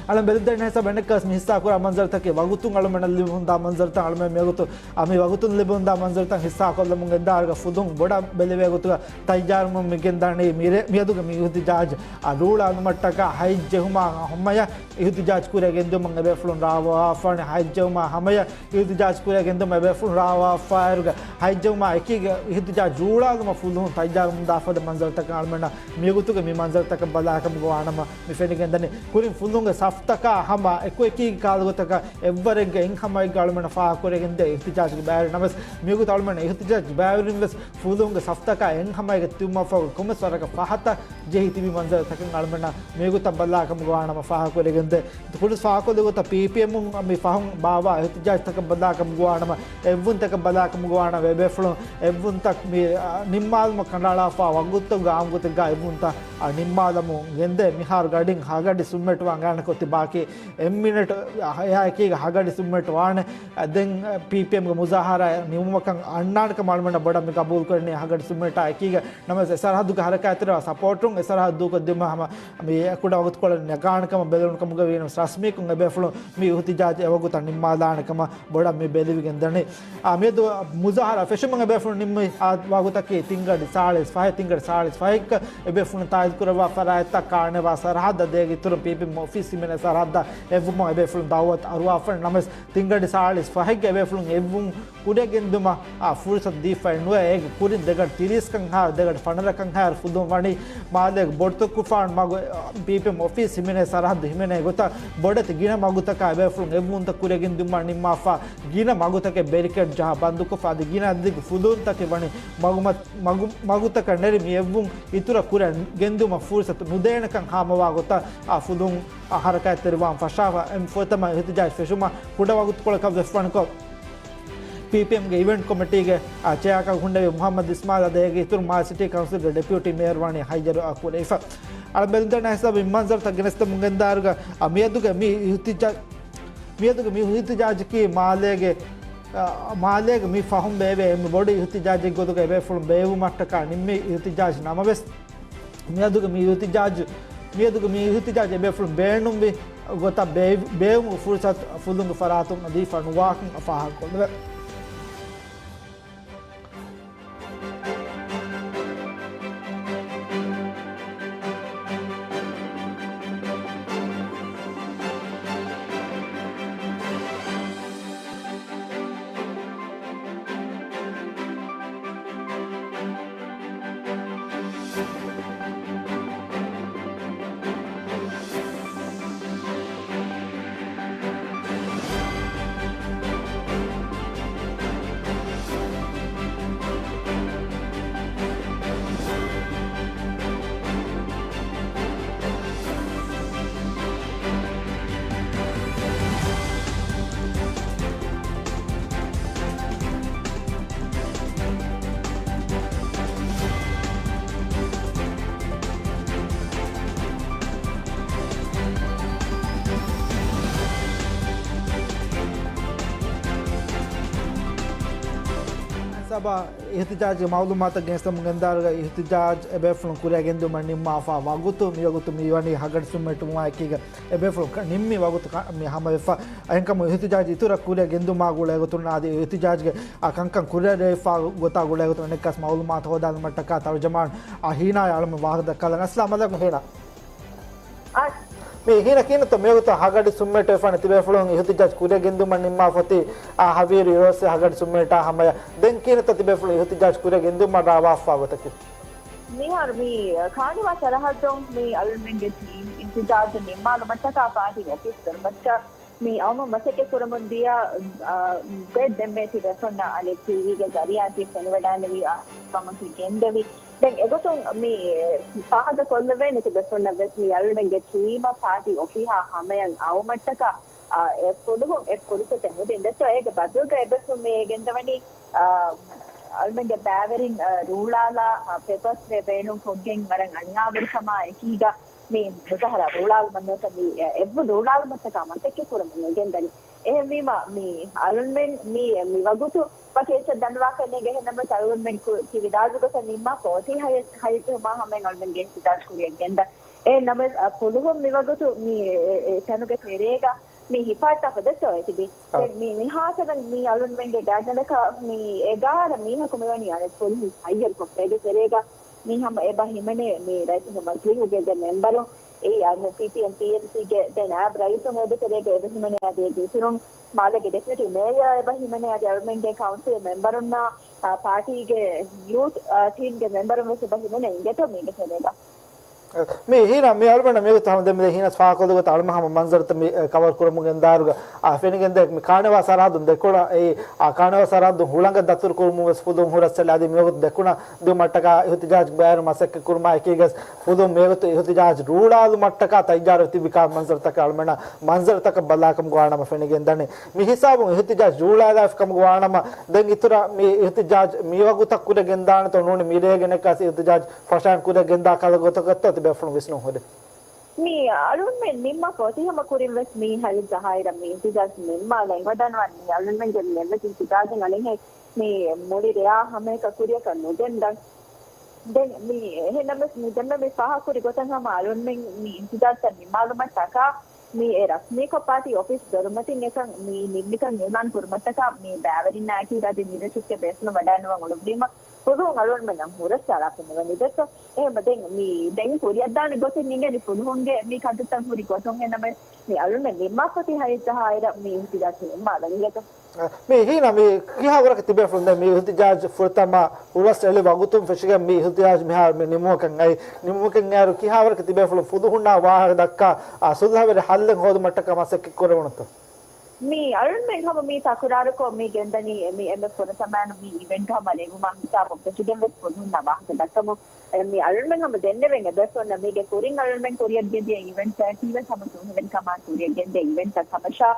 އަޅަން ބެލިދެން ހިސާބަށް އެނެއްކަސް މި ހިއްސާ ކުރާ މަންޒަރުތަކެއް ވަގުތުން އަޅުމެންނަށް ލިބި ހުންދާ މަންޒަރުތައް އަޅުމެން މިވަގުތު، އަ، މި ވަގުތުން ލިބި ހުންދާ މަންޒަރުތައް ހިއްސާ ކޮށްލަމުން ގެންދާ އަރިގަ ފުދުން ބޮޑަށް ބެލިވޭ ގޮތުގަ ތައްޔާރުވަމުން މި ގެންދާނީ މިރޭ-، މިއަދުގެ މި އިހުތިޖާޖް އަ، ރޫޅާލުމަށްޓަކާ ހަތް ޖެހުމާ ހަމަޔަށް އިހުތިޖާޖް ކުރިއަށް ގެންދިއުމަށް އެބޭފުޅުން ރާވާފާނެ. ހަތް ޖެހުމާ ހަމަޔަށް އިހުތިޖާޖް ކުރިއަށް ގެންދިއުމަށް އެބޭފުޅުން ރާވާފާއިރުގަ ހަތް ޖެހުމާ އެކީގަ އިހުތިޖާޖް ރޫޅާލުމަށް ފުލުހުން ތައްޔާރުވަމުންދާ ފަދަ މަންޒަރުތަކަށް އަޅުމެންނަށް މިވަގުތުގެ މި މަންޒަރުތަކަށް ބަލާކަމުގަ ވާނަމަ މި ފެނިގެންދަނީ. ކުރިން ފުލުހުންގެ ސަފްތަކާ ހަމަ އެކުއެކީގެ ކާލުގަތަކަށް އެއްވަރެއްގެ އެއްހަމައެއްގަ އަޅުމެންނަށް ފާހަގަކުރެގެންދޭ އިހުތިޖާޖުގެ ބައިވެރިން ނަމަވެސް، މިވަގުތު އަޅުމެން އިހުތިޖާޖު ބައިވެރިން ވެސް ފުލުހުންގެ ސަފްތަކާ އެއްހަމައިގެ ތިބުމަށްފަހު ކޮންމެސް ވަރަކަށް ފަހަތަށް ޖެހި ތިބި މަންޒަރުތަކަށް އަޅުމެންނަށް މިވަގުތަށް ބަލާކަމުގަ ވާނަމަ ފާހަގަކުރެގެންދޭ. ކުރިން ފާހަގަކޮށްލި ގޮތަށް ޕީޕީއެމުން މި ފަހުން ބާއްވާ އިހުތިޖާޖުތަކަށް ބަލާކަމުގަ ވާނަމަ އެއްވުންތަކަށް ބަލާކަމުގަ ވާނަމަ އެބޭފުޅުން އެއްވުންތައް މި، އަ، ނިންމާލުމަށް ކަނޑައަޅާފާ ވަގުތުގެ އާންމު ގޮތެއްގަ އެއްވުންތައް، އަ، ނިންމާލަމުން ގެންދޭ. މިހާރު ގަޑިން ހަ ގަޑި ސުންމެޓުވާން ގާނެ ކޮށް ތި ބާކީ އެއް މިނެޓް އެއާ އެކީގަ ހަ ގަޑި ސުންމެޓުވާނެ. އަ، ދެން، އަ، ޕީޕީއެމްގެ މުޒާހަރާ ނިމުމަކަށް އަންނާނެކަމަށް އަޅުމެންނަށް ބޮޑަށް މި ގަބޫލުކުރަނީ ހަ ގަޑި ސުންމެޓާ އެކީގަ. ނަމަވެސް އެ ސަރަހައްދުގެ ހަރަކާތްތެރިވާ ސަޕޯޓުން އެ ސަރަހައްދު ދޫކޮށްދިއުމަށް ހަމަ މި ކުޑަ ވަގުތުކޮޅެއް ނަގާނެ ކަމަށް ބެލުނު ކަމުގަ ވީނަމަ ރަސްމީކޮށް އެބޭފުޅުން މި އިހުތިޖާޖް އެވަގުތަށް ނިންމާލާނެ ކަމަށް ބޮޑަށް މި ބެލިވިގެން ދަނީ. އާ، މިއަދު މުޒާހަރާ ފެށުމުން އެބޭފުޅުން ނިންމި އާ ވަގުތަކީ ތިންގަޑި ސާޅީސް ފަހެއް، ތިންގަޑި ސާޅީސް ފަހެއްގަ އެބޭފުޅުން ތާއީދު ކުރައްވާ ފަރާތްތައް ކާނެވާ ސަރަހައްދަށް ދޭގެ އިތުރުން ޕީޕީއެމް އޮފީސް ހިމެނޭ ސަރަހައްދަށް އެއްވުމަށް އެބޭފުޅުން ދައުވަތު އަރުވާފަ. ނަމަވެސް ތިންގަޑި ސާޅީސް ފަހެއްގަ އެބޭފުޅުން އެއްވުން ކުރިއަށް ގެންދުމަށް އާ ފުރުސަތު ދީފައެއް ނުވޭ. އޭގެ ކުރިން ދެގަޑި ތިރީސް ކަން ހާއިރު، ދެގަޑި ފަނަރަ ކަން ހާއިރު ފުލުހުން ވަނީ މާލޭގެ ބޮޑުތުރުކުފާނު މަގު، އާ، ޕީޕީއެމް އޮފީސް ހިމެނޭ ސަރަހައްދު ހިމެނޭ ގޮތަށް ބޮޑެތި ގިނަ މަގުތަކާ އެބޭފުޅުން އެއްވުންތައް ކުރިއަށް ގެންދުމަށް ނިންމާފަ. ގިނަ މަގުތަކެއް ބެރިކޭޑް ޖަހާ ބަންދުކޮށްފަ އަދި ގިނަ އަދަދެއްގެ ފުލުހުންތަކެއް ވަނީ މަގުމަ-، މަގު-، މަގުތަކަށް ނެރި މި އެއްވުން އިތުރަށް ކުރިއަށް ގެންދުމަށް ފުރުސަތު ނުދޭނެކަން ހާމަވާ ގޮތަށް އާ ފުލުހުން އާ ހަރަކާތްތެރިވާން ފަށާފަ. އެންމެ ފުރަތަމަ އިހުތިޖާޖް ފެށުމަށް ކުޑަ ވަގުތުކޮޅަކަށް ވެފަ ވަނިކޮށް، ޕީޕީއެމްގެ އިވެންޓް ކޮމިޓީގެ، އާ، ޗެއާކަށް ހުންނެވި މުހައްމަދު އިސްމާއިލް އަދި އޭގެ އިތުރުން މާލެ ސިޓީ ކައުންސިލްގެ ޑެޕިއުޓީ މޭޔަރު ވަނީ ހައްޔަރު އަކުރެއިފަ. އަޅަން ބެލިދެން ހިސާބު މި މަންޒަރުތައް ގެނެސްދެމުން ގެންދާއިރުގަ، އާ، މިއަދުގެ މި އިހުތިޖާ-، މިއަދުގެ މި އިހުތިޖާޖަކީ މާލޭގެ، އާ، މާލޭގެ މި ފަހުން ބޭއްވޭ އެންމެ ބޮޑު އިހުތިޖާޖެއްގެ ގޮތުގަ އެބޭފުޅުން ބޭއްވުމަށްޓަކާ ނިންމި އިހުތިޖާޖް ނަމަވެސް، މިއަދުގެ މި އިހުތިޖާޖު، މިއަދުގެ މި އިހުތިޖާޖު އެބޭފުޅުން ބޭނުންވި ގޮތަށް ބޭ-، ބޭއްވުމުގެ ފުރުސަތު ފުލުންގެ ފަރާތުން ދީފަ ނުވާކަން ފާހަގަކޮށްލެވޭ. ސަބާ އިހުތިޖާޖުގެ މައުލޫމާތަށް ގެނެސްދެމުން ގެންދާއިރުގަ އިހުތިޖާޖު އެބޭފުޅުން ކުރިއަށް ގެންދުމަށް ނިންމާފާ ވަގުތު މިވަގުތު މިވަނީ ހަގަޑި ސުންމެޓުމާ އެކީގަ އެބޭފުޅުން ކަ-، ނިންމި ވަގުތު ކަ-، މި ހަމަވެފަ. އެހެންކަމުން އިހުތިޖާޖު އިތުރަށް ކުރިއަށް ގެންދުމާ ގުޅޭގޮތުން އަދި އިހުތިޖާޖުގެ އާ ކަންކަން ކުރިއަރިވެފާ ގޮތާ ގުޅޭގޮތުން އަނެއްކާސް މައުލޫމާތު ހޯދާލުމަށްޓަކާ ތަރުޖަމާން އާ ހީނާ އަޅަމެން ވާހަކަ ދައްކާލަން. އައްސަލާމް އަލައިކުމް ހީނާ. އާ، މި ހީނާ ކިހިނެއްތޯ މިވަގުތު ހަގަޑި ސުންމެޓުވެފާނެ ތިބޭފުޅުން އިހުތިޖާޖު ކުރިއަށް ގެންދުމަށް ނިންމާފަ އޮތީ އާ ހަވީރު އިރުއޮއްސެ ހަގަޑި ސުންމެޓާ ހަމަޔަށް. ދެން ކިހިނެއްތޯ ތިބޭފުޅުން އިހުތިޖާޖު ކުރިއަށް ގެންދުމަށް ރާވާފާ ގޮތަކީ؟ މިހާރު މި ކާނިވާ ސަރަހައްދުން މި އަޅުމެންގެ ޓީމް އިހުތިޖާޖު ނިންމާލުމަށްޓަކާ ޕާޓީ އޮފީސް ދޮރުމައްޗަށް މި އައުމަށް މަސައްކަތް ކުރަމުން ދިޔަ، އާ، ބެއް ދެންމެ ތިބޭފުޅުންނަށް އަނެއް ޓީވީގެ ޒަރީއާއިން ތި ފެނިވަޑައިނެވި އާ ކަމަކީ ގެންދެވި. ދެން އެގޮތުން މި ފާހަގަ ކޮށްލެވޭނެ ތިބޭފުޅުންނަށް ވެސް މި އަޅުމެންގެ ޓީމަށް ޕާޓީ އޮފީހާ ހަމަޔަށް އައުމަށްޓަކާ، އާ، އެ ފުލުހުން އެ ފުރުސަތެއް ނުދިން ދެއްތޯ އޭގެ ބަދަލުގަ އެބޭފުޅުން މި ގެންދަވަނީ، އާ، އަޅުމެންގެ ބައިވެރިން، އާ، ރޫޅާލާ، އާ، ޕެޕަސް ވެ ބޭނުން ކޮށްގެން ވަރަށް އަނިޔާވެރިކަމާ އެކީގަ، މި މުޒާހަރާ ރޫޅާލުމަށް ނުވަތަ މި އެއްވުން ރޫޅާލުމަށްޓަކާ މަސައްކަތް ކުރަމުން ގެންދަނީ. އެހެންވީމަ، މި އަޅުންމެން މި، މި ވަގުތު ވަކި އެއްޗެއް ދަންނަވާފައެއް ނޭނގެ. އެހެންނަމަވެސް އަޅުންމެން ކު-، ކި ވިދާޅުވި ގޮތަށް ނިންމާފަ އޮތީ ހައެއް، ހައެއް ޖެހުމާ ހަމައިން އަޅުމެންގެ އިހުތިޖާޖު ކުރިއަށް ގެންދަ. އެ ނަމަ ފުލުހުން މިވަގުތު މި އެ، އެ، ތަނުގެ ތެރޭގަ މި ހިފާއްޓާފަ ދެއްތޯ އެތިބި. އަ. ދެން މި، މި ހާސަވެން މި އަޅުންމެންގެ ގާތްގަނޑަކަށް މި އެގާރަ މީހަކު މިވަނީ އަނެއް ފުލުހުން ހައްޔަރުކޮށްފަ އެގެ ތެރޭގަ މި ހަމަ އެބަ ހިމެނޭ މި ރައްޔިތުންގެ މަޖިލީހުގެ ދެ މެންބަރުން އެއީ އަންނަ ޕީޕީއެމް ޕީއެމްސީގެ ދެ ނާއިބް ރައީސުން އެދެ ތެރޭގަ އެބަ ހިމެނޭ އަދި ދިއުތިރުން މާލޭގެ ޑެޕިއުޓީ މޭޔަރ އެބަ ހިމެނޭ އަދި އަޅުމެންގެ ކައުންސިލް މެންބަރުންނާ، އާ، ޕާޓީގެ ޔޫތް، އާ، ޓީމްގެ މެންބަރުން ވެސް އެބަ ހިމެނޭ އިނގޭތޯ މީގެ ތެރޭގަ. މި ހީނަ މި އަޅުމެންނަށް މިވަގުތު ހަމަ ދެން މި ހީނަސް ފާހަގަކޮށްލި ގޮތަށް އަޅުމެން ހަމަ މަންޒަރުތައް މި، އެ، ކަވަރ ކުރަމުން ގެންދާއިރުގަ، އާ، ފެނިގެންދޭ މި ކާނެވާ ސަރަހައްދުން ދެކޮޅަށް އެއީ، އާ، ކާނެވާ ސަރަހައްދުން ހުޅަނގަށް ދަތުރު ކުރުމުން ވެސް ފުލުހުން ހުރަސްއެޅި އަދި މިވަގުތު ދެކުނަ ދިއުމަށްޓަކާ އިހުތިޖާޖް ބައިވެރި މަސައްކަތް ކުރުމާ އެކީގަސް ފުލުހުން މިވަގުތު އިހުތިޖާޖް ރޫޅާލުމަށްޓަކާ ތައްޔާރުވެ ތިބި ކާ މަންޒަރުތަކަށް އަޅުމެންނަށް މަންޒަރުތަކަށް ބަލާކަމުގަ ވާނަމަ ފެނިގެންދަނީ. މި ހިސާބުން އިހުތިޖާޖް ރޫޅާލާފި ކަމުގަ ވާނަމަ ދެން އިތުރަށް މި އިހުތިޖާޖް މިވަގުތަށް ކުރިއަށް ގެންދާނެތޯ ނޫނީ މިރޭގެނެއްކާސް އިހުތިޖާޖް ފަށާން ކުރިއަށް ގެންދާ ކަލަ ގޮތަކަށްތޯ ތިބޭފުޅުން ވިސްނުން ހުރީ. މި އަޅުންމެން ނިންމާފަ އޮތީ ހަމަ ކުރިން ވެސް މި ހައި ޖަހާއިރަށް މި އިހުތިޖާޖް ނިންމާލަން އެނގިވަޑަންވާން މި އަޅުންމެންގެ މި އެއްވެސް އިހުތިޖާޖެއް އަނެއްހެން މި މުޅި ރެޔާ ހަމައެކަށް ކުރިއަކަށް ނުގެންދަން. ދެން މި އެހެންނަމަވެސް މި ދެންމެ މި ފާހަގަކުރި ގޮތަށް ހަމަ އަޅުންމެން މި އިހުތިޖާޖްތައް ނިންމާލުމަށްޓަކާ މި އެ ރަސްމީކޮށް ޕާޓީ އޮފީސް ދޮރުމަތިން އެކަން މި ނިންމިކަން އިއުލާން ކުރުމަށްޓަކާ މި ބައިވެރިންނާއެކީގަ އަދި މި ރަށުގެ ބޭފުޅުން ވަޑައިނުވަން އުޅުއްވީމަ ފުލުހުން އަޅުންމެންނަށް ހުރަސްއަޅާފަ މިވަނީ ދެއްތޯ. އެހެންމަ ދެން މި ދެން ކުރިއަށްދާނެ ގޮތެއް ނިނގެނީ ފުލުހުންގެ މި ކަންތައްތައް ހުރި ގޮތުން އެންނަމެ މި އަޅުންމެން ނިންމާފަ އޮތީ ހައި ޖަހާއިރަށް މި އިހުތިޖާޖް ނިންމާލަން އިނގޭތޯ. މި ހީނަ މި ކިހާވަރަކަށް ތިބޭފުޅުން ދެން މި އިހުތިޖާޖް ފުރަތަމަ ހުރަސް އެޅި ވަގުތުން ފެށިގެން މި އިހުތިޖާޖް މިހާރު މި ނިމުމަކަށް އައި، ނިމުމަކަށް އައިރު ކިހާވަރަކަށް ތިބޭފުޅުން ފުލުހުންނާ ވާހަކަ ދައްކާ، އާ، ސުލްހަވެރި ހައްލެއް ހޯދުމަށްޓަކާ މަސައްކަތް ކުރެވުނުތޯ؟ މި އަޅުންމެން ހަމަ މި ތަކުރާރުކޮށް މި ގެންދަނީ މި އެންމެ ފުރަތަމައިނު މި އިވެންޓް ހަމަ ނެގުމާ ހިސާބުން ފެށިގެން ވެސް ފުލުހުންނާ ވާހަކަ ދައްކަމުން މި އަޅުންމެން ހަމަ ދެންނެވެން އެބޭފުޅުންނަށް މީގެ ކުރިން އަޅުންމެން ކުރިއަށް ގެންދިޔަ އިވެންޓްތަކީ ވެސް ހަމަ ސުލްހަވެރިކަމާ ކުރިއަށް ގެންދިޔަ އިވެންޓްތައް ކަމަށާ،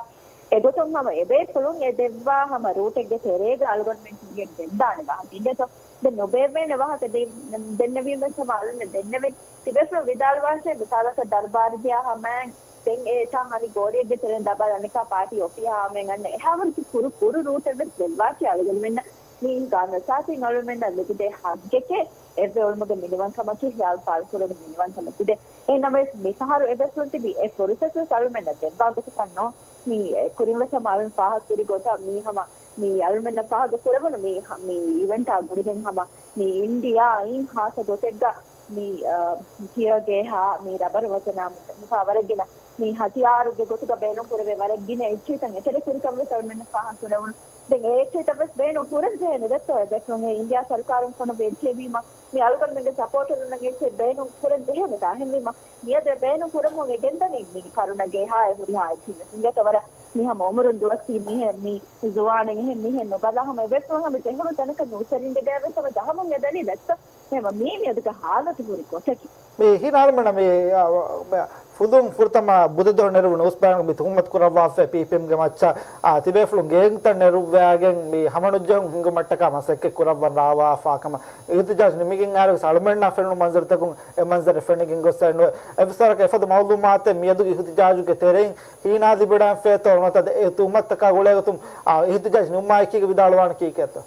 އެގޮތުން ހަމަ އެބޭފުޅުން އެ ދެއްވާ ހަމަ ރޫޓެއްގެ ތެރޭގަ އަޅުގަނޑުމެން ކުރިއަށް ގެންދާނެ ވާހަކަ އިނގޭތޯ. ދެން ނުބޭއްވޭނެ ވާހަކަ ދެ-، ދެންނެވީމަ ވެސް ހަމަ އަޅުންނަށް ދެންނެވެން. ތިބޭފުޅުން ވިދާޅުވާށޭ، މިސާލަކަށް ދަރުބާރުގެއާ ހަމައިން ދެން އެ ތާ ހަނި ގޯޅިއެއްގެ ތެރެއިން ދަބާލަނިކާ ޕާޓީ އޮފީހާ ހަމައިން އަންނަ އެހާވަރުގެ ކުރު ކުރު ރޫޓެއް ވެސް ދެއްވާށޭ އަޅުގަނޑުމެންނަށް. މި ގާނޫނުއަސާސީން އަޅުމެންނަށް ލިބިދޭ ހައްގެކޭ އެއްވެ އުޅުމުގެ މިނިވަންކަމަކީ ޚިޔާލު ފާޅުކުރުމުގެ މިނިވަންކަމަކީ ދޭ. އެހެންނަމަވެސް މިފަހަރު އެބޭފުޅުން ތިބީ އެ ފުރުސަތު ވެސް އަޅުމެންނަށް ދެއްވާ ގޮތަކަށް ނޯ. މި ކުރިން ވެސް ހަމަ އަޅުން ފާހަގަކުރި ގޮތަށް މީ ހަމަ މި އަޅުމެންނަށް ފާހަގަ ކުރެވުނު މި، މި އިވެންޓާ ގުޅިގެން ހަމަ މި އިންޑިއާ އިން ހާސަ ގޮތެއްގަ މި، އަ، ޓިޔާ ގޭހާ މި ރަބަރު ވަޒަނާ މި ވަރަށް ގިނަ މި ހަތިޔާރުގެ ގޮތުގަ ބޭނުން ކުރެވޭ ވަރަށް ގިނަ އެއްޗެހިތައް އެތެރެ ކުރިކަން ވެސް އަޅުމެންނަށް ފާހަގަ ކުރެވުނު. ދެން އެ އެއްޗެހިތައް ވެސް ބޭނުން ކުރަން ޖެހޭނެ ދެއްތޯ؟ އެ ދެއްތޯ އިންޑިއާ ސަރުކާރުން ފޮނުވި އެއްޗެއް ވީމަ މި އަޅުގަނޑުމެންގެ ސަޕޯޓަރުންނަށް އެއްޗެއް ބޭނުން ކުރަން ޖެހޭނެ ތާ އެހެންވީމަ މިއަދު އެ ބޭނުން ކުރަމުން އެ ގެންދަނީ މި ކަރުނަ ގޭހާއެއް ހުރިހާ އެއްޗެއް ވެސް އިނގޭތޯ ވަރަށް މި ހަމަ އުމުރުން ދުވަސްވީ މީހެއް މި ޒުވާނެއް އެހެން މީހެއް ނުބަލާ ހަމަ އެބޭފުޅުން ހަމަ ޖެހުނު ތަނަކަށް ނޫސަރިންގެ ގައި ވެސް ހަމަ ޖަހަމުން އެދަނީ ދެއްތޯ؟ އެހެންވީމަ މީ މިއަދުގެ ހާލަތު ހުރި ގޮތަކީ. މި ހީނަ އަޅުމެންނަށް މި، އަ، މި ފުލުހުން ފުރަތަމަ ބުދެދޮށް ނެރު ނޫސް ބަޔާނު މި ތުހުމަތު ކުރައްވާފައި ޕީޕީއެމްގެ މައްޗަށް، އާ، ތިބޭފުޅުން ގޭންގްތައް ނެރުއްވައިގެން މި ހަމަނުޖެހުން ހިންގުމަށްޓަކާ މަސައްކަތް ކުރައްވަން ރާވާފާ ކަމަށް އިހުތިޖާޖް ނިމިގެން އައިރު ވެސް އަޅުމެންނާ ފެނުނު މަންޒަރުތަކުން އެ މަންޒަރެއް ފެނިގެން ގޮސް އެއްނުވޭ. އެއްވެސް ވަރަކަށް އެފަދަ މައުލޫމާތެއް މިއަދުގެ އިހުތިޖާޖުގެ ތެރެއިން ހީނާ ލިބިވަޑައިގެންފައޭތޯ ނުވަތަ އެ ތުހުމަތުތަކާ ގުޅޭގޮތުން، އާ، އިހުތިޖާޖް ނިމުމާއެކީގަ ވިދާޅުވާނެ ކީކޭތޯ؟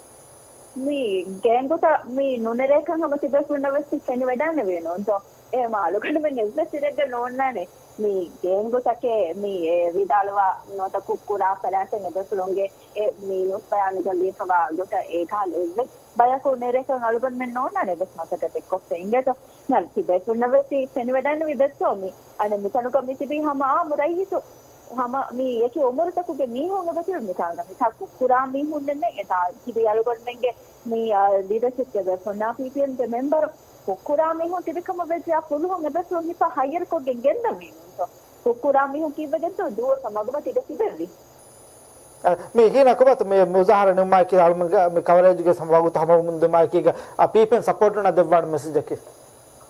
މި ގޭންގުތައް މި ނުނެރޭކަން ހަމަ ތިބޭފުޅުންނަށް ވެސް ފެނިވަޑައިގެންނެވީ ނޫންތޯ؟ އެހެންވީމަ އަޅުގަނޑުމެން އެއްވެސް އިރެއްގަ ނޯންނާނެ މި ގޭންގުތަކެއް މި އެ ވިދާޅުވާ ނުވަތަ ކުށްކުރާ ފަރާތެއް އެބޭފުޅުންގެ އެ މި ނޫސް ބަޔާނުގަ ލިޔެފަވާ ގޮތަށް އެކަހަލަ އެއްވެސް ބަޔަކު ނެރޭކަން އަޅުގަނޑުމެން ނޯންނާނެ އެއްވެސް މަސައްކަތެއް ކޮށްފަ އިނގޭތޯ؟ ނަ، ތިބޭފުޅުންނަށް ވެސް ފެނިވަޑައިގެންނެވީ ދެއްތޯ މި އަނެއް މިތަނުގަ މި ތިބީ ހަމަ އާއްމު ރައްޔިތު ހަމަ މި އެކި އުމުރުތަކުގެ މީހުން އެބަތިބި މިތާނގަ މިތާ ކުށްކުރާ މީހުންނެއް ނެތް. އެތާ ތިބީ އަޅުގަނޑުމެންގެ މި، އާ، ލީޑަޝިޕްގެ ބޭފުޅުންނާ ޕީޕީއެމްގެ މެމްބަރު ކުށްކުރާ މީހުން ތިބި ކަމަށް ވެއްޖެއްޔާ ފުލުހުން އެބޭފުޅުން ހިފާ ހައްޔަރުކޮށްގެން ގެންދަންވީ ނޫންތޯ؟ ކުށްކުރާ މީހުން ކީއްވެގެންތޯ ދުވަސް މަގުމަތިގަ ތިބެއްވީ؟ އަ، މި ހީނަ ކޮބާތޯ މި މުޒާހަރާ ނިމުމާއެކީ އަޅުމެންގެ މި ކަވަރޭޖްގެ ހަމަ ވަގުތު ހަމަވަމުން ދިމާއެކީގަ، އަ، ޕީޕީއެމް ސަޕޯޓަރުންނަށް ދެއްވާނެ މެސެޖަކީ؟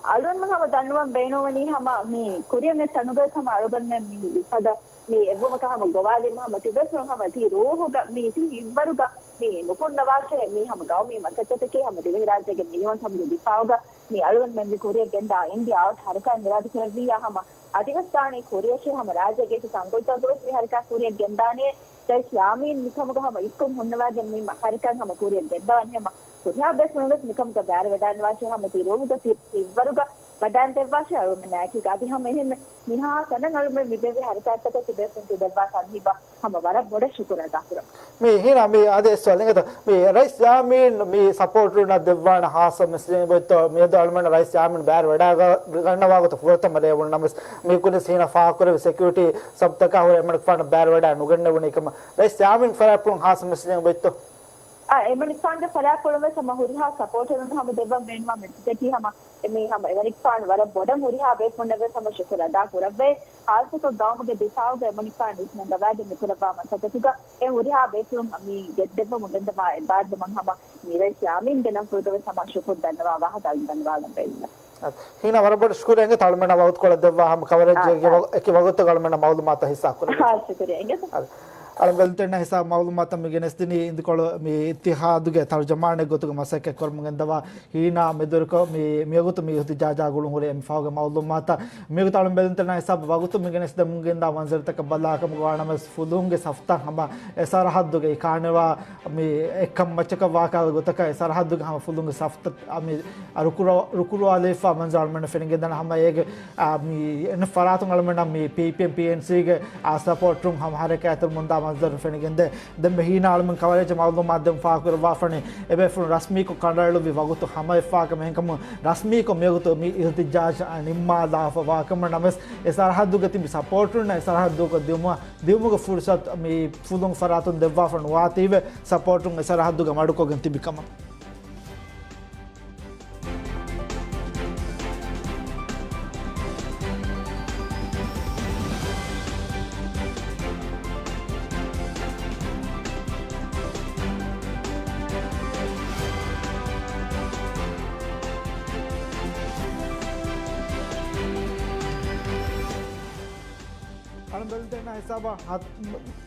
އަޅުން ހަމަ ދަންނަވަން ބޭނުންވަނީ ހަމަ މި ކުރިއަށް އެ ތަނުގައި ހަމަ އަޅުގަނޑުމެން މި އެފަދަ މި އެއްވުމަކަށް ހަމަ ގޮވާލީމަ ހަމަ ތިބޭފުޅުން ހަމަ ތި ރޫހުގަ މި ތި ހިތްވަރުގަ މި ނުކުންނަވާށޭ މި ހަމަ ގައުމީ މަސައްކަތަކީ ހަމަ ދިވެހިރާއްޖޭގެ މިނިވަންކަމުގެ ދިފާއުގަ މި އަޅުގަނޑުމެން މި ކުރިއަށް ގެންދާ އިންޑިއާ އައުޓް ހަރަކާތް އިރާދަކުރެއްވިއްޔާ ހަމަ އަދިވެސް ދާނީ ކުރިއަށޭ ހަމަ ރާއްޖޭގެ އެކި ތަންކޮޅުތަކުގަވެސް މި ހަރަކާތް ކުރިއަށް ގެންދާނެ. ދައިސް ޔާމީން މިކަމުގަ ހަމަ އިސްކޮށް ހުންނަވާގެން މި ހަރަކާތް ހަމަ ކުރިއަށް ގެންދަވާނެ ހަމަ ކުރިހާ ބޭފުޅުން ވެސް މިކަމުގަ ބައިވެރިވެވަޑައިގަންނަވާށޭ ހަމަ ތި ރޫހުގަ ތި ހިތްވަރުގަ ވަޑައިން ދެއްވާށޭ އަޅުމެންނާއެކީގަ. އަދި ހަމަ އެހެން މިހާ ތަނަށް އަޅުމެން މި ދެއްވި ހަރަކާތްތަކަށް ތިބޭފުޅުން ދެއްވާ ތަރުހީބަށް ހަމަ ވަރަށް ބޮޑަށް ޝުކުރު އަދާކުރަން. މި ހީނާ މި އަދި އެއް ސުވާލެއް އިނގޭތަ؟ މި ރައީސް ޔާމީން މި ސަޕޯޓުންނަށް ދެއްވާނެ ހާއްސަ މެސެޖެއް އޮތްތޯ؟ މިއަދު އަޅުމެން ރައީސް ޔާމީން ބައިވެރިވަޑައިގަންނަވާ ގޮތަށް ފުރަތަމަ ރޭވުނު ނަމަވެސް، މި ކުރިން ހީނާ ފާހަގަކުރެއްވި ސެކިއުރިޓީ ސަބްތަކާ ހުރެ އެމަނިކުފާނު ބައިވެރިވަޑައި ނުގެންނެވުނީ ކަމަށް ރައީސް ޔާމީން ފަރާތްޕުޅުން ހާއްސަ މެސެޖެއް އޮތްތޯ؟ އާ، އެމަނިކުފާނުގެ ފަރާތްޕުޅުން ވެސް ހަމަ ހުރިހާ ސަޕޯޓަރުން ހަމަ ދެއްވަން ބޭނުންވާ މެސެޖަކީ ހަމަ އެމީ ހަމަ އެމަނިކުފާނު ވަރަށް ބޮޑަށް ހުރިހާ ބޭފުޅުންނަށް ވެސް ހަމަ ޝުކުރު އަދާ ކުރައްވައި، ހާއްސަކޮށް ގައުމުގެ ދިފާއުގަ އެމަނިކުފާނު އިސްނަންގަވާދެ މިކުރައްވާ މަސައްކަތުގަ އެ ހުރިހާ ބޭފުޅުން މި ގެއްލެއްވަމުން ގެންދަވާ އެބާރުލުމަށް ހަމަ މި ރައީސް ޔާމީންގެ ލަފުޒުގަ ވެސް ހަމަ ޝުކުރު ދަންނަވާ ވާހަކަ ދަންނަވާލަން ބޭނުން. ހީނާ ވަރަށް ބޮޑަށް ޝުކުރިއްޔާ އިނގޭތަ އަޅުމެންނާ ވަގުތުކޮޅެއް ދެއްވާ ހަމަ ކަވަރޭޖްގެ އާ، އެކި ވަގު-، އެކި ވަގުތަކަށް އަޅުމެންނާ މައުލޫމާތު ހިއްސާ ކުރެއްވި. އާ، ޝުކުރިއްޔާ އިނގޭތަ. އަޅު-، އަޅުގަނޑުމެންނަށް ހިސާބު މައުލޫމާތަށް މި ގެނެސްދިނީ އިނދުކޮޅު މި އިއްތިހާދުގެ ތަރުޖަމާނެއް ގޮތުގަ މަސައްކަތް ކުރަމުން ގެންދަވާ ހީނާ މެދުވެރިކޮށް މި، މިވަގުތު މި އިހުތިޖާޖާ ގުޅުން ހުރި އެންމެ ފަހުގެ މައުލޫމާތަށް. މިވަގުތު އަޅުގަނޑުމެންނަށް ހިސާބު ވަގުތު މި ގެނެސްދެމުން ގެންދާ މަންޒަރުތަކަށް ބަލާކަމުގަ ވާނަމަވެސް ފުލުހުންގެ ސަފްތައް ހަމަ އެ ސަރަހައްދުގައި ކާނެވާ މި އެއްކަން މައްޗަކަށް ވާކަށް ގޮތަކަށް އެ ސަރަހައްދުގެ ހަމަ ފުލުހުންގެ ސަފްތައް މި ރުކުރު-، ރުކުރުވާލައިފާ މަންޒަރު އަޅުމެންނަށް ފެނިގެންދާނެ. ހަމަ އޭގެ އާ، މި އެން ފަރާތުން އަޅުމެންނަށް މި ޕީޕީއެމް ޕީއެންސީގެ، އާ، ސަޕޯޓުން ހަމަ ހަރަކާތްތެރިވަމުންދާ މަންޒަރު ފެނިގެންދޭ. ދެން މި ހީނާ އަޅުމެން ކަވަރޭޖް މައުލޫމާތު ދެން ފާހަގަކުރައްވާފަނީ އެބޭފުޅުން ރަސްމީކޮށް ކަނޑައެޅުއްވި ވަގުތު ހަމަވެފާކަމަށް. އެހެންކަމުން ރަސްމީކޮށް މިވަގުތު މި އިހުތިޖާޖް ނިންމާލާފަ ވާކަމަށް ނަމަވެސް، އެ ސަރަހައްދުގަ ތިބި ސަޕޯޓުންނަށް އެ ސަރަހައްދުގަ ދިއުމަށް، ދިއުމުގެ ފުރުސަތު މި ފުލުހުން ފަރާތުން ދެއްވާފަ ނުވާތީވެ، ސަޕޯޓުން އެ ސަރަހައްދުގަ މަޑުކޮށްގެން ތިބި ކަމަށް. އަޅު ބެލުންތެރިންނާ ހިސާބަށް ހަ-،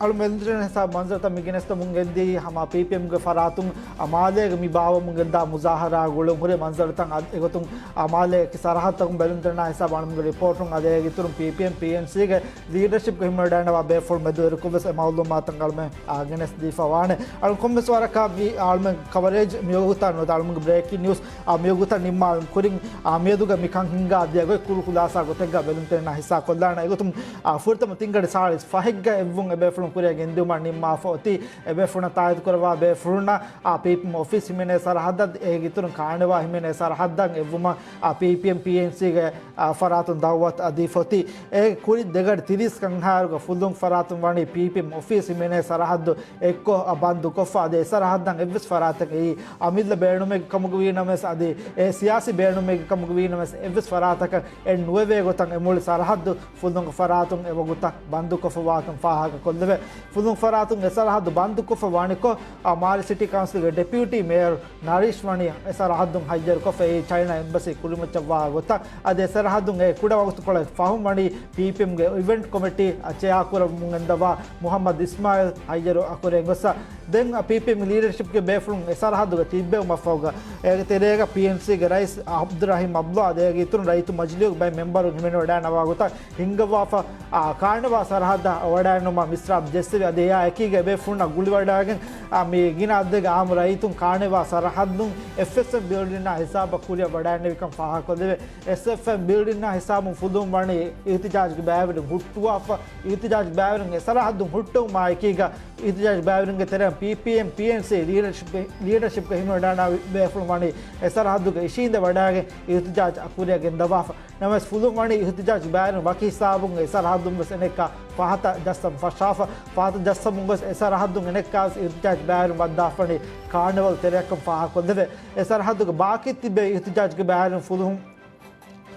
އަޅު ބެލުންތެރިންނާ ހިސާބަށް މަންޒަރުތައް މި ގެނެސްދެމުން ގެންދިޔައީ ހަމަ ޕީޕީއެމްގެ ފަރާތުން އަ މާލޭގަ މި ބާއްވަމުން ގެންދާ މުޒާހަރާ ގުޅުން ހުރި މަންޒަރުތައް އަދި އެގޮތުން އަ މާލޭ އެކި ސަރަހައްދުތަކުން ބެލުންތެރިންނާ ހިސާބަށް އަޅުމެންގެ ރިޕޯޓުން އަދި އޭގެ އިތުރުން ޕީޕީއެމް ޕީއެންސީގެ ލީޑަރޝިޕްގެ ހިމެނިވަޑައިގަންނަވާ ބޭފުޅުން މެދުވެރިކޮށްވެސް އެ މައުލޫމާތު އަޅުމެން އާ ގެނެސްދީފަ ވާނެ. އަޅު ކޮންމެސް ވަރަކަށް މި އަޅުމެން ކަވަރޭޖް މިވަގުތަށް ނުވަތަ އަޅުމެންގެ ބްރޭކިން ނިއުސް އާ މިވަގުތަށް ނިންމާލުން ކުރިން އާ މިއަދުގެ މިކަން ހިންގާ ދިޔަ ގޮތް ކުރު ޚުލާސާ ގޮތެއްގަ ބެލުންތެރިންނާ ހިއްސާ ކޮށްލާނެ. އެގޮތުން އާ ފުރަތަމަ ތިންގަޑި ސާޅީސް ފަހެއްގަ އެއްވުން އެބޭފުޅުން ކުރިއަށް ގެންދިއުމަށް ނިންމާފަ އޮތީ. އެބޭފުޅުންނަށް ތާއީދު ކުރައްވާ ބޭފުޅުންނަށް އާ ޕީޕީއެމް އޮފީސް ހިމެނޭ ސަރަހައްދަށް އޭގެ އިތުރުން ކާނެވާ ހިމެނޭ ސަރަހައްދަށް އެއްވުމަށް އާ ޕީޕީއެމް ޕީއެންސީގެ އާ ފަރާތުން ދައުވަތު އަދި ފޮތި. އޭގެ ކުރިން ދެގަޑި ތިރީސް ކަންހާރުގަ ފުލުހުން ފަރާތުން ވަނީ ޕީޕީއެމް އޮފީސް ހިމެނޭ ސަރަހައްދު އެއްކޮށް އަ ބަންދު ކޮށްފަ އަދި އެ ސަރަހައްދަށް އެއްވެސް ފަރާތެއް އެއީ އަމިއްލަ ބޭނުމެއްގެ ކަމުގަ ވީ ނަމަވެސް އަދި އެ ސިޔާސީ ބޭނުމެއްގެ ކަމުގަ ވީ ނަމަވެސް އެއްވެސް ފަރާތަކަށް އެއް ނުވެވޭ ގޮތަށް އެ މުޅި ސަރަހައްދު ފުލުހުންގެ ފަރާތުން އެ ވަގުތަށް ބަންދުކޮށްފަ ވާކަން ފާހަގަކޮށްލެވޭ. ފުލުހުން ފަރާތުން އެ ސަރަހައްދު ބަންދުކޮށްފަ ވަނިކޮށް، އާ، މާލެ ސިޓީ ކައުންސިލްގެ ޑެޕިއުޓީ މޭޔަރު ނަރީޝް ވަނީ އެ ސަރަހައްދުން ހައްޔަރުކޮށްފައި ޗައިނާ އެމްބަސީ ކުރިމައްޗަށްވާ ގޮތަށް. އަދި އެ ސަރަހައްދުން އެ ކުޑަ ވަގުތުކޮޅެއް ފަހުން ވަނީ ޕީޕީއެމްގެ އިވެންޓް ކޮމިޓީ އަށް ޗެއާ ކުރަމުން ގެންދަވާ މުހައްމަދު އިސްމާއިލް ހައްޔަރު އަކުރެއް ގޮއްސަ. ދެން ޕީޕީއެމް ލީޑަރޝިޕްގެ ބޭފުޅުން އެ ސަރަހައްދުގަ ތިއްބެވުމަށްފަހުގަ އޭގެ ތެރޭގަ ޕީއެންސީގެ ރައީސް އަބްދުއްރަހީމް އަބްދުﷲ އަދި އޭގެ އިތުރުން ރައްޔިތު މަޖިލީހުގެ ބައެއް މެމްބަރުން ހިމެނިވަޑައިނަވާ ގޮތަށް ހިންގަވާފަ، އާ، ކާނެވާ ސަރަހައްދަށް ވަޑައިނުމަށް މިސްރާބް ޖެއްސެވި. އަދި އެއާ އެކީގަ އެބޭފުޅުންނާ ގުޅިވަޑައިގެން، އާ، މި ގިނަ އަދަދެއްގެ އާއްމު ރައްޔިތުން ކާނެވާ ސަރަހައްދުން އެފްއެސްއެމް ބިލްޑިންއާ ހިސާބަށް ކުރިއަށް ވަޑައިނެވިކަން ފާހަގަކޮށްލެވޭ. އެސްއެފްއެމް ބިލްޑިންއާ ހިސާބުން ފުލުހުން ވަނީ އިހުތިޖާޖްގެ ބައިވެރިން ހުއްޓުވާފަ، އިހުތިޖާޖްގެ ބައިވެރިން އެ ސަރަހައްދުން ހުއްޓުވުމާ އެކީގަ އިހުތިޖާޖް ބައިވެރިންގެ ތެރެއިން ޕީޕީއެމް، ޕީއެންސީ ލީޑަޝިޕް، ލީޑަޝިޕްގަ ހިމެނިވަޑައިގަންނަވާ ބޭފުޅުން ވަނީ އެ ސަރަހައްދުގަ އިށީނދެ ވަޑައިގެން އިހުތިޖާޖް އަ ކުރިއަށް ގެންދަވާފަ. ނަމަވެސް ފުލުހުން ވަނީ އިހުތިޖާޖް ބައިވެރިން ވަކި ހިސާބުން އެ ސަރަހައްދުން ވެސް އެނެއްކާ ފަހަތަށް ޖައްސަން ފަށާފަ. ފަހަތަށް ޖައްސަމުން ގޮސް އެ ސަރަހައްދުން އެނެއްކާ ވެސް އިހުތިޖާޖް ބައިވެރިން ވައްދާފަ ވަނީ ކާނެވަލް ތެރެއަކަށް ފާހަގަކޮށްލެވޭ. އެ ސަރަހައްދުގެ ބާކީ ތިބޭ އިހުތިޖާޖްގެ ބައިވެރިން ފުލުހުން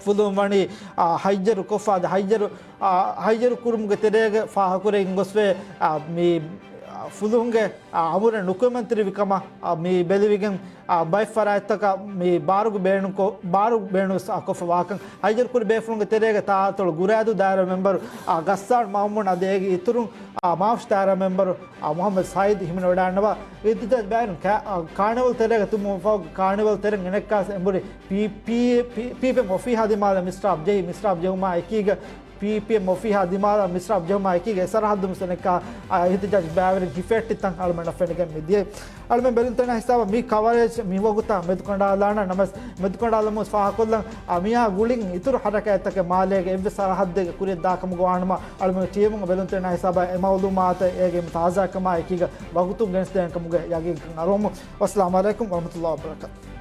ފުލުހުން ވަނީ، އާ، ހައްޔަރު ކޮށްފަ އަދި ހައްޔަރު، އާ، ހައްޔަރު ކުރުމުގެ ތެރޭގަ ފާހަގަކުރެވިގެން ގޮސްވޭ، އާ، މި، އާ، ފުލުހުންގެ، އާ، އަމުރެއް ނުކުމެންތެރިވި ކަމަށް، އާ، މި ބެލެވިގެން، އާ، ބައެއް ފަރާތްތަކަށް މި ބާރުގެ ބޭނުންކޮށް، ބާރު ބޭނުން ވެސް އަ ކޮށްފަ ވާކަން ހައްޔަރު ކުރި ބޭފުޅުންގެ ތެރޭގަ ތާއަތޮޅު ގުރައިދޫ ދާއިރާ މެމްބަރު، އާ، ޣައްސާން މައުމޫން އަދި އޭގެ އިތުރުން، އާ، މާފަށި ދާއިރާ މެމްބަރު، އާ، މުހައްމަދު ސައީދު ހިމެނިވަޑައިގަންނަވާ. އިހުތިޖާޖް ބައިވެރިން ކާ-، އާ، ކާނެވަލް ތެރޭގަ ތިބުމަށްފަހު ކާނެވަލް ތެރެއިން އެނެއްކާސް އެނބުރި ޕީ-، ޕީ-، ޕީ-، ޕީޕީއެމް އޮފީހާ ދިމާލަށް މިސްރާބް ޖެހި، މިސްރާބް ޖެހުމާ އެކީގަ ޕީޕީއެމް އޮފީހާ ދިމާލަށް މިސްރާބް ޖެހުމާ އެކީގަ އެ ސަރަހައްދު މިސް އަނެއްކާ އިހްތިޖާޖް ބައިވެރިން ހިފެހެއްޓި ތަން އަޅުމެންނަށް ފެނިގެން މިދިޔައީ. އަޅުމެން ބެލުންތެރިންނާ ހިސާބަށް މި ކަވަރޭޖް މިވަގުތަށް މެދުކަނޑާލާނަން. ނަމަވެސް މެދުކަނޑާލަމުން ފާހަގަކޮށްލަން އަ، މިއާ ގުޅިން އިތުރު ހަރަކާތްތަކެއް މާލޭގެ އެއްވެސް ސަރަހައްދެއްގެ ކުރިއަށް ދާކަމުގަ ވާނަމަ، އަޅުމެން ޓީމުން ބެލުންތެރިންނާ ހިސާބަށް އެ މައުލޫމާތު އޭގެ ތާޒާކަމާ އެކީގަ ވަގުތުން ގެނެސްދޭނެ ކަމުގެ ޔަގީންކަން އަރުވަމު. ވައްސަލާމު ޢަލައިކުމް ވަރަޙްމަތުﷲ ވަބަރަކާތުހު.